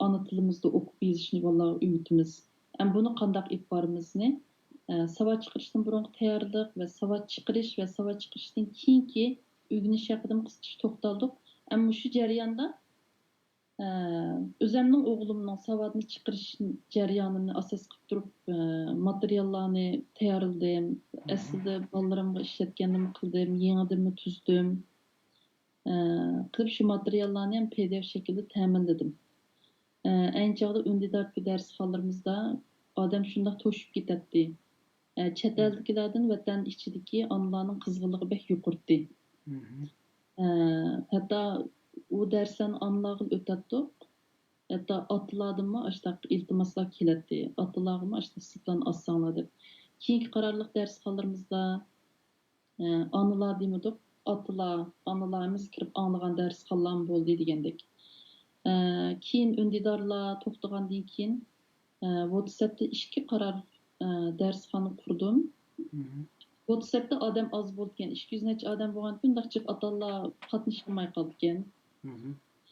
ئانا تىلىمىزدا ئوقۇپ يېزىشنى بالىلارغا ئۆگىتىمىز. ئەمما بۇنى قانداق ئېلىپ بارىمىزنى، ئە، ساۋات چىقىرىشتىن بۇرۇنقى تەييارلىق ۋە ساۋات چىقىرىش ۋە ساۋات چىقىرىشتىن كېيىنكى ئۆگىنىش ھەققىدىمۇ قىسقىچە توختالدۇق. ئەمما مۇشۇ جەرياندا، ئە، ئۆزەمنىڭ ئوغلۇمنىڭ ساۋاتنى چىقىرىش جەريانىنى ئاساس قىلىپ تۇرۇپ، ئە، ماتېرىياللارنى تەييارلىدىم. ئەسلىدە بالىلىرىمغا ئىشلەتكەندىمۇ قىلدىم، يېڭىدىنمۇ تۈزدۈم. ئە، قىلىپ شۇ ماتېرىياللارنى ھەم پى دى ئېف شەكلىدە تەمىنلىدىم. ئە، ئەينى چاغدا ئۈندىداردىكى دەرسخانىلىرىمىزدا ئادەم شۇنداق توشۇپ كېتەتتى. ئە، چەت ئەلدىكىلەردىن ۋەتەن ئىچىدىكى ئانىلارنىڭ قىزغىنلىقى بەك يۇقىرىتى. ئە، ھەتتا ئۇ دەرسلەرنى ئانىلارغىلا ئۆتەتتۇق. ھەتتا ئاتىلاردىنمۇ ئاشتاق ئىلتىماسلار كېلەتتى. ئاتىلارغىمۇ ئاشتاق سىزلارنى ئاتساڭلار دەپ. كېيىنكى قارارلىق دەرسخانىلىرىمىزدا، ئە، ئانىلار دېمىدۇق، ئاتىلار، ئانىلارمىز كىرىپ ئاڭلىغان دەرسخانىلارمۇ بولدى دېگەندەك. ئە، كېيىن ئۈندىدارلار توختىغاندىن كېيىن، ئە، ۋاتسەپتە ئىككى قارار، ئە، دەرسخانا قۇردۇم. ۋاتسەپتە ئادەم ئاز بولىدىكەن، ئىككى يۈز نەچچە ئادەم بولغاندىكىن، ئۇنداق جىق ئاتالار قاتنىشالماي قالىدىكەن.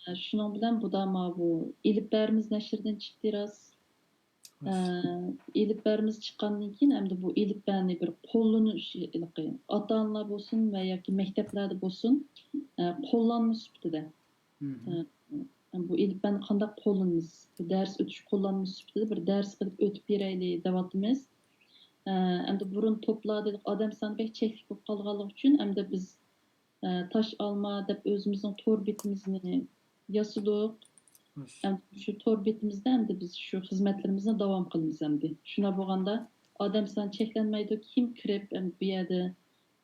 ئە، شۇنىڭ بىلەن بۇدا ماۋۇ ئېلىپبەمىز نەشردىن چىقتى راست. ئە، ئېلىپبەمىز چىققاندىن كېيىن، ئەمدى بۇ ئېلىپبەنى بىر قوللىنىش، ھېلىقى ئاتا-ئانىلار بولسۇن ۋە ياكى مەكتەپلەردە بولسۇن، ئە، قوللانما سۈپىتىدە، ئە، بۇ ئېلىپبەنى قانداق قوللىنىمىز، بۇ دەرس ئۆتۈش قوللانما سۈپىتىدە بىر دەرس قىلىپ ئۆتۈپ بېرەيلى دەۋاتىمىز. ئە، ئەمدى بۇرۇن توپلاردا ئادەم سانى بەك چەكلىك بولۇپ قالغانلىقى ئۈچۈن، ئەمدى بىز ئە، تاش ئالما دەپ ئۆزىمىزنىڭ تور بېتىمىزنى ياسىدۇق. ئەمدى شۇ تور بېتىمىزدە ئەمدى بىز شۇ خىزمەتلىرىمىزنى داۋام قىلىمىز ئەمدى. شۇنداق بولغاندا ئادەم سانى چەكلەنمەيدۇ. كىم كىرىپ، ئەمدى بۇ يەردە،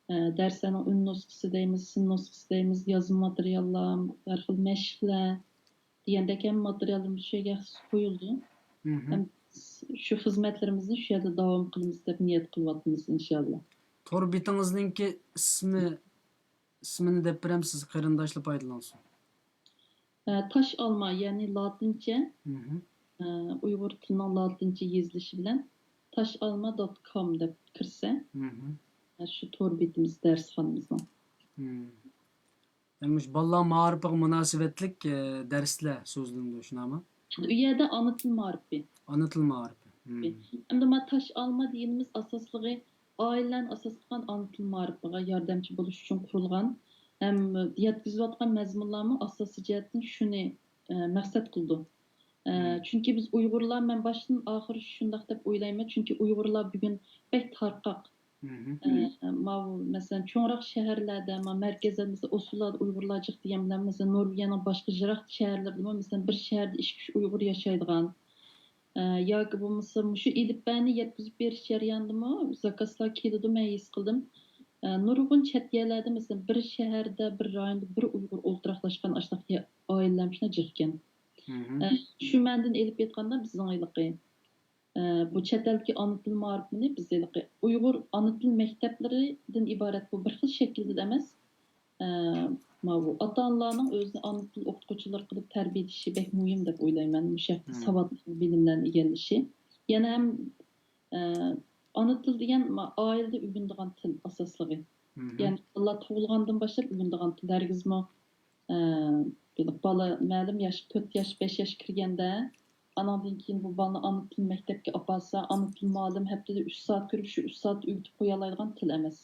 ئە، دەرسلەرنىڭ ئۈن نۇسخىسى دەيمىز، سىن نۇسخىسى دەيمىز، يازما ماتېرىياللار، ھەر خىل مەشىقلەر دېگەندەك ھەممە ماتېرىياللىرىمىز شۇ يەرگە قويۇلىدۇ. ھەم بىز شۇ خىزمەتلىرىمىزنى شۇ يەردە داۋام قىلىمىز دەپ نىيەت قىلىۋاتىمىز، ئىنشاللا. تور بېتىڭىزنىڭكى ئىسمى ئىسمىنى دەپ بېرەمسىز، قېرىنداشلار پايدىلانسۇن. ئە، تاش ئالما، يەنى لاتىنچە، مھم. ئە، ئۇيغۇر تىلىنىڭ لاتىنچە يېزىلىشى بىلەن تاش ئالما دوت كوم دەپ كىرسە، مھم. ئە، شۇ تور بېتىمىز دەرسخانىمىزنىڭ. مم. يەنى مۇشۇ بالىلار مائارىپىغا مۇناسىۋەتلىك، ئە، دەرسلەر سۆزلىنىدۇ، شۇنداقمۇ؟ ئۇ يەردە ئانا تىل مائارىپى. ئانا تىل مائارىپى. مم. ئەمدى ما تاش ئالما دېگىنىمىز ئاساسلىقى ئائىلىلەرنى ئاساس قىلغان ئانا تىل مائارىپىغا ياردەمچى بولۇش ئۈچۈن قۇرۇلغان ھەم يەتكۈزۈۋاتقان مەزمۇنلارمۇ ئاساسىي جەھەتتىن شۇنى، ئە، مەقسەت قىلىدۇ. ئە، مم. چۈنكى بىز ئۇيغۇرلار، مەن باشتىن ئاخىر شۇنداق دەپ ئويلايمەن، چۈنكى ئۇيغۇرلار بۈگۈن بەك تارقاق. مھم. ئە، ماۋۇ، مەسىلەن، چوڭراق شەھەرلەردە، ما، مەركەزلەردە، مەسىلەن، ئوسۇللاردا ئۇيغۇرلار جىق دېگەن بىلەن، مەسىلەن، نورۋېگىيەنىڭ باشقا يىراق شەھەرلىرىدىمۇ، مەسىلەن، بىر شەھەردە ئىككى، ئۈچ ئۇيغۇر ياشايدىغان، ئە، ياكى بولمىسا مۇشۇ ئېلىپبەنى يەتكۈزۈپ بېرىش جەريانىدىمۇ زاكازلار كېلىدۇ، مەن ھېس قىلدىم. ئە، نۇرغۇن چەت يەرلەردە، مەسىلەن، بىر شەھەردە، بىر رايوندا بىر ئۇيغۇر ئولتۇراقلاشقان ئاشۇنداق يە-، ئائىلىلەرمۇ شۇنداق جىق ئىكەن. مھم. ئە، شۇ مەنىدىن ئېلىپ ئېيتقاندا، بىزنىڭ ھېلىقى ئە، بۇ چەت ئەلدىكى ئانا تىل مائارىپىنى بىز ھېلىقى ئۇيغۇر ئانا تىل مەكتەپلىرىدىن ئىبارەت بۇ بىر خىل شەكىلدىلا ئەمەس، ئە، ماۋۇ ئاتا-ئانىلارنىڭ ئۆزىنى ئانا تىل ئوقۇتقۇچىلىرى قىلىپ تەربىيەلىشى بەك مۇھىم دەپ ئويلايمەن، مۇشۇ ھەقتە مم. ساۋات، بىلىملەرنى ئىگىلىشى. يەنە ھەم، ئە، ئانا تىل دېگەن ما-، ئائىلىدە ئۆگىنىدىغان تىل ئاساسلىقى. مم. يەنى بالىلار تۇغۇلغاندىن باشلاپ ئۆگىنىدىغان تىل، ھەرگىزمۇ ئە، بىر بالا مەلۇم ياش، تۆت ياش، بەش ياش كىرگەندە، ئاناندىن كېيىن بۇ بالىنى ئانا تىل مەكتەپكە ئاپارسا، ئانا تىل مۇئەللىمى ھەپتىدە ئۈچ سائەت كۆرۈپ، شۇ ئۈچ سائەت ئۆگىتىپ قويالايدىغان تىل ئەمەس.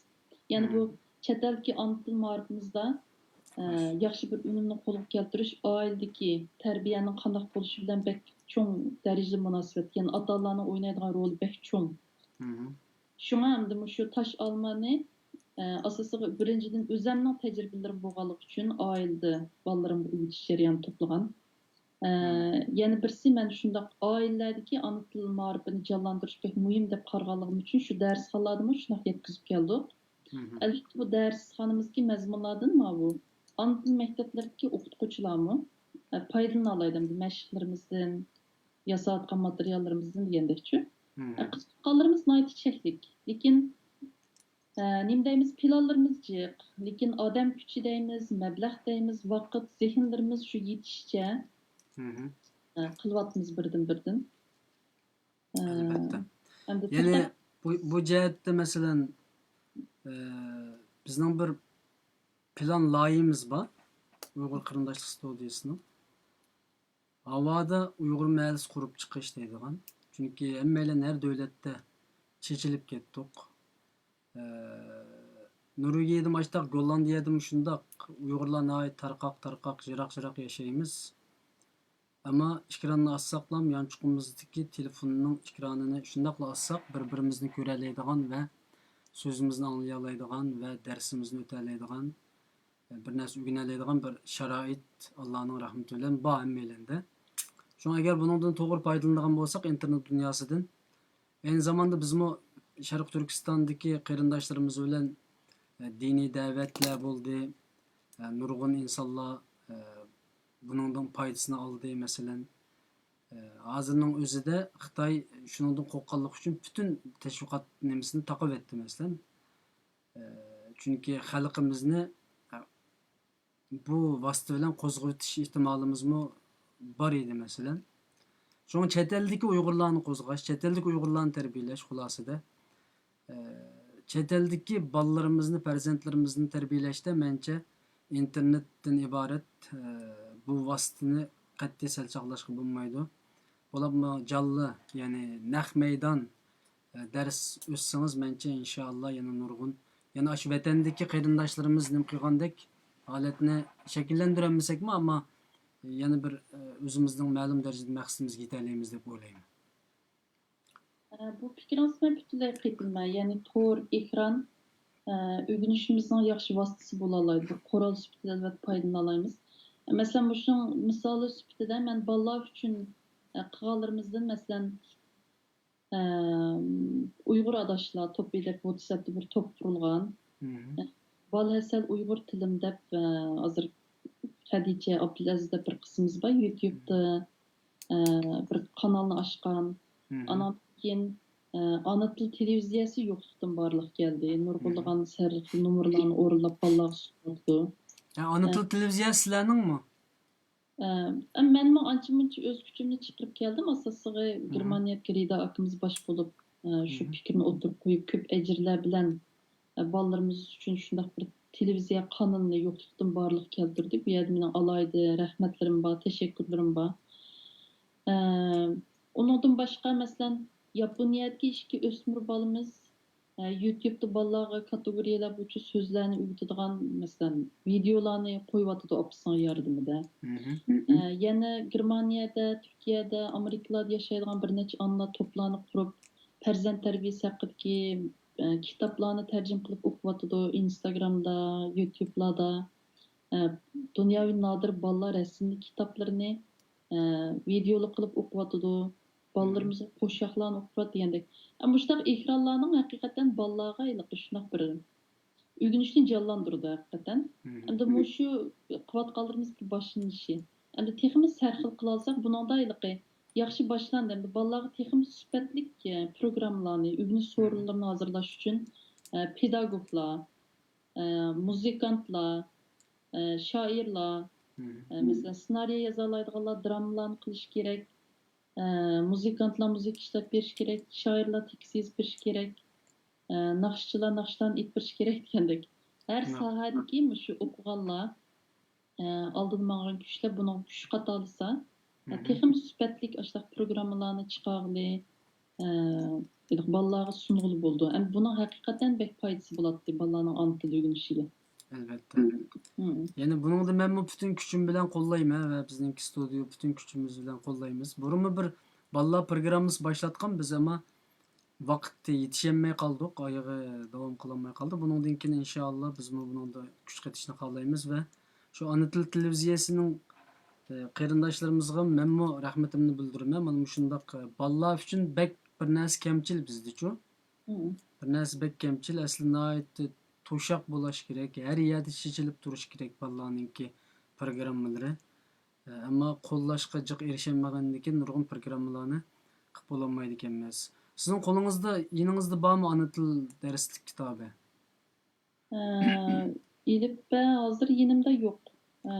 يەنى بۇ مم. چەت ئەلدىكى ئانا تىل مائارىپىمىزدا، ئە، مم. ياخشى بىر ئۈنۈمنى قولغا كەلتۈرۈش، ئائىلىدىكى تەربىيەنىڭ قانداق بولۇشى بىلەن بەك چوڭ دەرىجىدە مۇناسىۋەت، يەنى ئاتا-ئانىلارنىڭ ئوينايدىغان رولى بەك چوڭ. مم. شۇڭا ئەمدى مۇشۇ تاش ئالمانى، ئە، ئاساسلىقى بىرىنچىدىن ئۆزەمنىڭ تەجرىبىلىرىم بولغانلىقى ئۈچۈن ئائىلىدە بالىلىرىمغا ئۆگىتىش جەريانى توپلىغان. ئە، مم. يەنە بىرسى مەن شۇنداق ئائىلىلەردىكى ئانا تىل مائارىپىنى جانلاندۇرۇش بەك مۇھىم دەپ قارىغانلىقىم ئۈچۈن شۇ دەرسخانىلاردىمۇ شۇنداق يەتكۈزۈپ كەلدۇق. مم. ئەلۋەتتە بۇ دەرسخانىمىزدىكى مەزمۇنلاردىن ماۋۇ ئانا تىل مەكتەپلىرىدىكى ئوقۇتقۇچىلارمۇ، ئە، پايدىلىنالايدۇ ئەمدى مەشىقلىرىمىزدىن، ياساۋاتقان ماتېرىياللىرىمىزدىن دېگەندەكچۇ. مم. ئە، قىزىققانلىرىمىز ناھايىتى چەكلىك. لېكىن، ئە، نېمە دەيمىز، پىلانلىرىمىز جىق. لېكىن ئادەم كۈچى دەيمىز، مەبلەغ دەيمىز، ۋاقىت، زېھىنلىرىمىز شۇ يېتىشىچە، مم. ئە، قىلىۋاتىمىز بىردىن-بىردىن. ئە، ئەلۋەتتە. ئەمدى يەنى توختاپ بۇ، بۇ جەھەتتە، مەسىلەن، ئە، بىزنىڭ بىر پىلان لايىھىمىز بار، ئۇيغۇر قېرىنداشلىق ستۇدىيىسىنىڭ. ھاۋادا ئۇيغۇر مەھەللىسى قۇرۇپ چىقىش دەيدىغان. چۈنكى ھەممەيلەن ھەر دۆلەتتە چېچىلىپ كەتتۇق. ئە، نورۋېگىيەدىمۇ ئاشتاق، گوللاندىيەدىمۇ شۇنداق. ئۇيغۇرلار ناھايىتى تارقاق، تارقاق، يىراق، يىراق ياشايمىز. ئەمما ئېكراننى ئاچساقلام، يانچۇقىمىزدىكى تېلېفوننىڭ ئېكرانىنى شۇنداقلا ئاچساق، بىر-بىرىمىزنى كۆرەلەيدىغان ۋە سۆزىمىزنى ئاڭلىيالايدىغان ۋە دەرسىمىزنى ئۆتەلەيدىغان، بىر نەرسە ئۆگىنەلەيدىغان بىر شارائىت ئاللانىڭ رەھمىتى بىلەن بار ھەممەيلەندە. شۇڭا ئەگەر بۇنىڭدىن توغرا پايدىلىنىدىغان بولساق ئىنتېرنېت دۇنياسىدىن، ئەينى زاماندا بىزمۇ شەرقىي تۈركىستاندىكى قېرىنداشلىرىمىز بىلەن، ئە، دىنىي دەۋەتلەر بولدى. ئە، نۇرغۇن ئىنسانلار، ئە، بۇنىڭدىن پايدىسىنى ئالدى. مەسىلەن، ئە، ھازىرنىڭ ئۆزىدە خىتاي شۇنىڭدىن قورققانلىقى ئۈچۈن پۈتۈن تەشۋىقات نېمىسىنى تاقىۋەتتى، مەسىلەن. ئە، چۈنكى خەلقىمىزنى، ئە، بۇ ۋاسىتە بىلەن قوزغىۋېتىش ئېھتىمالىمىزمۇ بار ئىدى، مەسىلەن. شۇڭا چەت ئەلدىكى ئۇيغۇرلارنى قوزغاش، چەت ئەلدىكى ئۇيغۇرلارنى تەربىيەلەش خۇلاسىدە، ئە، چەت ئەلدىكى بالىلىرىمىزنى، پەرزەنتلىرىمىزنى تەربىيەلەشتە مەنچە ئىنتېرنېتتىن ئىبارەت، ئە، بۇ ۋاسىتىنى قەتئىي سەل چاغلاشقا بولمايدۇ. بولۇپمۇ جانلى، يەنى نەق مەيدان، ئە، دەرس ئۆتسىڭىز، مەنچە، ئىنشائاللا، يەنە نۇرغۇن، يەنە ئاشۇ ۋەتەندىكى قېرىنداشلىرىمىز نېمە قىلغاندەك ھالەتنى شەكىللەندۈرەلمىسەكمۇ، ئەمما يەنە بىر، ئە، ئۆزىمىزنىڭ مەلۇم دەرىجىدە مەقسىتىمىزگە يېتەلەيمىز دەپ ئويلايمەن. ئە، بۇ پىكرىڭىزگە مەن پۈتۈنلەي قېتىلىمەن. يەنى تور، ئېكران، ئە، ئۆگىنىشىمىزنىڭ ياخشى ۋاسىتىسى بولالايدۇ. قورال سۈپىتىدە ئەلۋەتتە پايدىلىنالايمىز. مەسىلەن، مۇشۇنىڭ مىسالى سۈپىتىدە مەن بالىلار ئۈچۈن، ئە، قىلغانلىرىمىزدىن، مەسىلەن، ئە، ئۇيغۇر ئاداشلار توپى دەپ ۋاتساپتا بىر توپ قۇرۇلغان. بالا ھەسەل ئۇيغۇر تىلىم دەپ، ئە، ھازىر خەدىچە ئابدۇلئەزىز دەپ بىر قىزىمىز بار، يۇتيۇبتا، ئە، بىر قانالنى ئاچقان. ئانان كېيىن، ئە، ئانا تىل تېلېۋىزىيەسى يوقلۇقتىن بارلىققا كەلدى. نۇرغۇنلىغان سەرخىل نومۇرلارنى ئورۇنلاپ بالىلارغا سۇنۇۋاتىدۇ. ھە، ئانا تىل تېلېۋىزىيەسى سىلەرنىڭمۇ؟ ئە، مەنمۇ ئانچە-مۇنچە ئۆز كۈچۈمنى چىقىرىپ كەلدىم. ئاساسلىقى گېرمانىيەدىكى رىدا ئاكىمىز باش بولۇپ، ئە، شۇ پىكىرنى ئوتتۇرىغا قويۇپ، كۆپ ئەجىرلەر بىلەن، ئە، بالىلىرىمىز ئۈچۈن شۇنداق بىر تېلېۋىزىيە قانىلىنى يوقلۇقتىن بارلىققا كەلتۈردى. بۇ يەردە مېنىڭ ئالاھىدە رەھمەتلىرىم بار، تەشەككۈرلىرىم بار. ئە، ئۇنىڭدىن باشقا، مەسىلەن، ياپونىيەدىكى ئىككى ئۆسمۈر بالىمىز، ئە، يۇتيۇبتا بالىلارغا كاتېگورىيەلەر بويىچە سۆزلەرنى ئۆگىتىدىغان، مەسىلەن، ۋىدېئولارنى قويۇۋاتىدۇ ئاپىسىنىڭ ياردىمىدە. ئە، يەنە گېرمانىيەدە، تۈركىيەدە، ئامېرىكىلاردا ياشايدىغان بىر نەچچە ئانىلار توپلارنى قۇرۇپ، پەرزەنت تەربىيەسى ھەققىدىكى، ئە، كىتابلارنى تەرجىمە قىلىپ ئوقۇۋاتىدۇ، ئىنستاگرامدا، يۇتيۇبلاردا. ئە، دۇنياۋى نادىر بالىلار رەسىملىك كىتابلىرىنى، ئە، ۋىدېئولۇق قىلىپ ئوقۇۋاتىدۇ. بالىلىرىمىزغا قوشاقلارنى ئوقۇتۇۋاتىدۇ دېگەندەك. ئە، مۇشۇنداق ئېكرانلارنىڭ ھەقىقەتەن بالىلارغا ھېلىقى شۇنداق بىر ئۆگىنىشنى جانلاندۇرىدۇ ھەقىقەتەن. ئەمدى مۇشۇ قىلىۋاتقانلىرىمىز بىر باشلىنىشى. ئەمدى تېخىمۇ سەرخىل قىلالىساق، بۇنىڭدا ھېلىقى ياخشى باشلاندى. ئەمدى بالىلارغا تېخىمۇ سۈپەتلىك، ئە، پروگراممىلارنى، ئۆگىنىش سورۇنلىرىنى ھازىرلاش ئۈچۈن، ئە، پېداگوگلار، ئە، مۇزىكانتلار، ئە، شائىرلار، ئە، مەسىلەن، سېنارىي يازالايدىغانلار درامىلارنى قىلىشى كېرەك، ئە، مۇزىكانتلار مۇزىكا ئىشلەپ بېرىشى كېرەك، شائىرلار تېكىست يېزىپ بېرىشى كېرەك، ئە، ناخشىچىلار ناخشىلارنى ئېيتىپ بېرىشى كېرەك دېگەندەك. ھەر ساھەدىكى مۇشۇ ئوقۇغانلار، ئە، ئالدىدا ماڭغان كۈچلەر بۇنىڭغا كۈچ قاتالىسا، ئە، تېخىمۇ سۈپەتلىك ئاشۇنداق پروگراممىلارنى چىقارغىلى، ئە، بالىلارغا سۇنغىلى بولىدۇ. ئەمدى بۇنىڭ ھەقىقەتەن بەك پايدىسى بولاتتى بالىلارنىڭ ئانا تىل ئۆگىنىشىگە. ئەلۋەتتە. يەنى بۇنىڭدا مەنمۇ پۈتۈن كۈچۈم بىلەن قوللايمەن ۋە بىزنىڭكى ستۇدىيە پۈتۈن كۈچىمىز بىلەن قوللايمىز. بۇرۇنمۇ بىر بالىلار پروگراممىسى باشلاتقان بىز، ئەمما ۋاقىت يېتىشەلمەي قالدۇق، ئايىغى داۋام قىلالماي قالدى. بۇنىڭدىن كېيىن ئىنشائاللا بىزمۇ بۇنىڭدا كۈچ قېتىشنى خالايمىز ۋە شۇ ئانا تىل تېلېۋىزىيەسىنىڭ، ئە، قېرىنداشلىرىمىزغا مەنمۇ رەھمىتىمنى بىلدۈرىمەن. مانا مۇشۇنداق، ئە، بالىلار ئۈچۈن بەك بىر نەرسە كەمچىل بىزدىچۇ. بىر نەرسە بەك كەمچىل، ئەسلى ناھايىتى توشاق بولاش كېرەك، ھەر يەردە چېچىلىپ تۇرۇش كېرەك بالىلارنىڭكى پروگراممىلىرى. ئەمما قوللاشقا جىق ئېرىشەلمىگەندىكىن نۇرغۇن پروگراممىلارنى قىلىپ بولالمايدىكەنمىز. سىزنىڭ قولىڭىزدا، يېنىڭىزدا بارمۇ ئانا تىل دەرسلىك كىتابى؟ ئە، ئېلىپبە ھازىر يېنىمدا يوق. ئە،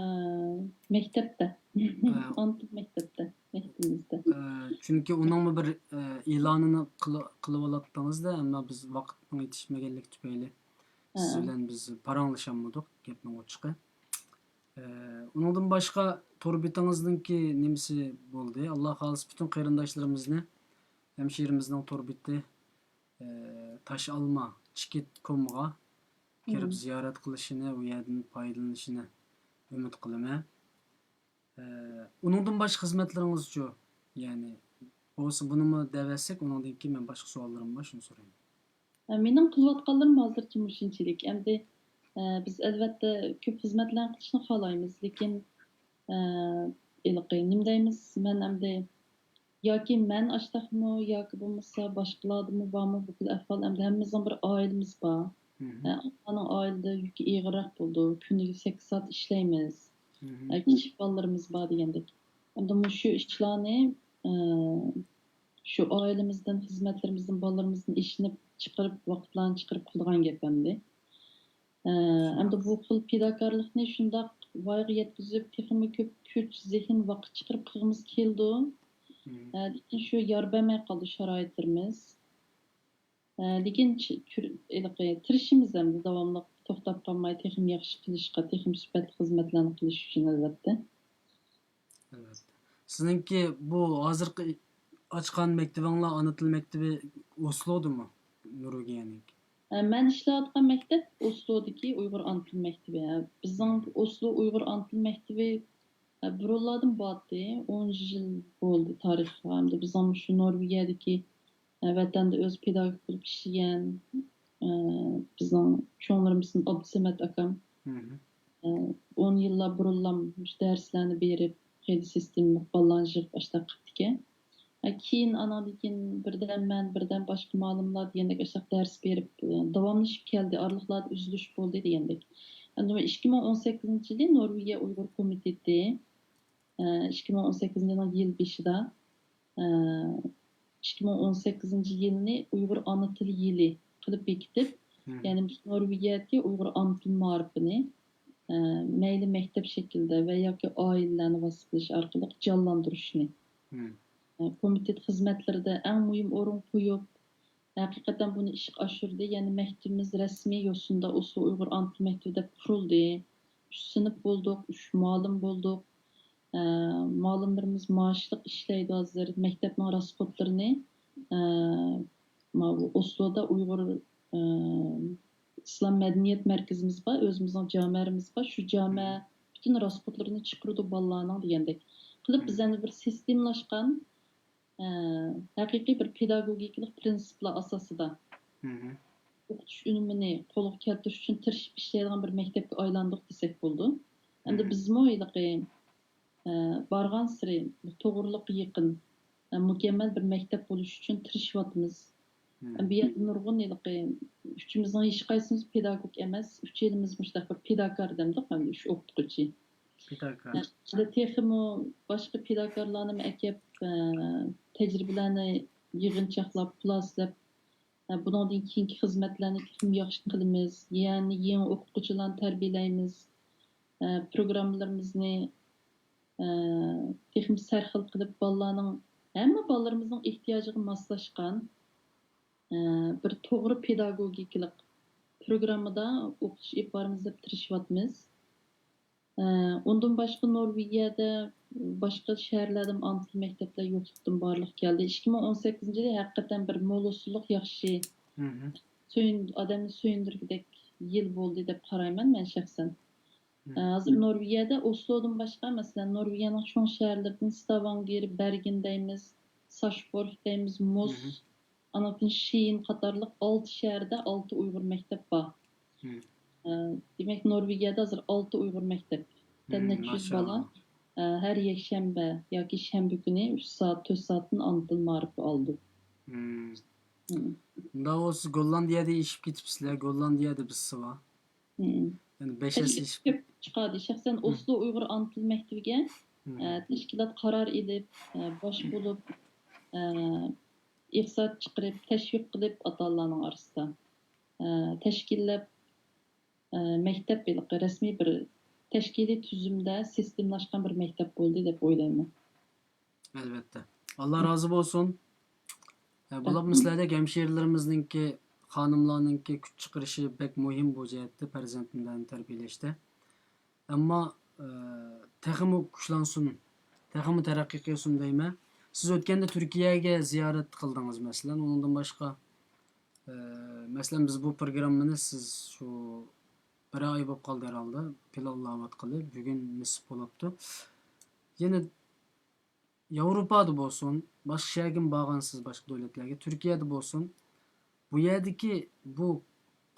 مەكتەپتە. ئە، ئانا تىل مەكتەپتە، مەكتىپىمىزدە. ئە، چۈنكى ئۇنىڭمۇ بىر، ئە، ئېلانىنى قىل-، قىلىۋالاتتىڭىزدە، ئەمما بىز ۋاقىتنىڭ يېتىشمىگەنلىكى تۈپەيلى سىز بىلەن بىز پاراڭلىشالمىدۇق، گەپنىڭ ئوچۇقى. ئە، ئۇنىڭدىن باشقا تور بېتىڭىزنىڭكى نېمىسى بولدى؟ ئاللا خالىسا پۈتۈن قېرىنداشلىرىمىزنى ھەمشىرىمىزنىڭ تور بېتى، ئە، تاش ئالما چىكىت كومغا كىرىپ زىيارەت قىلىشىنى، ئۇ يەردىن پايدىلىنىشىنى ئۈمىد قىلىمەن. ئە، ئۇنىڭدىن باشقا خىزمەتلىرىڭىزچۇ؟ يەنى بولسا بۇنىمۇ دەۋەتسەك، ئۇنىڭدىن كېيىن مەن باشقا سوئاللىرىم بار، شۇنى سورايمەن. مېنىڭ قىلىۋاتقانلىرىم ھازىرچە مۇشۇنچىلىك. ئەمدى، ئە، بىز ئەلۋەتتە كۆپ خىزمەتلەرنى قىلىشنى خالايمىز، لېكىن، ئە، ھېلىقى نېمە دەيمىز، مەن ئەمدى ياكى مەن ئاشتاقمۇ ياكى بولمىسا باشقىلاردىمۇ بارمۇ بۇ خىل ئەھۋال؟ ئەمدى ھەممىمىزنىڭ بىر ئائىلىمىز بار. مم. ئە، ئانىنىڭ ئائىلىدە يۈكى ئېغىرراق بولىدۇ. كۈنىگە سەككىز سائەت ئىشلەيمىز. مم. ئە، كىچىك بالىلىرىمىز بار دېگەندەك. ئەمدى مۇشۇ ئىشلارنى، ئە، شۇ ئائىلىمىزدىن، خىزمەتلىرىمىزدىن، بالىلىرىمىزدىن ئېشىنىپ چىقىرىپ، ۋاقىتلارنى چىقىرىپ قىلىدىغان گەپ ئەمدى. ئە، ئەمدى بۇ خىل پىداكارلىقنى شۇنداق ۋايىغا يەتكۈزۈپ، تېخىمۇ كۆپ كۈچ، زېھىن، ۋاقىت چىقىرىپ قىلغۇمىز كېلىدۇ. مم. ئە، لېكىن شۇ يار بەرمەي قالدى شارائىتلىرىمىز. ئە، لېكىن چ-، چۈر-، ھېلىقى تىرىشىمىز ئەمدى داۋاملىق توختاپ قالماي، تېخىمۇ ياخشى قىلىشقا، تېخىمۇ سۈپەتلىك خىزمەتلەرنى قىلىش ئۈچۈن، ئەلۋەتتە. ئەلۋەتتە. سىزنىڭكى بۇ ھازىرقى ئاچقان مەكتىۋىڭلار ئانا تىل مەكتىۋى ئوسلودىمۇ؟ نورۋېگىيەنىڭكى؟ ئە، مەن ئىشلەۋاتقان مەكتەپ ئوسلودىكى ئۇيغۇر ئانا تىل مەكتىۋى. ئە، بىزنىڭ مم. ئوسلو ئۇيغۇر ئانا تىل مەكتىۋى، ئە، بۇرۇنلاردىن بارتتى. ئون يىل بولدى تارىخى. ئەمدى بىزنىڭ شۇ نورۋېگىيەدىكى، ئە، ۋەتەندە ئۆزى پېداگوگ بولۇپ ئىشلىگەن، ئە، بىزنىڭ چوڭلىرىمىزدىن ئابدۇسەمەت ئاكام. مم. ئە، ئون يىللار بۇرۇنلام مۇشۇ دەرسلەرنى بېرىپ، خېلى سىستېمىلىق بالىلارنى يىغىپ ئاشتاق قىپتىكەن. ئە، كېيىن ئاناندىن كېيىن بىردەم مەن، بىردەم باشقا مۇئەللىملار دېگەندەك ئاشتاق دەرس بېرىپ، ئە، داۋاملىشىپ كەلدى. ئارىلىقلاردا ئۈزۈلۈش بولدى دېگەندەك. ئەمدى ئىككى مىڭ ئون سەككىزىنچى يىلى نورۋېگىيە ئۇيغۇر كومىتېتى، ئە، ئىككى مىڭ ئون سەككىزىنچى يىلنىڭ يىل بېشىدا، ئىككى مىڭ ئون سەككىزىنچى يىلنى ئۇيغۇر ئانا تىل يىلى قىلىپ بېكىتىپ، مم. يەنى بىز نورۋېگىيەدىكى ئۇيغۇر ئانا تىل مائارىپىنى، ئە، مەيلى مەكتەپ شەكلىدە ۋە ياكى ئائىلىلەرنى ۋاسىتە قىلىش ئارقىلىق جانلاندۇرۇشنى، مم. ئە، كومىتېت خىزمەتلىرىدە ئەڭ مۇھىم ئورۇنغا قويۇپ، ھەقىقەتەن بۇنى ئىشقا ئاشۇردى. يەنى مەكتىپىمىز رەسمىي يوسۇندا ئوسلو ئۇيغۇر ئانا تىل مەكتىپى دەپ قۇرۇلدى. ئۈچ سىنىپ بولدۇق، ئۈچ مۇئەللىم بولدۇق. ئە، مۇئەللىملىرىمىز مائاشلىق ئىشلەيدۇ ھازىر. مەكتەپنىڭ راسخوتلىرىنى، ئە، ماۋۇ ئوسلودا ئۇيغۇر، ئە، ئىسلام مەدەنىيەت مەركىزىمىز بار، ئۆزىمىزنىڭ جامەرىمىز بار. شۇ جامە مم. پۈتۈن راسخوتلىرىنى چىقىرىدۇ بالىلارنىڭ دېگەندەك. قىلىپ بىز مم. ئەمدى بىر سىستېمىلاشقان، ئە، ھەقىقىي بىر پېداگوگىكىلىق پىرىنسىپلار ئاساسىدا مم. ئوقۇتۇش ئۈنۈمىنى قولغا كەلتۈرۈش ئۈچۈن تىرىشىپ ئىشلەيدىغان بىر مەكتەپكە ئايلاندۇق دېسەك بولىدۇ. ئەمدى مم. بىزمۇ ھېلىقى، ئە، بارغانسېرى توغرىلىققا يېقىن، ئە، مۇكەممەل بىر مەكتەپ بولۇش ئۈچۈن تىرىشىۋاتىمىز. مم. بۇ يەردە نۇرغۇن ھېلىقى ئۈچىمىزنىڭ ھېچقايسىمىز پېداگوگ ئەمەس، ئۈچەيلىمىز مۇشۇنداق بىر پىداكار دەمدۇق، ئەمدى ئۈچ ئوقۇتقۇچى. پىداكار. ئە، تېخىمۇ باشقا پىداكارلارنىمۇ ئەكەپ، ئە، تەجرىبىلەرنى يىغىنچاقلاپ، خۇلاسىلەپ، ئە، بۇنىڭدىن كېيىنكى خىزمەتلەرنى تېخىمۇ ياخشى قىلىمىز. يەنى يېڭى ئوقۇتقۇچىلارنى تەربىيەلەيمىز. ئە، پروگراممىلىرىمىزنى، ئە، تېخىمۇ سەرخىل قىلىپ، بالىلارنىڭ، ھەممە بالىلىرىمىزنىڭ ئېھتىياجىغا ماسلاشقان، ئە، بىر توغرا پېداگوگىكىلىق پروگراممىدا ئوقۇتۇش ئېلىپ بارىمىز دەپ تىرىشىۋاتىمىز. ئە، ئۇندىن باشقا نورۋېگىيەدە باشقا شەھەرلەردىمۇ ئانا تىل مەكتەپلەر يوقلۇقتىن بارلىققا كەلدى. ئىككى مىڭ ئون سەككىزىنچى يىلى ھەقىقەتەن بىر مول ئوسۇللۇق ياخشى مم. سۆيۈن-، ئادەمنى سۆيۈندۈرگۈدەك يىل بولدى دەپ قارايمەن مەن شەخسەن. مم. ئە، ھازىر نورۋېگىيەدە ئوسلودىن باشقا، مەسىلەن، نورۋېگىيەنىڭ چوڭ شەھەرلىرىدىن ستاۋانگېر، بەرگېن دەيمىز، ساشبورگ دەيمىز، موس، مم. ئاندىن كېيىن شىئىن قاتارلىق ئالتە شەھەردە ئالتە ئۇيغۇر مەكتەپ بار. مم. ئە، دېمەك، نورۋېگىيەدە ھازىر ئالتە ئۇيغۇر مەكتەپتە مم، نەچچە يۈز ماشائاللا. بالا، ئە، ھەر يەكشەنبە ياكى شەنبە كۈنى ئۈچ سائەت، تۆت سائەتتىن ئانا تىل مائارىپى ئالىدۇ. مم. مم. ئۇنداق بولسا، گوللاندىيەدە ئېشىپ كېتىپسىلەر، گوللاندىيەدە بىزسى بار. مم. يەنى بەش ھەسسە تەشكىل ئېشىپ كۆپ چىقىدۇ. شەخسەن مم. ئوسلو ئۇيغۇر ئانا تىل مەكتىۋىگە، مم. ئە، تەشكىلات قارار ئېلىپ، ئە، باش بولۇپ، ئە، ئىقتىساد چىقىرىپ، تەشۋىق قىلىپ ئاتا-ئانىلارنىڭ ئارىسىدا، ئە، تەشكىللەپ، ئە، مەكتەپ ھېلىقى رەسمىي بىر تەشكىلىي تۈزۈمدە سىستېمىلاشقان بىر مەكتەپ بولدى دەپ ئويلايمەن. ئەلۋەتتە. ئاللا رازى بولسۇن. ئە، بولۇپمۇ سىلەردەك ھەمشىرىلىرىمىزنىڭكى، خانىملارنىڭكى كۈچ چىقىرىشى بەك مۇھىم بۇ جەھەتتە، پەرزەنتلەرنى تەربىيەلەشتە. ئەمما، ئە، تېخىمۇ كۈچلەنسۇن، تېخىمۇ تەرەققىي قىلسۇن دەيمەن. سىز ئۆتكەندە تۈركىيەگە زىيارەت قىلدىڭىز، مەسىلەن، ئۇنىڭدىن باشقا، ئە، مەسىلەن، بىز بۇ پروگراممىنى سىز شۇ بىر ئاي بولۇپ قالدى ھەرھالدا، پىلانلاۋاتقىلى، بۈگۈن نېسىپ بولاپتۇ. يەنە ياۋروپادا بولسۇن، باشقا شەھەرگىمۇ بارغانسىز، باشقا دۆلەتلەرگە، تۈركىيەدە بولسۇن، بۇ يەردىكى بۇ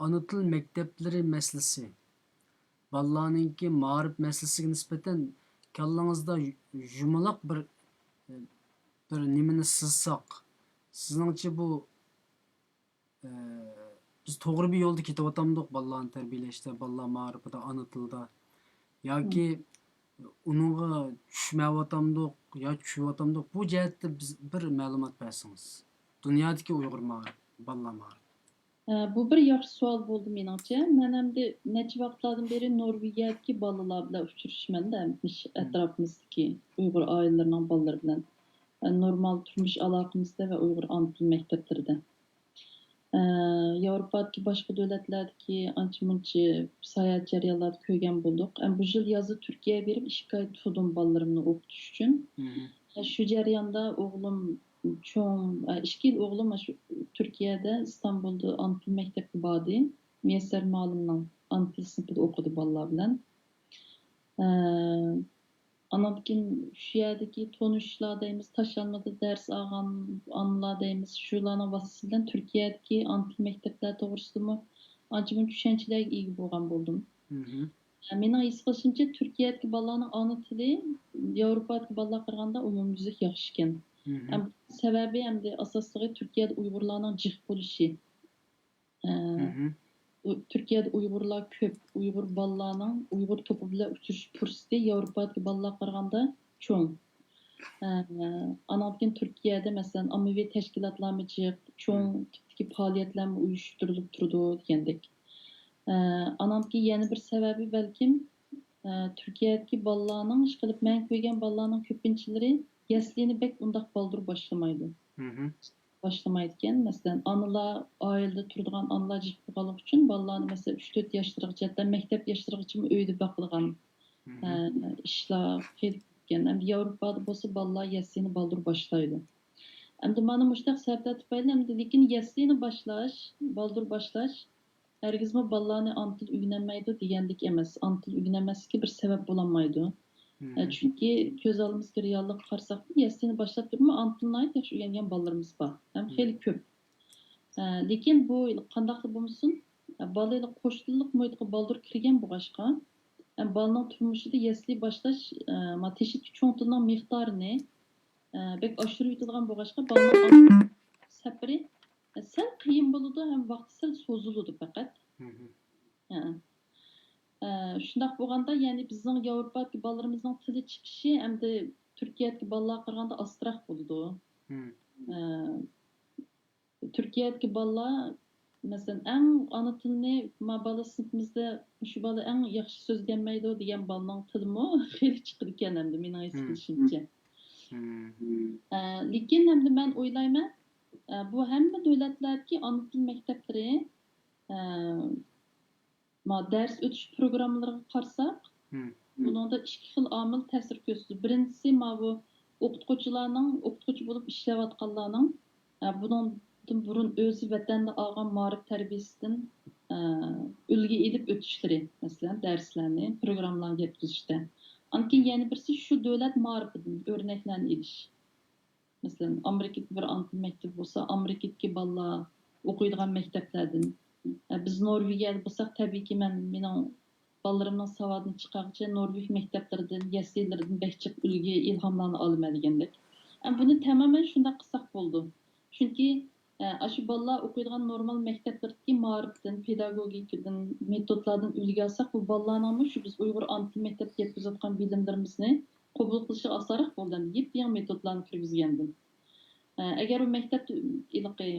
ئانا تىل مەكتەپلىرى مەسىلىسى، بالىلارنىڭكى مائارىپ مەسىلىسىگە نىسبەتەن كاللىڭىزدا يۇمىلاق بىر، بىر نېمىنى سىزساق، سىزنىڭچە بۇ، ئە، بىز توغرا بىر يولدا كېتىۋاتامدۇق بالىلارنى تەربىيەلەشتە، بالىلار مائارىپىدا، ئانا تىلدا ياكى ئۇنىڭغا چۈشمەيۋاتامدۇق يا چۈشۈۋاتامدۇق؟ بۇ جەھەتتە بىز بىر مەلۇمات بەرسىڭىز. دۇنيادىكى ئۇيغۇر مائارىپ، بالىلار مائارىپى. ئە، بۇ بىر ياخشى سوئال بولدى مېنىڭچە. مەن ئەمدى نەچچە ۋاقىتلاردىن بېرى نورۋېگىيەدىكى بالىلار بىلەن ئۇچرىشىمەن-دە، مۇشۇ ئەتراپىمىزدىكى ئۇيغۇر ئائىلىلىرىنىڭ بالىلىرى بىلەن. ئە، نورمال تۇرمۇش ئالاقىمىزدا ۋە ئۇيغۇر ئانا تىل مەكتەپلىرىدە. ئە، ياۋروپادىكى باشقا دۆلەتلەردىكى ئانچە-مۇنچە ساياھەت جەريانلاردا كۆرگەن بولدۇق. ئەمما بۇ يىل يازدا تۈركىيەگە بېرىپ، ئىككى ئاي تۇردۇم بالىلىرىمنى ئوقۇتۇش ئۈچۈن. ئە، شۇ جەرياندا ئوغلۇم چوڭ، ئە، ئىككى يىل ئوغلۇم شۇ تۈركىيەدە، ئىستانبۇلدا ئانا تىل مەكتەپكە باردى. مۇيەسسەر مۇئەللىمنىڭ ئانا تىل سىنىپىدا ئوقۇدى بالىلار بىلەن. ئە، ئانان كېيىن شۇ يەردىكى تونۇشلار دەيمىز، تاشلانمىدا دەرس ئالغان ئانىلار دەيمىز، شۇلارنىڭ ۋاسىتىسى بىلەن تۈركىيەدىكى ئانا تىل مەكتەپلەر توغرىسىدىمۇ ئانچە-مۇنچە چۈشەنچىلەرگە ئىگە بولغان بولدۇم. مېنىڭ ھېس قىلىشىمچە، تۈركىيەدىكى بالىلارنىڭ ئانا تىلى ياۋروپادىكى بالىلارغا قارىغاندا ئومۇميۈزلۈك ياخشىكەن. ئەم، سەۋەبى ئەمدى ئاساسلىقى تۈركىيەدە ئۇيغۇرلارنىڭ جىق بولۇشى. ئە، ئۇ-، تۈركىيەدە ئۇيغۇرلار كۆپ، ئۇيغۇر بالىلارنىڭ ئۇيغۇر توپى بىلەن ئۇچرىشىش پۇرسىتى ياۋروپادىكى بالىلارغا قارىغاندا چوڭ. ئە، ئانان كېيىن تۈركىيەدە، مەسىلەن، ئاممىۋى تەشكىلاتلارمۇ جىق، چوڭ تىپتىكى پائالىيەتلەرمۇ ئۇيۇشتۇرۇلۇپ تۇرىدۇ دېگەندەك. ئە، ئانان كېيىن يەنە بىر سەۋەبى بەلكىم، ئە، تۈركىيەدىكى بالىلارنىڭ، ئىشقىلىپ مەن كۆرگەن بالىلارنىڭ كۆپىنچىلىرى يەسلىنى بەك ئۇنداق بالدۇر باشلىمايدۇ. باشلىمايدىكەن. مەسىلەن، ئانىلار، ئائىلىدە تۇرىدىغان ئانىلار جىق بولغانلىقى ئۈچۈن بالىلارنى، مەسىلەن، ئۈچ تۆت ياشلىرىغىچە، ھەتتا مەكتەپ ياشلىرىغىچىمۇ ئۆيدە باقىدىغان، ئە، ئىشلار خېلى كۆپكەن. ئەمدى ياۋروپادا بولسا بالىلار يەسلىنى بالدۇر باشلايدۇ. ئەمدى مانا مۇشۇنداق سەۋەبلەر تۈپەيلى، ئەمدى لېكىن يەسلىنى باشلاش، بالدۇر باشلاش، ھەرگىزمۇ بالىلارنى ئانا تىل ئۆگىنەلمەيدۇ دېگەنلىك ئەمەس. ئانا تىل ئۆگىنەلمەسلىكى بىر سەۋەب بولالمايدۇ. ئە، چۈنكى كۆز ئالدىمىزدىكى رېئاللىققا قارىساقمۇ، يەسلىنى باشلاپ تۇرۇپمۇ ئانا تىلنى ناھايىتى ياخشى ئۆگەنگەن بالىلىرىمىز بار. ھەم خېلى كۆپ. ئە، لېكىن بۇ قانداقلا بولمىسۇن، ئە، بالا قوش تىللىق مۇھىتقا بالدۇر كىرگەن بولغاچقا، ئە، بالىنىڭ تۇرمۇشىدا يەسلى باشلاش، ئە، ما تېشىدىكى چوڭ تىلنىڭ مىقدارىنى، ئە، بەك ئاشۇرۇۋېتىدىغان بولغاچقا، بالىنىڭ سەپىرى، ئە، سەل قىيىن بولىدۇ ھەم ۋاقتى سەل سوزۇلىدۇ پەقەت. ھە. ئە، شۇنداق بولغاندا، يەنى بىزنىڭ ياۋروپادىكى بالىلىرىمىزنىڭ تىلى چىقىشى ئەمدى تۈركىيەدىكى بالىلارغا قارىغاندا ئاستىراق بولىدۇ. ئە، تۈركىيەدىكى بالىلار، مەسىلەن، ئەڭ ئانا تىلىنى، ما بالا سىنىپىمىزدا مۇشۇ بالا ئەڭ ياخشى سۆزلىيەلمەيدۇ دېگەن بالىنىڭ تىلىمۇ خېلى چىقىدىكەن ئەمدى، مېنىڭ ھېس قىلىشىمچە. ئە، لېكىن ئەمدى مەن ئويلايمەن، ئە، بۇ ھەممە دۆلەتلەردىكى ئانا تىل مەكتەپلىرى، ئە، ما دەرس ئۆتۈش پروگراممىلىرىغا قارىساق، بۇنىڭدا ئىككى خىل ئامىل تەسىر كۆرسىتىدۇ. بىرىنچىسى، ماۋۇ ئوقۇتقۇچىلارنىڭ، ئوقۇتقۇچى بولۇپ ئىشلەۋاتقانلارنىڭ، ئە، بۇنىڭدىن بۇرۇن ئۆزى ۋەتەندە ئالغان مائارىپ تەربىيەسىدىن، ئە، ئۈلگە ئېلىپ ئۆتۈشلىرى، مەسىلەن، دەرسلەرنى، پروگراممىلارنى يەتكۈزۈشتە. ئاندىن كېيىن يەنە بىرسى شۇ دۆلەت مائارىپىدىن ئۆرنەكلەرنى ئېلىش. مەسىلەن، ئامېرىكىدا بىر ئانا تىل مەكتىپى بولسا، ئامېرىكىدىكى بالىلار ئوقۇيدىغان مەكتەپلەردىن. ئە، بىز نورۋېگىيەدە بولساق، تەبىئىيكى، مەن، مېنىڭ بالىلىرىمنىڭ ساۋادىنى چىقارغۇچە نورۋېگ مەكتەپلىرىدىن، يەسلىلىرىدىن بەك جىق ئۈلگە، ئىلھاملارنى ئالىمەن دېگەندەك. ئە، بۇنى تامامەن شۇنداق قىلساق بولىدۇ. چۈنكى، ئە، ئاشۇ بالىلار ئوقۇيدىغان نورمال مەكتەپلىرىدىكى مائارىپتىن، پېداگوگىكىدىن، مېتودلاردىن ئۈلگە ئالساق، بۇ بالىلارنىڭمۇ شۇ بىز ئۇيغۇر ئانا تىل مەكتەپتە يەتكۈزۈۋاتقان بىلىملىرىمىزنى قوبۇل قىلىشى ئاسانراق بولىدۇ. ئەمدى يېپيېڭى مېتودلارنى كىرگۈزگەندىن. ئە، ئەگەر ئۇ مەكتەپتە ھېلىقى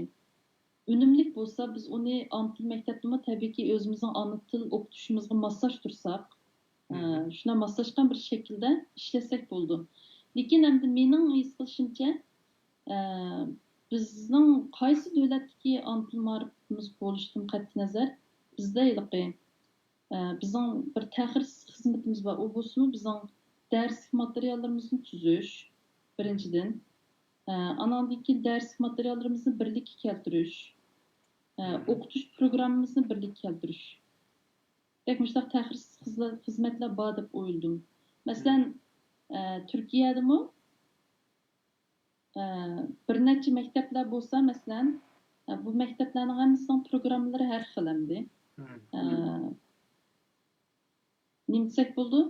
ئۈنۈملۈك بولسا، بىز ئۇنى ئانا تىل مەكتەپتىمۇ تەبىئىيكى ئۆزىمىزنىڭ ئانا تىل ئوقۇتۇشىمىزغا ماسلاشتۇرساق، ئە، شۇنداق ماسلاشقان بىر شەكىلدە ئىشلەتسەك بولىدۇ. لېكىن ئەمدى مېنىڭ ھېس قىلىشىمچە، ئە، بىزنىڭ قايسى دۆلەتتىكى ئانا تىل مائارىپىمىز بولۇشتىن قەتئىينەزەر، بىزدە ھېلىقى ئە، بىزنىڭ بىر تەخىرسىز خىزمىتىمىز بار. ئۇ بولسىمۇ بىزنىڭ دەرسلىك ماتېرىياللىرىمىزنى تۈزۈش، بىرىنچىدىن. ئە، ئاناندىن كېيىن دەرسلىك ماتېرىياللىرىمىزنى بىرلىككە كەلتۈرۈش، ئە، ئوقۇتۇش پروگراممىمىزنى بىرلىككە كەلتۈرۈش. بەك مۇشۇنداق تەخىرسىز خىزلە-، خىزمەتلەر بار دەپ ئويلىدىم. مەسىلەن، ئە، تۈركىيەدىمۇ ئە، بىر نەچچە مەكتەپلەر بولسا، مەسىلەن، بۇ مەكتەپلەرنىڭ ھەممىسىنىڭ پروگراممىلىرى ھەر خىل ئەمدى. نېمە دېسەك بولىدۇ؟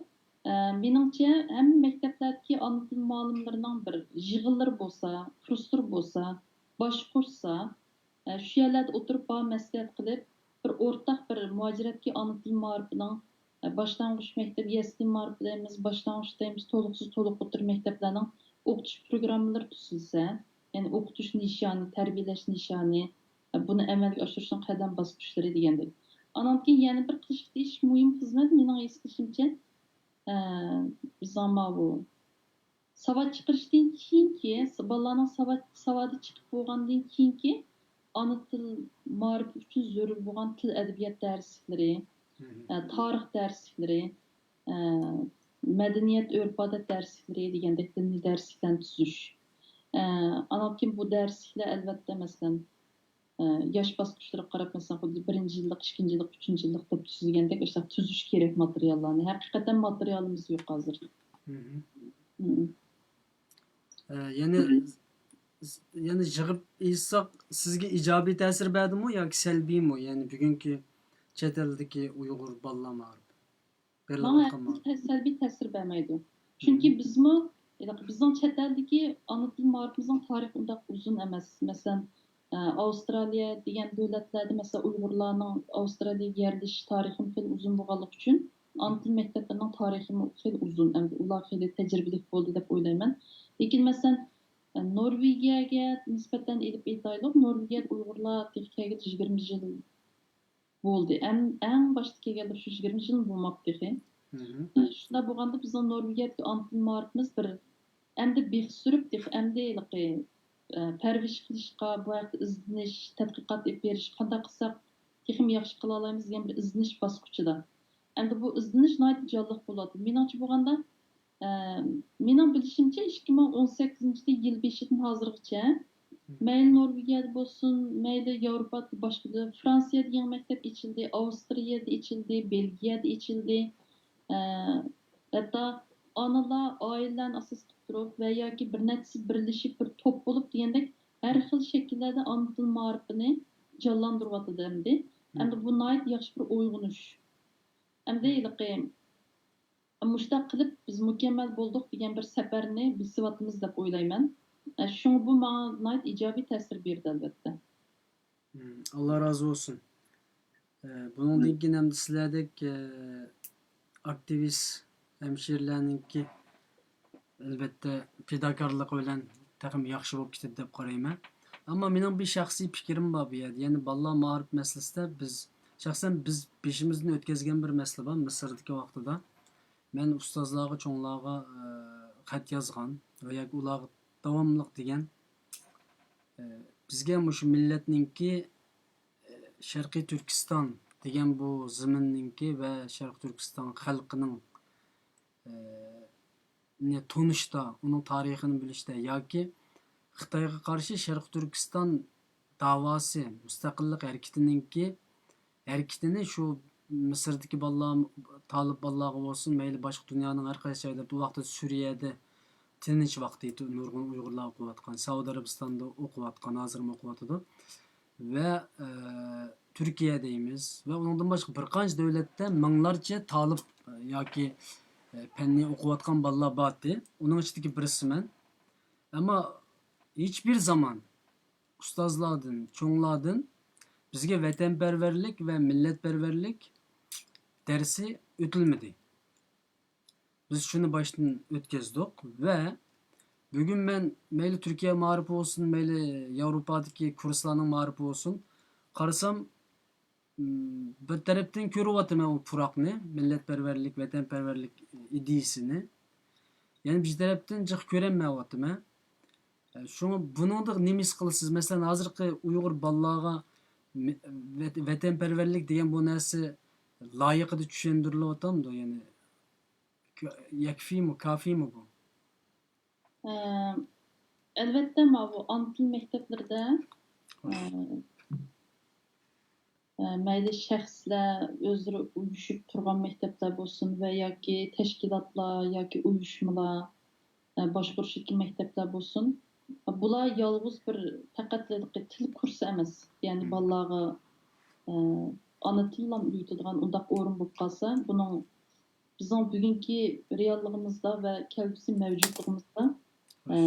مېنىڭچە، ھەممە مەكتەپلەردىكى ئانا تىل مۇئەللىملىرىنىڭ بىر يىغىنلىرى بولسا، كۇرسلىرى بولسا، باش قوشسا، شۇ يەرلەردە ئولتۇرۇپ بار مەسلىھەت قىلىپ، بىر ئورتاق بىر مۇھاجىرەتتىكى ئانا تىل مائارىپىنىڭ، باشلانغۇچ مەكتەپ، يەسلى مائارىپى دەيمىز، باشلانغۇچ دەيمىز، تولۇقسىز، تولۇق ئوتتۇرا مەكتەپلەرنىڭ ئوقۇتۇش پروگراممىلىرى تۈزۈلسە، يەنى ئوقۇتۇش نىشانى، تەربىيەلەش نىشانى، بۇنى ئەمەلگە ئاشۇرۇشنىڭ قەدەم باسقۇچلىرى دېگەندەك. ئانان كېيىن يەنە بىر قىلىشقا تېگىشلىك مۇھىم خىزمەت، مېنىڭ ھېس قىلىشىمچە، بىزنىڭ ماۋۇ ساۋات چىقىرىشتىن كېيىنكى، بالىلارنىڭ ساۋات، ساۋادى چىقىپ بولغاندىن كېيىنكى ئانا تىل مائارىپى ئۈچۈن زۆرۈر بولغان تىل ئەدەبىيات دەرسلىكلىرى، ئە، تارىخ دەرسلىكلىرى، ئە، مەدەنىيەت، ئۆرپ-ئادەت دەرسلىكلىرى دېگەندەك دىنىي دەرسلىكلەرنى تۈزۈش. ئە، ئانان كېيىن بۇ دەرسلىكلەر، ئەلۋەتتە، مەسىلەن، ئە، ياش باسقۇچلىرىغا قاراپ، مەسىلەن، خۇددى بىرىنچى يىللىق، ئىككىنچى يىللىق، ئۈچىنچى يىللىق دەپ تۈزۈلگەندەك، ئاشۇنداق تۈزۈش كېرەك ماتېرىياللارنى. ھەقىقەتەن ماتېرىيالىمىز يوق ھازىر. ئە، يەنى، يەنى يىغىپ ئېيتساق، سىزگە ئىجابىي تەسىر بەردىمۇ ياكى سەلبىيمۇ؟ يەنى بۈگۈنكى چەت ئەلدىكى ئۇيغۇر بالىلار مائارىپى، ماڭا بېرىلىۋاتقان مائارىپى. سەلبىي تەسىر بەرمەيدۇ. چۈنكى بىزمۇ، ھېلىقى بىزنىڭ چەت ئەلدىكى ئانا تىل مائارىپىمىزنىڭ تارىخى ئۇنداق ئۇزۇن ئەمەس. مەسىلەن، ئە، ئاۋسترالىيە دېگەن دۆلەتلەردە، مەسىلەن، ئۇيغۇرلارنىڭ ئاۋسترالىيەگە يەرلىشىش تارىخىمۇ خېلى ئۇزۇن بولغانلىقى ئۈچۈن، ئانا تىل مەكتەپلىرىنىڭ تارىخىمۇ خېلى ئۇزۇن. ئەمدى ئۇلار خېلى تەجرىبىلىك بولدى دەپ ئويلايمەن. لېكىن، مەسىلەن، ئە، نورۋېگىيەگە نىسبەتەن ئېلىپ ئېيتايلۇق، نورۋېگىيەدە ئۇيغۇرلار تېخى كەلگىلى يىگىرمە يىل بولدى. ئەم-، ئەڭ باشتا كەلگەندە شۇ يىگىرمە يىل بولماپتۇ تېخى. شۇنداق بولغاندا بىزنىڭ نورۋېگىيەدىكى ئانا تىل مائارىپىمىز بىر ئەمدى بىخ سۈرۈپ، تېخى ئەمدى ھېلىقى، ئە، پەرۋىش قىلىشقا، بۇ ھەقتە ئىزدىنىش، تەتقىقات ئېلىپ بېرىش، قانداق قىلساق تېخىمۇ ياخشى قىلالايمىز دېگەن بىر ئىزدىنىش باسقۇچىدا. ئەمدى بۇ ئىزدىنىش ناھايىتى جانلىق بولۇۋاتىدۇ. مېنىڭچە بولغاندا، ئە، مېنىڭ بىلىشىمچە، ئىككى مىڭ ئون سەككىزىنچى يىل بېشىدىن ھازىرغىچە مەيلى نورۋېگىيەدە بولسۇن، مەيلى ياۋروپادىكى باشقا دۆلەت، فرانسىيەدە يېڭى مەكتەپ ئېچىلدى، ئاۋسترىيەدە ئېچىلدى، بېلگىيەدە ئېچىلدى. ئە، ھەتتا ئانىلار ئائىلىلەرنى ئاساس قىلىپ تۇرۇپ ۋە ياكى بىر نەچچىسى بىرلىشىپ بىر توپ بولۇپ دېگەندەك ھەر خىل شەكىللەردە ئانا تىل مائارىپىنى جانلاندۇرۇۋاتىدۇ ئەمدى. ئەمدى بۇ ناھايىتى ياخشى بىر ئويغىنىش. ئەمدى ھېلىقى مۇشۇنداق قىلىپ بىز مۇكەممەل بولدۇق دېگەن بىر سەپەرنى بېسىۋاتىمىز دەپ ئويلايمەن. ئە، شۇڭا بۇ ماڭا ناھايىتى ئىجابىي تەسىر بېرىدۇ، ئەلۋەتتە. مم، ئاللا رازى بولسۇن. ئە، بۇنىڭدىن كېيىن ھەمدە سىلەردەك، ئە، ئاكتىۋىست ھەمشىرىلەرنىڭكى، ئەلۋەتتە، پىداكارلىقى بىلەن تېخىمۇ ياخشى بولۇپ كېتىدۇ دەپ قارايمەن. ئەمما مېنىڭ بىر شەخسىي پىكرىم بار بۇ يەردە. يەنى بالىلار مائارىپ مەسىلىسىدە بىز، شەخسەن بىز بېشىمىزدىن ئۆتكۈزگەن بىر مەسىلە بار مىسىردىكى ۋاقتىدا. مەن ئۇستازلارغا، چوڭلارغا، ئە، خەت يازغان ۋە ياكى ئۇلارغا داۋاملىق دېگەن، ئە، بىزگە مۇشۇ مىللەتنىڭكى، ئە، شەرقىي تۈركىستان دېگەن بۇ زېمىننىڭكى ۋە شەرقىي تۈركىستان خەلقىنىڭ، ئە، نى تونۇشتا، ئۇنىڭ تارىخىنى بىلىشتە ياكى خىتايغا قارشى شەرقىي تۈركىستان داۋاسى، مۇستەقىللىق ھەرىكىتىنىڭكى ھەرىكىتىنى شۇ مىسىردىكى بالىلار، تالىپ بالىلارغا بولسۇن، مەيلى باشقا دۇنيانىڭ ھەر قايسى جايلىرىدا، ئۇ ۋاقىتتا سۈرىيەدە تىنچ ۋاقتى ئىدى، نۇرغۇن ئۇيغۇرلار ئوقۇۋاتقان، سەئۇدى ئەرەبىستاندا ئوقۇۋاتقان، ھازىرمۇ ئوقۇۋاتىدۇ. ۋە، ئە، تۈركىيە دەيمىز ۋە ئۇنىڭدىن باشقا بىر قانچە دۆلەتتە مىڭلارچە تالىپ، ئە، ياكى، ئە، پەننى ئوقۇۋاتقان بالىلار بارتى. ئۇنىڭ ئىچىدىكى بىرسىمەن. ئەمما ھېچبىر زامان ئۇستازلاردىن، چوڭلاردىن بىزگە ۋەتەنپەرۋەرلىك ۋە مىللەتپەرۋەرلىك دەرسى ئۆتۈلمىدى. بىز شۇنى باشتىن ئۆتكۈزدۇق ۋە بۈگۈن مەن مەيلى تۈركىيە مائارىپى بولسۇن، مەيلى ياۋروپادىكى كۇرسلارنىڭ مائارىپى بولسۇن، قارىسام، م، بىر تەرەپتىن كۆرۈۋاتىمەن ئۇ پۇراقنى، مىللەتپەرۋەرلىك، ۋەتەنپەرۋەرلىك ئىدىيىسىنى. يەنە بىر تەرەپتىن جىق كۆرەلمەيۋاتىمەن. شۇڭا بۇنىڭدا نېمە ھېس قىلىسىز؟ مەسىلەن، ھازىرقى ئۇيغۇر بالىلارغا مە-، ۋەت-، ۋەتەنپەرۋەرلىك دېگەن بۇ نەرسە لايىقىدا چۈشەندۈرۈلۈۋاتامدۇ؟ يەنى، ك-، يەكفىيمۇ، كافىيمۇ بۇ؟ ئە، ئەلۋەتتە، ماۋۇ ئانا تىل مەكتەپلىرىدە، ئە، ئە، مەيلى شەخسلەر ئۆزلىرى ئۇيۇشۇپ تۇرغان مەكتەپلەر بولسۇن ۋە ياكى تەشكىلاتلار ياكى ئۇيۇشمىلار، ئە، باشقۇرۇشتىكى مەكتەپلەر بولسۇن، بۇلار يالغۇز بىر پەقەت تىل كۇرسى ئەمەس، يەنى بالىلارغا، ئە، ئانا تىللا ئۆگىتىدىغان ئۇنداق ئورۇن بولۇپ قالسا، بۇنىڭ بىزنىڭ بۈگۈنكى رېئاللىقىمىزدا ۋە كەلگۈسى مەۋجۇتلۇقىمىزدا، ئە،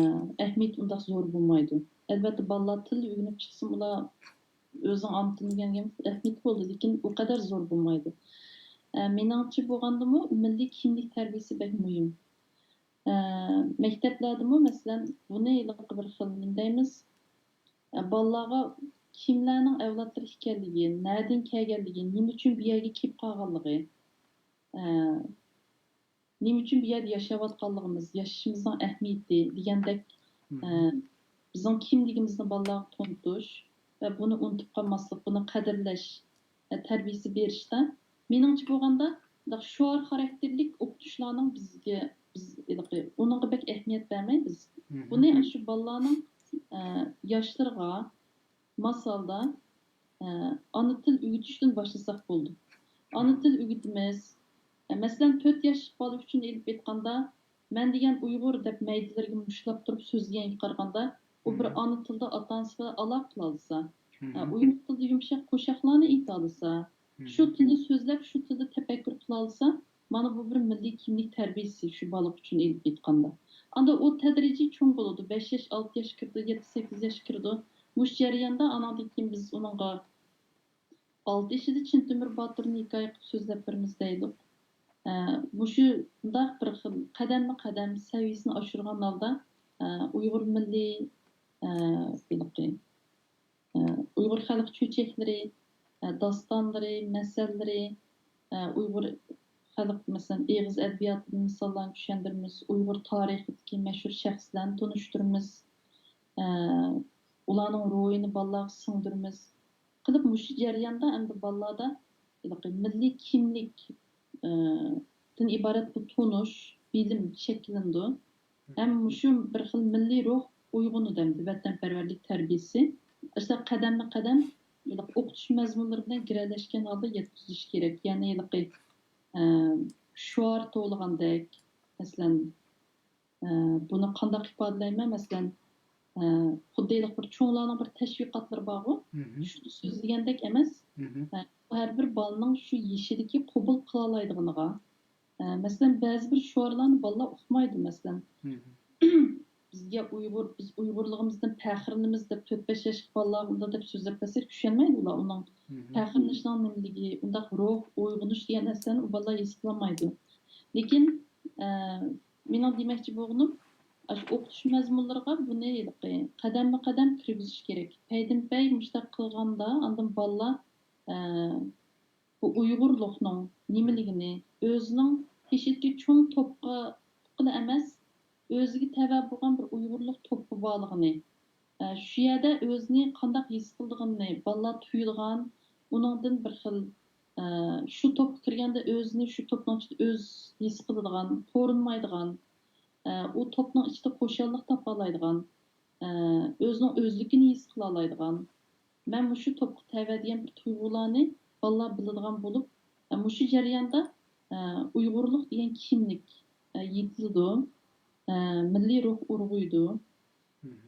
ئەھمىيىتى ئۇنداق زور بولمايدۇ. ئەلۋەتتە، بالىلار تىل ئۆگىنىپ چىقسىمۇ، ئۇلار ئۆزىنىڭ ئانا تىلىنى ئۆگەنگەن ئەھمىيىتى بولىدۇ، لېكىن ئۇ قەدەر زور بولمايدۇ. ئە، مېنىڭچە بولغاندىمۇ، مىللىي كىملىك تەربىيەسى بەك مۇھىم. ئە، مەكتەپلەردىمۇ، مەسىلەن، بۇنى ھېلىقى بىر خىل نېمە دەيمىز، ئە، بالىلارغا كىملەرنىڭ ئەۋلادلىرى ئىكەنلىكى، نەدىن كەلگەنلىكى، نېمە ئۈچۈن بۇ يەرگە كېلىپ قالغانلىقى، ئە، نېمە ئۈچۈن بۇ يەردە ياشاۋاتقانلىقىمىز، ياشىشىمىزنىڭ ئەھمىيىتى دېگەندەك، ئە، بىزنىڭ كىملىكىمىزنى بالىلارغا تونۇتۇش ۋە بۇنى ئۇنتۇپ قالماسلىق، بۇنى قەدىرلەش، ئە، تەربىيەسى بېرىشتە، مېنىڭچە بولغاندا، شوئار خاراكتېرلىك ئوقۇتۇشلارنىڭ بىزگە، بىز ھېلىقى ئۇنىڭغا بەك ئەھمىيەت بەرمەي، بىز بۇنى شۇ بالىلارنىڭ، ئە، ياشلىرىغا ماس ھالدا، ئە، ئانا تىل ئۆگىتىشتىن باشلىساق بولىدۇ. ئانا تىل ئۆگىتىمىز. ئە، مەسىلەن، تۆت ياشلىق بالا ئۈچۈن ئېلىپ ئېيتقاندا، مەن دېگەن ئۇيغۇر دەپ مەيدىلىرىگە مۇشتلاپ تۇرۇپ سۆزلىگەنگە قارىغاندا، ئۇ بىر ئانا تىلدا ئاتا-ئانىسى بىلەن ئالاقە قىلالىسا، ئە، ئۇيغۇر تىلىدا يۇمشاق قوشاقلارنى ئېيتالىسا، شۇ تىلدا سۆزلەپ، شۇ تىلدا تەپەككۇر قىلالىسا، مانا بۇ بىر مىللىي كىملىك تەربىيەسى شۇ بالىغا ئۈچۈن ئېلىپ ئېيتقاندا. ئاندا ئۇ تەدرىجىي چوڭ بولىدۇ. بەش ياش، ئالتە ياش كىرىدۇ، يەتتە، سەككىز ياش كىرىدۇ. مۇشۇ جەرياندا ئانىڭدىن كېيىن بىز ئۇنىڭغا ئالتە يېشىدا چىن تۆمۈر باتۇرنى ھېكايە قىلىپ سۆزلەپ بېرىمىز دەيلۇق. ئە، مۇشۇنداق بىر خىل قەدەممۇ قەدەم سەۋىيەسىنى ئاشۇرغان ھالدا، ئە، ئۇيغۇر مىللىي، ئە، ھېلىقى، ئە، ئۇيغۇر خەلق چۆچەكلىرى، ئە، داستانلىرى، مەسەللىرى، ئە، ئۇيغۇر خەلق، مەسىلەن، ئېغىز ئەدەبىياتىدىن مىساللارنى چۈشەندۈرىمىز، ئۇيغۇر تارىخىدىكى مەشھۇر شەخسلەرنى تونۇشتۇرىمىز، ئە، ئۇلارنىڭ روھىنى بالىلارغا سىڭدۈرىمىز. قىلىپ مۇشۇ جەرياندا ئەمدى بالىلاردا ھېلىقى مىللىي كىملىك، ئە، دىن ئىبارەت بۇ تونۇش، بىلىم شەكىللىنىدۇ. ھەم مۇشۇ بىر خىل مىللىي روھ ئويغىنىدۇ ئەمدى، ۋەتەنپەرۋەرلىك تەربىيەسى. ئاشۇنداق قەدەممۇ قەدەم ھېلىقى ئوقۇتۇش مەزمۇنلىرى بىلەن گىرەلەشكەن ھالدا يەتكۈزۈش كېرەك. يەنى ھېلىقى، ئە، شوئار توۋلىغاندەك، مەسىلەن، ئە، بۇنى قانداق ئىپادىلەيمەن؟ مەسىلەن، ئە، خۇددى ھېلىقى بىر چوڭلارنىڭ بىر تەشۋىقاتلىرى بارغۇ، شۇنى سۆزلىگەندەك ئەمەس. ئە، ھەر بىر بالىنىڭ شۇ يېشىدىكى قوبۇل قىلالايدىغىنىغا، ئە، مەسىلەن، بەزى بىر شوئارلارنى بالىلار ئۇقمايدۇ، مەسىلەن. بىزگە ئۇيغۇر، بىز ئۇيغۇرلۇقىمىزدىن پەخىرلىنىمىز دەپ تۆت-بەش ياشلىق بالىلارغا ئۇنداق دەپ سۆزلەپ بەرسەك چۈشەنمەيدۇ ئۇلار. ئۇنىڭ پەخىرلىنىشنىڭ نېمىلىكى، ئۇنداق روھ، ئويغىنىش دېگەن نەرسىلەرنى ئۇ بالىلار ھېس قىلالمايدۇ. لېكىن، ئە، مېنىڭ دېمەكچى بولغىنىم، ئاشۇ ئوقۇتۇش مەزمۇنلىرىغا بۇنى ھېلىقى قەدەممۇ قەدەم كىرگۈزۈش كېرەك. پەيدىنپەي مۇشۇنداق قىلغاندا، ئاندىن بالىلار، ئە، بۇ ئۇيغۇرلۇقنىڭ نېمىلىكىنى، ئۆزىنىڭ تېشىدىكى چوڭ توپقا، توپقىلا ئەمەس، ئۆزىگە تەۋە بولغان بىر ئۇيغۇرلۇق توپى بارلىقىنى، ئە، شۇ يەردە ئۆزىنى قانداق ھېس قىلىدىغىنىنى بالىلار تۇيىدىغان، ئۇنىڭدىن بىر خىل، ئە، شۇ توپقا كىرگەندە ئۆزىنى شۇ توپنىڭ ئىچىدە ئۆز ھېس قىلىدىغان، قورۇنمايدىغان، ئە، ئۇ توپنىڭ ئىچىدە خۇشاللىق تاپالايدىغان، ئە، ئۆزىنىڭ ئۆزلۈكىنى ھېس قىلالايدىغان، مەن مۇشۇ توپقا تەۋە دېگەن بىر تۇيغۇلارنى بالىلار بىلىدىغان بولۇپ، ئە، مۇشۇ جەرياندا، ئە، ئۇيغۇرلۇق دېگەن كىملىك، ئە، يېتىلىدۇ، ئە، مىللىي روھ ئۇرغۇيدۇ،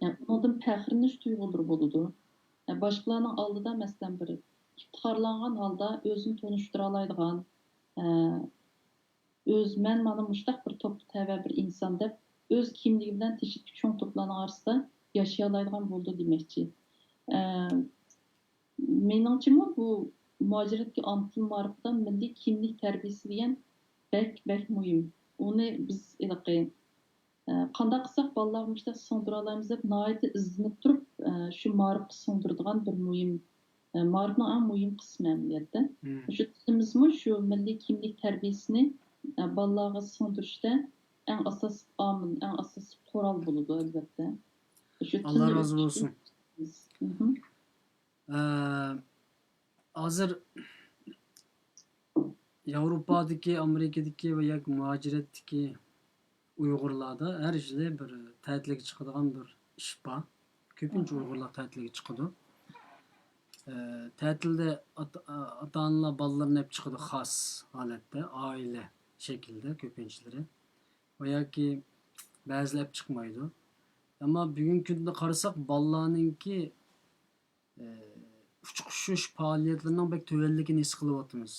ئە، ئۇنىڭدىن پەخىرلىنىش تۇيغۇلىرى بولىدۇ. ئە، باشقىلارنىڭ ئالدىدا، مەسىلەن، بىر ئىپتىخارلانغان ھالدا ئۆزىنى تونۇشتۇرالايدىغان، ئە، ئۆز، مەن مانا مۇشۇنداق بىر توپقا تەۋە بىر ئىنسان دەپ، ئۆز كىملىكى بىلەن تېشىدىكى چوڭ توپلارنىڭ ئارىسىدا ياشىيالايدىغان بولىدۇ دېمەكچى. ئە، مېنىڭچىمۇ بۇ مۇھاجىرەتتىكى ئانا تىل مائارىپىدا مىللىي كىملىك تەربىيەسى دېگەن بەك، بەك مۇھىم. ئۇنى بىز ھېلىقى، ئە، قانداق قىلساق بالىلارغا مۇشۇنداق سىڭدۈرالايمىز دەپ ناھايىتى ئىزدىنىپ تۇرۇپ، ئە، شۇ مائارىپقا سىڭدۈرىدىغان بىر مۇھىم، ئە، مائارىپنىڭ ئەڭ مۇھىم قىسمى ئەمەلىيەتتە. شۇ تىلىمىزمۇ شۇ مىللىي كىملىك تەربىيەسىنى، ئە، بالىلارغا سىڭدۈرۈشتە ئەڭ ئاساسلىق ئامىل، ئەڭ ئاساسلىق قورال بولىدۇ، ئەلۋەتتە. شۇ ئاللا تىلنى رازى بولسۇن. ئە، ھازىر ياۋروپادىكى، ئامېرىكىدىكى ۋە ياكى مۇھاجىرەتتىكى ئۇيغۇرلاردا ھەر يىلى بىر تەتىلگە چىقىدىغان بىر ئىش بار. كۆپىنچە ئۇيغۇرلار تەتىلگە چىقىدۇ. ئە، تەتىلدە ئاتا-، ئاتا-ئانىلار بالىلىرىنى ئېلىپ چىقىدۇ خاس ھالەتتە، ئائىلە شەكلىدە كۆپىنچىلىرى. ۋە ياكى بەزىلەر ئېلىپ چىقمايدۇ. ئەمما بۈگۈنكى كۈندە قارىساق، بالىلارنىڭكى، ئە، ئۇچۇق چۈشۈش پائالىيەتلىرىنىڭ بەك تۆۋەنلىكىنى ھېس قىلىۋاتىمىز.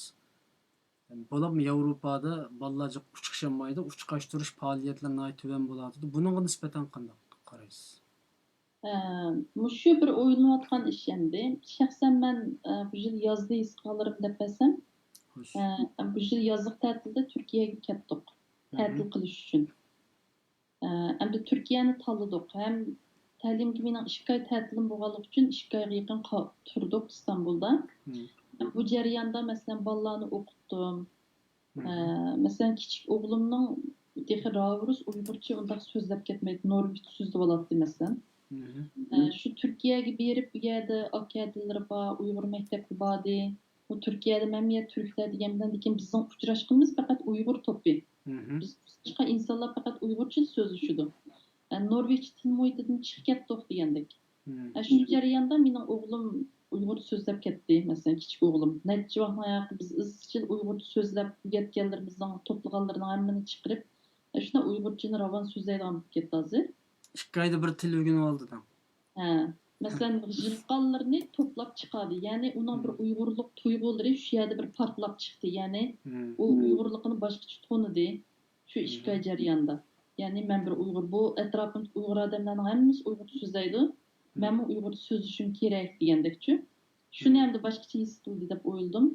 بولۇپمۇ ياۋروپادا بالىلار جىق ئۇچۇق ئۇچۇشالمايدۇ، ئۇچۇق ئۇچۇشتۇرۇش پائالىيەتلىرى ناھايىتى تۆۋەن بولۇۋاتىدۇ. بۇنىڭغا نىسبەتەن قانداق قارايسىز؟ ئە، مۇشۇ بىر ئويلىنىۋاتقان ئىش ئەمدى. شەخسەن مەن، ئە، بۇ يىل يازدا ھېس قىلغانلىرىمنى دەپ بەرسەم، ئە، بۇ يىل يازلىق تەتىلدە تۈركىيەگە كەتتۇق. تەتىل قىلىش ئۈچۈن. ئە، ئەمدى تۈركىيەنى تاللىدۇق. ھەم تەلىيىمگە مېنىڭ ئىككى ئاي تەتىلىم بولغانلىقى ئۈچۈن ئىككى ئايغا يېقىن قا-، تۇردۇق ئىستانبۇلدا. بۇ جەرياندا، مەسىلەن، بالىلارنى ئوقۇتتۇم. ئە، مەسىلەن، كىچىك ئوغلۇمنىڭ تېخى راۋۇرۇس ئۇيغۇرچە ئۇنداق سۆزلەپ كەتمەيتتى، نورۋېگچە سۆزلىۋالاتتى، مەسىلەن. ئە، شۇ تۈركىيەگە بېرىپ، ئۇ يەردە ئاكا-ھەدىلىرى بار، ئۇيغۇر مەكتەپكە باردى. ئۇ تۈركىيەدە مەن يە تۈركلەر دېگەن بىلەن، لېكىن بىزنىڭ ئۇچراشقىنىمىز پەقەت ئۇيغۇر توپى. بىز باشقا ئىنسانلار پەقەت ئۇيغۇرچە سۆزلىشىدۇ. ئە، نورۋېگچە تىل مۇھىتىدىن چىقىپ كەتتۇق دېگەندەك. ئە، شۇ جەرياندا مېنىڭ ئوغلۇم ئۇيغۇرچە سۆزلەپ كەتتى، مەسىلەن، كىچىك ئوغلۇم. نەچچە ۋاقىتنىڭ ئاياغى بىز ئىزچىل ئۇيغۇرچە سۆزلەپ يەتكەنلىرىمىزنىڭ، توپلىغانلىرىنىڭ ھەممىنى چىقىرىپ، ئە، شۇنداق ئۇيغۇرچىنى راۋان سۆزلەيدىغان بولۇپ كەتتى ھازىر. ئىككى ئايدا بىر تىل ئۆگىنىۋالدى دەڭ. ھە، مەسىلەن، يىغقانلىرىنى توپلاپ چىقاردى. يەنى ئۇنىڭ بىر ئۇيغۇرلۇق تۇيغۇلىرى شۇ يەردە بىر پارتلاپ چىقتى. يەنى ئۇ ئۇيغۇرلۇقىنى باشقىچە تونۇدى شۇ ئىككى ئاي جەريانىدا. يەنى مەن بىر ئۇيغۇر، بۇ ئەتراپىمدىكى ئۇيغۇر ئادەملەرنىڭ ھەممىسى ئۇيغۇرچە سۆزلەيدۇ. مەنمۇ ئۇيغۇرچە سۆزلىشىم كېرەك دېگەندەكچۇ. شۇنى ئەمدى باشقىچە ھېس قىلدى دەپ ئويلىدىم.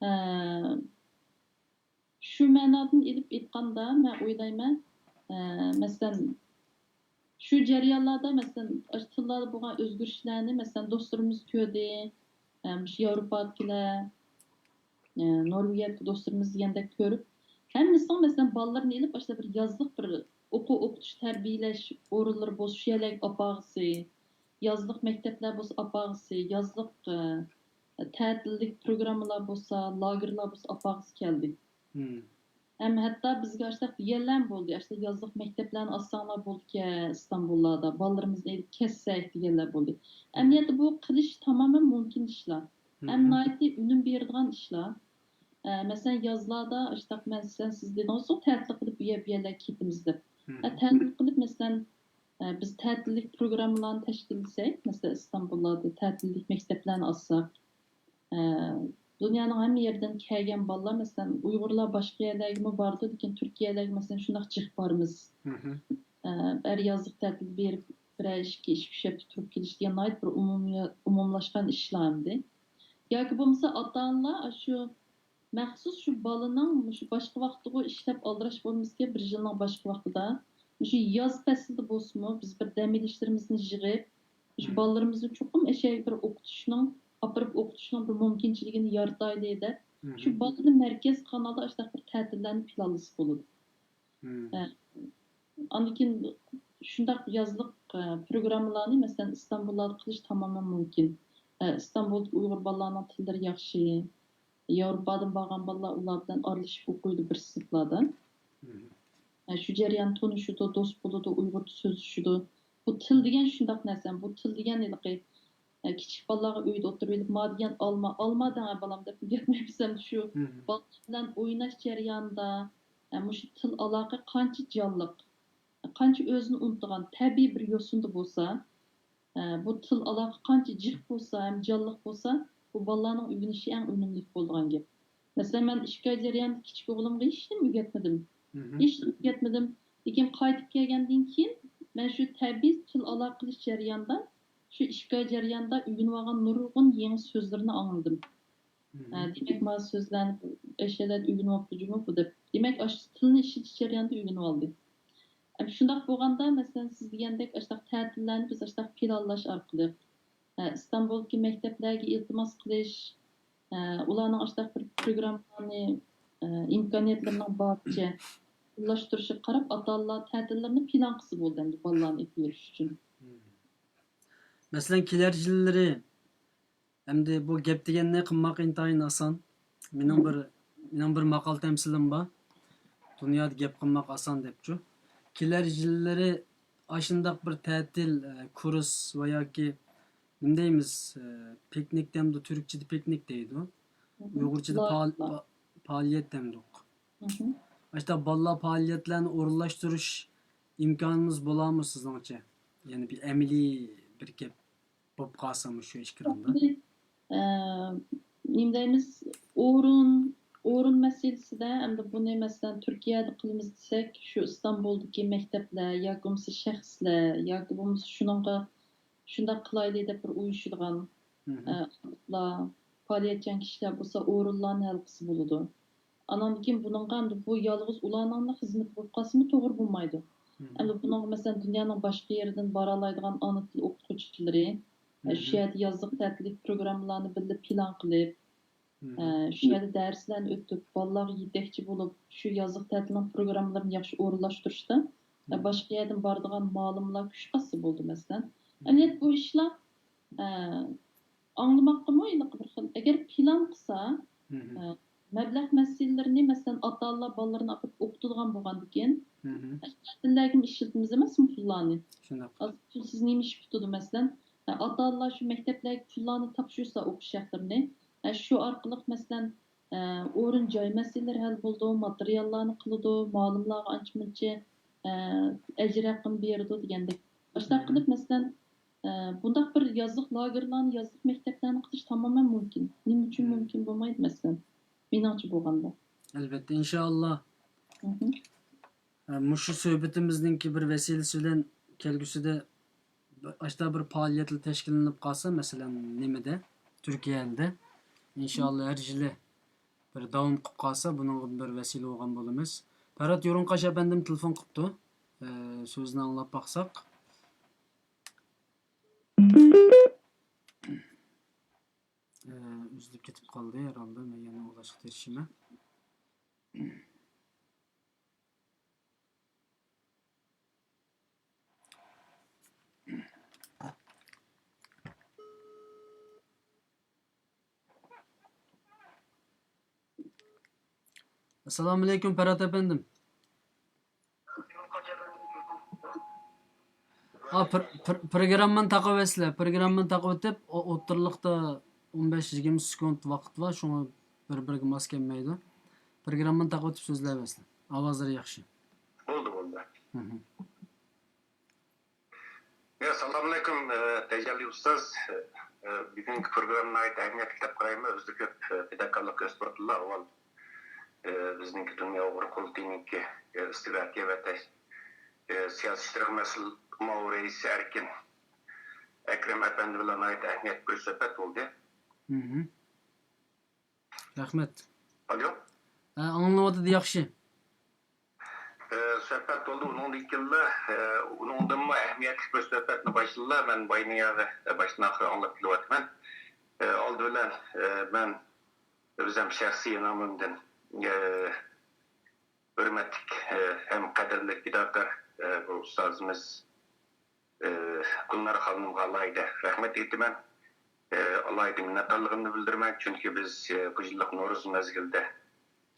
ھە، شۇ مەنادىن ئېلىپ ئېيتقاندا، مەن ئويلايمەن، ئە، مەسىلەن، شۇ جەريانلاردا، مەسىلەن، ئاشۇ تىللاردا بولغان ئۆزگىرىشلەرنى، مەسىلەن، دوستلىرىمىز كۆردى، ئە، مۇشۇ ياۋروپادىكىلەر، ئە، نورۋېگىيەدىكى دوستلىرىمىز دېگەندەك كۆرۈپ، ھەممىسىنىڭ، مەسىلەن، بالىلىرىنى ئېلىپ، ئاشۇنداق بىر يازلىق بىر ئوقۇ-، ئوقۇتۇش، تەربىيەلەش ئورۇنلىرى بولسا، شۇ يەرلەرگە ئاپارغۇسى، يازلىق مەكتەپلەر بولسا ئاپارغۇسى، يازلىق، ئە، تەتىللىك پروگراممىلار بولسا، لاگېرلار بولسا ئاپارغۇسى كەلدى. ھەم ھەتتا بىزگە ئاشۇنداق دېگەنلەرمۇ بولدى، ئاشۇنداق يازلىق مەكتەپلەرنى ئاچساڭلار بولىدىكەن ئىستانبۇللاردا، بالىلىرىمىزنى ئېلىپ كەتسەك دېگەنلەر بولدى. ئەمەلىيەتتە بۇ قىلىش تامامەن مۇمكىن ئىشلار. ھەم ناھايىتى ئۈنۈم بېرىدىغان ئىشلار. ئە، مەسىلەن، يازلاردا ئاشۇنداق مەن سىلەر، سىز دېدىڭىزغۇ، تەتىل قىلىپ بۇ يەر، بۇ يەرلەرگە كېتىمىز دەپ. ئە، تەتىل قىلىپ، مەسىلەن، ئە، بىز تەتىللىك پروگراممىلارنى تەشكىللىسەك، مەسىلەن، ئىستانبۇللاردا تەتىللىك مەكتەپلەرنى ئاچساق، ئە، دۇنيانىڭ ھەممە يېرىدىن كەلگەن بالىلار، مەسىلەن، ئۇيغۇرلار باشقا يەرلەرگىمۇ بارىدۇ، لېكىن تۈركىيەلەرگە، مەسىلەن، شۇنداق جىق بارىمىز. ئە، ھەر يازلىق تەتىل بېرىپ، بىرەر ئىككى، ئۈچ ھەپتە تۇرۇپ كېلىش دېگەن ناھايىتى بىر ئومۇمىي-، ئومۇملاشقان ئىشلار ئەمدى. ياكى بولمىسا ئاتا-ئانىلار ئاشۇ مەخسۇس شۇ بالىنىڭ مۇشۇ باشقا ۋاقتىغۇ ئىشلەپ ئالدىراش بولمىسىكەن، بىر يىلنىڭ باشقا ۋاقتىدا، مۇشۇ ياز پەسلىدە بولسىمۇ، بىز بىر دەم ئېلىشلىرىمىزنى يىغىپ، مۇشۇ بالىلىرىمىزنى چوقۇم ئەشەگە بىر ئوقۇتۇشنىڭ، ئاپىرىپ ئوقۇتۇشنىڭ بىر مۇمكىنچىلىكىنى يارىتايلى دەپ، شۇ بالىنى مەركەز قانالدا ئاشۇنداق بىر تەتىللەرنى پىلانلىسا بولىدۇ. ئە، ئاندىن كېيىن شۇنداق يازلىق، ئە، پروگراممىلارنى، مەسىلەن، ئىستانبۇللاردا قىلىش تامامەن مۇمكىن. ئە، ئىستانبۇلدىكى ئۇيغۇر بالىلارنىڭ تىللىرى ياخشى. ياۋروپادىن بارغان بالىلار ئۇلار بىلەن ئارىلىشىپ ئوقۇيدۇ بىر سىنىپلاردا. ئە، شۇ جەريان تونۇشىدۇ، دوست بولىدۇ، ئۇيغۇرچە سۆزلىشىدۇ. بۇ تىل دېگەن شۇنداق نەرسە. بۇ تىل دېگەن ھېلىقى، ئە، كىچىك بالىلارغا ئۆيدە ئولتۇرۇۋېلىپ، ما دېگەن ئالما، ئالما دەڭە بالام دەپ گەپلەپ بېرسەم، شۇ بالىلار بىلەن ئويناش جەريانىدا، ئە، مۇشۇ تىل ئالاقە قانچە جانلىق، قانچە ئۆزىنى ئۇنتۇغان تەبىئىي بىر يوسۇندا بولسا، ئە، بۇ تىل ئالاقە قانچە جىق بولسا ھەم جانلىق بولسا، بۇ بالىلارنىڭ ئۆگىنىشى ئەڭ ئۈنۈملۈك بولىدىغان گەپ. مەسىلەن، مەن ئىككى ئاي جەريانىدا كىچىك ئوغلۇمغا ھېچنېمە ئۆگەتمىدىم. ھېچنېمە ئۆگەتمىدىم. لېكىن قايتىپ كەلگەندىن كېيىن، مەن شۇ تەبىئىي تىل ئالاقە قىلىش جەريانىدا، شۇ ئىككى ئاي جەرياندا ئۆگىنىۋالغان نۇرغۇن يېڭى سۆزلىرىنى ئاڭلىدىم. ئە، دېمەك، ما سۆزلەرنى ئەشەلەر ئۆگىنىۋاپتۇ جۇمۇ بۇ دەپ. دېمەك، ئاشۇ تىلنى ئىشلىتىش جەريانىدا ئۆگىنىۋالدى. ئە، شۇنداق بولغاندا، مەسىلەن، سىز دېگەندەك ئاشۇنداق تەتىللەرنى بىز ئاشۇنداق پىلانلاش ئارقىلىق، ئە، ئىستانبۇلدىكى مەكتەپلەرگە ئىلتىماس قىلىش، ئە، ئۇلارنىڭ ئاشۇنداق بىر پروگراممىلارنى، ئە، ئىمكانىيەتلىرىنىڭ بارىچە ئورۇنلاشتۇرۇشىغا قاراپ، ئاتا-ئانىلار تەتىللىرىنى پىلان قىلسا بولدى ئەمدى بالىلارنى ئېلىپ بېرىش ئۈچۈن. مەسىلەن، كېلەر يىللىرى ئەمدى بۇ گەپ دېگەننى قىلماق ئىنتايىن ئاسان. مېنىڭ بىر، مېنىڭ بىر ماقال تەمسىلىم بار. دۇنيادا گەپ قىلماق ئاسان دەپچۇ. كېلەر يىللىرى ئاشۇنداق بىر تەتىل، ئە، كۇرس ۋە ياكى نېمە دەيمىز، ئە، پىكنىك دەمدۇ، تۈركچىدە پىكنىك دەيدۇ. ئۇيغۇرچىدا پائال-، پا-، پائالىيەت دەمدۇق. ئاشۇنداق بالىلار پائالىيەتلەرنى ئورۇنلاشتۇرۇش ئىمكانىمىز بولارمۇ سىزنىڭچە؟ يەنە بىر ئەمەلىي بىر گەپ بولۇپ قالسا مۇشۇ ئېكراندا. ئە، نېمە دەيمىز، ئورۇن، ئورۇن مەسىلىسىدە، ئەمدى بۇنى مەسىلەن تۈركىيەدە قىلىمىز دېسەك، شۇ ئىستانبۇلدىكى مەكتەپلەر ياكى بولمىسا شەخسلەر ياكى بولمىسا شۇنىڭغا شۇنداق قىلايلى دەپ بىر ئۇيۇشىدىغان، ئە، پائالىيەتچان كىشىلەر بولسا ئورۇنلارنى ھەل قىلسا بولىدۇ. ئاناندىن كېيىن بۇنىڭغا ئەمدى بۇ يالغۇز ئۇلارنىڭلا خىزمىتى بولۇپ قالسىمۇ توغرا بولمايدۇ. ئەمدى بۇنىڭغا مەسىلەن دۇنيانىڭ باشقا يېرىدىن بارالايدىغان ئانا تىل ئوقۇتقۇچىلىرى، ئە، شۇ يەردە يازلىق تەتىللىك پروگراممىلارنى بىللە پىلان قىلىپ، ئە، شۇ يەردە دەرسلەرنى ئۆتۈپ، بالىلارغا يېتەكچى بولۇپ، شۇ يازلىق تەتىلنىڭ پروگراممىلىرىنى ياخشى ئورۇنلاشتۇرۇشتا، ئە، باشقا يەردىن بارىدىغان مالىملار كۈچ قاتسا بولدى، مەسىلەن. ئەمەلىيەتتە بۇ ئىشلار، ئە، ئاڭلىماققىمۇ ھېلىقى بىر خىل. ئەگەر پىلان قىلسا، ئە، مەبلەغ مەسىلىلىرىنى، مەسىلەن، ئاتا-ئانىلار بالىلىرىنى ئاپىرىپ ئوقۇتىدىغان بولغاندىكىن، ئاشۇ تەتىللەرگىمۇ ئىشلىتىمىز ئەمەسمۇ پۇللارنى؟ شۇنداق. ئاز پۇلسىز نېمە ئىش پۈتىدۇ، مەسىلەن؟ ئاتا-ئانىلار شۇ مەكتەپلەرگە پۇللارنى تاپشۇرسا ئوقۇش ھەقلىرىنى، شۇ ئارقىلىق، مەسىلەن، ئورۇن جاي مەسىلىلىرى ھەل بولىدۇ، ماتېرىياللارنى قىلىدۇ، مالىملارغا ئانچە مۇنچە ئەجىر ھەققىنى بېرىدۇ دېگەندەك. ئاشۇنداق قىلىپ، مەسىلەن، بۇنداق بىر يازلىق لاگېرلارنى، يازلىق مەكتەپلەرنى قىلىش تامامەن مۇمكىن. نېمە ئۈچۈن مۇمكىن بولمايدۇ، مەسىلەن؟ مېنىڭچە بولغاندا. ئەلۋەتتە، ئىنشائاللا. مۇشۇ سۆھبىتىمىزنىڭكى بىر ۋەسىلىسى بىلەن كەلگۈسىدە ئاشتا بىر پائالىيەتلەر تەشكىللىنىپ قالسا، مەسىلەن، نېمىدە، تۈركىيەدە، ئىنشائاللا ھەر يىلى بىر داۋام قىلىپ قالسا، بۇنىڭغا بىر ۋەسىلە بولغان بولىمىز. پەرھات يۇرۇنقاش ئەپەندىم تېلېفون قىپتۇ. ئە، سۆزىنى ئاڭلاپ باقساق. ئە، ئۈزۈلۈپ كېتىپ قالدى ھەرھالدا. مەن يەنە ئۇلاشقا تىرىشىمەن. ئەسسالامۇئەلەيكۇم، پەرھات ئەپەندىم. ئا، پر-، پر-، پروگراممىنى تاقىۋەتسىلە. پروگراممىنى تاقىۋېتىپ، ئو-، ئوتتۇرىلىقتا ئون بەش يىگىرمە سېكۇنت ۋاقىت بار، شۇڭا بىر-بىرىگە ماس كەلمەيدۇ. پروگراممىنى تاقىۋېتىپ سۆزلەۋەرسىلە. ئاۋازلىرى ياخشى. بولدى، بولدى. يا، سالام ئەلەيكۇم، ئە، تەجەللى ئۇستاز. ئە، بۈگۈنكى پروگرامما ناھايىتى ئەھمىيەتلىك دەپ قارايمەن. ئۆزىدە كۆپ، ئە، پىداكارلىق كۆرسىتىۋاتىدۇ. ئاۋۋال، ئە، بىزنىڭكى دۇنيا ئۇيغۇر قۇرۇلتىيىنىڭكى، ئە، ئىستراتېگىيە ۋە تەش-، ئە، سىياسىي ئىشلىرىغا مەسئۇل ئاممىۋى رەئىسى ئەركىن ئەكرەم ئەپەندى بىلەن ناھايىتى ئەھمىيەتلىك بىر سۆھبەت بولدى. رەھمەت. ئالو. ھە، ئاڭلىنىۋاتىدۇ، ياخشى. ئە، سۆھبەت بولدى. ئۇنىڭدىن كېيىنلا، ئە، ئۇنىڭدىنمۇ ئەھمىيەتلىك بىر سۆھبەتنى باشلىدىلا. مەن بايىنى يەردە، ئە، باشتىن ئاخىر ئاڭلاپ كېلىۋاتىمەن. ئە، ئالدى بىلەن، ئە، مەن ئۆزۈم شەخسىي نامىمدىن، ئە، ھۆرمەتلىك، ئە، ھەم قەدىرلىك پىداكار، ئە، بۇ ئۇستازىمىز ئى، گۈلنار خانىمغا ئالاھىدە رەھمەت ئېيتىمەن. ئى، ئالاھىدە مىننەتدارلىقىمنى بىلدۈرىمەن، چۈنكى بىز، ئى، بۇ يىللىق نورۇز مەزگىلىدە،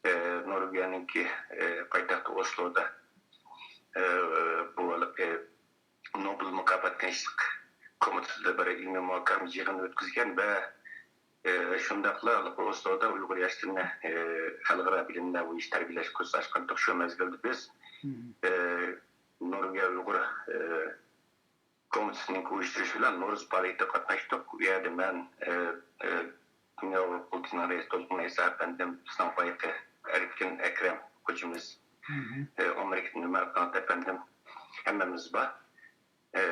ئى، نورۋېگىيەنىڭكى، ئى، پايتەختى ئوسلودا، ئى، بۇ ھېلىقى نوبېل مۇكاپات تىنچلىق كومىتېتىدا بىر ئىلمىي مۇھاكىمە يىغىنى ئۆتكۈزگەن ۋە ئى، شۇنداقلا ئوسلودا ئۇيغۇر ياشلىرىنى، ئى، خەلقئارا بىلىملەر بويىچە تەربىيەلەش كۇرسى ئاچقانتۇق. شۇ مەزگىلدە بىز، ئى، نورۋېگىيە ئۇيغۇر، ئى، كومىتېتىنىڭ ئۇيۇشتۇرۇشى بىلەن نورۇز پائالىيىتىگە قاتناشتۇق. ئۇ يەردە مەن، ئى، ئى، دۇنيا ئۇيغۇر قۇرۇلتىيىنىڭ رەئىسى دولقۇن ئەيسا ئەپەندىم، بىزنىڭ بايىقى ئەركىن ئەكرەم خوجىمىز، ئى، ئامېرىكىدىن ئۆمەر قانات ئەپەندىم، ھەممىمىز بار. ئى،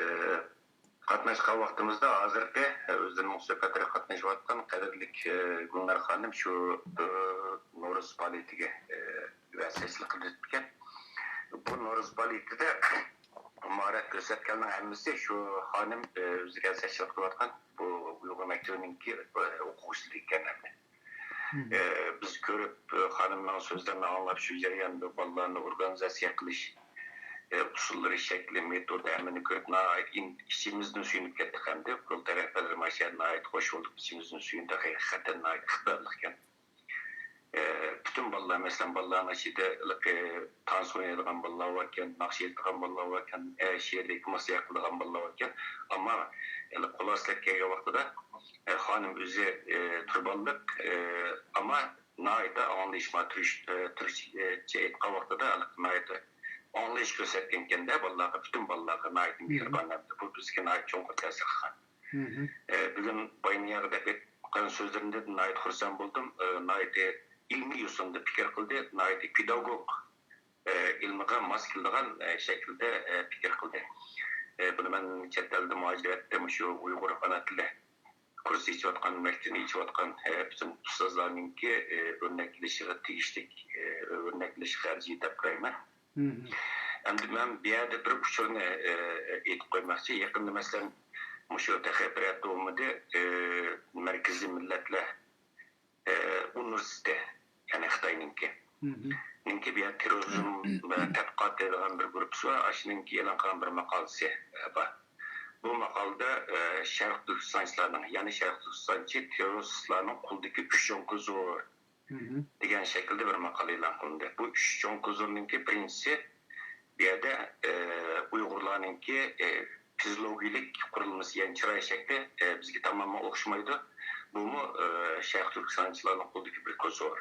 قاتناشقان ۋاقتىمىزدا ھازىرقى، ئى، ئۆزلىرىنىڭ سۆھبەتلىرىگە قاتنىشىۋاتقان قەدىرلىك، ئى، گۈلنار خانىم شۇ، ئى، نورۇز پائالىيىتىگە، ئى، رىياسەتچىلىك قىلىۋېتىپتىكەن. بۇ نورۇز پائالىيىتىدە ماھارەت كۆرسەتكەنلەرنىڭ ھەممىسى شۇ خانىم، ئى، ئۆزى رىياسەتچىلىك قىلىۋاتقان بۇ ئۇيغۇر مەكتىۋىنىڭكى، ئى، ئوقۇغۇچىلىرى ئىكەن ھەممە. ئى، بىز كۆرۈپ، ئى، خانىمنىڭ سۆزلىرىنى ئاڭلاپ، شۇ جەرياندا بالىلارنى ئورگانىزاتسىيە قىلىش، ئى، ئۇسۇللىرى، شەكلى، مېتودى ھەممىنى كۆرۈپ، ناھايىتى ئىن-، ئىچىمىزدىن سۆيۈنۈپ كەتتۇق. ھەمدە قۇرۇلتاي رەھبەرلىرى مانا شۇ يەردە ناھايىتى خوش بولدۇق، ئىچىمىزدىن سۆيۈندۇق. ھەقىقەتەن ناھايىتى ئىقتىدارلىق ئىكەن. ئى، پۈتۈن بالىلار، مەسىلەن، بالىلارنىڭ ئىچىدە ھېلىقى تانسا ئوينايدىغان بالىلار باركەن، ناخشا ئېيتىدىغان بالىلار باركەن، ئە، شېئىر دېكلاماتسىيە قىلىدىغان بالىلار باركەن. ئەمما ھېلىقى خۇلاسىلەپ كەلگەن ۋاقتىدا، ئە، خانىم ئۆزى، ئى، تۇرۇپ ئالدۇق، ئى، ئەمما ناھايىتى ئاڭلىشىما تۈرك-، ئى، تۈركچە ئېيتقان ۋاقتىدا ناھايىتى ئاڭلىشىش كۆرسەتكەنكەن-دە بالىلارغا، پۈتۈن بالىلارغا ناھايىتى مېھرىبان ئەمدى. بۇ بىزگە ناھايىتى چوڭقۇر تەسىر قىلغان. ئە، بۈگۈن باينىيەگە دەپ ئېيتقان سۆزلىرىمدىن ناھايىتى خۇرسەن بولدۇم. ئە، ناھايىتى ئىلمىي يوسۇندا پىكىر قىلدى، ناھايىتى پېداگوگ، ئە، ئىلمىغا ماس كېلىدىغان، ئە، شەكىلدە، ئە، پىكىر قىلدى. ئە، بۇنى مەن چەت ئەلدە مۇھاجىرەتتە مۇشۇ ئۇيغۇر ئانا تىلى كۇرس ئېچىۋاتقان، مەكتىپىنى ئېچىۋاتقان، ئە، پۈتۈن ئۇستازلارنىڭكى، ئە، ئۆرنەك ئېلىشىغا تېگىشلىك، ئە، ئۆرنەك ئېلىش خەرجى دەپ قارايمەن. ئەمدى مەن بۇ يەردە بىر ئۇچۇرنى، ئە، ئېيتىپ قويماقچى. يېقىندا، مەسىلەن، مۇشۇ تېخى بىر ھەپتە بولمىدى، ئە، مەركىزىي مىللەتلەر، ئە، ئۇنىۋېرسىتېتى، يەنى خىتاينىڭكى، نىڭكى بۇ يەردە تېررورىزم بىلەن تەتقىقات دەيدىغان بىر گۇرۇپپىسى بار. ئاشۇنىڭكى ئېلان قىلغان بىر ماقالىسى، ئە، بار. بۇ ماقالىدە، ئە، شەرق تۈركىستانچىلارنىڭ، يەنى شەرق تۈركىستانچى تېررورىستلارنىڭ قولىدىكى ئۈچ چوڭ كوزۇر دېگەن شەكىلدە بىر ماقالە ئېلان قىلىندى. بۇ ئۈچ چوڭ كوزۇرنىڭكى بىرىنچىسى، بۇ يەردە، ئە، ئۇيغۇرلارنىڭكى، ئە، فىزىولوگىيەلىك قۇرۇلمىسى، يەنى چىراي شەكلى، ئە، بىزگە تامامەن ئوخشىمايدۇ. بۇمۇ، ئە، شەرقىي تۈركىستانچىلارنىڭ قولىدىكى بىر كوزۇر.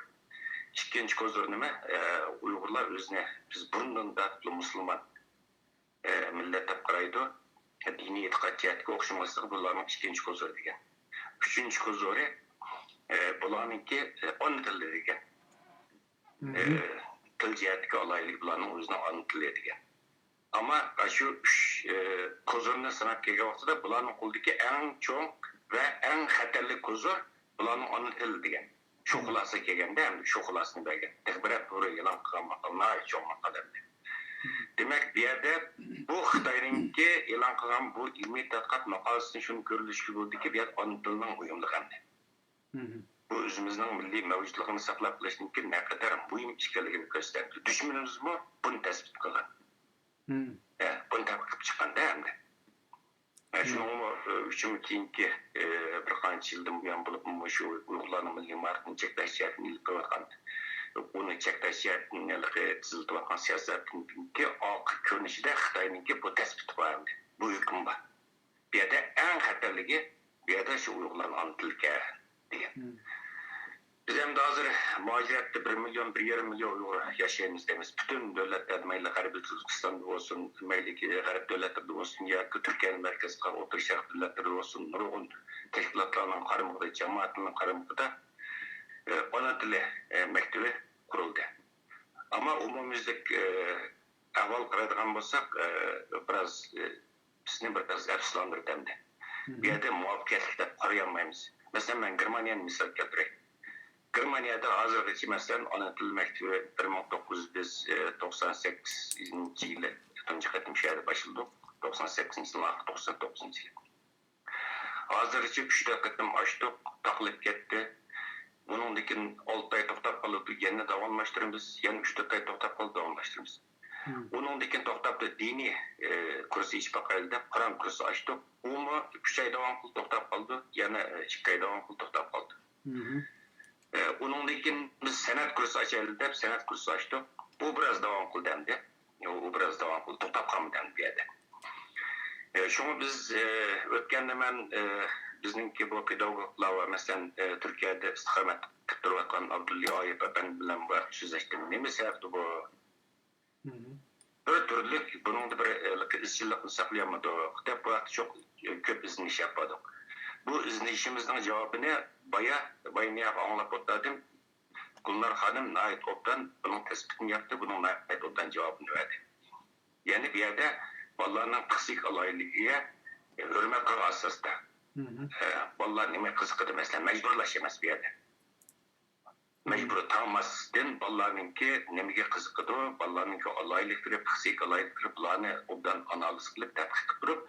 ئىككىنچى كوزۇر نېمە؟ ئە، ئۇيغۇرلار ئۆزىنى، بىز بۇرۇندىن تارتىپلا مۇسۇلمان ئە، مىللەت دەپ قارايدۇ. دىنىي ئېتىقاد جەھەتتىكى ئوخشىماسلىقى بۇلارنىڭ ئىككىنچى كوزۇرى دېگەن. ئۈچىنچى كوزۇرى، ئە، بۇلارنىڭكى، ئە، ئانا تىلى دېگەن. ئە، تىل جەھەتتىكى ئالاھىدىلىكى بۇلارنىڭ ئۆزىنىڭ ئانا تىلى دېگەن. ئەمما شۇ ئۈچ، ئە، كوزۇرنى ساناپ كەلگەن ۋاقتىدا بۇلارنىڭ قولىدىكى ئەڭ چوڭ ۋە ئەڭ خەتەرلىك كوزۇر بۇلارنىڭ ئانا تىلى دېگەن. شۇ خۇلاسىگە كەلگەندە، ئەمدى شۇ خۇلاسىنى بەرگەن. تېخى بىرەر تۈرى ئېلان قىلغان ماقالە، ناھايىتى چوڭ ماقالە ئەمدى. دېمەك، بۇ يەردە بۇ خىتاينىڭكى ئېلان قىلغان بۇ ئىلمىي تەتقىقات ماقالىسىدىن شۇنى كۆرۈلۈشكە بولىدۇكى، بۇ يەردە ئانا تىلنىڭ مۇھىملىقى ئەمدى. بۇ ئۆزىمىزنىڭ مىللىي مەۋجۇتلۇقىنى ساقلاپ قېلىشنىڭكى نەقەدەر مۇھىم ئىكەنلىكىنى كۆرسىتەمدۇ. دۈشمىنىمىزمۇ بۇنى تەسپىت قىلغان. ئە، بۇنى تەتقىق قىلىپ چىققاندا ئەمدى. ئە، شۇنىڭمۇ، ئە، ئۈچۈن كېيىنكى، ئە، بىر قانچە يىلدىن بۇيان بولۇپمۇ مۇشۇ ئۇيغۇرلارنىڭ مىللىي مائارىپىنى چەكلەش جەھەتتىن ئېلىپ بېرىۋاتقان، ئۇنى چەكلەش جەھەتتىن ھېلىقى تېزلىتىۋاتقان سىياسەتنىڭكى ئارقا كۆرۈنۈشىدە خىتاينىڭكى بۇ تەسپىتى بار ئەمدى. بۇ ھۆكۈم بار. بۇ يەردە ئەڭ خەتەرلىكى، بۇ يەردە شۇ ئۇيغۇرلارنىڭ ئانا تىلىكەن دېگەن. بىز ئەمدى ھازىر مۇھاجىرەتتە بىر مىليون، بىر يېرىم مىليون ئۇيغۇر ياشايمىز دەيمىز. پۈتۈن دۆلەتلەردە، مەيلى غەربىي تۈركىستاندا بولسۇن، مەيلى غەرب دۆلەتلىرىدە بولسۇن ياكى تۈركىيەنى مەركەز قىلغان ئوتتۇرا شەرق دۆلەتلىرىدە بولسۇن، نۇرغۇن تەشكىلاتلارنىڭ قارمىقىدا، جامائەتنىڭ قارمىقىدا، ئە، ئانا تىلى، ئە، مەكتىۋى قۇرۇلدى. ئەمما ئومۇميۈزلۈك، ئە، ئەھۋال قارايدىغان بولساق، ئە، بىراز، ئە، بىزنى بىراز ئەپسۇسلاندۇردى ئەمدى. بۇ يەردە مۇۋەپپەقىيەتلىك دەپ قارىيالمايمىز. مەسىلەن، مەن گېرمانىيەنى مىسال كەلتۈرەي. گېرمانىيەدە ھازىرغىچە، مەسىلەن، ئانا تىل مەكتىۋى بىر مىڭ توققۇز يۈز توقسان سەككىزىنچى يىلى تۇنجى قېتىم شۇ يەردە باشلىدۇق. توقسان سەككىزىنچى يىلى، توقسان توققۇزىنچى يىلى. ھازىرغىچە ئۈچ تۆت قېتىم ئاچتۇق، تاقىلىپ كەتتى. بۇنىڭدىن كېيىن ئالتە ئاي توختاپ قالىدۇ، يەنە داۋاملاشتۇرىمىز، يەنە ئۈچ تۆت ئاي توختاپ قالىدۇ، داۋاملاشتۇرىمىز. ئۇنىڭدىن كېيىن توختاپتۇ، دىنىي، ئى، كۇرس ئېچىپ باقايلى دەپ، قۇرئان كۇرسى ئاچتۇق. ئۇمۇ ئۈچ ئاي داۋام قىلدى، توختاپ قالدى، يەنە، ئى، ئىككى ئاي داۋام قىلدى، توختاپ قالدى. ئى، ئۇنىڭدىن كېيىن بىز سەنئەت كۇرسى ئاچايلى دەپ، سەنئەت كۇرسى ئاچتۇق. ئۇ بىراز داۋام قىلدى ئەمدى. ئۇ بىراز داۋام قىلدى، توختاپ قالمىدى ئەمدى بۇ يەردە. ئى، شۇڭا بىز، ئى، ئۆتكەندە مەن، ئى، بىزنىڭكى بۇ پېداگوگلار ۋە مەسىلەن، ئى، تۈركىيەدە ئىستىقامەت قىلىپ تۇرۇۋاتقان ئابدۇللا ئايۇپ ئەپەندى بىلەن بۇ ھەقتە سۆزلەشتىم. نېمە سەۋەبتۇ بۇ؟ بىر تۈرلۈك بۇنىڭدا بىر، ئى، ئىزچىللىقنى ساقلىيالمىدۇق دەپ بۇ ھەقتە چوق، ئى، كۆپ ئىزدىنىش ئېلىپ باردۇق. بۇ ئىزدىنىشىمىزنىڭ جاۋابىنى بايا، باينىياغا ئاڭلاپ ئولتۇردۇم. گۈلنار خانىم ناھايىتى ئوبدان بۇنىڭ تەسبىتىنى ياپتى، بۇنىڭ ناھايىتى ئوبدان جاۋابىنى بەردى. يەنى بۇ يەردە بالىلارنىڭ پىسخىك ئالاھىدىلىكىگە ھۆرمەت قىلغان ئاساستا، ئە، بالىلار نېمە قىزىقىدۇ، مەسىلەن، مەجبۇرلاش ئەمەس بۇ يەردە. مەجبۇرىي تاڭماستىن بالىلارنىڭكى نېمىگە قىزىقىدۇ، بالىلارنىڭكى ئالاھىدىلىكلىرى، پىسخىك ئالاھىدىلىكلىرى، بۇلارنى ئوبدان ئانالىز قىلىپ، تەتقىق قىلىپ تۇرۇپ،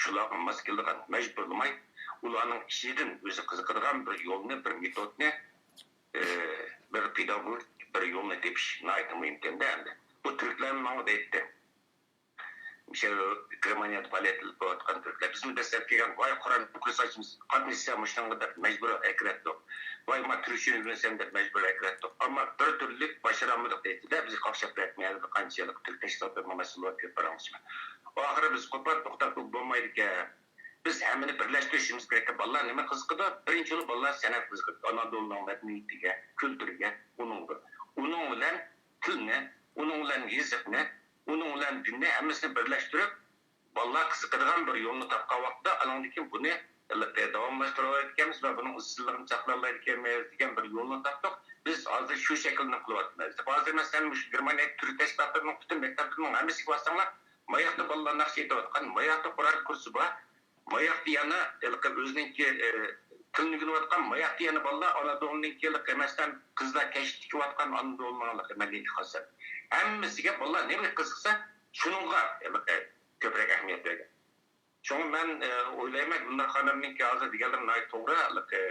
شۇلارغا ماس كېلىدىغان، مەجبۇرلىماي، ئۇلارنىڭ ئىچىدىن ئۆزى قىزىقىدىغان بىر يولنى، بىر مېتودنى، ئى، بىر پېداگوگىك بىر يولنى تېپىش ناھايىتى مۇھىم ئىكەن-دە ئەمدى. بۇ تۈركلەرمۇ ماڭا دەيتتى. مۇشۇ گېرمانىيەدە پائالىيەت ئېلىپ بېرىۋاتقان تۈركلەر. بىزمۇ دەسلەپ كەلگەن، ۋاي، قۇرئان كۇرس ئاچىمىز، قاتنىشىسەن مۇشۇنىڭغا دەپ مەجبۇرىي ئەكىرەتتۇق. ۋاي، ما تۈركچىنى ئۆگىنىسەن دەپ مەجبۇرىي ئەكىرەتتۇق. ئەمما بىر تۈرلۈك باشىرالمىدۇق دەيتتى-دە، بىزگە قاقشاپ بەرمەيدۇ، بىر قانچە يىللىق تۈرك تەشكىلاتلىرىنىڭ مەسئۇلى بولۇپ كېلىپ بارغان. ئاخىرى بىز قوپار توختاپ بولمايدىكەن. بىز ھەممىنى بىرلەشتۈرۈشىمىز كېرەك. بالىلار نېمە قىزىقىدۇ؟ بىرىنچى بولۇپ بالىلار سەنئەت قىزىقىدۇ. ئانادولۇنىڭ مەدەنىيىتىگە، كۈلتۈرىگە، ئۇنىڭغا. ئۇنىڭ بىلەن تىلنى، ئۇنىڭ بىلەن يېزىقنى، ئۇنىڭ بىلەن دىننى ھەممىسىنى بىرلەشتۈرۈپ، بالىلار قىزىقىدىغان بىر يولنى تاپقان ۋاقىتتا، ئانىڭدىن كېيىن بۇنى ھېلىقى داۋاملاشتۇرالايدىكەنمىز ۋە بۇنىڭ ئىزچىللىقىنى ساقلايالايدىكەنمىز دېگەن بىر يولنى تاپتۇق. بىز ھازىر شۇ شەكىلنى قىلىۋاتىمىز. ھازىر مەسىلەن، مۇشۇ گېرمانىيەدىكى تۈرك تەشكىلاتلىرىنىڭ پۈتۈن مەكتەپلىرىنىڭ ھەممىسىگە بارساڭلار، ماياقتا بالىلار ناخشا ئېيتىۋاتقان، ماياقتا قۇرئان كۇرسى بار، ماياقتا يەنە ھېلىقى ئۆزىنىڭكى، ئى، تىلىنى ئۆگىنىۋاتقان، ماياقتا يەنە بالىلار ئانادولۇنىڭكى ھېلىقى، مەسىلەن، قىزلار كەچلىك كىيىۋاتقان ئانادولۇنىڭ ھېلىقى مەدەنىيىتىگە خاس. ھەممىسىگە بالىلار نېمىگە قىزىقسا، شۇنىڭغا ھېلىقى كۆپرەك ئەھمىيەت بەرگەن. شۇڭا مەن، ئى، ئويلايمەن، گۈلنار خانىمنىڭكى ھازىر دېگەنلىرى ناھايىتى توغرا. ھېلىقى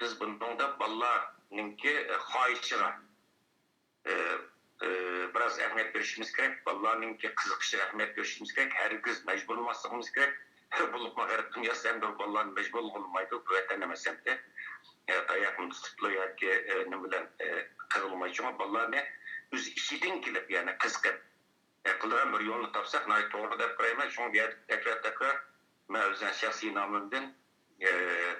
بىز بۇنىڭدا بالىلارنىڭكى، ئى، خاھىشىغا، ئى، ئى، بىراز ئەھمىيەت بېرىشىمىز كېرەك. بالىلارنىڭكى قىزىقىشىغا ئەھمىيەت بېرىشىمىز كېرەك. ھەرگىز مەجبۇرلىماسلىقىمىز كېرەك. بولۇپمۇ غەرب دۇنياسىدا ئەمدى بالىلارنى مەجبۇر قىلمايدۇ. بۇ ۋەتەن ئەمەس ئەمدى. ئى، تاياقنى تۇتۇپلا ياكى، ئى، نېمە بىلەن، ئى، قىلماي. شۇڭا بالىلارنى ئۆز ئىچىدىن كېلىپ، يەنى قىزىقىپ، ئى، قىلىدىغان بىر يولنى تاپساق ناھايىتى توغرا دەپ قارايمەن. شۇڭا بۇ يەردە تەكرار، تەكرار مەن ئۆزۈم شەخسىي نامىمدىن، ئى،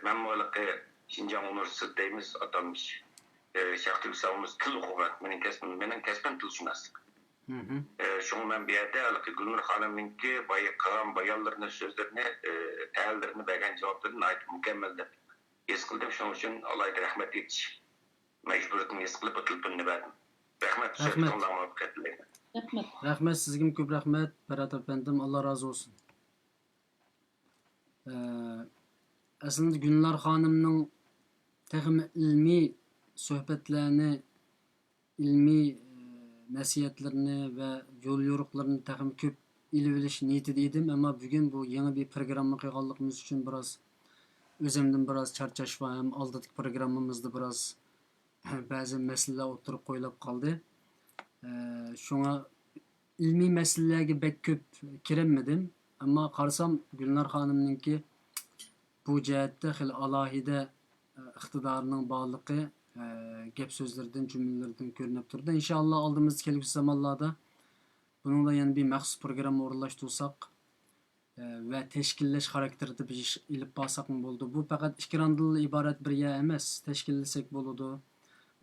مەنمۇ ھېلىقى شىنجاڭ ئۇنىۋېرسىتېتى دەيمىز، ئاتالمىش، ئى، شەرقىي تۈركىستان ئۇنىۋېرسىتېتى تىل ئوقۇغان. مېنىڭ كەسپىم، مېنىڭ كەسپىم تىلشۇناسلىق. ئى، شۇڭا مەن بۇ يەردە ھېلىقى گۈلنۇر خانىمنىڭكى بايا قىلغان بايانلىرىنى، سۆزلىرىنى، ئى، تەلىپلىرىنى، بەرگەن جاۋابلىرىنى ناھايىتى مۇكەممەل دەپ ھېس قىلدىم. شۇنىڭ ئۈچۈن ئالاھىدە رەھمەت ئېيتىش مەجبۇرىيىتىنى ھېس قىلىپ، بۇ تېلېفوننى بەردىم. رەھمەت، رەھمەت. سۆھبىتىڭلارغا مۇۋەپپەقىيەت تىلەيمەن. رەھمەت. رەھمەت، سىزگىمۇ كۆپ رەھمەت، پەرھات ئەپەندىم، ئاللا رازى بولسۇن. ئە، ئەسلىدە گۈلنار خانىمنىڭ تېخىمۇ ئىلمىي سۆھبەتلەرنى، ئىلمىي، ئە، نەسىھەتلىرىنى ۋە يول يورۇقلىرىنى تېخىمۇ كۆپ ئېلىۋېلىش نىيىتىدە ئىدىم، ئەمما بۈگۈن بۇ يېڭى بىر پروگرامما قىلغانلىقىمىز ئۈچۈن بىراز ئۆزۈمدىن بىراز چارچاش بار ھەم ئالدىدىكى پروگراممىمىزدا بىراز بەزى مەسىلىلەر ئوتتۇرىغا قويۇلۇپ قالدى. ئە، شۇڭا ئىلمىي مەسىلىلەرگە بەك كۆپ كىرەلمىدىم. ئەمما قارىسام، گۈلنار خانىمنىڭكى بۇ جەھەتتە خېلى ئالاھىدە، ئە، ئىقتىدارىنىڭ بارلىقى، ئە، گەپ سۆزلىرىدىن، جۈملىلىرىدىن كۆرۈنۈپ تۇرىدۇ. ئىنشائاللا، ئالدىمىزدا كەلگۈسى زامانلاردا بۇنىڭدا يەنە بىر مەخسۇس پروگرامما ئورۇنلاشتۇرساق، ئە، ۋە تەشكىللەش خاراكتېرىدا بىر ئىش ئېلىپ بارساقمۇ بولىدۇ. بۇ پەقەت ئېكراندىنلا ئىبارەت بىر يەر ئەمەس، تەشكىللىسەك بولىدۇ.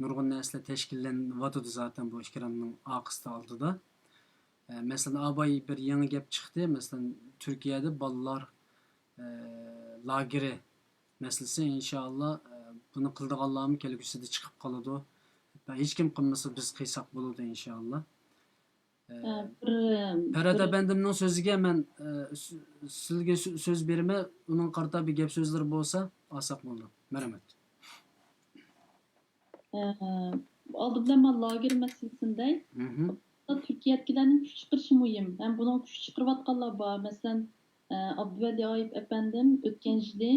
نۇرغۇن نەرسىلەر تەشكىللىنىۋاتىدۇ زاتەن بۇ ئېكراننىڭ ئارقىسىدا، ئالدىدا. ئە، مەسىلەن، ئاباي بىر يېڭى گەپ چىقتى. مەسىلەن، تۈركىيەدە بالىلار، ئە، لاگېرى مەسىلىسى، ئىنشائاللا، ئە، بۇنى قىلىدىغانلارمۇ كەلگۈسىدە چىقىپ قالىدۇ. ھېچكىم قىلمىسا، بىز قىلساق بولىدۇ، ئىنشائاللا. ئە، ئە، بىر، پەرھات بىر ئەپەندىمنىڭ سۆزىگە مەن، ئە، سۆ-، سىزگە سۆ-، سۆز بېرىمەن، ئۇنىڭغا قارىتا بىر گەپ سۆزلىرى بولسا ئالساق بولىدۇ. مەرھەمەت. ئە، ئالدى بىلەن مەن لاگېر مەسىلىسىنى دەي. مھم. تۈركىيەدىكىلەرنىڭ كۈچ چىقىرىشى مۇھىم. ھەم بۇنىڭغا كۈچ چىقىرىۋاتقانلار بار. مەسىلەن، ئە، ئابدۇۋەلى ئايۇپ ئەپەندىم ئۆتكەن يىلى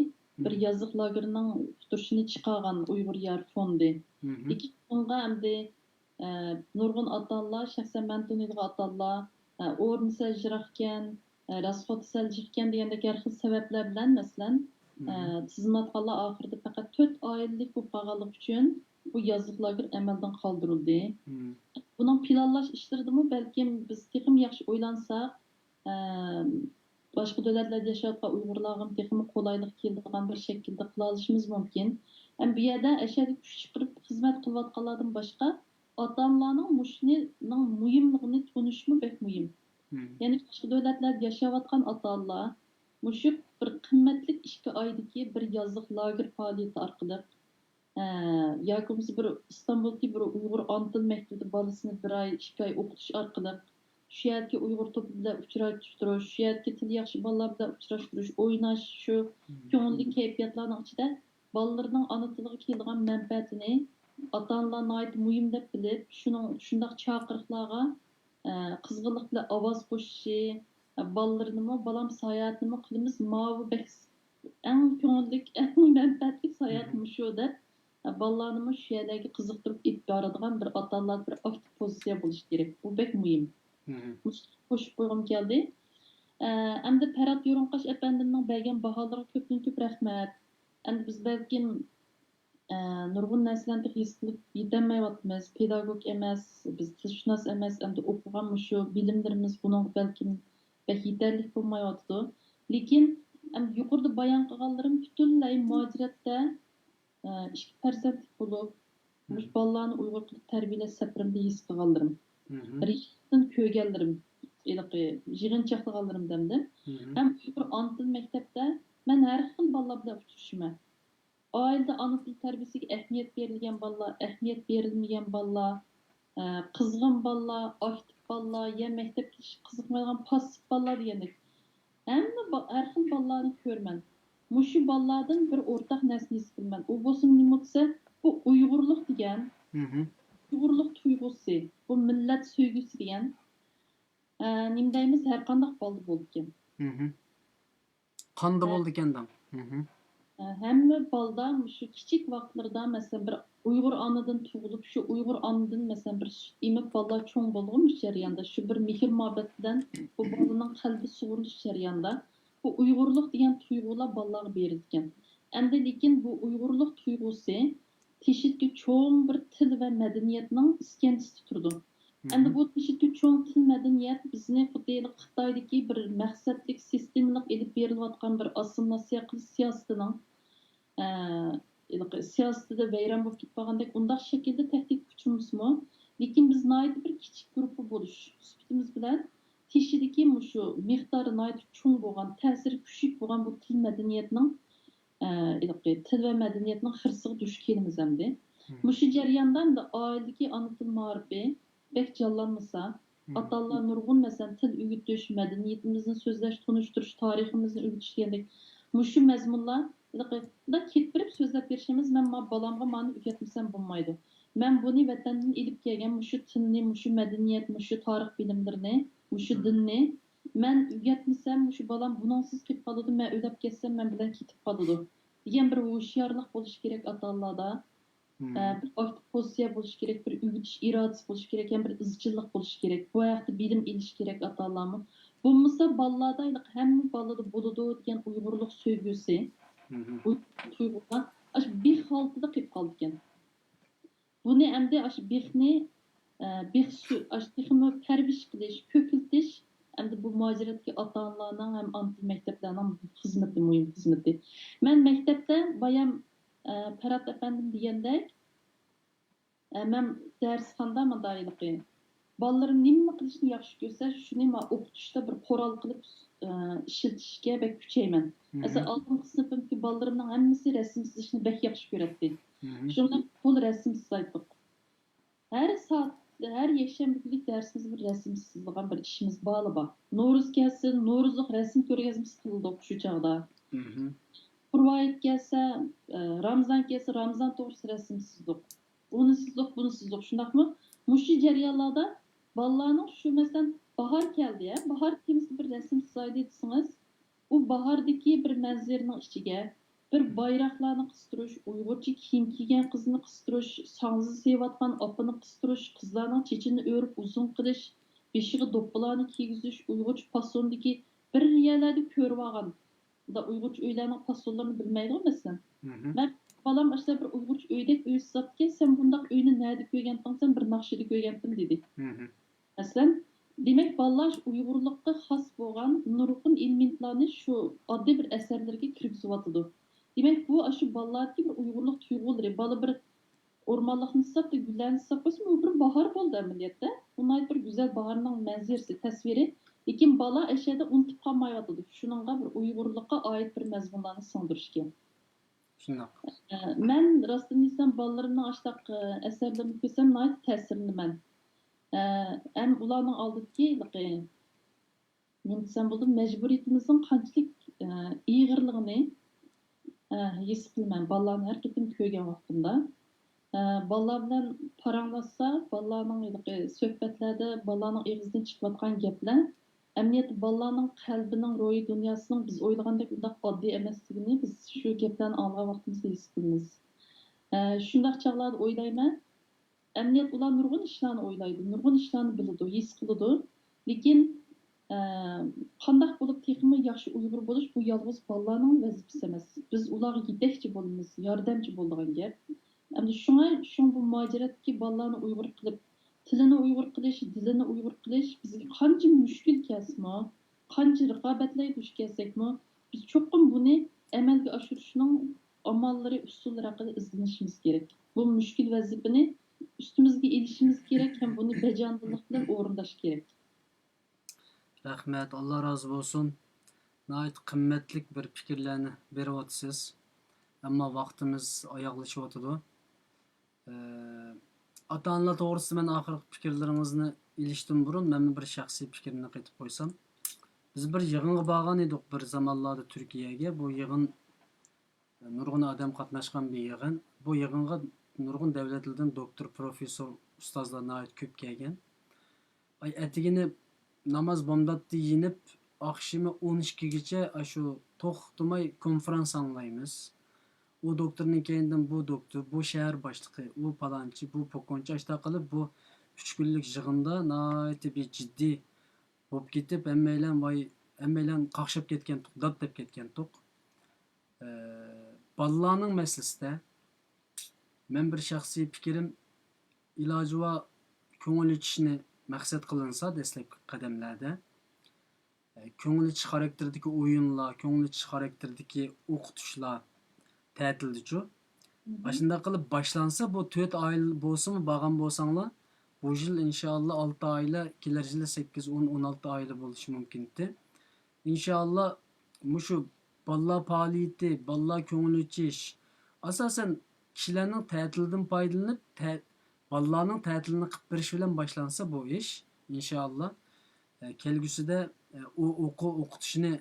بىر مھم. يازلىق لاگېرنىڭ ئۇقتۇرۇشىنى چىقارغان ئۇيغۇر يار فوندى. مھم. لېكىن بۇنىڭغا ئەمدى ئە، نۇرغۇن ئاتا-ئانىلار، شەخسەن مەن تونۇيدىغان ئاتا-ئانىلار، ئە، ئورنى سەل يىراقكەن، ئە، راسخوتى سەل جىقكەن دېگەندەك ھەر خىل سەۋەبلەر بىلەن، مەسىلەن، ئە، مم. تىزىملاتقانلار ئاخىرىدا پەقەت تۆت ئائىلىلىك بولۇپ قالغانلىقى ئۈچۈن بۇ يازلىق لاگېر ئەمەلدىن قالدۇرۇلدى. مم. بۇنىڭ پىلانلاش ئىشلىرىدىمۇ بەلكىم بىز تېخىمۇ ياخشى ئويلانساق، ئە، باشقا دۆلەتلەردە ياشاۋاتقان ئۇيغۇرلارغىمۇ تېخىمۇ قولايلىق كېلىدىغان بىر شەكىلدە قىلالىشىمىز مۇمكىن. ھەم بۇ يەردە ئەشەدە كۈچ چىقىرىپ خىزمەت قىلىۋاتقانلاردىن باشقا، ئاتا-ئانىلارنىڭ مۇشۇنىڭ مۇھىملىقىنى تونۇشىمۇ بەك مۇھىم. مم. يەنى باشقا دۆلەتلەردە ياشاۋاتقان ئاتا-ئانىلار مۇشۇ بىر قىممەتلىك ئىككى ئايدىكى بىر يازلىق لاگېر پائالىيىتى ئارقىلىق، ئە، ياكى بولمىسا بىر ئىستانبۇلدىكى بىر ئۇيغۇر ئانا تىل مەكتىپىدە بالىسىنى بىر ئاي، ئىككى ئاي ئوقۇتۇش ئارقىلىق، شۇ يەردىكى ئۇيغۇر توپى بىلەن ئۇچراشتۇرۇش، شۇ يەردىكى تىلى ياخشى بالىلار بىلەن ئۇچراشتۇرۇش، ئويناش، شۇ مم. كۆڭۈللۈك كەيپىياتلارنىڭ ئىچىدە بالىلىرىنىڭ ئانا تىلىغا كېلىدىغان مەنپەئەتىنى ئاتا-ئانىلار ناھايىتى مۇھىم دەپ بىلىپ، شۇنىڭ، شۇنداق چاقىرىقلارغا، ئە، قىزغىنلىق بىلەن ئاۋاز قوشۇشى، ئە، بالىلىرىنىمۇ، بالام، ساياھەتنىمۇ قىلىمىز، ماۋۇ بەك ئەڭ كۆڭۈللۈك، ئەڭ مەنپەئەتلىك ساياھەت مھم. مۇشۇ دەپ، ئە، بالىلارنىمۇ شۇ يەرلەرگە قىزىقتۇرۇپ ئېلىپ بارىدىغان بىر ئاتا-ئانىلار بىر ئاكتىپ پوزىتسىيە بولۇشى كېرەك. بۇ بەك مۇھىم. مھم. مۇشۇنى قوشۇپ قويغۇم كەلدى. ئە، ئەمدى پەرھات يورۇنقاش ئەپەندىمنىڭ بەرگەن باھالىرىغا كۆپتىن كۆپ رەھمەت. ئەمدى بىز بەلكىم ئە، نۇرغۇن نەرسىلەرنى تېخى ھېس قىلىپ يېتەلمەيۋاتىمىز. پېداگوگ ئەمەس، بىز تىلشۇناس ئەمەس، ئەمدى ئوقۇغان مۇشۇ بىلىملىرىمىز بۇنىڭغا بەلكىم بەك يېتەرلىك بولمايۋاتىدۇ. لېكىن ئەمدى يۇقىرىدا بايان قىلغانلىرىم پۈتۈنلەي مۇھاجىرەتتە، ئە، ئىككى پەرزەنتلىك بولۇپ، مۇشۇ بالىلارنى ئۇيغۇر قىلىپ تەربىيەلەش سەپىرىمدە ھېس قىلغانلىرىم. بىر يىلدىن كۆرگەنلىرىم، ھېلىقى يىغىنچاقلىغانلىرىم دەمدىم. ھەم ئۇيغۇر ئانا تىل مەكتەپتە مەن ھەر خىل بالىلار بىلەن ئۇچرىشىمەن. ئائىلىدە ئانا تىل تەربىيەسىگە ئەھمىيەت بېرىلگەن بالىلار، ئەھمىيەت بېرىلمىگەن بالىلار، ئە، قىزغىن بالىلار، ئاكتىپ بالىلار، يا مەكتەپكە كېلىشكە قىزىقمايدىغان پاسسىپ بالىلار دېگەندەك. ھەممە با-، ھەر خىل بالىلارنى كۆرىمەن. مۇشۇ بالىلاردىن بىر ئورتاق نەرسىنى ھېس قىلىمەن. ئۇ بولسىمۇ نېمە دېسە، بۇ ئۇيغۇرلۇق دېگەن، ئۇيغۇرلۇق تۇيغۇسى، بۇ مىللەت سۆيگۈسى دېگەن، ئە، نېمە دەيمىز، ھەر قانداق بالىدا بولىدىكەن. قاندا ھە. بولىدىكەن دەڭ. ھە، ھەممە بالىدا مۇشۇ كىچىك ۋاقىتلىرىدا، مەسىلەن، بىر ئۇيغۇر ئانىدىن تۇغۇلۇپ، شۇ ئۇيغۇر ئانىدىن، مەسىلەن، بىر سۈت ئېمىپ بالىلار چوڭ بولغان مۇشۇ جەرياندا، شۇ بىر مېھىر-مۇھەببەت بىلەن بۇ بالىنىڭ قەلبى سۇغۇرۇلۇش جەريانىدا بۇ ئۇيغۇرلۇق دېگەن تۇيغۇلار بالىلارغا بېرىلىدىكەن. ئەمدى لېكىن بۇ ئۇيغۇرلۇق تۇيغۇسى تېشىدىكى چوڭ بىر تىل ۋە مەدەنىيەتنىڭ ئىسكەنجىسىدە تۇرىدۇ. ئەمدى بۇ تېشىدىكى چوڭ تىل مەدەنىيەت بىزنى خۇددى خىتايدىكى بىر مەقسەتلىك، سىستېمىلىق ئېلىپ بېرىلىۋاتقان بىر ئاسسىمىلياتسىيە قىلىش سىياسىتىنىڭ، ئە، ھېلىقى سىياسىتىدە ۋەيران بولۇپ كېتىپ قالغاندەك ئۇنداق شەكىلدە تەھدىتكە ئۇچرىمىسىمۇ، لېكىن بىز ناھايىتى بىر كىچىك گۇرۇپپا بولۇش سۈپىتىمىز بىلەن تېشىدىكى مۇشۇ مىقدارى ناھايىتى چوڭ بولغان، تەسىرى كۈچلۈك بولغان بۇ تىل مەدەنىيەتنىڭ، ئە، ھېلىقى تىل ۋە مەدەنىيەتنىڭ خىرىسىغا دۇچ كېلىمىز ئەمدى. مم. مۇشۇ جەرياندا ئەمدى ئائىلىدىكى ئانا تىل مائارىپى بەك جانلانمىسا، مم. ئاتا-ئانىلار نۇرغۇن، مەسىلەن، تىل ئۆگىتىش، مەدەنىيىتىمىزنى سۆزلەش، تونۇشتۇرۇش، تارىخىمىزنى ئۆگىتىش دېگەندەك مۇشۇ مەزمۇنلار، ھېلىقى، مۇنداق كېتىپ بېرىپ سۆزلەپ بېرىش ئەمەس، مەن ما-، بالامغا مانى ئۆگەتمىسەم بولمايدۇ. مەن بۇنى ۋەتەندىن ئېلىپ كەلگەن مۇشۇ تىلنى، مۇشۇ مەدەنىيەت، مۇشۇ تارىخ بىلىملىرىنى، مۇشۇ مم. دىننى مەن ئۆگەتمىسەم، مۇشۇ بالام بۇنىڭسىز قېلىپ قالىدۇ، مەن ئۆلۈپ كەتسەم، مەن بىلەن كېتىپ قالىدۇ، دېگەن بىر ھوشيارلىق بولۇشى كېرەك ئاتا-ئانىلاردا. مم. ئە، بىر ئاكتىپ پوزىتسىيە بولۇشى كېرەك، بىر ئۆگىتىش ئىرادىسى بولۇشى كېرەك، ھەم بىر ئىزچىللىق بولۇشى كېرەك. بۇ ھەقتە بىلىم ئېلىشى كېرەك ئاتا-ئانىلارمۇ. بولمىسا بالىلاردا ھېلىقى ھەممە بالىدا بولىدۇ دېگەن ئۇيغۇرلۇق سۆيگۈسى، مم. ئۇيغۇر تۇيغۇلار ئاشۇ بىخ ھالىتىدە قېلىپ قالىدىكەن. بۇنى ئەمدى ئاشۇ بىخنى، ئە، بىخ سۈ-، ئاشۇ تېخىمۇ پەرۋىش قىلىش، كۆكلىتىش، ئەمدى بۇ مۇھاجىرەتتىكى ئاتا-ئانىلارنىڭ ھەم ئانا تىل مەكتەپلەرنىڭ خىزمىتى، مۇھىم خىزمىتى. مەن مەكتەپتە بايام، ئە، پەرھات ئەپەندىم دېگەندەك، ئە، مەن دەرسخانىدا مۇنداق ھېلىقى بالىلىرىم نېمە قىلىشنى ياخشى كۆرسە، شۇنى مانا ئوقۇتۇشتا بىر قورال قىلىپ، ئە، ئىشلىتىشكە بەك كۈچەيمەن. مم. مەسىلەن، ئالدىنقى سىنىپىمدىكى بالىلىرىمنىڭ ھەممىسى رەسىم سىزىشنى بەك ياخشى كۆرەتتى. مم. شۇنىڭ بىلەن پۇل رەسىم سىزايتتۇق. ھەر سائەت، ھەر يەكشەنبە كۈنلۈك دەرسىمىزدە بىر رەسىم سىزىدىغان بىر ئىشىمىز بارلا بار. نورۇز كەلسۇن، نورۇزلۇق رەسىم كۆرگەزمىسى قىلدۇق شۇ چاغدا. مم. قۇربان ھېيت كەلسە، ئە، رامىزان كەلسە، رامىزان توغرىسىدا رەسىم سىزدۇق. ئۇنى سىزدۇق، بۇنى سىزدۇق، شۇنداقمۇ؟ مۇشۇ جەريانلاردا بالىلارنىڭ شۇ، مەسىلەن، باھار كەلدى، ھە، باھار تېمىسىدا بىر رەسىم سىزايلى دېسىڭىز، ئۇ باھاردىكى بىر مەنزىرىنىڭ ئىچىگە بىر بايراقلارنى قىستۇرۇش، ئۇيغۇرچە كىيىم كىيگەن قىزنى قىستۇرۇش، ساڭزا سېلىۋاتقان ئاپىنى قىستۇرۇش، قىزلارنىڭ چېچىنى ئۆرۈپ ئۇزۇن قىلىش، بېشىغا دوپپىلارنى كىيگۈزۈش، ئۇيغۇرچە پاسوندىكى بىر يەرلەردە كۆرۈۋالغان، مۇنداق ئۇيغۇرچە ئۆيلەرنىڭ پاسونلىرىنى بىلمەيدىغۇ، مەسىلەن. مم. مەن بالام ئاشۇنداق بىر ئۇيغۇرچە ئۆيدەك ئۆي سىزاتتىكەن، سەن بۇنداق ئۆينى نەدە كۆرگەنتىڭ دېسەم، بىر ناخشىدا كۆرگەنتىم دېدى. مم. مەسىلەن، دېمەك، بالىلار شۇ ئۇيغۇرلۇققا خاس بولغان نۇرغۇن ئېلېمېنتلارنى شۇ ئاددىي بىر ئەسەرلىرىگە كىرگۈزۈۋاتىدۇ. دېمەك، بۇ ئاشۇ بالىلاردىكى بىر ئۇيغۇرلۇق تۇيغۇلىرى، بالا بىر ئورمانلىقنى سىزسا، بىر گۈللەرنى سىزسا قويسا، بۇ بىر باھار بولدى ئەمەلىيەتتە. بۇ ناھايىتى بىر گۈزەل باھارنىڭ مەنزىرىسى، تەسۋىرى. لېكىن بالا ئەشەدە ئۇنتۇپ قالمايۋاتىدۇ. شۇنىڭغا بىر ئۇيغۇرلۇققا ئائىت بىر مەزمۇنلارنى سىڭدۈرۈش كېرەك. شۇنداق. ئە، مەن راستىنى دېسەم، بالىلىرىمنىڭ ئاشۇنداق، ئە، ئەسەرلىرىنى كۆرسەم، ناھايىتى تەسىرلىنىمەن. ئە، ھەم ئۇلارنىڭ ئالدىدىكى ھېلىقى نېمە دېسەم بولىدۇ، مەجبۇرىيىتىمىزنىڭ قانچىلىك، ئە، ئېغىرلىقىنى، ئە، ھېس قىلىمەن. بالىلارنى ھەر قېتىم كۆرگەن ۋاقتىمدا، ئە، بالىلار بىلەن پاراڭلاشسا، بالىلارنىڭ ھېلىقى سۆھبەتلەردە بالىلارنىڭ ئېغىزىدىن چىقىۋاتقان گەپلەر، ئەمەلىيەتتە بالىلارنىڭ قەلبىنىڭ، روھىي دۇنياسىنىڭ بىز ئويلىغاندەك ئۇنداق ئاددىي ئەمەسلىكىنى بىز شۇ گەپلەرنى ئاڭلىغان ۋاقتىمىزدا ھېس قىلىمىز. ئە، شۇنداق چاغلاردا ئويلايمەن، ئەمەلىيەتتە ئۇلار نۇرغۇن ئىشلارنى ئويلايدۇ، نۇرغۇن ئىشلارنى بىلىدۇ، ھېس قىلىدۇ. لېكىن، ئە، قانداق بولۇپ تېخىمۇ ياخشى ئۇيغۇر بولۇش، بۇ يالغۇز بالىلارنىڭ ۋەزىپىسى ئەمەس. بىز ئۇلارغا يېتەكچى بولىمىز، ياردەمچى بولىدىغان گەپ. ئەمدى شۇڭا، شۇڭا بۇ مۇھاجىرەتتىكى بالىلارنى ئۇيغۇر قىلىپ، تىلىنى ئۇيغۇر قىلىش، دىلىنى ئۇيغۇر قىلىش بىزگە قانچە مۈشكۈل كەلسىمۇ، قانچە رىقابەتلەرگە دۇچ كەلسەكمۇ، بىز چوقۇم بۇنى ئەمەلگە ئاشۇرۇشنىڭ ئاماللىرى، ئۇسۇللىرى ھەققىدە ئىزدىنىشىمىز كېرەك. بۇ مۈشكۈل ۋەزىپىنى ئۈستىمىزگە ئېلىشىمىز كېرەك ھەم بۇنى بەجانىدىللىق بىلەن ئورۇنداش كېرەك. رەھمەت، ئاللا رازى بولسۇن. ناھايىتى قىممەتلىك بىر پىكىرلەرنى بېرىۋاتىسىز. ئەمما ۋاقتىمىز ئاياغلىشىۋاتىدۇ. ئاتا-ئانىلار توغرىسىدا مەن ئاخىرقى پىكىرلىرىڭىزنى ئېلىشتىن بۇرۇن، مەنمۇ بىر شەخسىي پىكرىمنى قېتىپ قويسام. بىز بىر يىغىنغا بارغان ئىدۇق بىر زامانلاردا تۈركىيەگە. بۇ يىغىن نۇرغۇن ئادەم قاتناشقان بىر يىغىن. بۇ يىغىنغا نۇرغۇن دەۋلەتلەردىن دوكتور، پروفېسسور، ئۇستازلار ناھايىتى كۆپ كەلگەن. ئاي، ئەتىگىنى ناماز بامداتتا يېنىپ، ئاخشىمى ئون ئىككىگىچە ئاشۇ توختىماي كونفېرانس ئاڭلايمىز. ئۇ دوكتورنىڭ كەينىدىن بۇ دوكتور، بۇ شەھەر باشلىقى، ئۇ پالانچى، بۇ پوكونچى، ئاشتا قىلىپ بۇ ئۈچ كۈنلۈك يىغىندا ناھايىتى بىر جىددىي بولۇپ كېتىپ، ھەممەيلەن ۋاي، ھەممەيلەن قاقشاپ كەتكەنتۇق، دات دەپ كەتكەنتۇق. ئە، بالىلارنىڭ مەسىلىسىدە مەن بىر شەخسىي پىكرىم، ئىلاجى بار كۆڭۈل ئېچىشنى مەقسەت قىلىنسا دەسلەپكى قەدەملەردە، ئە، كۆڭۈل ئېچىش خاراكتېرىدىكى ئويۇنلار، كۆڭۈل ئېچىش خاراكتېرىدىكى ئوقۇتۇشلار تەتىلدىچۇ؟ ئاشۇنداق قىلىپ باشلانسا، بۇ تۆت ئائىلە بولسىمۇ بارغان بولساڭلار، بۇ يىل ئىنشائاللا ئالتە ئائىلە، كېلەر يىلى سەككىز، ئون، ئون ئالتە ئائىلە بولۇشى مۇمكىنتى. ئىنشائاللا مۇشۇ بالىلار پائالىيىتى، بالىلار كۆڭۈل ئېچىش، ئاساسەن كىشىلەرنىڭ تەتىلدىن پايدىلىنىپ، تە-، بالىلارنىڭ تەتىلىنى قىلىپ بېرىش بىلەن باشلانسا بۇ ئىش، ئىنشائاللا، ئە، كەلگۈسىدە، ئە، ئۇ ئوقۇ-، ئوقۇتۇشنى،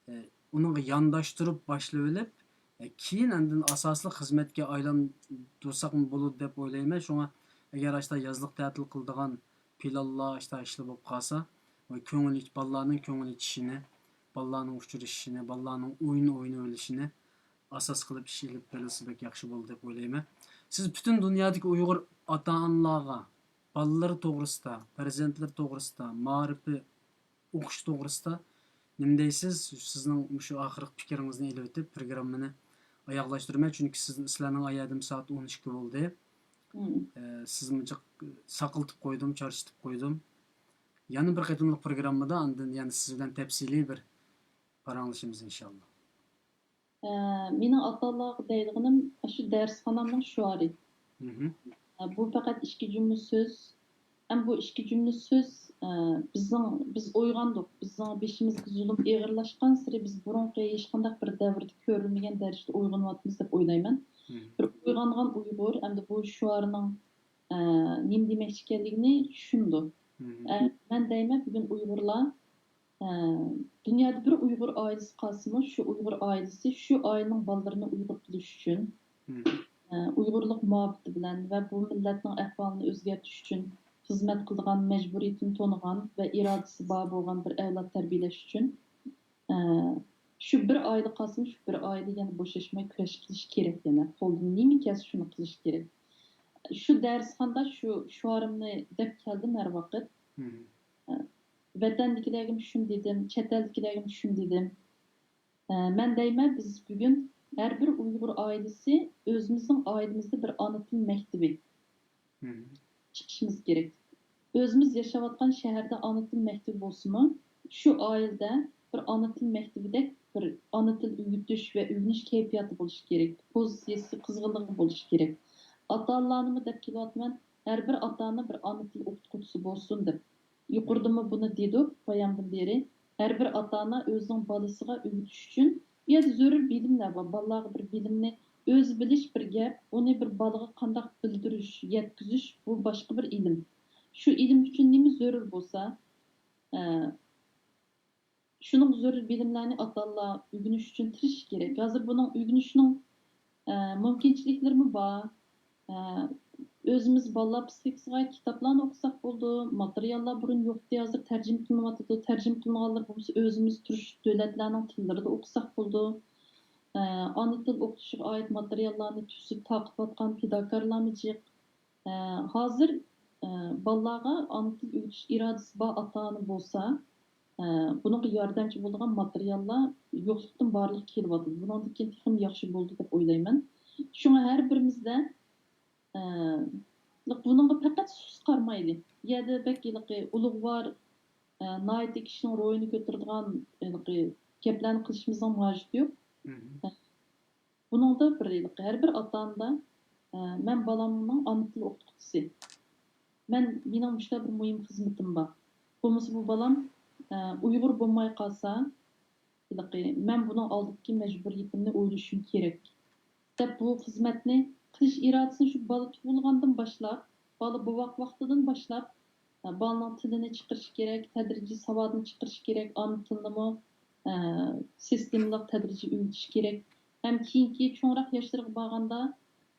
ئە، ئۇنىڭغا يانداشتۇرۇپ باشلىۋېلىپ، ئە، كېيىن ئاندىن ئاساسلىق خىزمەتكە ئايلاندۇرساقمۇ بولىدۇ دەپ ئويلايمەن. شۇڭا ئەگەر ئاشتا يازلىق تەتىل قىلىدىغان پىلانلار، ئاشتا ئىشلار بولۇپ قالسا، ۋە كۆڭۈل ئېچ-، بالىلارنىڭ كۆڭۈل ئېچىشىنى، بالىلارنىڭ ئۇچرىشىشىنى، بالىلارنىڭ ئويۇن ئوينىۋېلىشىنى ئاساس قىلىپ ئىش ئېلىپ بېرىلسە بەك ياخشى بولىدۇ دەپ ئويلايمەن. سىز پۈتۈن دۇنيادىكى ئۇيغۇر ئاتا-ئانىلارغا بالىلىرى توغرىسىدا، پەرزەنتلىرى توغرىسىدا، مائارىپى، ئوقۇش توغرىسىدا نېمە دەيسىز؟ سىزنىڭ مۇشۇ ئاخىرقى پىكرىڭىزنى ئېلىۋېتىپ، پروگراممىنى ئاياغلاشتۇرىمەن، چۈنكى سىز، سىلەرنىڭ ئايەدىم سائەت ئون ئىككى بولدى. ئە، سىزنى جىق ساقلىتىپ قويدۇم، چارچىتىپ قويدۇم. يەنە بىر قېتىملىق پروگراممىدا ئاندىن يەنە سىز بىلەن تەپسىلىي بىر پاراڭلىشىمىز ئىنشاللا. ئە، مېنىڭ ئاتا-ئانىلارغا دەيدىغىنىم، ئاشۇ دەرسخانامنىڭ شوئارى. ئە، بۇ پەقەت ئىككى جۈملە سۆز. ئەمما بۇ ئىككى جۈملە سۆز، ئە، بىزنىڭ، بىز ئويغاندۇق. بىزنىڭ بېشىمىزغا زۇلۇم ئېغىرلاشقانسېرى بىز بۇرۇنقى ھېچقانداق بىر دەۋردە كۆرۈلمىگەن دەرىجىدە ئويغىنىۋاتىمىز دەپ ئويلايمەن. بىر ئويغانغان ئۇيغۇر ئەمدى بۇ شوئارنىڭ، ئە، نېمە دېمەكچى ئىكەنلىكىنى چۈشىنىدۇ. ئە، مەن دەيمەن، بۈگۈن ئۇيغۇرلار، ئە، دۇنيادا بىر ئۇيغۇر ئائىلىسى قالسىمۇ، شۇ ئۇيغۇر ئائىلىسى شۇ ئائىلىنىڭ بالىلىرىنى ئۇيغۇر قىلىش ئۈچۈن، ئە، ئۇيغۇرلۇق مۇھەببىتى بىلەن ۋە بۇ مىللەتنىڭ ئەھۋالىنى ئۆزگەرتىش ئۈچۈن خىزمەت قىلىدىغان، مەجبۇرىيىتىنى تونۇغان ۋە ئىرادىسى بار بولغان بىر ئەۋلاد تەربىيەلەش ئۈچۈن، ئە، شۇ بىر ئائىلە قالسىمۇ، شۇ بىر ئائىلە يەنە بوشاشماي كۈرەش قىلىش كېرەك، يەنە قولىدىن نېمە كەلسە شۇنى قىلىش كېرەك. شۇ دەرسخانىدا شۇ شوئارىمنى دەپ كەلدىم ھەر ۋاقىت. ئە، ۋەتەندىكىلەرگىمۇ شۇنى دېدىم، چەت ئەلدىكىلەرگىمۇ شۇنى دېدىم. ئە، مەن دەيمەن، بىز بۈگۈن ھەر بىر ئۇيغۇر ئائىلىسى ئۆزىمىزنىڭ ئائىلىمىزدە بىر ئانا تىل مەكتىپى، چىقىشىمىز كېرەك. ئۆزىمىز ياشاۋاتقان شەھەردە ئانا تىل مەكتىپى بولسىمۇ، شۇ ئائىلىدە بىر ئانا تىل مەكتىپىدەك بىر ئانا تىل ئۆگىتىش ۋە ئۆگىنىش كەيپىياتى بولۇشى كېرەك، پوزىتسىيىسى، قىزغىنلىقى بولۇشى كېرەك. ئاتا-ئانىلارنىمۇ دەپ كېلىۋاتىمەن، ھەر بىر ئاتا-ئانا بىر ئانا تىل ئوقۇتقۇچىسى بولسۇن دەپ. يۇقىرىدىمۇ بۇنى دېدۇق بايامدىن بېرى. ھەر بىر ئاتا-ئانا ئۆزىنىڭ بالىسىغا ئۆگىتىش ئۈچۈن، بۇ يەردە زۆرۈر بىلىملەر بار. بالىلارغا بىر بىلىمنى ئۆزى بىلىش بىر گەپ، ئۇنى بىر بالىغا قانداق بىلدۈرۈش، يەتكۈزۈش، بۇ باشقا بىر ئىلىم. شۇ ئىلىم ئۈچۈن نېمە زۆرۈر بولسا، ئە، شۇنىڭغا زۆرۈر بىلىملەرنى ئاتا-ئانىلار ئۆگىنىش ئۈچۈن تىرىشىش كېرەك. ھازىر بۇنىڭ ئۆگىنىشنىڭ، ئە، مۇمكىنچىلىكلىرىمۇ بار. ئە، ئۆزىمىز بالىلار پسىخىكىسىغا كىتابلارنى ئوقۇساق بولىدۇ. ماتېرىياللار بۇرۇن يوقتى، ھازىر تەرجىمە قىلىنىۋاتىدۇ. تەرجىمە قىلىنغانلىرى بولمىسا ئۆزىمىز تۇرۇش دۆلەتلەرنىڭ تىللىرىدا ئوقۇساق بولىدۇ. ئە، ئانا تىل ئوقۇتۇشىغا ئائىت ماتېرىياللارنى تۈزۈپ تارقىتىۋاتقان پىداكارلارمۇ جىق. ئە، ھازىر، ئە، بالىلارغا ئانا تىل ئۆگىتىش ئىرادىسى بار ئاتا-ئانا بولسا، ئە، بۇنىڭغا ياردەمچى بولىدىغان ماتېرىياللار يوقلۇقتىن بارلىققا كېلىۋاتىدۇ. بۇنىڭدىن كېيىن تېخىمۇ ياخشى بولىدۇ دەپ ئويلايمەن. شۇڭا ھەر بىرىمىزدە، ئە، بۇنىڭغا پەقەت سۇس قارىمايلى. بۇ يەردە بەك ھېلىقى ئۇلۇغۋار، ئە، ناھايىتى كىشىنىڭ روھىنى كۆتۈرىدىغان ھېلىقى گەپلەرنى قىلىشىمىزنىڭ ھاجىتى يوق. بۇنىڭدا بىر ھېلىقى ھەر بىر ئاتا-ئانىدا ئە، مەن بالامنىڭ ئانا تىل ئوقۇتقۇچىسى. مەن، مېنىڭ مۇشۇنداق بىر مۇھىم خىزمىتىم بار. بولمىسا بۇ بالام، ئە، ئۇيغۇر بولماي قالسا، ھېلىقى، مەن بۇنىڭ ئالدىدىكى مەجبۇرىيىتىمنى ئويلىشىم كېرەك، دەپ بۇ خىزمەتنى قىلىش ئىرادىسىنى شۇ بالا تۇغۇلغاندىن باشلاپ، بالا بوۋاق ۋاقتىدىن باشلاپ، ئە، بالىنىڭ تىلىنى چىقىرىش كېرەك، تەدرىجىي ساۋادىنى چىقىرىش كېرەك، ئانا تىلىنىمۇ، ئە، سىستېمىلىق تەدرىجىي ئۆگىتىش كېرەك. ھەم كېيىنكى چوڭراق ياشلىرىغا بارغاندا،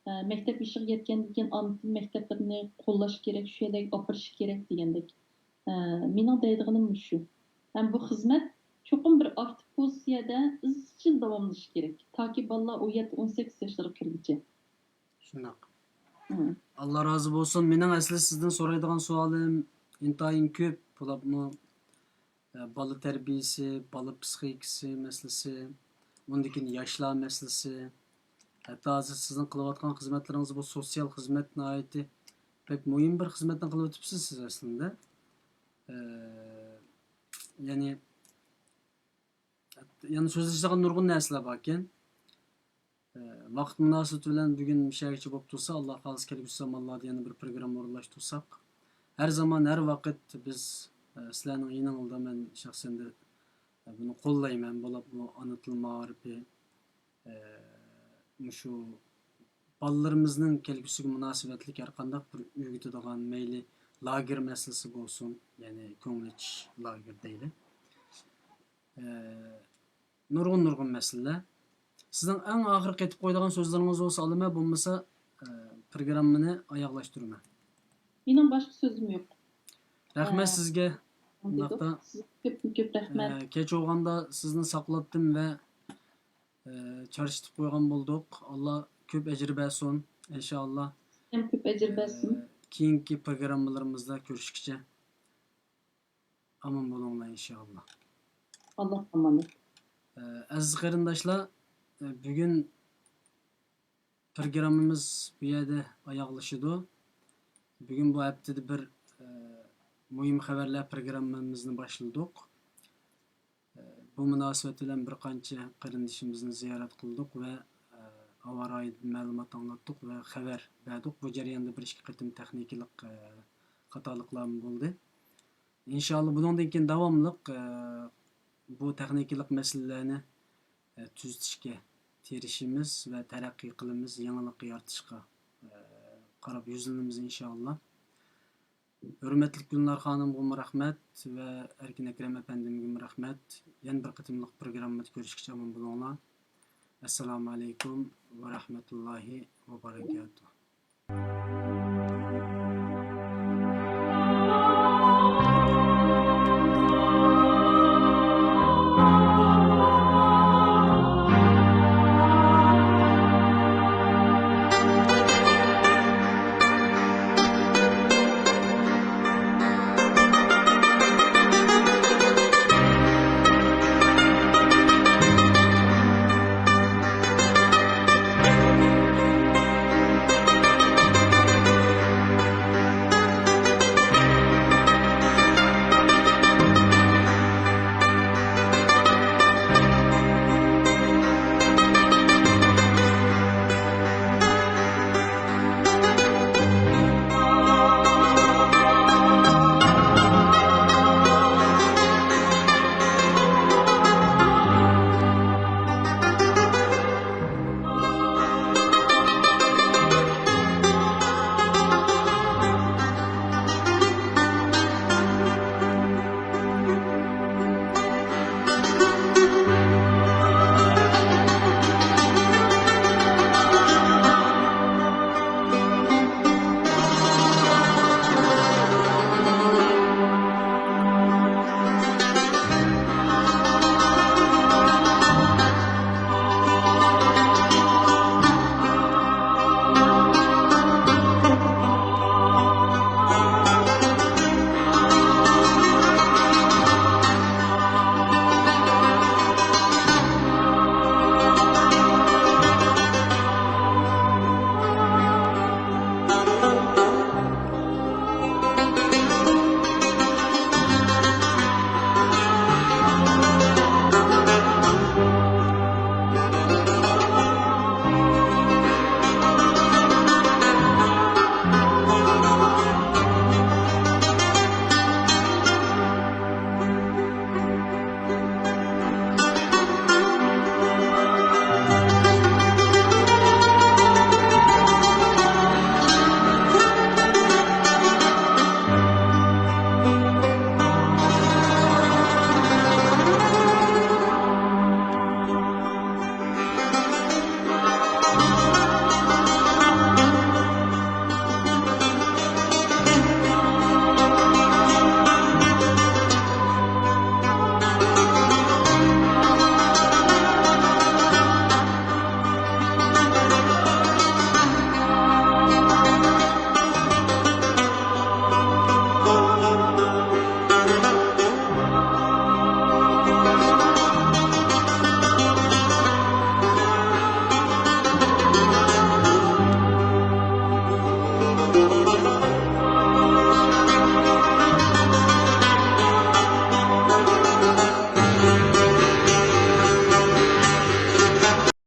ئە، مەكتەپ يېشىغا يەتكەندىن كېيىن ئانا تىل مەكتەپلىرىنى قوللاش كېرەك، شۇ يەرلەرگە ئاپىرىش كېرەك دېگەندەك. ئە، مېنىڭ دەيدىغىنىم مۇشۇ. ھەم بۇ خىزمەت چوقۇم بىر ئاكتىپ پوزىتسىيەدە ئىزچىل داۋاملىشىشى كېرەك، تاكى بالىلار ئون يەتتە، ئون سەككىز ياشلىرىغا كىرگۈچە. شۇنداق. مم. ئاللا رازى بولسۇن. مېنىڭ ئەسلى سىزدىن سورايدىغان سوئالىم ئىنتايىن كۆپ، بولۇپمۇ، ئە، بالا تەربىيىسى، بالا پسىخىكىسى مەسىلىسى، ئۇندىن كېيىن ياشلار مەسىلىسى، ھەتتا ھازىر سىزنىڭ قىلىۋاتقان خىزمەتلىرىڭىز، بۇ سوتسىيال خىزمەت ناھايىتى بەك مۇھىم بىر خىزمەتنى قىلىۋېتىپسىز سىز ئەسلىندە. ئە، يەنى، يەنە سۆزلىشىدىغان نۇرغۇن نەرسىلەر باركەن. ئە، ۋاقىت مۇناسىۋىتى بىلەن بۈگۈن مۇشۇ يەرگىچە بولۇپ تۇرسا، ئاللا خالىسا كەلگۈسى زامانلاردا يەنە بىر پروگرامما ئورۇنلاشتۇرساق. ھەر زامان، ھەر ۋاقىت بىز، ئە، سىلەرنىڭ يېنىڭلاردا، مەن شەخسەن دە، ئە، بۇنى قوللايمەن. بولۇپمۇ ئانا تىل مائارىپى، ئە، مۇشۇ بالىلىرىمىزنىڭ كەلگۈسىگە مۇناسىۋەتلىك ھەر قانداق بىر ئۆگىتىدىغان، مەيلى لاگېر مەسىلىسى بولسۇن، يەنى كۆڭۈل ئېچىش لاگېر دەيلى. ئە، نۇرغۇن، نۇرغۇن مەسىلىلەر. سىزنىڭ ئەڭ ئاخىرقى ئېيتىپ قويىدىغان سۆزلىرىڭىز بولسا ئالىمەن، بولمىسا، ئە، پروگراممىنى ئاياغلاشتۇرىمەن. مېنىڭ باشقا سۆزۈم يوق. رەھمەت ئە، سىزگە. دېدۇق. ئۇنداقتا، سىزگە كۆپتىن كۆپ رەھمەت. ئە، كەچ بولغاندا سىزنى ساقلاتتىم ۋە، ئە، چارچىتىپ قويغان بولدۇق. ئاللا كۆپ ئەجىر بەرسۇن، ئىنشائاللا. سىزگە كۆپ ئەجىر بەرسۇن. ئە، كېيىنكى پروگراممىلىرىمىزدا كۆرۈشكىچە ئامان بولۇڭلار، ئىنشائاللا. ئاللاھقا ئامانەت. ئە، ئەزىز قېرىنداشلار، ئە، بۈگۈن پروگراممىمىز بۇ يەردە ئاياغلىشىدۇ. بۈگۈن بۇ ھەپتىدە بىر، ئە، مۇھىم خەۋەرلەر پروگراممىمىزنى باشلىدۇق. ئە، بۇ مۇناسىۋەت بىلەن بىر قانچە قېرىندىشىمىزنى زىيارەت قىلدۇق ۋە، ئە، ھاۋا رايىدىن مەلۇمات ئاڭلاتتۇق ۋە خەۋەر بەردۇق. بۇ جەرياندا بىر ئىككى قېتىم تېخنىكىلىق، ئە، خاتالىقلارمۇ بولدى. ئىنشائاللا، بۇنىڭدىن كېيىن داۋاملىق، ئە، بۇ تېخنىكىلىق مەسىلىلەرنى، ئە، تۈزىتىشكە تىرىشىمىز ۋە تەرەققىي قىلىمىز، يېڭىلىق يارىتىشقا، ئە، قاراپ يۈزلىنىمىز، ئىنشائاللا. ھۆرمەتلىك گۈلنار خانىمغىمۇ رەھمەت ۋە ئەركىن ئەكرەم ئەپەندىمگىمۇ رەھمەت. يەنە بىر قېتىملىق پروگراممىدا كۆرۈشكىچە ئامان بولۇڭلار. ئەسسالامۇ ئەلەيكۇم ۋە رەھمەتۇللاھى ۋە بەرىكاتۇھ.